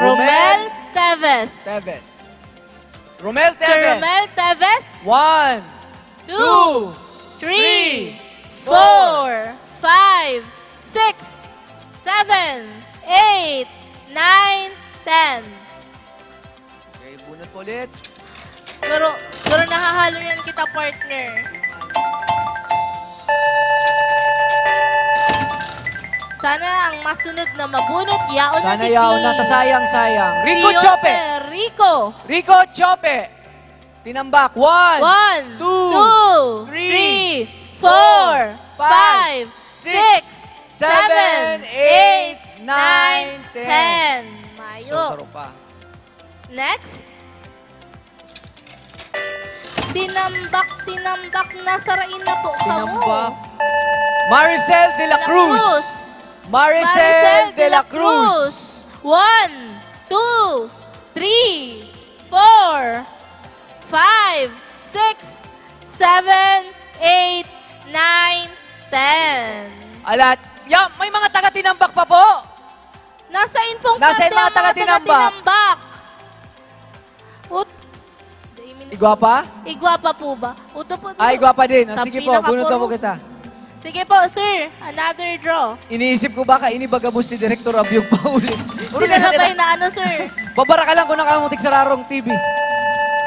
Romel Romel Teves. Teves. Romel Sir Teves. Romel Teves. One, two, two, three, three, four, four, five, six, seven, eight, nine, ten. Okay, bunot po ulit. Pero, pero nahahaloyan kita, partner. Sana ang masunod na mabunot, yaon na Sana titi. Yaon na, ta sayang, sayang. Rico Diote Chope. Rico. Rico Chope. Tinambak. One, One, two, two, three, three, four, four, five, five, six, six, seven, seven, eight, eight, nine, nine, ten. Ten. Mayo. So, saro pa. Next. Tinambak, tinambak, nasarain na po kamo. Tinambak. Maricel de la De la Cruz. Cruz. Maricel Maricel de de la la Cruz. Cruz. One, two, three, four, five, six, seven, eight, nine, ten. Alat. Ya, may mga taga-tinambak pa po. Nasain pong Nasain parte mga ang mga taga-tinambak? taga-tinambak? Ut-, Igwa pa? Igwa pa po ba? Uto po, uto Ay, po. Igwa pa din. O, Sa sige po, pinaka bunot po. po kita. Sige po, sir. Another draw. Iniisip ko baka ini baga mo si Direktor Abiong Pauli. Sila na ba yung naano, sir? Babara ka lang kung nakamutik sa Rarong T V.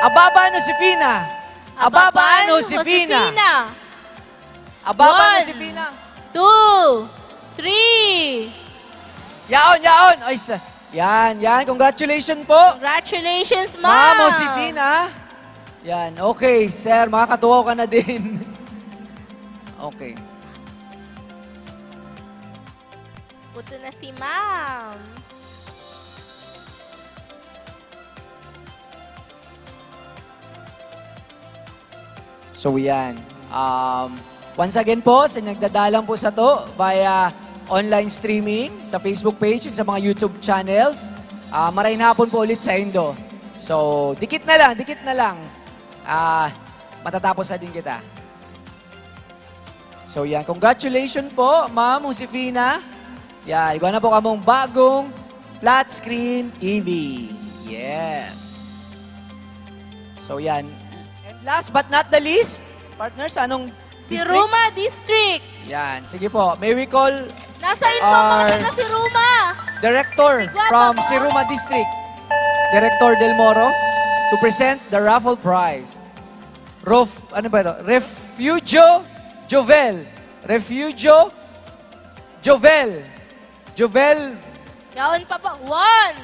Ababa ano si Fina? Ababa ano si Fina? Ababa ano One, si Fina? Two, three. Yaon, yaon. Ay, sa, yan, yan. Congratulations po. Congratulations, Ma'am ma'am. Josefina. Yan. Okay, sir. Makakatuwa ka na din. Okay. Buto na si ma'am. So, yan. Um, once again po, sa nagdadalan po sa to via online streaming, sa Facebook page, sa mga YouTube channels, ah, maray na hapon po ulit sa indo. So, dikit na lang, dikit na lang. Ah, matatapos na din kita. So, yan. Congratulations po, Ma'am Josefina. Yan. Igwa na po kamong bagong flat screen T V. Yes. So, yan. And last but not the least, partner, sa anong Si district? Ruma District. Yan. Sige po. May we call Nasa info mo our na si Ruma. Director Igwa pa from po. Si Ruma District, Director Del Moro, to present the raffle prize. Rof-, ano ba ito? Refugio Jovel. Refugio. Jovel. Jovel. Yaon pa po. One,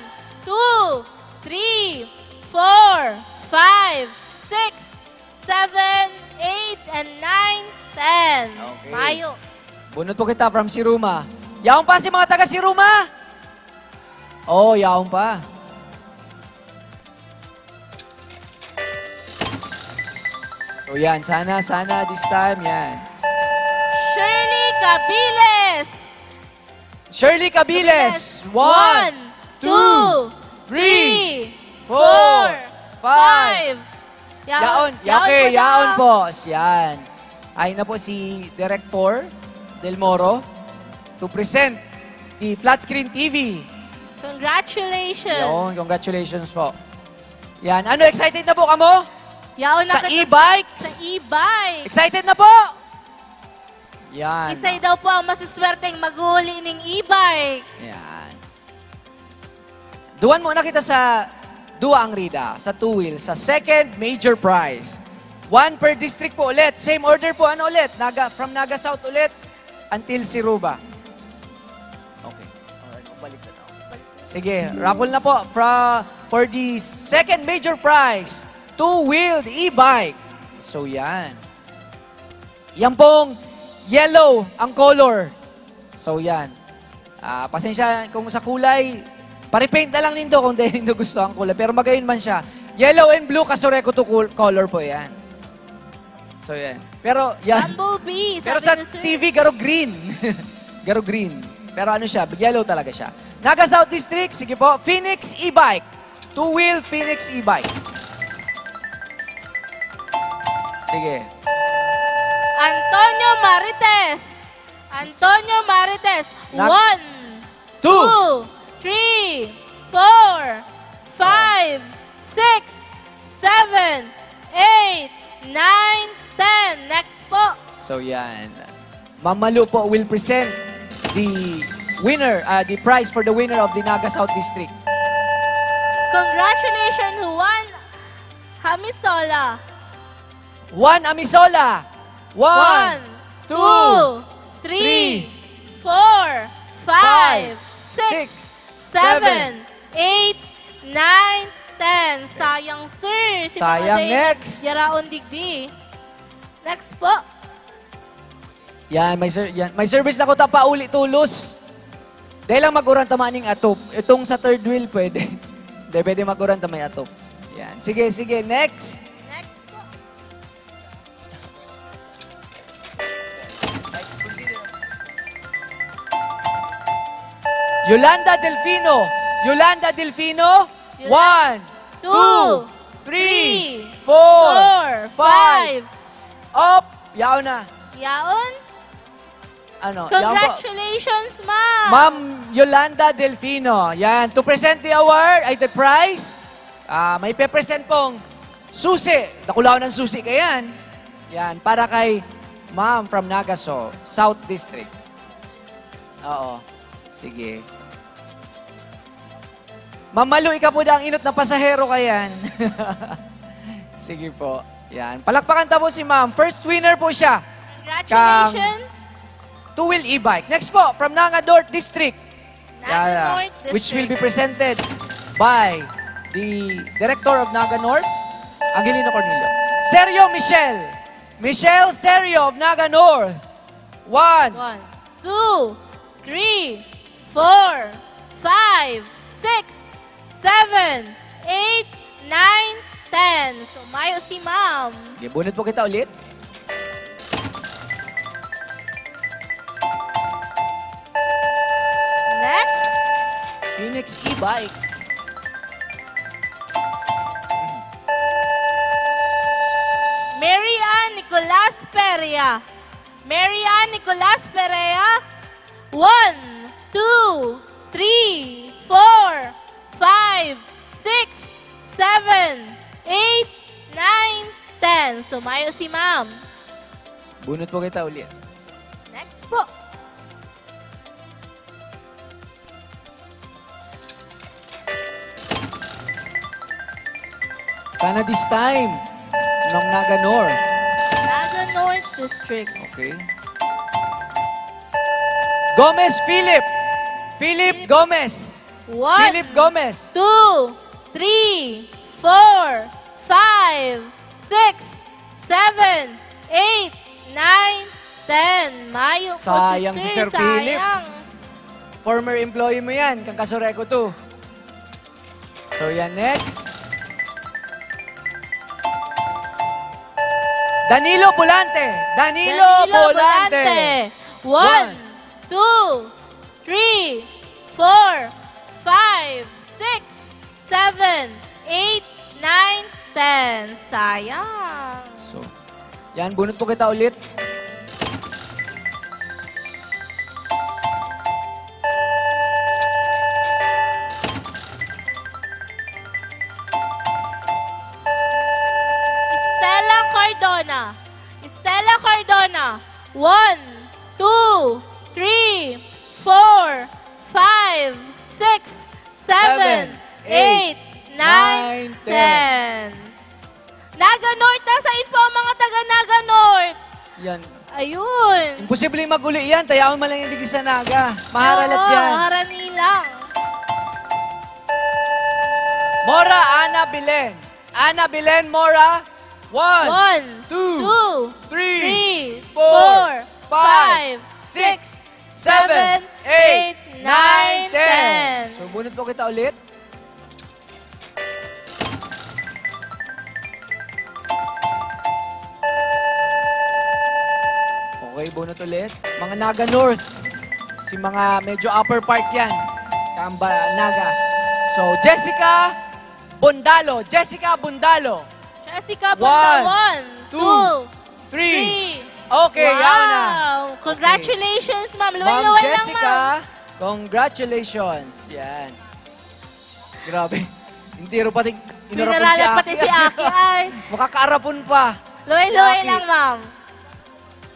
two, three, four, five, six, seven, eight, and nine, ten. Okay. Mayo. Bunot po kita from Siruma. Yaon pa si mga taga Siruma? Oh, yaon pa. So yan, sana, sana this time, yan. Shirley Cabiles. Shirley Cabiles. One, two, three, four, five. Yaon, yaon, okay, yaon po. Yan. Ay na po si Director Del Moro to present the flat screen T V. Congratulations. Yaon, congratulations po. Yan. Ano, excited na po kamo? Yaon na sa e-bikes? Sa e-bike. Excited na po? Yan. Isay daw po ang masiswerteng maghuli ning e-bike. Yan. Duwan muna kita sa duwa ang rida, sa two wheel, sa second major prize. One per district po ulit. Same order po, ano ulit? Naga, from Naga South ulit until Siruba. Okay. Alright, balik na ako. Sige, raffle na po. Fra, for the second major prize, two-wheeled e-bike. So, yan. Yan pong yellow ang color. So, yan. Ah, pasensya kung sa kulay, pa-repaint na lang nindo kung di nindo gusto ang kulay. Pero magayon man siya. Yellow and blue, Kasureku to col-, color po yan. So, yan. Pero, yan. Bumblebee, pero sabi sa ni Sir. T V, garo green. Garo green. Pero ano siya, yellow talaga siya. Naga South District, sige po, Phoenix e-bike. Two-wheel Phoenix e-bike. Sige. Antonio Marites. Antonio Marites. Nag- One, two, two, three, four, five, six, seven, eight, nine, ten. Next po. So, yan. Ma'am Malu po will present the winner, ah, the prize for the winner of the Naga South District. Congratulations, Juan Hamisola. Juan Amisola. One, two, three, four, five, six, seven, eight, nine, ten. Sayang, sir. Si Sayang, Ma'am Jane next. Yaraon digdi. Next po. Yan, may ser-, yan. May service na ko ta pauli tolos. Dahil lang mag-uran ta maning atop. Itong sa third wheel, pwede. Hindi, pwede mag-uran ta may atop. Yan. Sige, sige. Next. Next po. Yolanda Delfino. Yolanda Delfino. Yolanda. One, two, two, three, three, four, four, five. Five. Op! Yaon na. Yaon? Ano, yaon po. Congratulations, ma'am. Ma'am Yolanda Delfino. Yan. To present the award, ay the prize, ah, may pe-present pong susi. Dakulaw ng susi kayan. Yan. Para kay Ma'am from Nagaso, South District. Oo. Sige. Ma'am Malu, ika po da ang inot na pasahero kayan. Sige po. Yan. Palakpakan ta po si ma'am. First winner po siya. Congratulations. Kang two-wheel e-bike. Next po, from Naga North District. Naga Yan, North which will be District. Presented by the Director of Naga North, Angelino Cornelio. Sergio Michelle. Michelle Sergio of Naga North. One. One, two, three, four, five, six, seven, eight, nine, ten. So, mayo si ma'am. Gibunot po kita ulit. Next. Phoenix e-bike. Mary Ann Nicolas Perea. Mary Ann Nicolas Perea. One, two, three, four, five, six, seven, eight, nine, ten. So, mayo si ma'am. Bunot po kita uli. Next po. Sana this time, ng Naga North. Naga North District. Okay. Gomez Philip. Philip Gomez. One, Philip Gomez. two, three, four, five, six, seven, eight, nine, ten. Mayo po Sayang si si Sir Sir. Philip. Sayang. Former employee mo yan, kan Casureco two. So yan, next. Danilo Bolante. Danilo, Danilo Bolante. Bolante. One, two, three, four, five, six, seven, eight, nine, ten. Sayang. So, yan, bunot po kita ulit. Stella Cardona. Stella Cardona. One, two, three, four, five, six, seven, Seven, eight, eight, nine, nine, ten. Naga North, nasaan po ang mga taga Naga North? Yan. Ayun. Imposible mag-uli yan. Tayaon man lang yung digdi sa Naga. Maharalat Oo, yan. harani lang. Mora Ana Belen. Ana Belen Mora. One, One, two, two, three, three, four, four, five, five, six, seven, seven, eight, eight, nine, nine, ten. ten. So, bunot po kita ulit. Okay, bunot ulit. Mga Naga North. Si mga medyo upper part yan. Kamba, Naga. So, Jessica Bundalo. Jessica Bundalo. Jessica Bundalo, One, one, two, two, three. three. Okay, yaon na. Wow! Congratulations, ma'am. Ma'am Luway-luway lang, Jessica, ma'am. Congratulations. Yan. Grabe. Entero pati inarapon si Pinaralat Aki. pati si Aki, ay. Makakaarapon pa. Luway-luway Si Aki. lang, ma'am.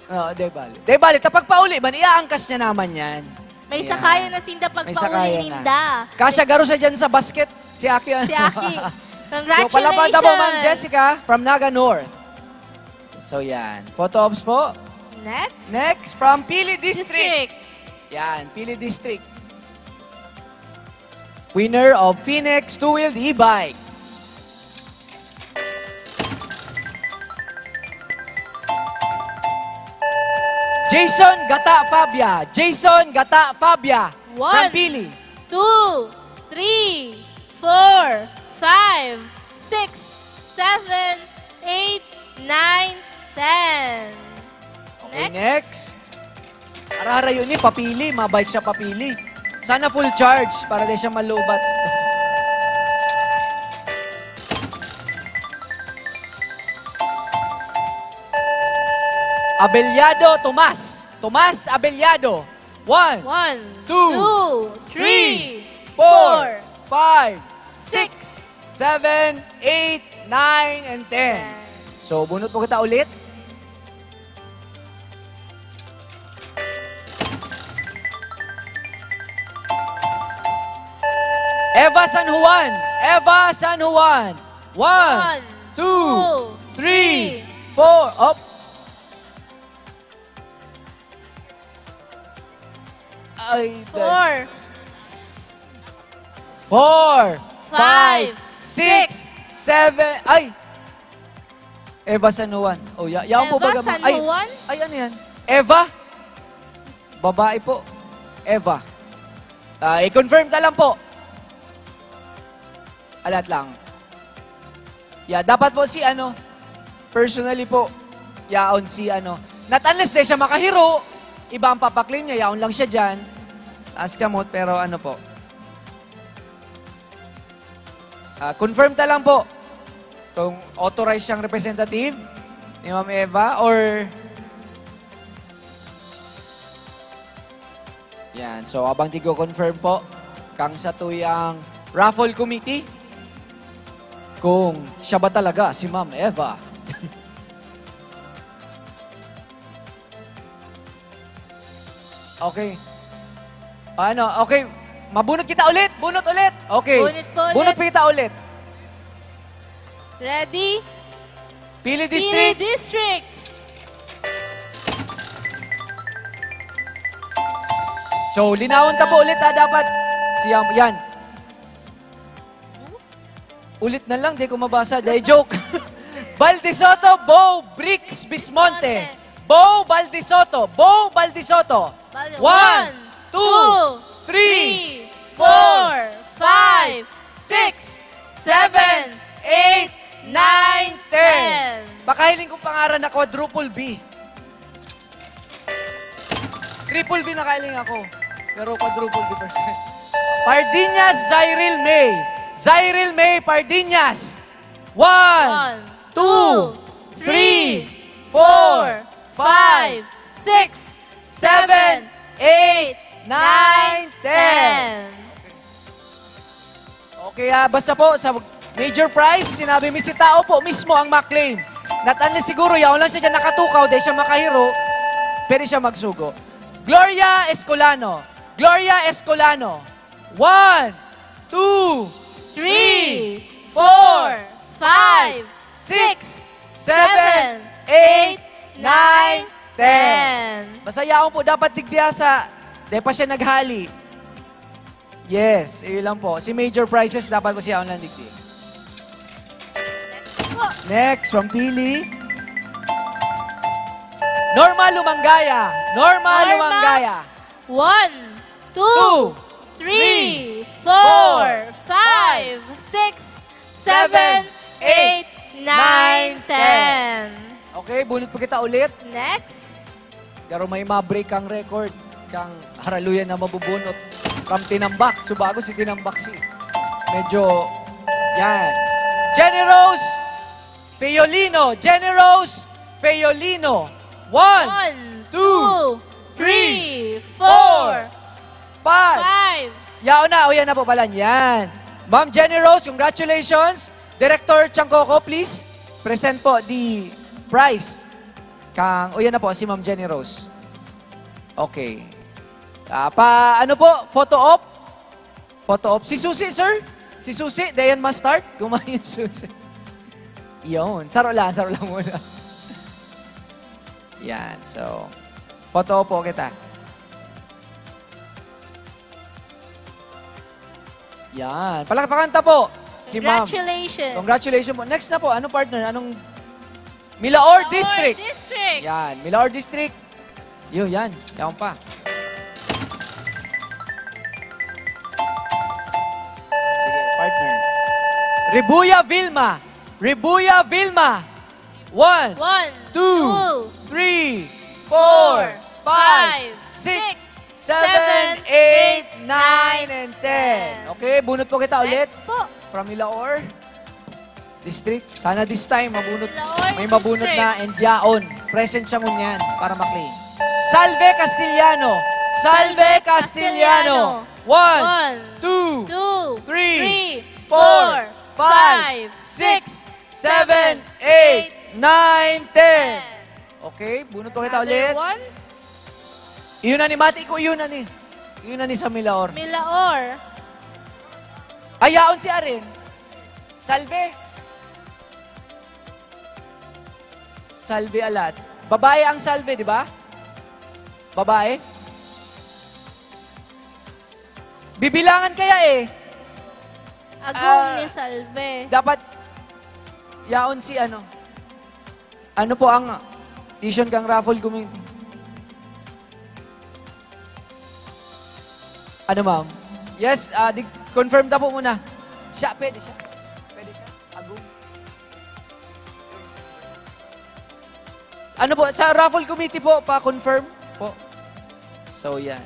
Oo, di bali. Di bali, tapag pauli man, iaangkas niya naman yan. May Yan. sakayan na sinda pag May pauli sakayan na. ninda. Kasya garo siya dyan sa basket, si Aki. Ano? Si Aki. So, palapad na po, Ma'am Congratulations. Jessica, from Naga North. So, yan. Photo ops po. Next. Next, from Pili District. District. Yan, Pili District. Winner of Phoenix two-wheeled e-bike. Jason Gata Fabia. Jason Gata Fabia. From One, Pili. two, three, four, five, six, seven, eight, nine, ten. Okay, next. Araharayo ni, papili. Mabike siya papili. Sana full charge para di siya malubat. Abellado Tomas. Tomas Abellado. One, One, two, two, three, three, four, four, five, six, six, seven, eight, nine, and ten. So, bunot po kita ulit. Eva San Juan. Eva San Juan. One, One, two, two, three, three. Four. Op. Ay, Four. Four, Five, five, six, seven. Ay! Eva San Juan. Oh, ya yaon po Eva ba, San ay, Juan? Ay, ano yan? Eva? Babae po. Eva. Ah, i-confirm ta lang po. Alat lang. Yeah, dapat po si ano, personally po, yaon si ano. Not unless di siya makahiro, iba ang papaklaim niya, yaon lang siya dyan. Taas kamot, pero ano po. Ah, confirm ta lang po kung authorized siyang representative ni Ma'am Eva or Yan. So, habang tigko-confirm po, kang satuyang raffle committee, kung siya ba talaga si Ma'am Eva. Okay. Ano? Okay. Mabunot kita ulit. Bunot ulit. Okay. Bunot po ulit. Bunot kita ulit. Ready? Pili Pili District. District. So, linawon ta po ulit, ha, dapat. Siya, yan. Ulit na lang, di ko mabasa. Di, joke. Baldisoto, Bo Bricks Bismonte. Bo Baldisoto. Bo Baldisoto. Bal-, One, one, two, two, three, three, four, four, five, five, six, seven, eight, nine, ten. Ten. Makahiling kong pangaran na quadruple B. Triple B na kahiling ako. Pero quadruple B percent. Pardiñas, Zyril May. Zyril May Pardiñas. One, One, two, two, three, three, four, four, five, five, six, seven, seven, eight, eight, nine, nine, ten. Ten. Okay, ah, basta po, sa major prize, sinabi mi, si tao po mismo ang ma-claim. Not unless siguro, yaon lang siya dyan nakatukaw, di siya makahiro, pwede siya magsugo. Gloria Escolano. Gloria Escolano. One, two, three, four, five, six, seven, eight, nine, ten. Basta yaon po, dapat digdi sa, di pa siya naghali. Yes, iyo lang po. Si major prizes, dapat po siya ang nandigdi. Next, pampili. Norma Lumangaya. Norma Norma. Lumangaya. One, two, Two, three, three, four, four, five, six, seven, seven, eight, eight, nine, nine, ten. Ten. Okay, bunot po kita ulit. Next. Garo may ma-break ang record kang haraluyan na mabubunot. From Tinambak, subago si Tinambak si. Medyo, yan. Jenny Rose Feolino. Jenny Rose Feolino. One, One, two, two, three, three, four, four, five. Five. Yaon na. O, yan na po pala. Yan. Ma'am Jenny Rose, congratulations. Director Changcoco, please present po the prize. Kang, o, yan na po, si Ma'am Jenny Rose. Okay. Ah, pa, ano po? Photo op? Photo op. Si Susi, sir? Si Susi, Dayan Mustard? Kumain yung Susi. Yun. Saro lang, saro lang muna. Yan, so, photo op po kita. Yan. Palakpakan ta po si Ma'am. Congratulations. Congratulations po. Next na po. Anong partner? Anong Milaor Milaor District. District. Yan. Milaor District. Yun, yan. Yaon pa. Sige, partner. Rebuya Vilma. Rebuya Vilma. One, One, two, two, three, four, four, five, five, six, six, seven, seven, eight, eight, nine, nine, and ten. Ten. Okay, bunot po kita ulit. Next po. From Milaor District. Sana this time, mabunot, Milaor may mabunot District. Na and yaon. Present siya ngunyan para ma-claim. Salve Castellano! Salve Salve Castellano! Castellano! One, One, two, two, three, three, four, four, five, five, six, six, seven, seven, eight, eight, nine, ten. Ten. Okay, bunot po kita Another ulit. One. Iyon na ni, mati ko, iyon na ni. Iyon na ni sa Milaor. Milaor. Ayaon si Aren. Salve. Salve alat. Babae ang salve, di ba? Babae? Bibilangan kaya eh. Agum Ah, ni Salve. Dapat yaon si ano. Ano po ang vision kang raffle committee? Ano, ma'am? Yes, ah, di, confirm ta po muna. Siya, pwede siya. Pwede siya. Agum. Ano po, sa raffle committee po, pa-confirm po. So, yan.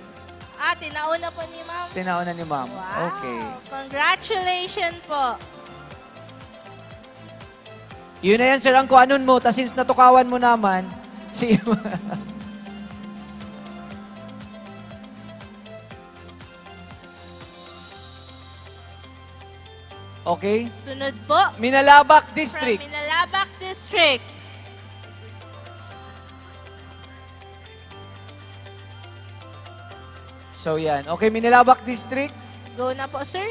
Ah, tinaon na po ni ma'am. Tinaon na ni ma'am. Wow. Okay. Congratulations po. Yun na yan, sir, ang kuanon mo. Ta since natukawan mo naman, si Okay? Sunod po. Minalabac District. From Minalabac District. So, yan. Okay, Minalabac District. Go na po, sir.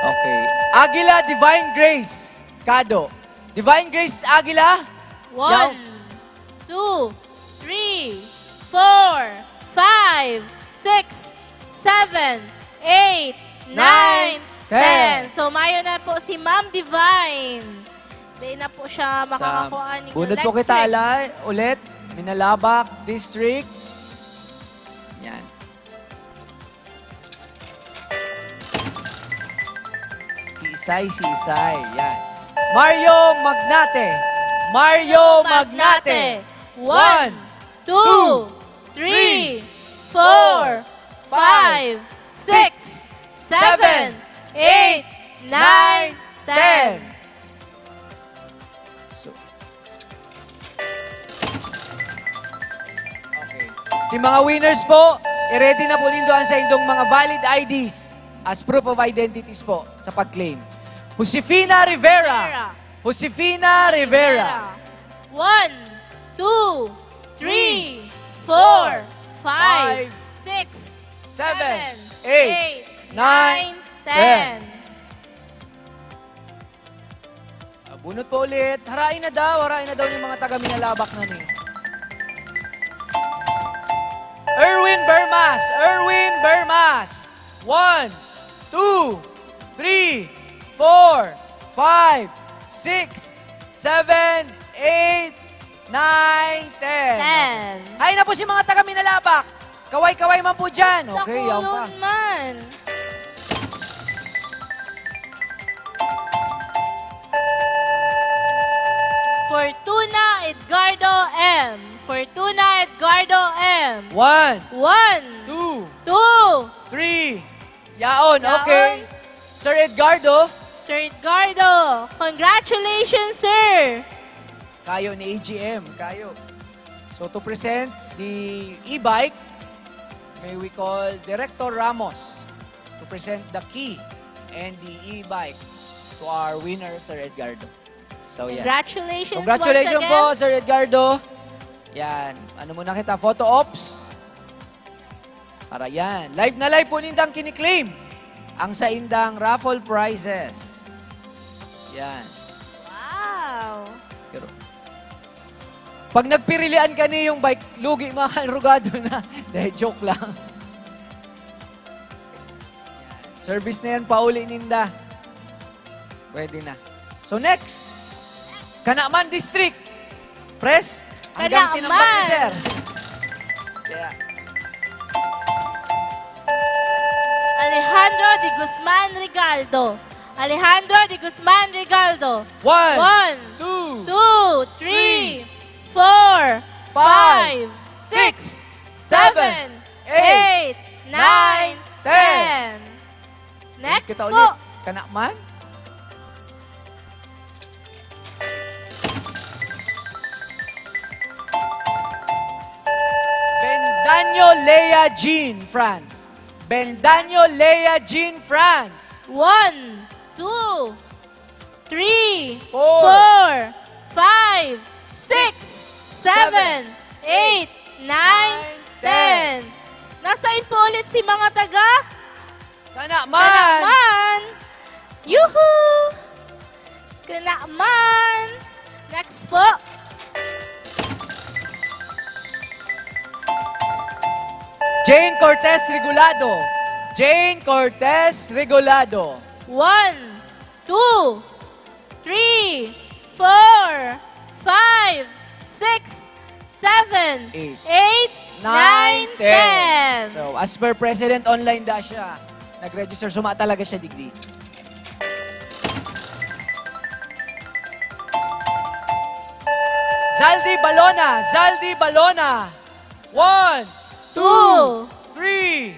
Okay. Aguila Divine Grace. Kado. Divine Grace Aguila. One, two, three, four, five, six, seven, eight, nine, ten. So, mayo na po si Ma'am Divine. Di na po siya makakakuha ng bunot po electric. Kita, alay, ulit. Minalabac District. Yan. Si Isay, si Isay. Yan. Mario Magnate. Mario Magnate. Magnate. One, two, three, four, five, six, seven, eight, nine, ten. So, okay. Si mga winners po, i-ready na po nindo ang sa indong mga valid I Ds as proof of identities po sa pag-claim. Josefina Rivera. Rivera. Josefina Rivera. One, two, three, four, five, six, seven, eight, nine, ten. Ah, bunot po ulit. Harain na daw, harain na daw yung mga taga Minalabac na ni. Erwin Bermas! Erwin Bermas! One, two, three, four, five, six, seven, eight, nine, ten. Ten. Ay na po si mga taga Minalabac. Kaway-kaway man po dyan. Okay, yaw pa. Nakulon man. Fortuna Edgardo M. Fortuna Edgardo M. One. One. Two. Two. Three. Yaon, yaon. Okay. Sir Edgardo. Sir Edgardo, congratulations, sir. Kayo ni A G M, kayo. So, to present the e-bike, may we call Director Ramos to present the key and the e-bike to our winner, Sir Edgardo. So, yan. Congratulations once again. Congratulations po, Sir Edgardo. Yan. Ano muna kita? Photo ops. Para yan. Live na live po nindang kiniklaim ang saindang raffle prizes. Yan. Wow! Pero, pag nagpirilian ka ni yung bike, lugi, mga rugado na. Dahil joke lang. Yan. Service na yan, pauli ninda. Pwede na. So, next. Kanaman District. Press. Hanggang tinambak ni Sir. Yeah. Alejandro de Guzman Rigaldo. Alejandro de Guzman Rigaldo. One, one, two, two, three, three, four, five, five, six, six, seven, seven, eight, eight, nine, nine, ten. Ten. Next kita po. Ulit. Kanaman? Bendanyo Lea Jean, France. Bendanyo Lea Jean, France. One, two, three, four, four, five, six, seven, seven, eight, eight, nine, nine, ten, ten. Nasaan po ulit si mga taga? Kanaman! Kanaman! Yuhu! Kanaman! Next po. Jane Cortez Regulado. Jane Cortez Regulado. One, two, three, four, five, six, seven, eight, eight, nine, nine, ten, ten. So, as per President Online da siya, nag-register, suma talaga siya digdi. Zaldi Balona, Zaldi Balona. One, two, two, three,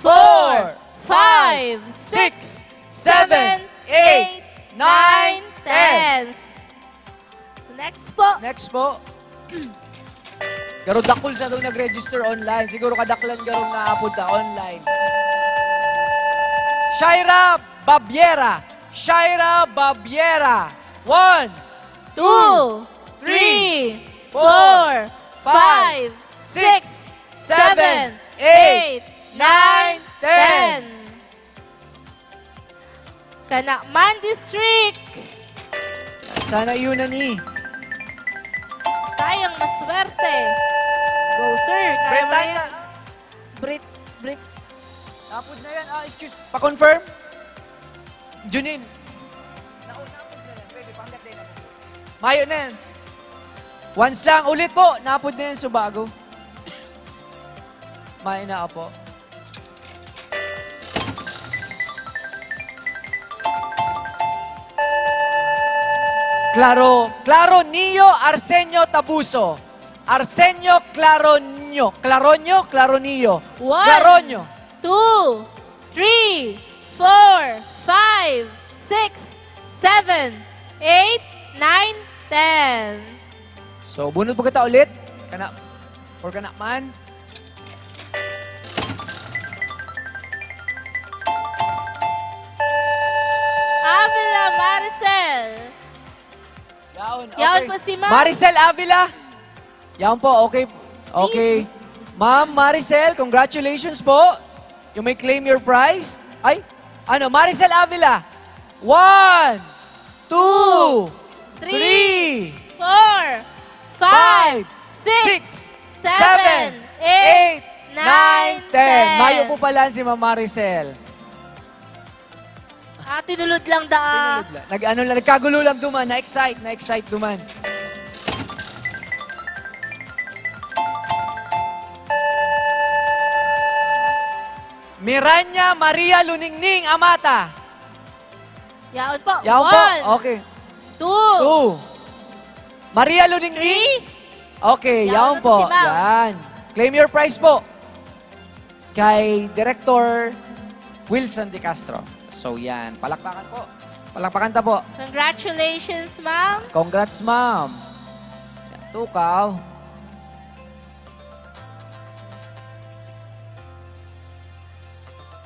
four, four, five, five, six, six, seven, seven, eight, eight, nine, nine, ten, ten. Next po. Next po. Garo dakul sa itong nag-register online. Siguro kadaklan garong naapod ta online. Shaira Babiera. Shaira Babiera. One, two, two, three, three, four, four, five, five, six, six, seven, seven, eight, eight, nine, nine, ten, ten. Kanaman District. Sana yun na ni. Sayang, maswerte. Go, sir. Kaya mo na yan. Brit, Brit. Napod na yan. Ah, excuse. Pa-confirm? Junine. Nau-, napod na yan. Pwede, pangkat din ako. Mayo na yan. Once lang. Ulit po. Napod na yan. Subago. Mayo na po. Claro, Claro Nio Arsenio Tabuso. Arsenio Claronio. Claronio? Claronio. One, Claronio. two, three, four, five, six, seven, eight, nine, ten. So, bunot po kita ulit. Kana, or kana man. Avila Maricel. Yaon, Yaon okay. po si Ma'am. Maricel Avila. Yaon po, okay. Okay. Ma'am Maricel, congratulations po. You may claim your prize. Ay, ano, Maricel Avila. One, two, Three, three, four, five, five, six, six, seven, seven, eight, eight, nine, nine, ten. ten. Mayo po pala si Ma'am Maricel. Ah, tinulod lang daa. Tinulod lang. Nag-ano lang, nagkagulo lang duman. Na-excite, na-excite duman. Miranya Maria Luningning Amata. Yaon po. Yaon po. One, Okay. two, Two. Maria Luningning. Three. Okay, Yaon yaon na to po. Si Ma'am. Yan. Claim your prize po. Kay Director Wilson De Castro. So, yan. Palakpakan po. Palakpakan ta po. Congratulations, ma'am. Congrats, ma'am. Yan. Tukaw.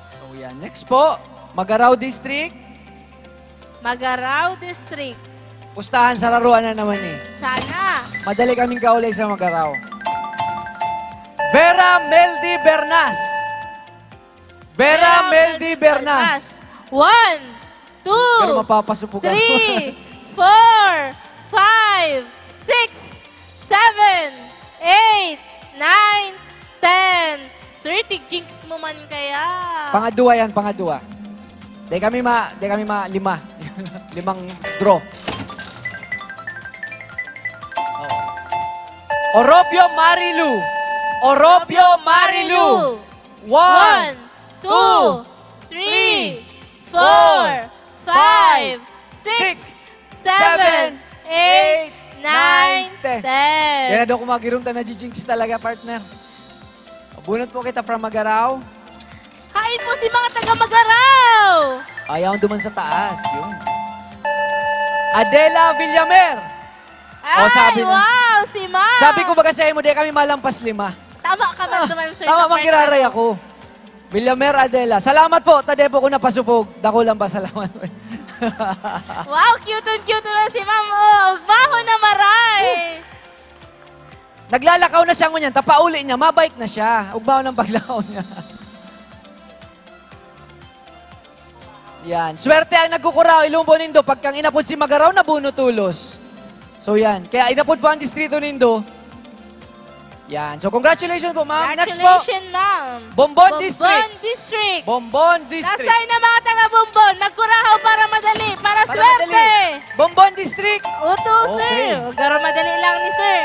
So, yan. Next po, Magarao District. Magarao District. Pustahan, sararuan na naman eh. Sana. Madali kaming kaulay sa Magarao. Vera Meldy Bernas. Vera Meldy Bernas. One, two, Pero mapapasupukan. Three, four, five, six, seven, eight, nine, ten. Sir, tig-jinx mo man kaya. Pangadwa yan, pangadwa. Di kami ma, di kami ma, lima. Limang draw. Oo. Oropio Marilu. Oropio Marilu. One, One, two, three, four, five, six, seven, eight, nine, ten. Kaya daw kumagirong ta na jinx talaga, partner. Bunot po kita from Magarao. Kain po si mga taga Magarao! Ayaw duman sa taas. Yun. Adela Villamer. Ay, O, sabi na. Wow, si Ma'am! Sabi ko baga sa imo, di kami malampas lima. Tama ka man duman, sir. Tama, sa part magiraray na- ako. Villamer Adela. Salamat po, tade po ko napasupog. Dako lang pasalamat. Wow, cute and cute naman si Ma'am. Oh, ugmahon na maray. Naglalakaw na siya ngunyan, tapauli niya, mabike na siya. Ugmahon ang paglakaw niya. Yan. Swerte ang nagkukuraw, ilumbo nindo. Pagkang inapod si Magaraw, nabuno tulos. So yan. Kaya inapod po ang distrito nindo. Yan. So congratulations po, ma'am. Next po. Congratulations, ma'am. Bombon Bombon District. District. Bombon District. Nasaan na mga taga Bombon? Magkurahaw para madali, para, Para swerte. madali. Bombon District. Uto, Okay. sir. Garo madali lang ni sir.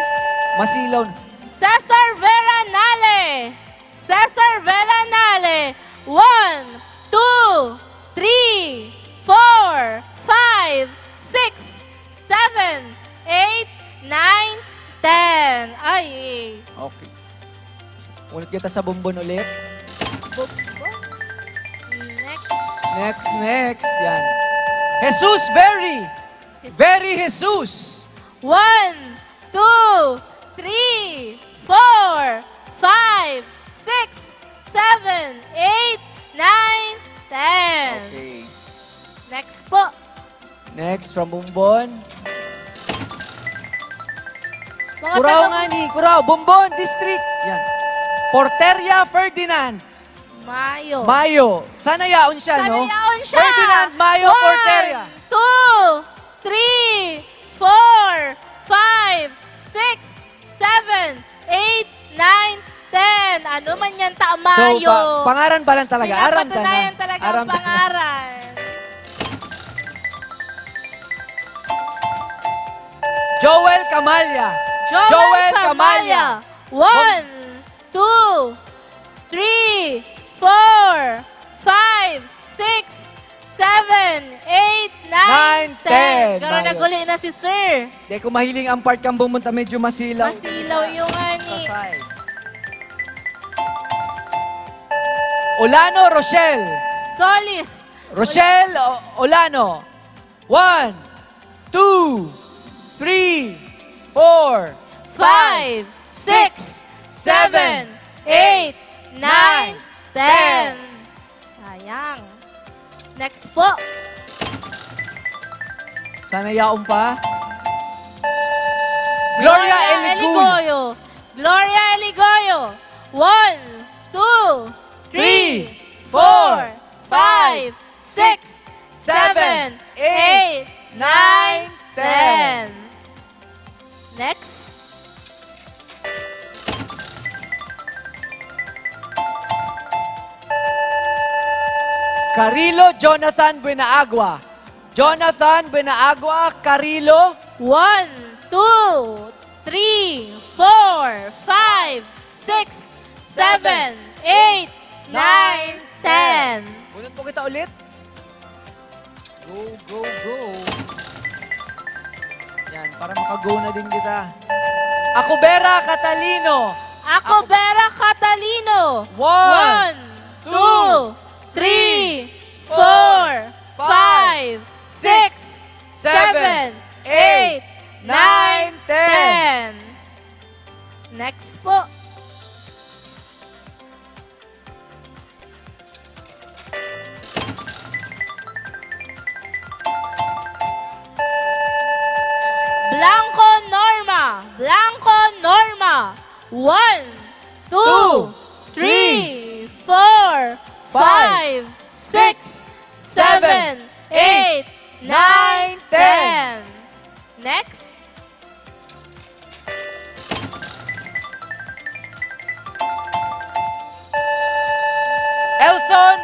Masilaw. Cesar Vera Nale. Cesar Vera Nale. One, two, three, four, five, six, seven, eight, nine, ten. Ay. Okay. Ulit kita sa Bombon ulit. Next. Next, next. Yan. Jesus Very. Very Jesus. One, two, three, four, five, six, seven, eight, nine, ten. Okay. Next po. Next, from Bombon. Mga Curaw taga- nga ni, Curaw, Bombon District. Yan. Porteria Ferdinand. Mayo. Mayo. Sana yaon siya, Sana no? yaon siya. Ferdinand Mayo One, Porteria. Two, three, four, five, six, seven, eight, nine, ten. Ano man yan, ta-, So, Mayo. pa-, pangaran pa lang talaga. Aram ka na. Pinapatunayan talaga ang Aram ka na. pangaran. Joel Camalya. Joel Joel Camalya. Camalya. One, two, three, four, five, six, seven, eight, nine, Nine, ten. ten. Garo Mayo. Naguli na si Sir. Di ko mahiling ang part kang bumunta, medyo masilaw. Masilaw yung ani. Pasay. Olano Rochelle. Solis. Rochelle O-, Olano. One, two, three, four, five, six, seven, eight, nine, ten. Sayang. Next po. Sana yaon pa. Gloria Gloria Eligoy. Eligoyo. Gloria Eligoyo. One, two, three, four, five, six, seven, eight, nine, ten. Next. Carilo Jonathan Buenaagua. Jonathan Buenaagua Carilo. One, two, three, four, five, six, seven, eight, nine, ten. Bunot po kita ulit. Go, go, go. Yan, para maka-go na din kita. Akubera Catalino. Akubera Catalino. One, One, two, two, three, three, four, four, five, five, six, six, seven, seven, eight, eight, nine, nine, ten. ten. Next po. Blanco Norma. Blanco Norma. One, two, Two, three, three, four, four, five, five, six, six, seven, seven, eight, eight, nine, nine, ten. ten. Next. Elson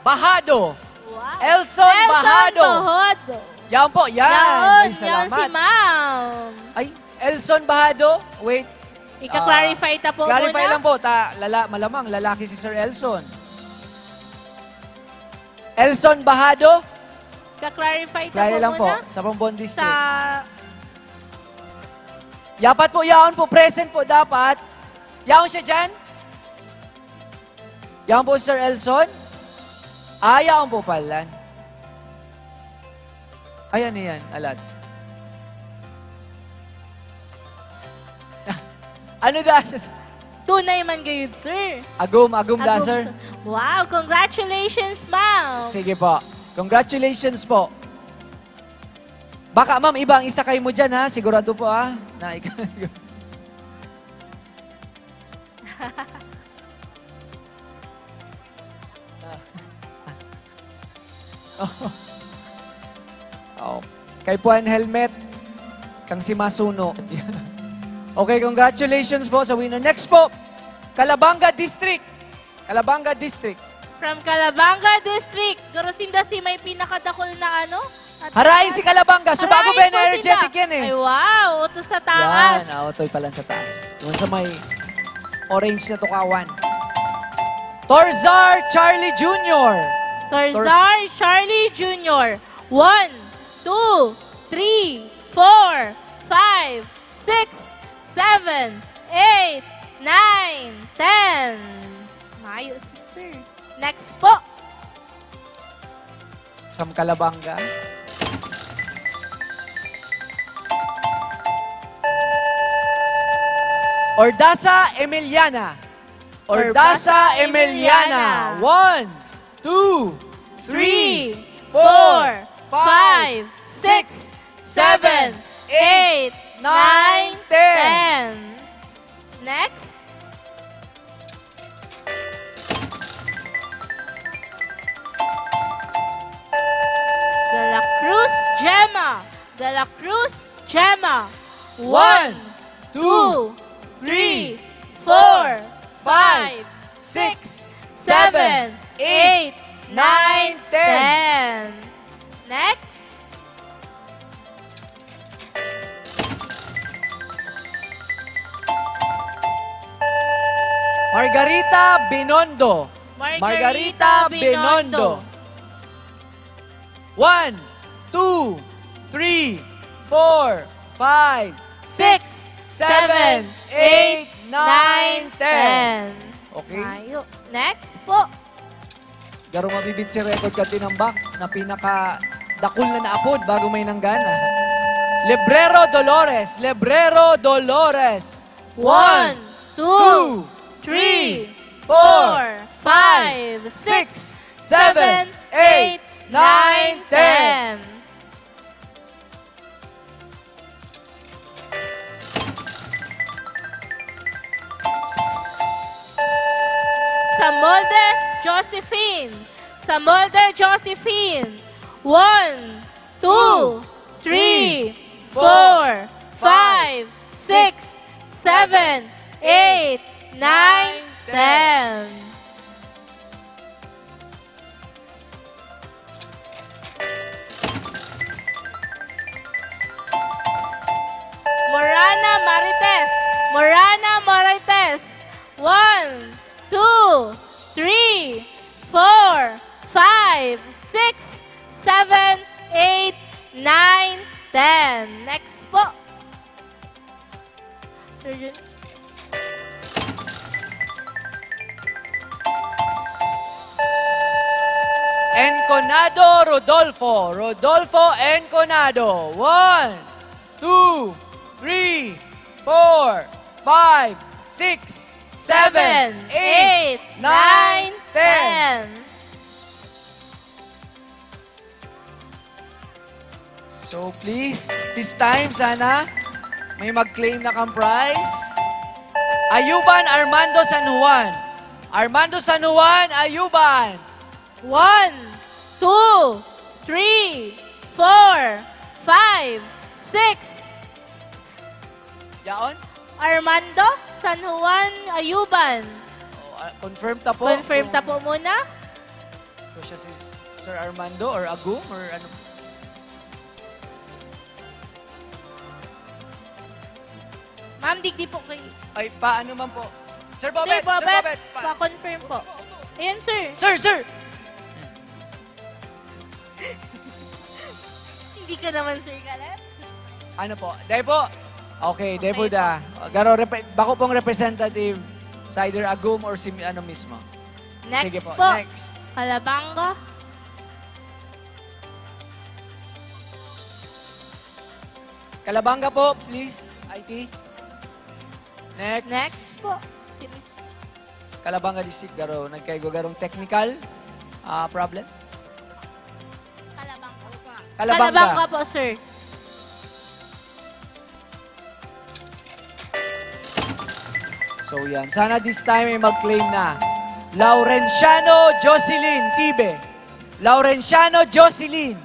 Bahado. Wow. Elson Elson Bahado. Bahado. Yan po, yan. Yaon, Ay, yaon si salamat. Ma'am. Ay, Elson Bahado? Wait. Ika-clarify Ah, ta po clarify muna. lang po. Ta, lala-, malamang lalaki si Sir Elson. Elson Bahado? Ka-clarify ta Clarify po lang po, muna. sa Bombon District. Sa Yapat po, yaon po, present po dapat. Yaon siya dyan? Yaon po, Sir Elson? Ah, yaon po pala. Ay, ano yan? Alat. Ano da siya? Tunay man gayud, sir. Agum, agum da, Agum, sir. sir. Wow, congratulations, ma'am. Sige po. Congratulations po. Baka, ma'am, iba ang isakay mo dyan, ha? Sigurado po, ha? Na ikaw. Oh. Kay Puan Helmet, kang si Masuno. Okay, congratulations po sa winner. Next po, Calabanga District. Calabanga District. From Calabanga District. Garo sinda si may pinakadakol na ano? At Harain si Calabanga. Subago Harain ba po energetic sinda. yan eh. Ay, wow. Utos sa taas. Yan, ah, utoy pala sa taas. Doon sa may orange na tukawan. Torzar Charlie Junior. Torzar Tor- Charlie Junior. One, two, three, four, five, six, seven, eight, nine, ten. Mayo si sir. Next po. From Calabanga. Ordasa Emiliana. Ordasa Ordasa Emiliana. Emiliana. One, two, three, Three, four, four, five, five, six, six, seven, seven, eight, eight, nine, nine, ten. ten. Next. De La Cruz Gemma. De La Cruz Gemma. One, two, three, four, five, six, seven, eight, nine, ten. Next. Margarita Binondo. Margarita Binondo. One, two, three, four, five, six, seven, eight, nine, ten. Okay? Mayo. Next po. Garo mabibit si record ka tinambak na pinaka dakul na naapod bago may nanggana. Lebrero Dolores, Lebrero Dolores. One, two, three, four, five, six, seven, eight, nine, ten. Samolde Josephine. Samolde Josephine. One, two, three, four, five, six, seven, eight, nine, ten. Morana Marites. Morana Marites. One, two, three, four, five, six, seven, eight, nine, ten. Next po. Sir Jun. Enconado Rodolfo. Rodolfo Enconado. One, two, three, four, five, six, seven, eight, nine, ten. So, please, this time, sana may mag-claim na kang prize. Ayuban Armando San Juan. Armando San Juan, Ayuban. One, two, three, four, five, six. Yaon? Armando San Juan Ayuban. Oh, ah, confirm ta po. Confirm ta po muna. Ito siya si Sir Armando or Agum or ano? Ma'am, digdi po kay Ay, paano man po? Sir Sir Bobet, Sir Bobet, Bobet, pa- pa-confirm po. Ayan, sir. Sir, sir! Hindi ka naman, Sir Caleb. Ano po? Dai po? Okay, dai po. Okay po. Da. Garo, repre-, bako pong representative, sa either Agum or si ano mismo. Next Sige po, po. Next. Kalabanga. Kalabanga po, please, I T. Next. Next po. Si Miss Kalabanga District, garo, nagkaigo garong technical, ah, problem. Kalabanga. Kalabanga. Kalabanga po, sir. So, yan. Sana this time ay mag-claim na. Laurenciano Jocelyn Tibe. Laurenciano Jocelyn.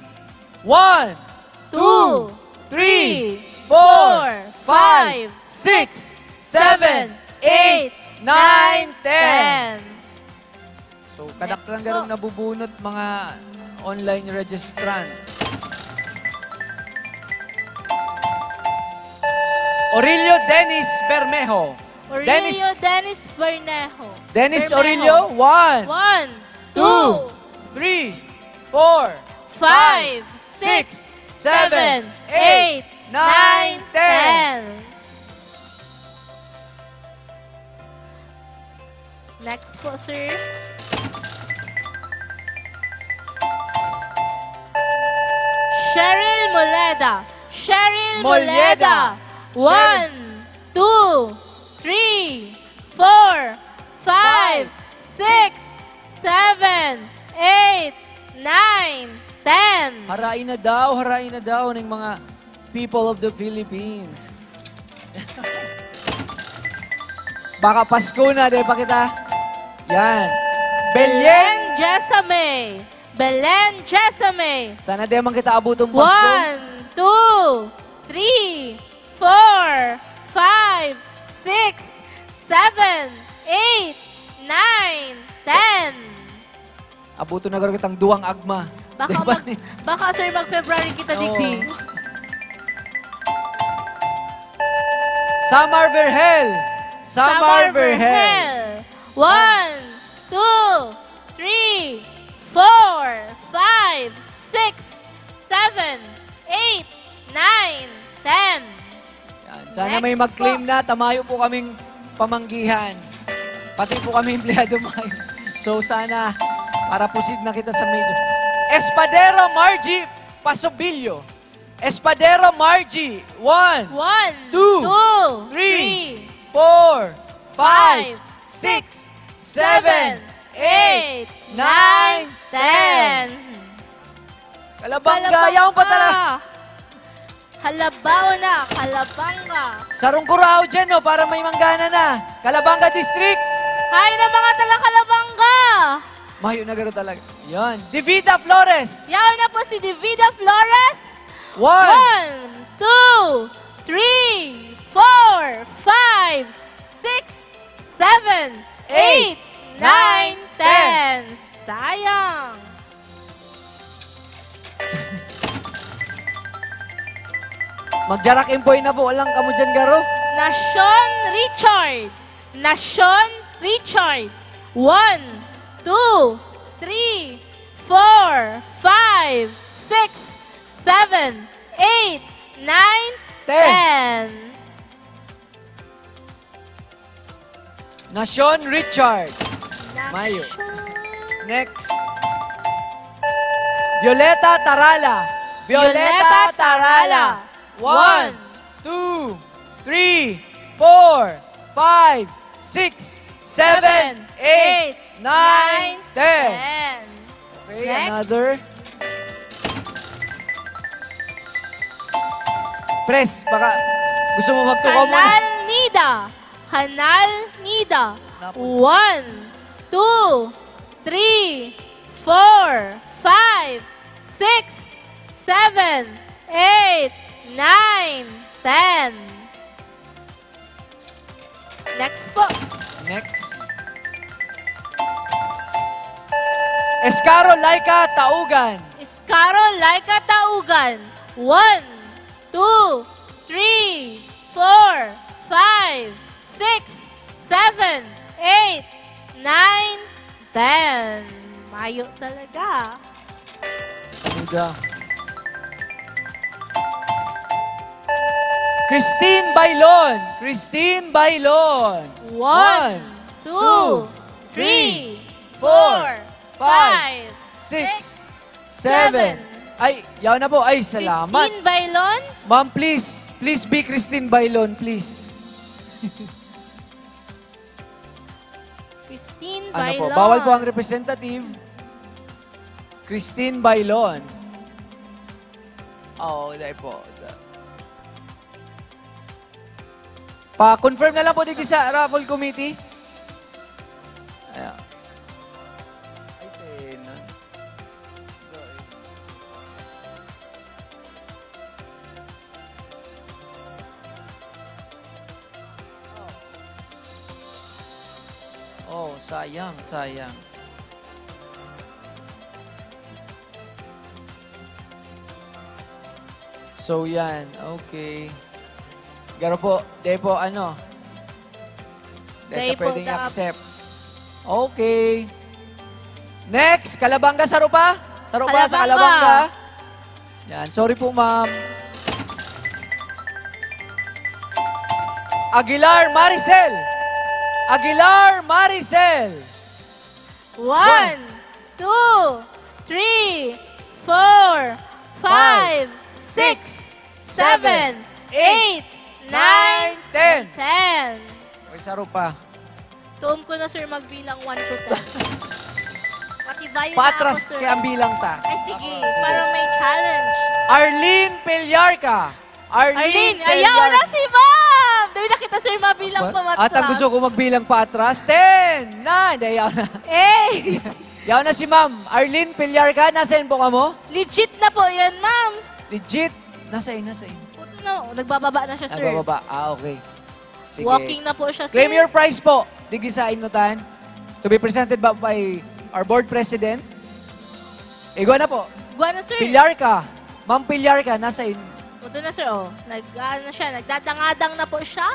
One, two, three, four, five, six, seven, eight, nine, ten. So, kadaklan garong nabubunot mga online registrant. Orilio Dennis Bermejo. Orilio Dennis Bermejo. Dennis Bermejo. Orilio, one, one, two, two, three, four, five, six, seven, eight, nine, ten. Next po, sir. Cheryl Moleda. Cheryl Moleda. Moleda. Cheryl. One, two, three, four, five, six, seven, eight, nine, ten. Harai na daw, harai na daw ning mga people of the Philippines. Baka Pasko na, di pa kita. Yan. Belen. Belen Jesame. Belen Jesame. Sana di man kita abuton Pasko. One, two, three, four, five, six, seven, eight, nine, ten. Abuton na garo kitang duwang agma. Baka Di ba? mag-, baka, sir, mag-February kita Oo. digdi. Samar Vergel! Samar Samar Vergel! Vergel! One, two, three, four, five, six, seven, eight, nine, ten. Yan. Sana may Next mag-claim po. na, tamayo po kaming pamanggihan. Pati po kami empleyado, May. So, sana, para proceed na kita sa major. Espadero Margie Pasobillo. Espadero Margie, one, One, two, two, three, three, four, five, five, six, seven, seven, eight, eight, nine, nine, ten. ten. Kalabangga, Kalabangga. yaon pa tala. Kalabaw na, Kalabanga. Sarong kurao dyan, no, para may manggana na. Kalabanga District. Hi na mga taga Kalabanga. Mayo na garo talaga. Yan. Divida Flores. Yaon na po si Divida Flores. One. One, two, three, four, five, six, seven, Eight, eight, nine, nine, ten. ten. Sayang. Magjarak impoy na po lang kamo dyan, garo. Nashon Richard. Nashon Richard. One, two, three, four, five, six, seven, eight, nine, Ten. ten. Nashon Richard. Mayo. Nashon. Next. Violeta Tarala. Violeta Violeta Tarala. Tarala. One, One. two, three, four, five, six, seven, Seven, eight, eight, nine, nine, ten. ten. Okay, Next. another. Pres, baka gusto mo magtukaw muna? Kanal Nida. Kanal Nida. Napon. One, two, three, four, five, six, seven, eight, nine, ten. Next po. Next. Escaro Laika Taugan. Escaro Laika Taugan. One, two, three, four, five, six, seven, eight, nine, ten. Mayo talaga. Ano da? Christine Bailon. Christine Bailon. One, One, two, two, three, three, four, four, five, five, six, six, seven. seven. Ay, yaw na po. Ay, salamat. Christine Bailon? Ma'am, please. Please be Christine Bailon, please. Christine Ano po? Bailon. Bawal po ang representative. Christine Bailon. Oo, dahil po. Pa-confirm na lang po dito sa raffle committee. Ayan. Ay, ten. Oh, sayang, sayang. So, yan. Okay. Garo po, di po, ano? Di Di siya po pwedeng dapat. i-accept. Okay. Next, Kalabanga, saro pa? Saro pa sa Kalabanga. Kalabanga? Yan. Sorry po, ma'am. Aguilar Maricel. Aguilar Maricel. One, One. two, three, four, Five, five, six, six, seven, seven, eight, eight, nine, nine, ten. ten. May saro pa. Tuom ko na, sir, magbilang one to ten. Matibayon na Patras ako, sir. kaya ang bilang ta. Ay, sige, Ako, sige. para may challenge. Arlene Peliarca. Arlene Arlene, ayaw Peliarca. na si ma'am! Dahil nakita, sir, mabilang Apa? pa matras. Atang gusto ko magbilang patras. Ten! Nine! Ayaw na. Eight! Yaw na si ma'am. Arlene Peliarca, nasa po kamo? Legit na po yan, ma'am. Legit? Nasa in, nasa in. Ito na, nagbababa na siya, sir. Nagbababa. Ah, okay. Sige. Walking na po siya, sir. Claim your prize po. Digdi sa Inutan. To be presented by, by our board president. Igwa na po. Igwa na, sir. Pilyar ka. Ma'am Pilyar ka, nasa in... Ito na, sir, oh. Nag, ano siya, nagdadangadang na po siya.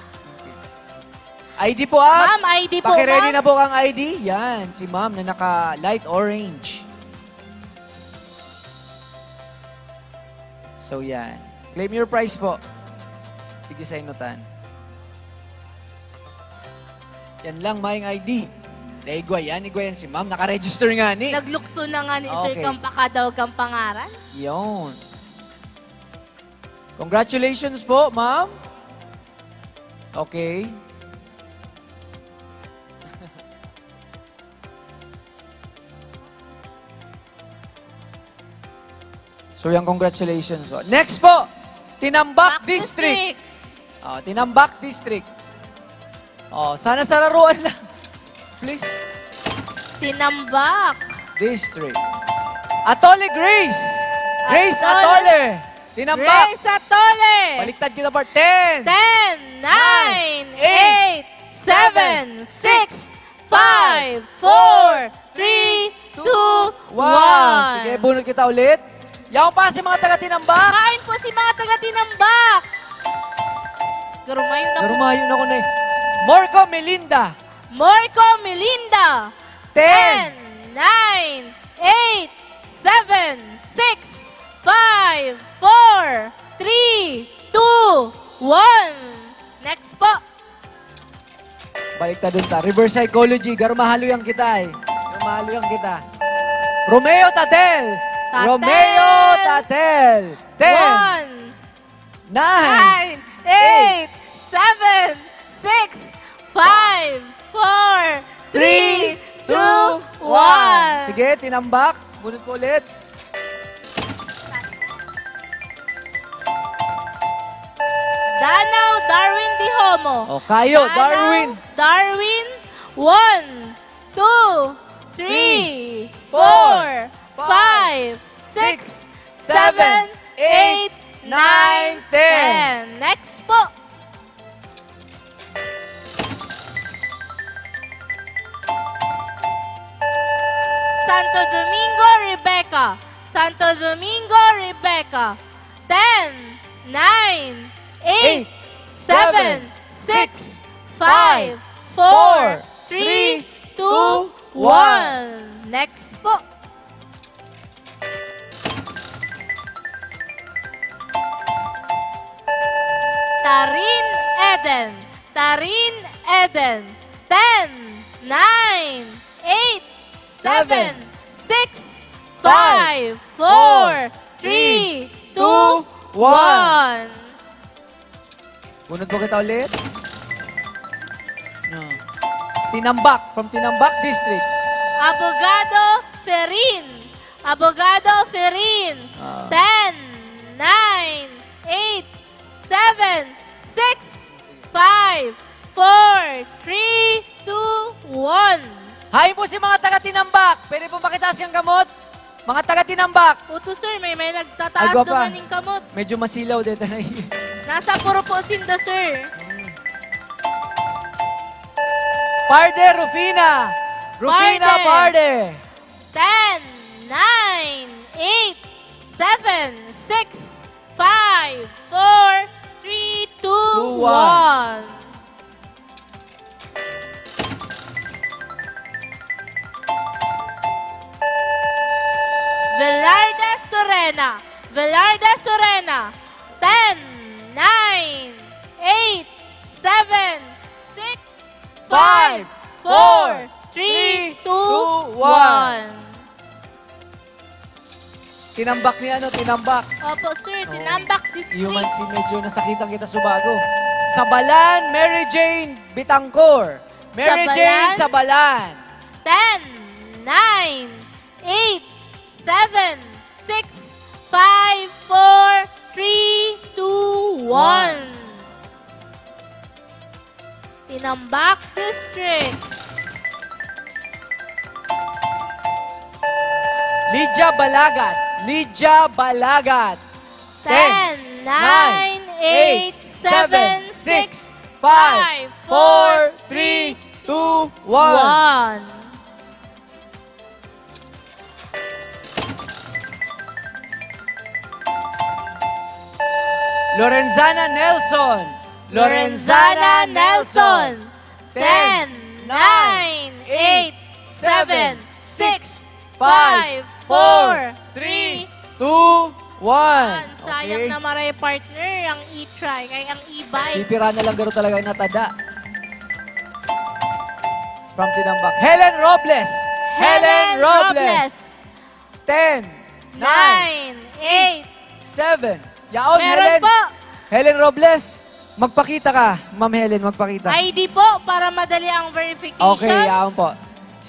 I D po, ah. Ma'am, I D po, Pakiready ma'am. na po ang I D. Yan, si ma'am na naka-light orange. So, yan. Claim your prize po. Sige sa Inutan. Yan lang, maing I D. Naigwa yan, igwa yan si ma'am. Naka-register nga ni. Naglukso na nga ni sir Okay. kang pakadaw kang pangaran. Yun. Congratulations po, ma'am. Okay. So, yung congratulations po. Next po, Tinambak Back District. Oh, Tinambak District. Oh, sana sararuan lang. Please. Tinambak. District. Atole Grace. Grace Atole. Atole. Tinambak. Grace Atole. Baliktad kita, part. Ten. Ten, nine, eight, seven, six, five, four, three, two, Wow. one. Sige, bunot kita ulit. Yaw pa si mga taga-Tinambak. Kain po si mga taga-Tinambak. Garumayo na po. Narumayo na ko na eh. Morco Melinda. Morco Melinda. Ten. Ten, nine, eight, seven, six, five, four, three, two, one. Next po. Balik ta dun ta. Reverse psychology. Garo mahaloyan kita eh. Garo mahaloyan kita. Romeo Tatel. Tatel. Romeo Tatel. Ten. One. Nine. Nine, eight, seven, six, five, four, three, two, one. Sige, Tinambak. Bunot ko ulit. Danao, Darwin Dihomo. O, kayo, Danao, Darwin. Darwin, one, two, three, four, five, six, seven, eight, nine, ten. Next po. Santo Domingo, Rebecca. Santo Domingo, Rebecca. Ten, nine, eight, Eight, seven, seven, six, six, five, five, four, four, three, three, two, two, one. Next po. Tarin Eden. Tarin Eden. Ten, nine, eight, seven, six, five, four, three, two, one. Bunot po kita ulit. No. Tinambak, from Tinambak District. Abogado Ferin. Abogado Ferin. Ah. Ten, nine, eight, seven, six, five, four, three, two, one. Hi po si mga taga Tinambak. Pwede po makitaas yung kamot? Mga taga Tinambak. Uto, sir, may, may Ay, nagtataas gwapa. Duman ning kamot. Medyo masilaw dito na. Nasa puro po sinda, sir. Parde Rufina. Rufina Parde. Parde. Ten, nine, eight, seven, six, five, four, three, two, Two, one. one. Velarda Sorena. Velarda Sorena. Ten, nine, eight, seven, six, five, four, three, two, one. Tinambak ni ano, Tinambak. Opo, sir. Oo. Tinambak District. Yung man si medyo nasakitan kita subago. Sabalan, Mary Jane Bitangcor. Mary Jane Sabalan. Ten, nine, eight, seven, six, five, four, three, two, one. Tinambak District. Lydia Balagat. Lydia Balagat. Ten, nine, Eight, seven, six, five, four, three, two, one. One. Lorenzana Nelson. Lorenzana Nelson. Ten, nine, eight, seven, six, five, four, three, two, one. Sayang na maray, partner, ang e-trike, ay, ang e-bike. Pipira na lang garo talagang natada. From Tinambak. Helen Robles! Helen Robles! Ten, nine, eight, seven. Yaon, Helen. Meron po. Helen Robles, magpakita ka. Ma'am Helen, magpakita. I D po, para madali ang verification. Okay, yaon po.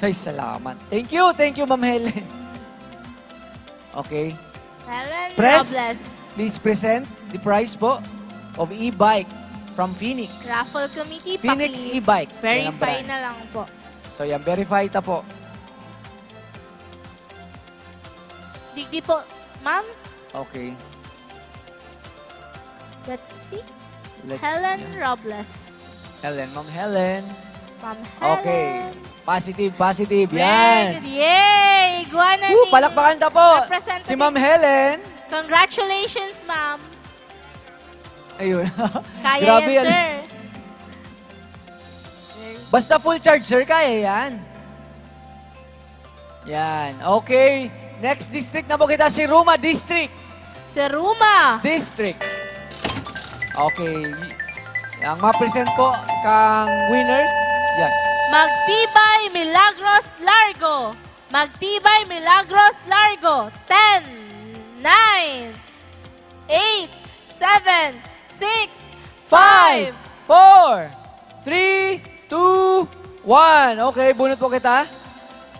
Ay, salamat. Thank you, thank you, Ma'am Helen. Okay. Helen Robles. Press, please present the prize po of e-bike from Phoenix. Raffle committee, Phoenix e-bike. Yan ang brand. Verify na lang po. So, yan, verify ta po. Digdi po, ma'am. Okay. Let's see. Let's, Helen Robles. Helen, Ma'am Helen. Ma'am Helen. Okay. Positive, positive. Yan. Very good. Yay! Igwa na. Woo, ni palakpakan ta po. Representative. Si Ma'am Helen. Congratulations, ma'am. Ayun. Kaya yan, sir. Grabe yan. Basta full charge, sir, kaya yan. Yan. Okay. Next district na po kita, Siruma District. Siruma. District. Okay. Ang ma-present po kang winner. Yan. Magtibay Milagros Largo. Magtibay Milagros Largo. Ten, nine, eight, seven, six, five, four, three, two, one. Okay, bunot po kita.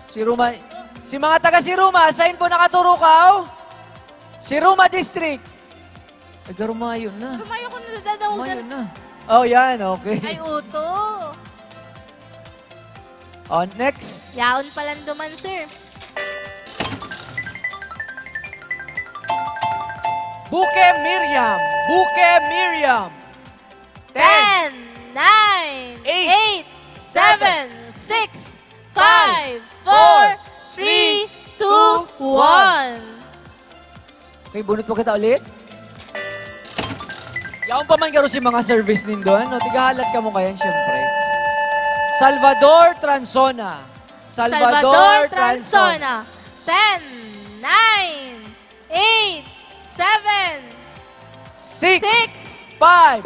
Siruma, si mga taga Siruma, sain po nakaturukaw? Siruma District. Ay, garumayo na. Garumayo ko na, dadawag na. Garumayo na. Oh, yan, okay. Ay, uto. Oh, next. Yaon palan duman, sir. Buke Miriam. Buke Miriam. Ten, nine, eight, seven, six, five, four, three, two, one. Okay, bunot po kita ulit. Yaon pa man garo si mga service nindo, ano? Tigahalat kamo kayan, syempre. Salvador Transona. Salvador Transona. Ten, nine, eight, seven, six, five.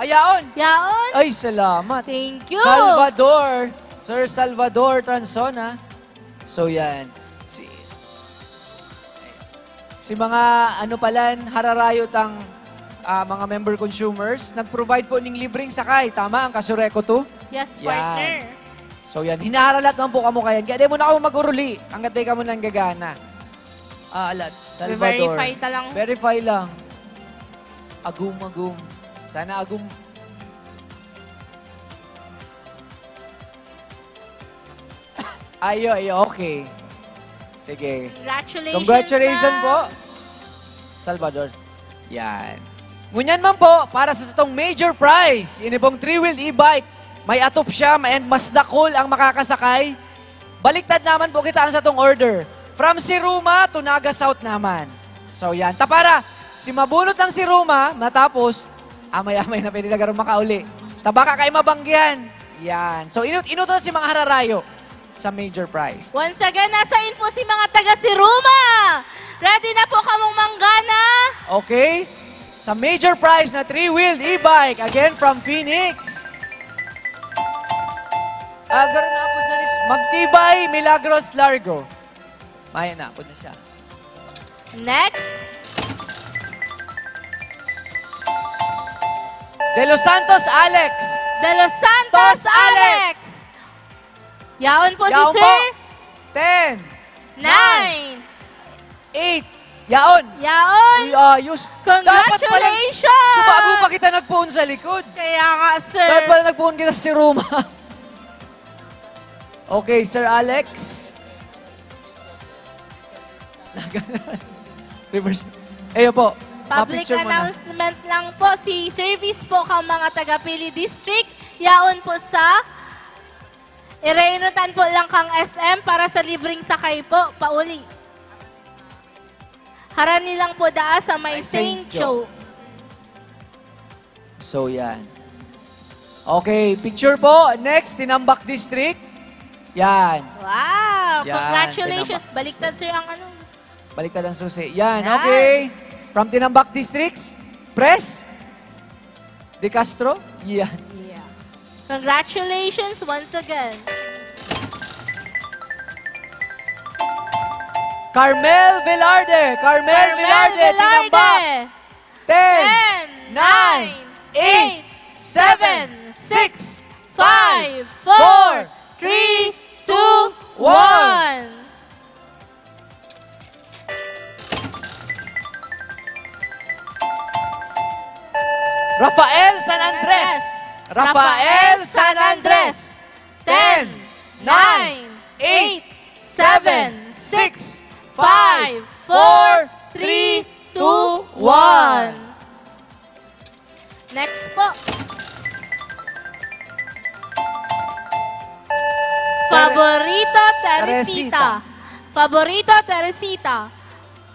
Ayaon. Yaon. Ay, salamat. Thank you. Salvador. Sir Salvador Transona. So, yan. Si, si mga, ano palan, hararayo tang, ah, mga member consumers, nag-provide po ning libreng sakay. Tama ang Kasureco two? Yes, partner. So, yan. Hinaharalat man po kamo kayan. Kaya di mo na kamo mag-uruli. Hanggat di kamo nanggagana. Ah, alat. Salvador. Verify ta lang. Verify lang. Agum, agum. Sana agum. Ayo, ayo, okay. Sige. Congratulations, ma'am. Congratulations po, Salvador. Yan. Ngunyan man po, para sa satong major prize, ini pong three-wheeled e-bike, may atop siya, and mas dakul ang makakasakay. Baliktad naman po kita ang satong order. From Siruma to Naga South naman. So, yan. Ta para, si mabunot ang Siruma, matapos, amay-amay na pwede na garo makauli. Ta baka kay mabanggihan. Yan. So, inut-, inut na si mga hararayo sa major prize. Once again, nasain po si mga taga Siruma? Ready na po kamong manggana? Okay. Sa major prize na three-wheeled e-bike, again from Phoenix. Agar na po na ni Magtibay Milagros Largo. Maya na, po na siya. Next. De Los Santos Alex. De Los Santos Alex. Yaon po si sir. Yaon po. Ten. Nine. Eight. Yaon. Yaon. Uy, ayos. Congratulations! Dapat pala, subago pa kita nagpoon sa likod. Kaya nga, sir. Dapat pala nagpoon kita sa Siruma. Okay, Sir Alex. Reverse. Ayun po. Public announcement lang po, si service po kan mga taga Pili District, yaon po sa, irenutan po lang kan S M para sa libreng sakay po, pauli. Harani lang po daa sa may Saint Joe. So, yan. Okay, picture po. Next, Tinambac District. Yan. Wow! Yan, congratulations. Tinambac District. Baliktad, sir, ang ano. Baliktad ang susi. Yan, yan. Okay. From Tinambac Districts, Pres De Castro. Yan. Yeah. Congratulations once again. Carmel Velarde. Carmel Velarde, Tinambac. Ten, nine, eight, seven, six, five, four, three, two, one. Rafael San Andres. Rafael San Andres. Ten, nine, eight, seven, six, five, four, three, two, one. Next po. Favorito Teresita. Teresita. Favorito Teresita.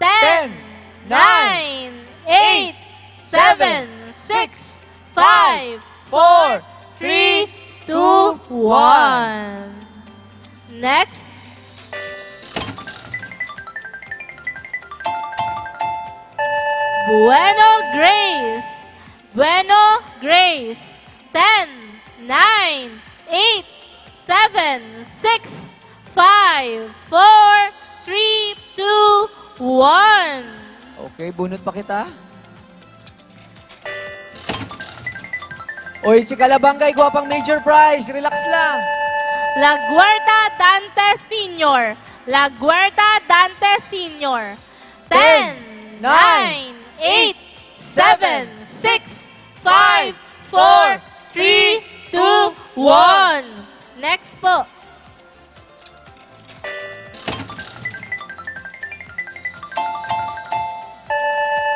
Ten, nine, eight, seven, six, five, four, three, two, one. Next. Bueno Grace. Bueno Grace. Ten, nine, eight, seven, six, five, four, three, two, one. Okay, bunot pa kita. Oy, si Kalabanga, igwa pang major prize. Relax lang. Laguarta Dante Senior. Laguarta Dante Senior. Ten, nine, eight, seven, six, five, four, three, two, one. Next po.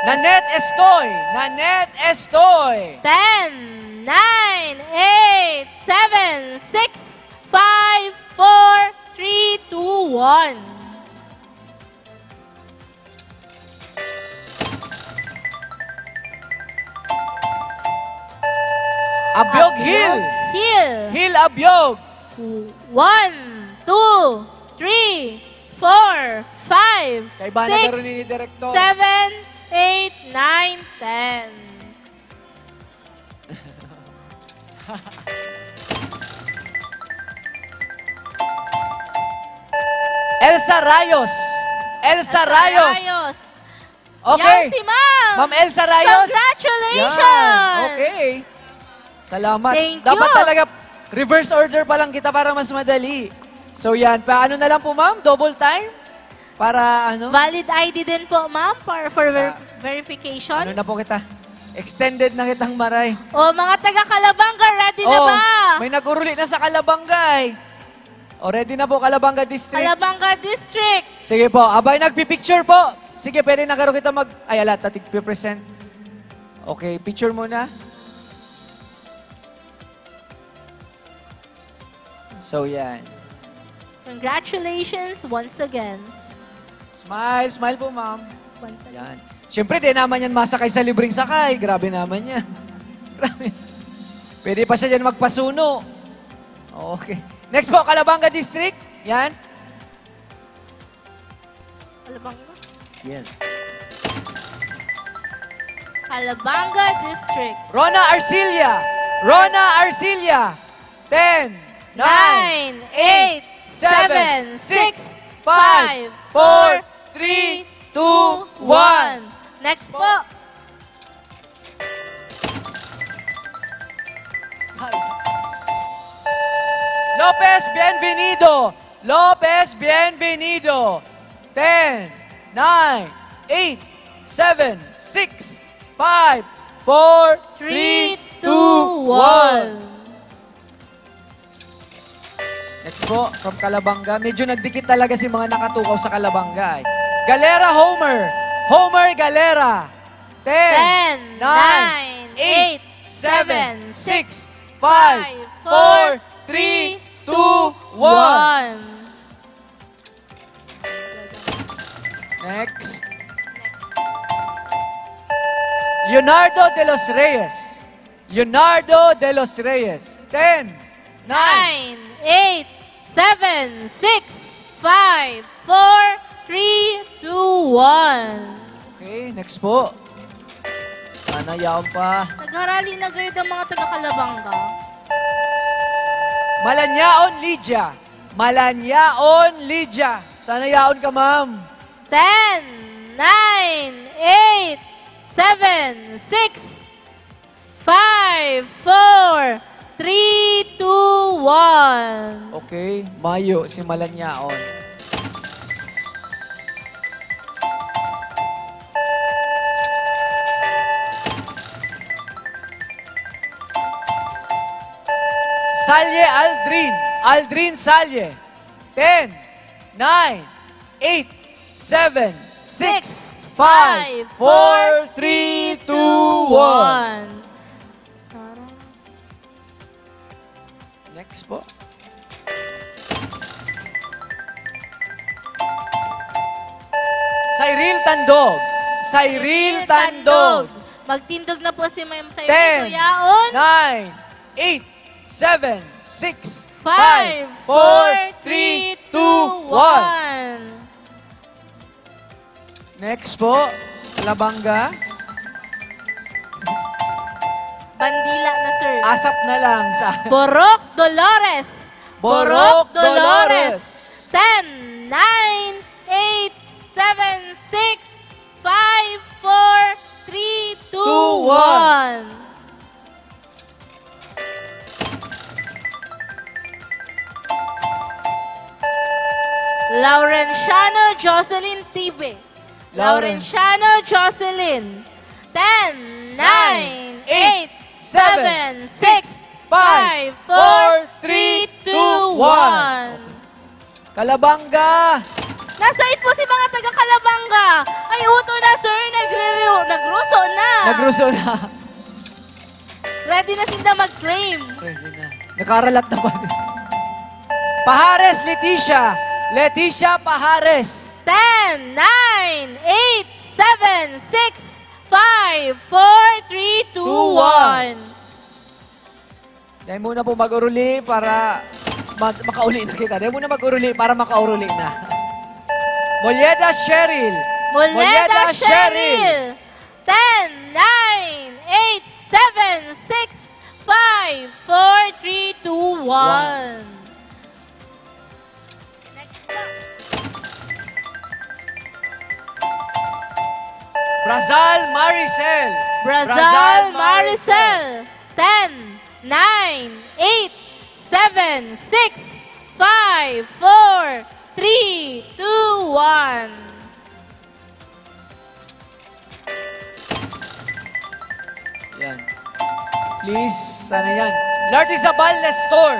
Nanette Estoy! Nanette Estoy! Ten, nine, eight, seven, six, five, four, three, two, one. Abiog Hill. Hill. Hill Abiog. One, two, three, four, five, six, seven, eight, nine, ten. Kaiba na garo ni Direktor. Elsa Rayos. Elsa Rayos. Elsa Rayos. Okay. Yan si Ma'am. Ma'am Elsa Rayos. Congratulations! Yan. Okay. Salamat. Thank you. Dapat talaga reverse order pa lang kita para mas madali. So, yan. Paano na lang po, ma'am? Double time? Para ano? Valid I D din po, ma'am, for, for ver-, ah, verification. Ano na po kita? Extended na kitang maray. Oh, mga taga Calabanga, ready na ba? Oh, may nag-uruli na sa Calabanga eh. O, ready na po, Calabanga District. Calabanga District. Sige po, abay nagpi-picture po. Sige, pwede na garo kita mag-, ay, ala, ta tigpe-present. Okay, picture muna. So, yan. Congratulations once again. Smile, smile po, ma'am. Once again. Yan. Siyempre, di naman yan masakay sa libreng sakay. Grabe naman yan. Grabe. Pwede pa siya dyan magpasuno. Okay. Next po, Calabanga District. Yan. Calabanga? Yes. Calabanga District. Rona Arcilla. Rona Arcilla. Ten, nine, eight, seven, six, five, four, three, two, one. Next po. Lopez Bienvenido. Lopez Bienvenido. Ten, nine, eight, seven, six, five, four, three, two, one. Next po, from Calabanga. Medyo nagdikit talaga si mga nakatukaw sa Calabanga eh. Galera Homer. Homer Galera. Ten, nine, eight, seven, six, five, four, three, two, one. Next. Leonardo de los Reyes. Leonardo de los Reyes. Ten, nine. Nine, eight, seven, six, five, four, three, two, one. Okay, next po. Sana yaon pa. Nagharali na gayod ang mga taga-Calabanga. Malanyaon, Lydia. Malanyaon, Lydia. Sana yaon ka, ma'am. Ten, nine, eight, seven, six, five, four, three, two, one. Okay, mayo si Malanyaon. Salye Aldrin. Aldrin Salye. Ten, nine, eight, seven, six, five, four, three, two, one. Next po. Cyril Tandog. Cyril Tandog. Magtindog na po si Ma'am Cyril. Ten, Kuyaon. Nine, eight, seven, six, five, four, three, two, one. Next po, Calabanga. Bandila na, sir. Asap na lang sa Borok Dolores. Borok Borok Dolores. Dolores. Ten, nine, eight, seven, six, five, four, three, two, Two, one. One. Laurenciano Jocelyn Tibe. Lauren. Laurenciano Jocelyn. Ten, nine, eight, seven, six, five, four, three, two, one. Calabanga! Nasaan po si mga taga Calabanga? Ay, uto na, sir. Nagre-, nagruso na. Nagruso na. Ready na sinda mag-claim. Ready na. Nakaralat na ba? Pahares, Leticia. Leticia Pahares. Ten, nine, eight, seven, six, five, four, three, two, Two, one. One. Dahil muna po mag-uruli para ma-, makauli na kita. Dahil muna mag-uruli para makauruli na. Molleda Cheryl. Molleda Molleda Cheryl. Cheryl. Ten, nine, eight, seven, six, five, four, three, two, one. One. Next po. Brazal Maricel. Brazal Brazal Maricel. Maricel. Ten, nine, eight, seven, six, five, four, three, two, one. Yan. Please, sana yan. Lardizabal Nestor.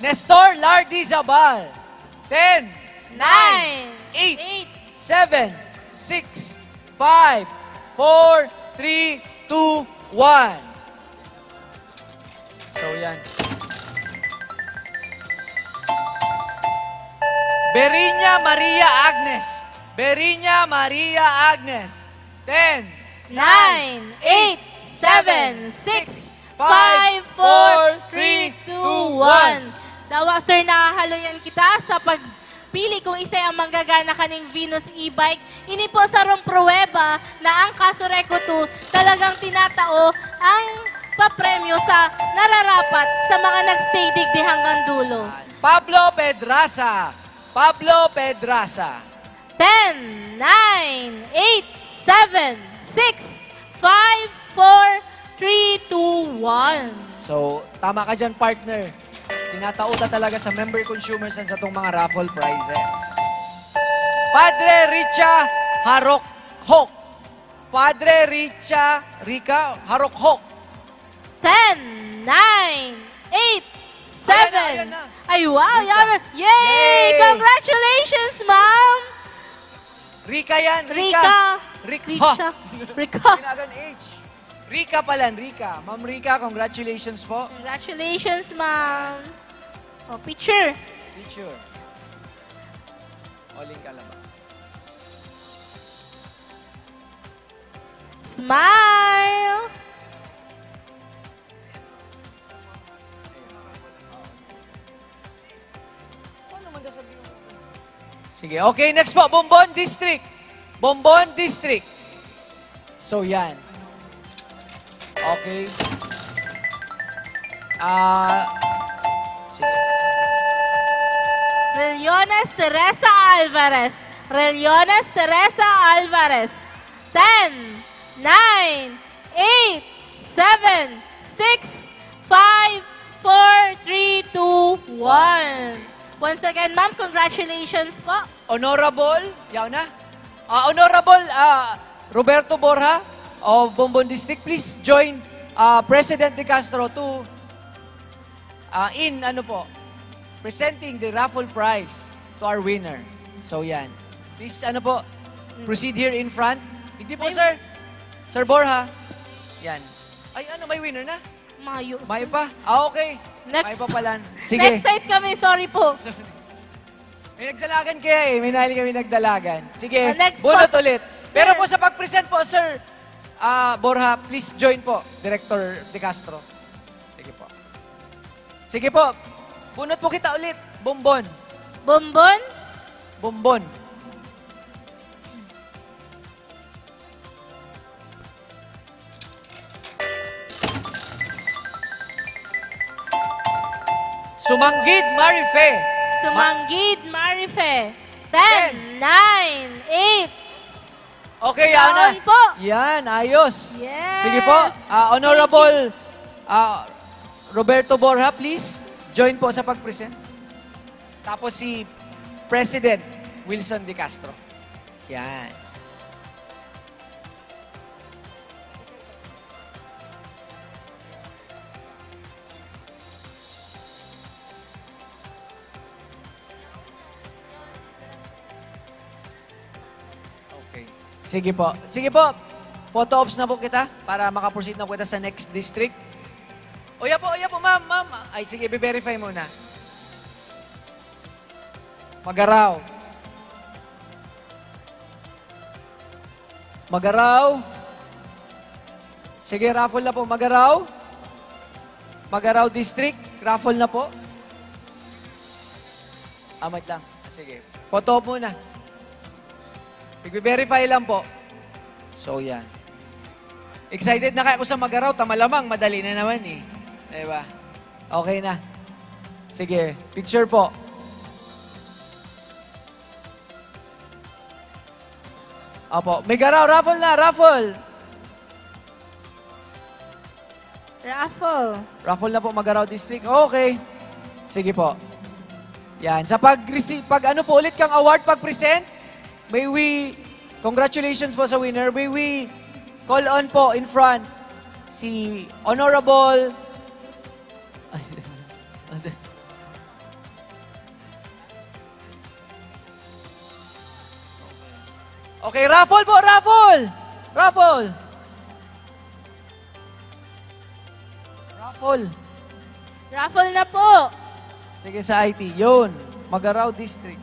Nestor Lardizabal. Ten, nine, eight, seven, six, five, four, three, two, one. So, yan. Berinya Maria Agnes. Berinya Maria Agnes. Ten, nine, eight, seven, six, five, four, three, two, one. Dawa, sir, nahahaloyan kita sa pag- pili kung isa ang manggagana kaning Venus e-bike. Ini po sarong pruweba na ang Casureco two talagang tinatao ang papremyo sa nararapat sa mga nagstay digdi hanggang dulo. Pablo Pedraza. Pablo Pedraza. Ten, nine, eight, seven, six, five, four, three, two, one. So, tama ka dyan, partner. Tinatao ta talaga sa member consumers ang satong mga raffle prizes. Padre Richa Harokhok. Padre Richa, Rica Harokhok. Ten, nine, eight, seven. Ayan na, ayan na. Ay, wow, Richa. Yay! Yay! Congratulations, ma'am! Rica yan, Rica. Rica. Rica. Rica. Rica. Tinagan H. Rica pala, Rica. Ma'am Rica, congratulations po. Congratulations, ma'am. O, picture. Picture. Oling ka lang ba? Smile! Sige, okay, next po, Bombon District. Bombon District. So, yan. Okay. Ah, sige. Reliones Teresa Alvarez. Reliones Teresa Alvarez. Ten, nine, eight, seven, six, five, four, three, two, one. Once again, ma'am, congratulations po. Honorable, yaw na. Ah, Honorable, ah, Roberto Borja of Bombon District, please join, ah, President De Castro to, ah, in, ano po, presenting the raffle prize to our winner. So, yan. Please, ano po, proceed here in front. Hindi po, sir. Sir Borja. Yan. Ay, ano, may winner na? Mayo. May pa? Ah, okay. Next. May pa pala. Sige. Next site kami, sorry po. Sorry. May nagdalagan kaya eh. May nahili kami nagdalagan. Sige, Ah, next bunot po. Ulit. Sir. Pero po sa pag-present po, sir, ah, Borja, please join po, Director De Castro. Sige po. Sige po. Bunot po kita ulit. Bombon. Bombon? Bombon. Sumanggid, Marife. Sumanggid, Marife. Ten, Ten. Nine, eight. Okay, yaon na. Yaon po. Yan, ayos. Yes. Sige po. Ah, Thank you. Honorable, ah, Roberto Borja, please join po sa pag-present. Tapos si President Wilson De Castro. Yan. Okay. Sige po. Sige po. Photo ops na po kita para makaproceed na po kita sa next district. Oya po, oya po, ma'am, ma'am. Ay, sige, i-verify muna. Magaraw. Magaraw. Sige, raffle na po. Magaraw. Magaraw District. Raffle na po. Ah, wait lang. Ah, sige. Photo muna. Igbe-verify lang po. So, yan. Excited na kaya ako sa Magaraw. Ta malamang, madali na naman eh. Diba? Okay na. Sige, picture po. Opo. Magaraw, raffle na, raffle. Raffle. Raffle na po, Magaraw District. Okay. Sige po. Yan. Sa pag-receive, pag ano po ulit kang award, pag-present, may we, congratulations po sa winner. May we call on po in front si Honorable, ay, okay, raffle po, raffle! Raffle! Raffle. Raffle na po. Sige, sa I T. Yun. Magaraw District.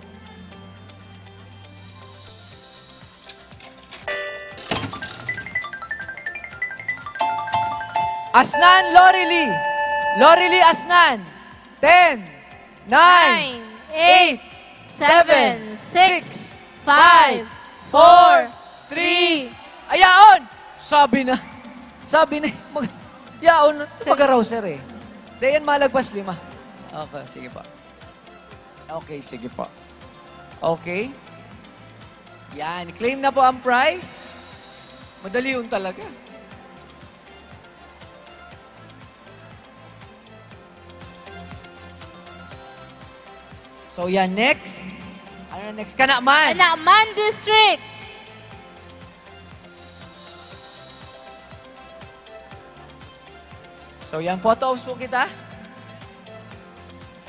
Asnan Lorely. Lorely Asnan. Ten, nine, Nine, eight, eight, seven, seven, six, six, five, five, four, four, three. Ayaon! Sabi na. Sabi na. Mag-, yaon. Magaraw, sir, eh. Di yan malagpas lima. Okay, sige po. Okay, sige po. Okay. Yan. Claim na po ang prize. Madali yun talaga. So, yan. Next. Ano na next? Kanaman. Kanaman District. So, yan. Photo ops po kita.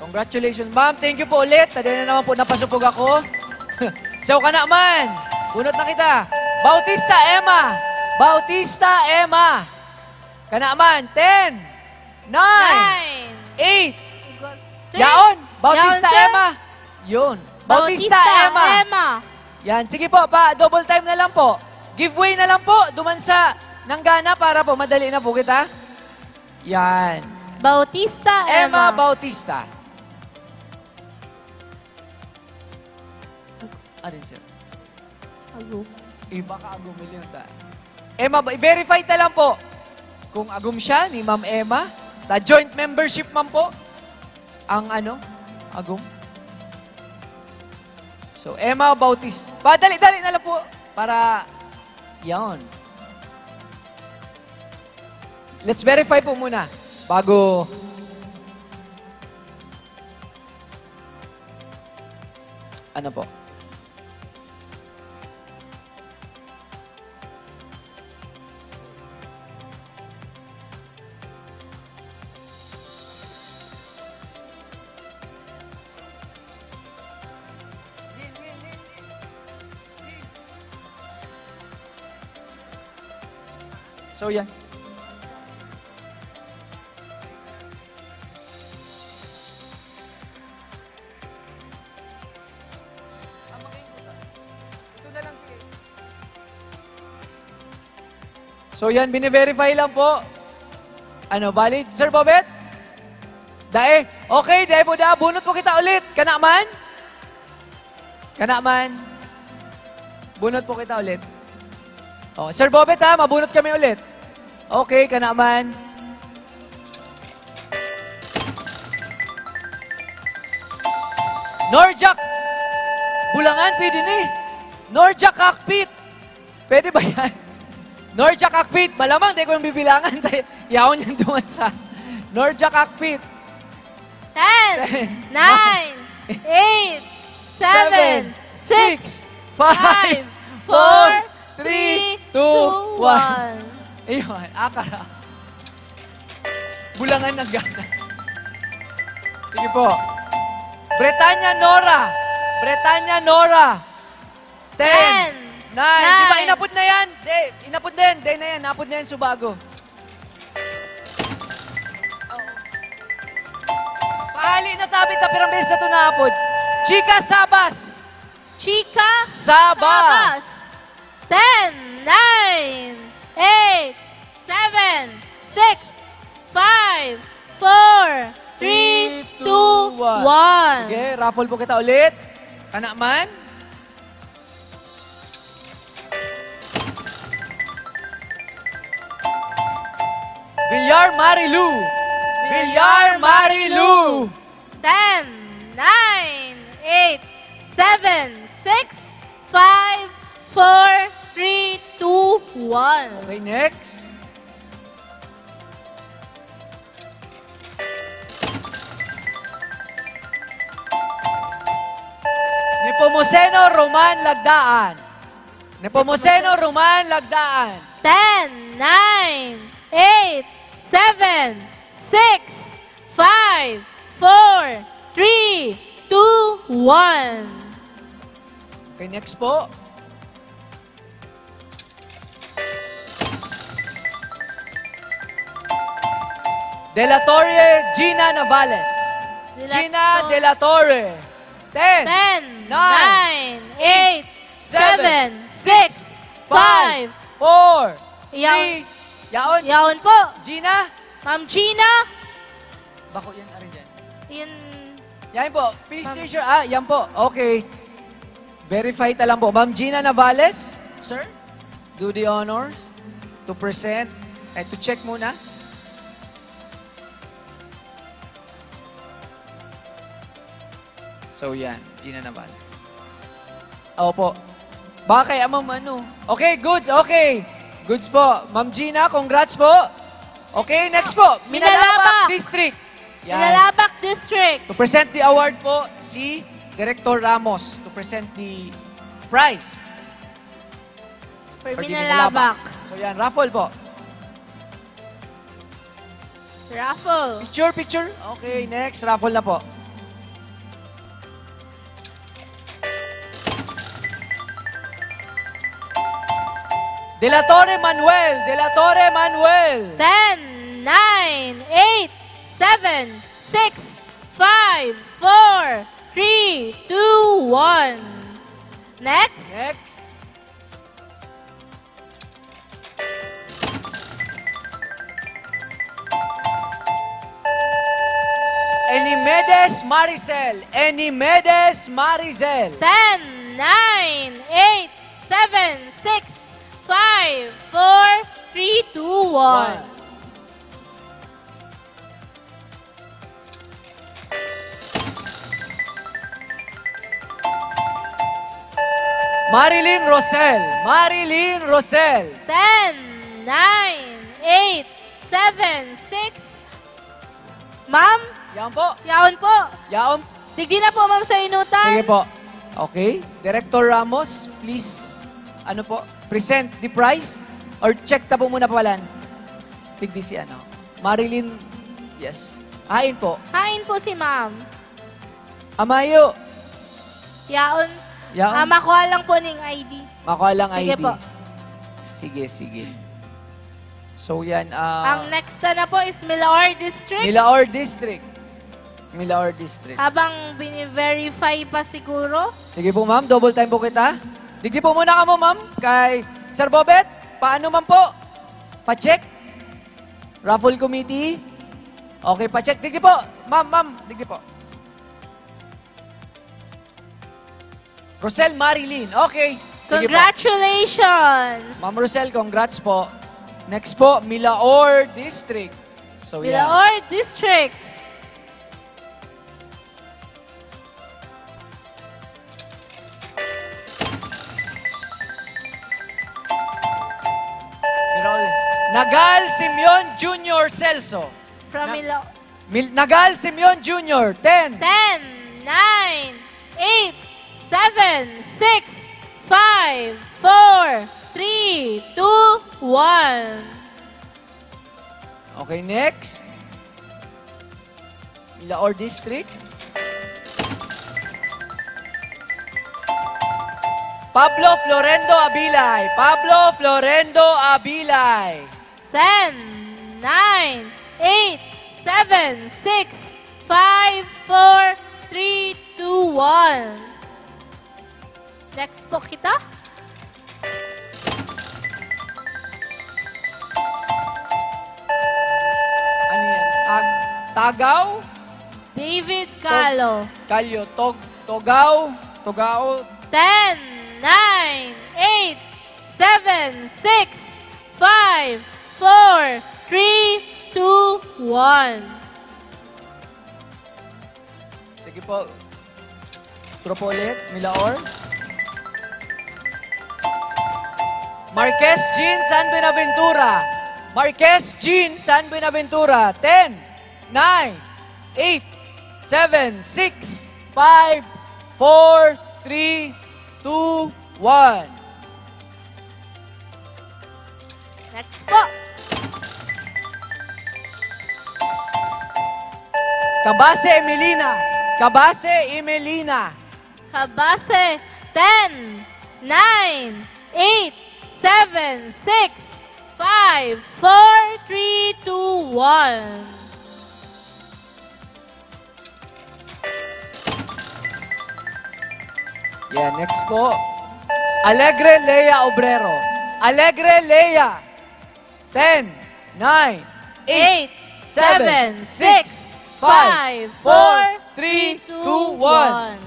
Congratulations, ma'am. Thank you po ulit. Tadi na naman po napasupog ako. So, Kanaman. Bunot na kita. Bautista Emma. Bautista Emma. Kana man. Ten. Nine. Nine. Eight. Igos. Sir, yaon. Bautista Emma. Yun. Bautista Emma. Emma. Yan. Sige po, pa double time na lang po. Giveaway na lang po. Duman sa nanggana para po madali na po kita. Yan. Bautista Emma Emma. Bautista. Arin, sir. Agum. Iba ka, agum, yun ta. Emma, ba- i-verify ta lang po kung agum siya ni Ma'am Emma. Ta joint membership man po ang ano, agum. So, Emma Bautista. Padali-dali na lang po para, yan. Let's verify po muna bago, ano po. So, yan. So, yan, bine-verify lang po. Ano, valid? Sir Bobet? Dai? Okay, dai po da. Bunot po kita ulit. Kana man? Kana man? Bunot po kita ulit. Oh, Sir Bobet, ha? Mabunot kami ulit. Okay, kana man? Norjack! Bulangan, pwede ni. Norjack Cockpit! Pwede ba yan? Norjack Cockpit, malamang di ko yung bibilangan. Yaon yan duman sa Norjack Cockpit. Ten, Ten, nine, eight, seven, six, five, four, three, two, one. Ayun, akara. Bulangan ng gana. Sige po. Bretanya Nora. Bretanya Nora. Ten. Ten. Nine. Di ba, nine. Inapod na yan? Di, inapod na yan. Di na yan. Napod na yan, subago. Pahali na tabi, tapirang beses na ito naapod. Chika Sabas. Chika Sabas. Sabas. Ten, nine, eight, seven, six, five, four, three, two, one. Sige, raffle po kita ulit. Kana man? Villar Marilu. Villar Marilu. Ten, nine, eight, seven, six, five, four, three, two, one. Okay, next. Nepomuceno Roman Lagdaan. Nepomuceno Roman Lagdaan. Ten, nine, eight, seven, six, five, four, three, two, one. Okay, next po. De la Torre, Gina Navales. De la Gina Tor- De la Torre. Ten, Ten, nine, nine, eight, eight, seven, seven, six, six, five, five, four, yaon, three, yaon. Yaon po. Gina? Ma'am Gina? Bako yan, ari dyan. Yun. Yan po. Please Ma'am. Station. Ah, yan po. Okay. Verify ta lang po. Ma'am Gina Navales, sir, do the honors to present and to check muna. So, yan. Gina Navales. Opo. Baka kay Ma'am ano. Okay, goods. Okay. Goods po. Ma'am Gina, congrats po. Okay, next po. Minalabac. Minalabac District. Yan. Minalabac District. To present the award po, si Director Ramos. To present the prize. For Minalabac. So yan, raffle po. Raffle. Picture, picture. Okay, next. Raffle na po. De La Torre Manuel, De La Torre Manuel. Ten, nine, eight, seven, six, five, four, three, two, one. Next. Next. Enimedes Maricel, Enimedes Maricel. Ten, nine, eight, seven, six, five, four, three, two, one. One. Marilyn Rosel. Marilyn Rosel. Ten, nine, eight, seven, six. Ma'am? Yaon po. Yaon po. Yaon. Digdi na po, ma'am, sa inutan. Sige po. Okay. Director Ramos, please, ano po, present the prize or check ta po muna palan? Digdi si ano. Marilyn, yes. Hain po. Hain po si ma'am. Amayo. Yaon. Yaon. Ah, makuha lang po ning I D. Makuha lang Sige I D. po. Sige, sige. So, yan, ah, Ang next na po is Milaor District. Milaor District. Milaor District. Habang bini-verify pa siguro. Sige po, ma'am. Double time po kita. Digdi po muna kamo, ma'am. Kay Sir Bobet, paano man po? Pa-check? Raffle committee? Okay, pa-check. Digdi po. Ma'am, ma'am. Digdi po. Rosel Marilyn. Okay. Sige po. Congratulations! Ma'am Rosel, congrats po. Next po, Milaor District. So, yan. Milaor District. Milaor. Nagal Simeon Junior Celso. From Na- Mila- Mil-, Nagal Simeon Junior, ten. Ten, nine, eight, seven, six, five, four, three, two, one. Okay, next. Milaor District. Pablo Florendo Abilay. Pablo Florendo Abilay. Ten, nine, eight, seven, six, five, four, three, two, one. Next po kita. Ano yan? Tag-, Tagaw? David Tog-, Calo. Calio. Tog-, Togaw? Togao? Ten, nine, eight, seven, six, five, four, three, two, one. Sige po. Tropa ulit, Milaor. Marquez Jean San Buenaventura. Marquez Jean San Buenaventura. Ten, nine, eight, seven, six, five, four, three, two, one. Next po. Kabase Emelina. Kabase Emelina. Kabase, ten, nine, eight, seven, six, five, four, three, two, one. Yeah, next po. Alegre Lea Obrero. Alegre Lea. Ten, nine, eight, seven, six, five, four, three, two, one.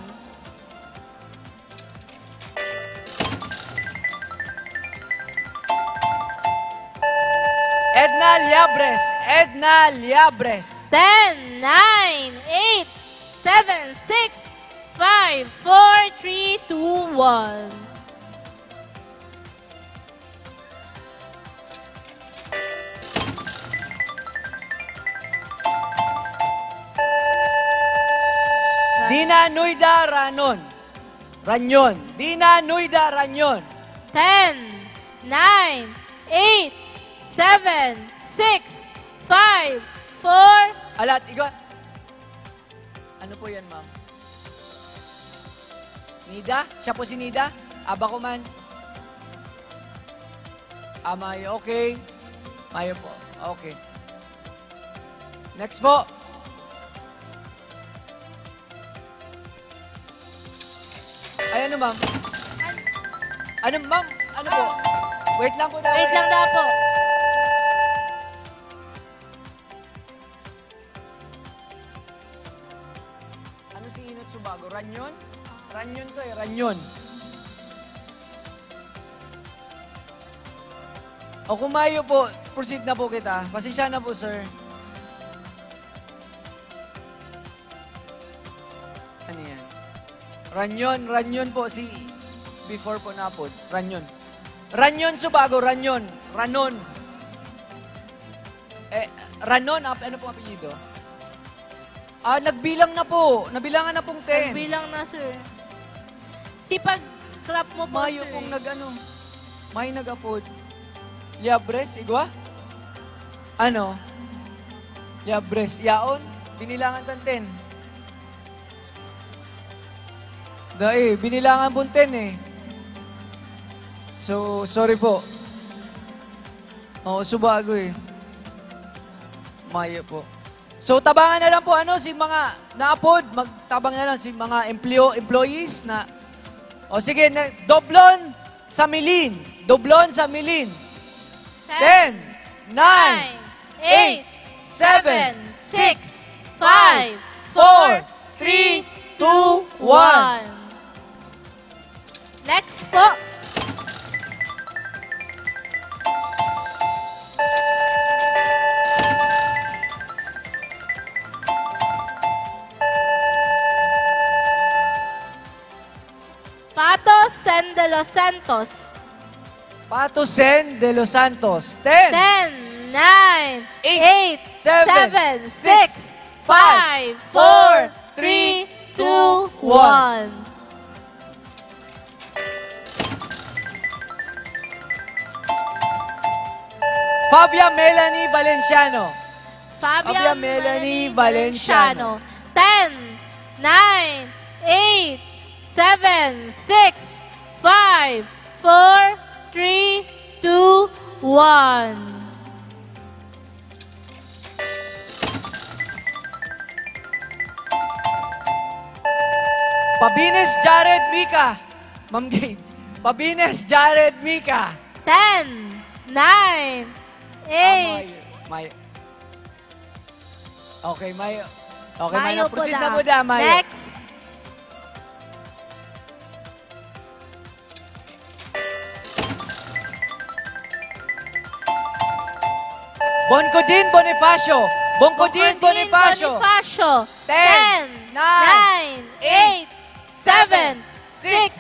Edna Liabres. Edna Liabres. Ten, nine, eight, seven, six, five, four, three, two, one. Dina Nuida Ranon. Ranyon. Dina Nuida Ranyon. Ten, nine, eight, seven, six, five, four. Alat, igwa. Ano po yan, ma'am? Nida? Siya po si Nida? Aba ko man. Ah, mayo. Okay. Mayo po. Okay. Next po. Ay, ano, ma'am? Ano, ma'am? Ano po? Wait lang po daw. Wait lang daw po. Ano si Inot Subago? Ranyon? Ranyon to eh, Ranyon. O kung mayo po, proceed na po kita. Pasensya na po, sir. Ano yan? Ranyon, Ranyon po si before po na po. Ranyon. Ranyon Subago, Ranyon. Ranon. Eh, Ranon, ap-, ano po apelyido? Ah, nagbilang na po. Nabilangan na pong ten. Nagbilang na, sir. Sipag-clap mo po, Mayo sir. Pong nag-ano, may nag-apod. Liabres, igwa? Ano? Liabres, yaon? Binilangan tan ten. Dai, binilangan pong ten eh. So, sorry po. Oo, Subago eh. Mayo po. So, tabangan na lang po, ano, si mga naapod, magtabang na lang si mga empleo-, employees na, o sige, ne-, doblon sa milin. Doblon sa milin. Ten, nine, eight, seven, six, five, four, three, two, one. Next po. Pato Sen de los Santos. Pato Sen de los Santos. Ten. Ten, nine, eight, seven, six, five, four, three, two, one. Fabia Melanie Valenciano. Fabia Fabia Melanie Melanie Valenciano. Valenciano. Ten, nine, eight, seven, six, five, four, three, two, one. Pabines Jared Mika. Ma'am Gage. Pabines Jared Mika. Ten, nine, eight. Ah, may, may. Okay, may, okay, may Mayo na. Proceed na po da. Mayo. Next. Boncodin Bonifacio. Boncodin Boncodin Bonifacio. Bonifacio. Ten, Ten, nine, nine, eight, eight, seven, seven, six.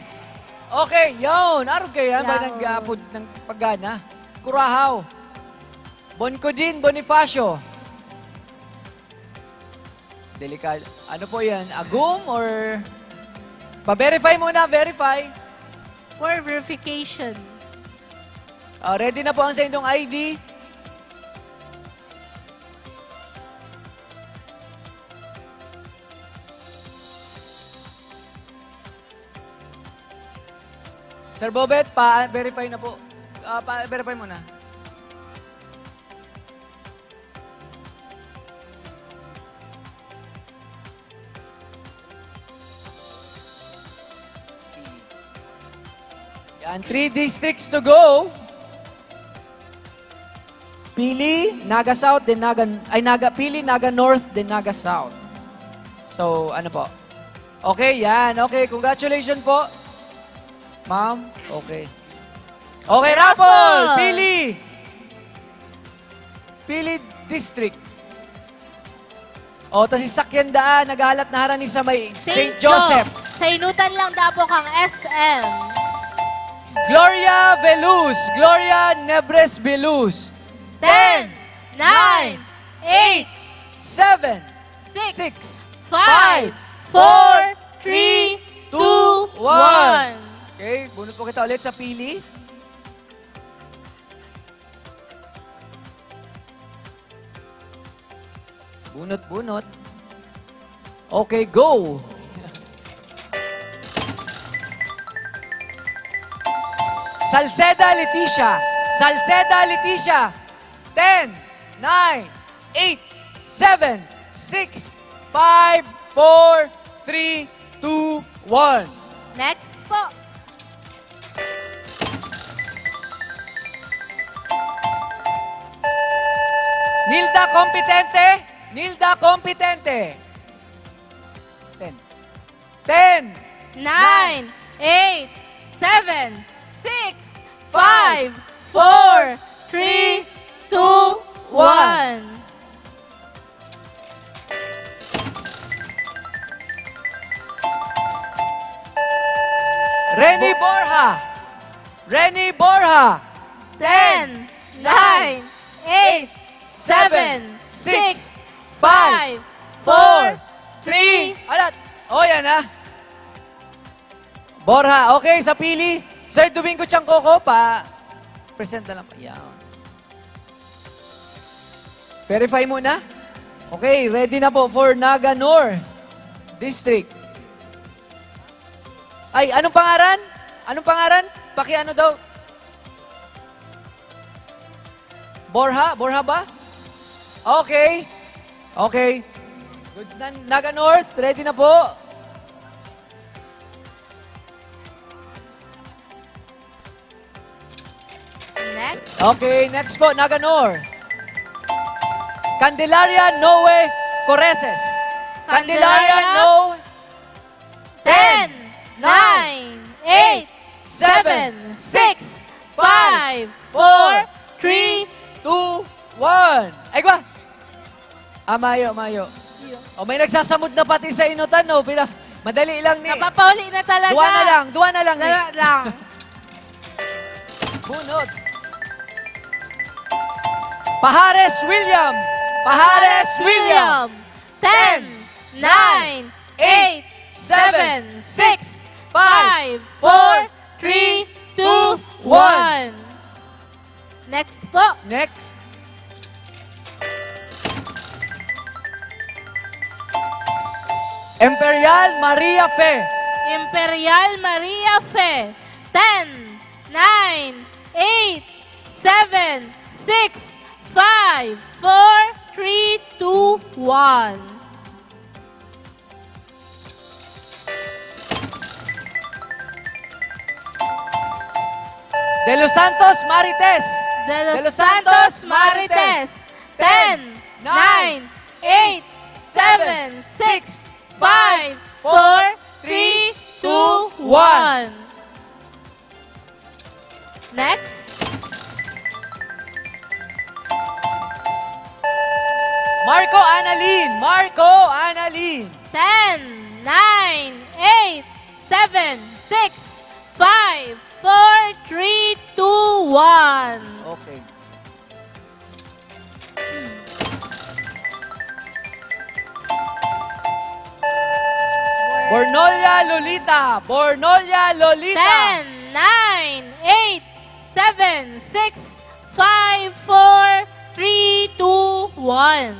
Okay, yun. Arog kayo yan. May Yaon. Nag-aapod ng pagana. Curahaw. Boncodin Bonifacio. Delikado. Ano po yan? Agum or... Pa-verify muna, verify. For verification. Ah, ready na po ang sa inyong I D. Sir Bobet, pa-verify na po. Ah, pa-verify muna. Yan, three districts to go. Pili, Naga South, then Naga, ay, Naga, Pili, Naga North, then Naga South. So, ano po? Okay, yan. Okay, congratulations po. Ma'am, okay. Okay, raffle! Raffle! Pili! Pili District. O, tas si Sakyan Daan, naghahalat na harani sa may Saint Saint Joseph. Joseph. Sa inutan lang daw po kang S M. Gloria Veluz, Gloria Nebres Veluz. Ten, nine, eight, seven, six, five, four, three, two, one. Okay, bunot po kita ulit sa pili. Bunot, bunot. Okay, go! Salceda Leticia. Salceda Leticia. Ten, nine, eight, seven, six, five, four, three, two, one. Next po. Nilda Competente. Nilda Competente. Ten. Ten. Nine, eight, seven, six, five, four, three, two, one. Reni Borja. Reni Borja. Ten, nine, eight, seven, six, five, four, three. Alat. Oh, yan na. Borja, okay, sa pili. Sir Domingo Tiangcoco, pa present na lang. Yan. Verify muna. Okay, ready na po for Naga North District. Ay, anong pangaran? Anong pangaran? Pakiano daw. Borja? Borja ba? Okay. Okay. Goods na. Naga North, ready na po. Next. Okay, next po, Naga North. Candelaria Noe Coreses. Candelaria Candelaria. Noe. Ten, nine, eight, seven, six, five, four, three, two, one. Ay, kwa! Ah, mayo, mayo. Iyo. O, may nagsasamod na pati sa inutan, no? Pila, madali lang ni. Napapauli na talaga. Duwa na lang, duwa na lang ni. Dala lang. Bunot. Pahares William. Pahares William. Ten, nine, eight, seven, six, five, four, three, two, one. Next po. Next. Imperial Maria Fe. Imperial Maria Fe. Ten, nine, eight, seven, six, five, four, three, two, one. De Los Santos Marites. De Los De Los Santos Santos Marites. Marites. Ten, nine, eight, seven, six, five, four, three, two, one. Next. Marco Annalyn. Marco Annalyn. Ten, nine, eight, seven, six, five, four, three, two, one. Okay. Bornolia Lolita. Bornolia Lolita. Ten, nine, eight, seven, six, five, four, three, two, one.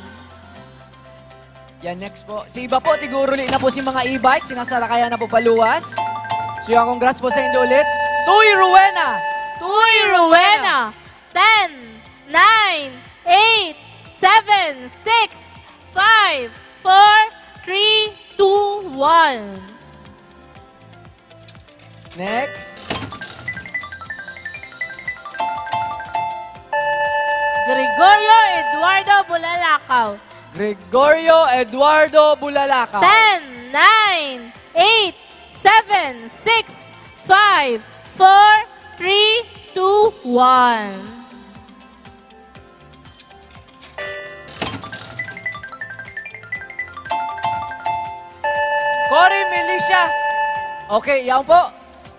Yan, next po. Si iba po, tiguruli na po si mga e-bike, sinasarakayan na po paluwas. So, yan, congrats po sa inyo ulit. Tuy Rowena! Tuy Rowena! Ten, nine, eight, seven, six, five, four, three, two, one. Next. Gregorio Eduardo Bulalakaw. Gregorio Eduardo Bulalakaw. Ten, nine, eight, seven, six, five, four, three, two, one. Cory Milicia. Okay, yan po.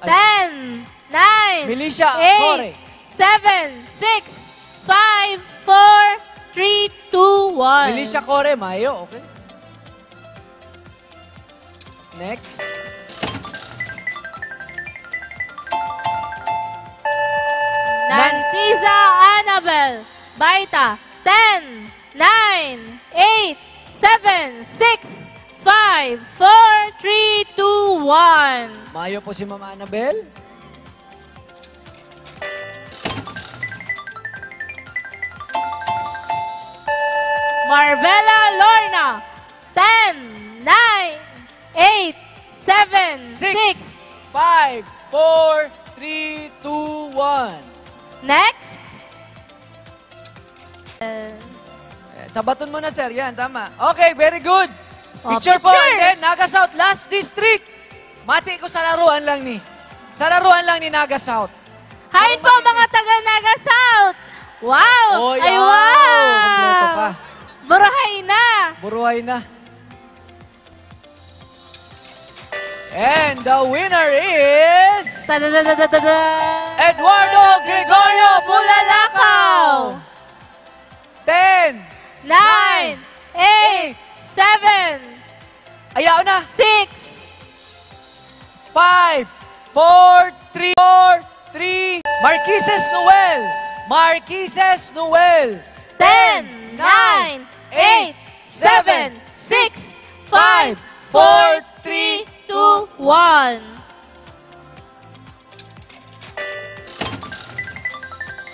Ay. Ten, nine, Milicia, eight, Cory. Seven, six, five, four, three, two, one. Milicia Cory, mayo, okay. Next. Nan- Nantiza Annabel Baita, ten, nine, eight, seven, six, five, four, three, two, one. Mayo po si Ma'am Annabel. Marvela Lorna, ten, nine, eight, seven, six. Six, five, four, three, two, one. Next. Eh, sabaton mo na, sir. Yan, tama. Okay, very good. Oh, picture po, picture. And then, Naga South, last district. Mati ko sa laruan lang ni. Sa laruan lang ni Naga South. Hi po, mga taga Naga South. Wow! Oh, Ay, yan. Wow! Kompleto pa. Buruhay na! Buruhay na. And the winner is Tadadadadada! Eduardo Gregorio Bulalakaw! Ten, Nine, eight, seven, ayaw na. Six, Five, four, three, four, three. Marquises Noel. Marquises Noel. Ten, nine, eight, seven, six, five, four, three, two, one.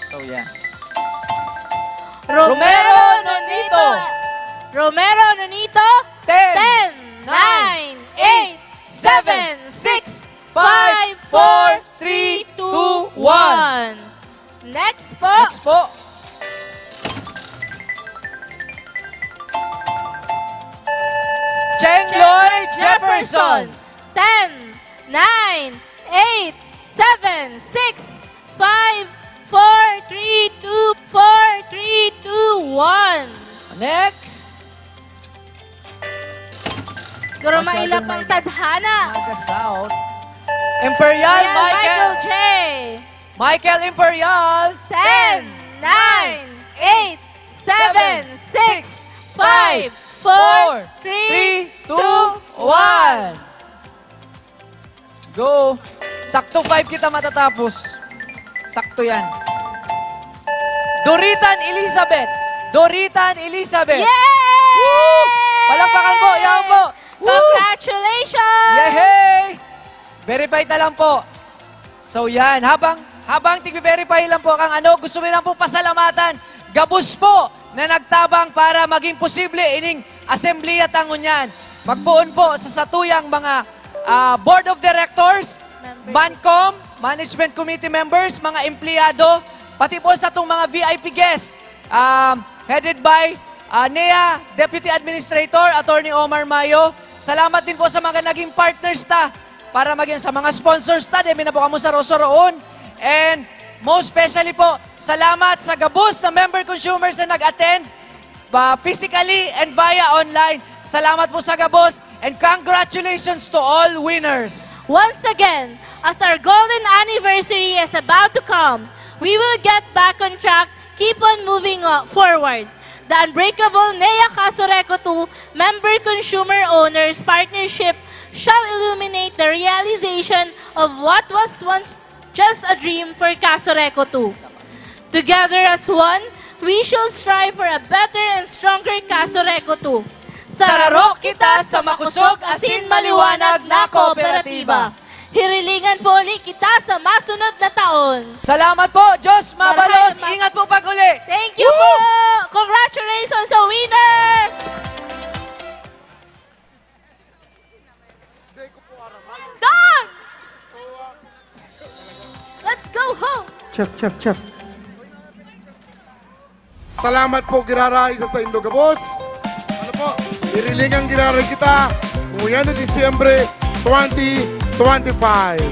So, yan. Romero Nonito. Romero Nonito. Ten, Ten, nine, nine, eight, seven, six, five, four, three, two, one. Next po. Next po. Cheng Lloyd Jefferson. Ten, nine, eight, seven, six, five, four, three, two, four, three, two, one. Next. Siguro maila pang tadhana. Naga South. Imperial Ayan, Michael. Michael J. Michael Imperial. Ten, nine, eight, seven, six, five, four, three, two, one. Go! Sakto five kita matatapos. Sakto yan. Doritan Elizabeth! Doritan Elizabeth! Yay! Woo! Palakpakan po! Yan po! Woo! Congratulations! Yehey! Verify ta lang po. So yan, habang, habang tigbe-verify lang po kang ano, gusto mi lang pong pasalamatan. Gabos po na nagtabang para maging posible ining asembleya ta ngunyan. Magpoon po sa satuyang mga, ah, Board of Directors, Member. ManCom, Management Committee members, mga empleyado, pati po sa itong mga V I P guest, um, headed by, ah, N E A Deputy Administrator, Attorney Omar Mayo. Salamat din po sa mga naging partners ta para maging sa mga sponsors ta, demi na po kamo sa Roso Roon. And most especially po, salamat sa gabos na member consumers na nag-attend, ba, physically and via online. Salamat po sa gabos and congratulations to all winners! Once again, as our golden anniversary is about to come, we will get back on track, keep on moving o-, forward. The unbreakable N E A Casureco two Member Consumer Owners Partnership shall illuminate the realization of what was once just a dream for Casureco two. Together as one, we shall strive for a better and stronger Casureco two. Sararo kita sa makusog asin maliwanag na kooperatiba. Hirilingan po uli kita sa masunod na taon. Salamat po. Diyos mabalos. Maraming ma- Ingat po pag-uli. Thank you Woo! po. Congratulations sa winner. Done! Let's go home! Check, check, check. Salamat po, giraray sa saindo gabos. Ano po? Irilingan giraray kita. Ngunyan na Disyembre twenty twenty-five.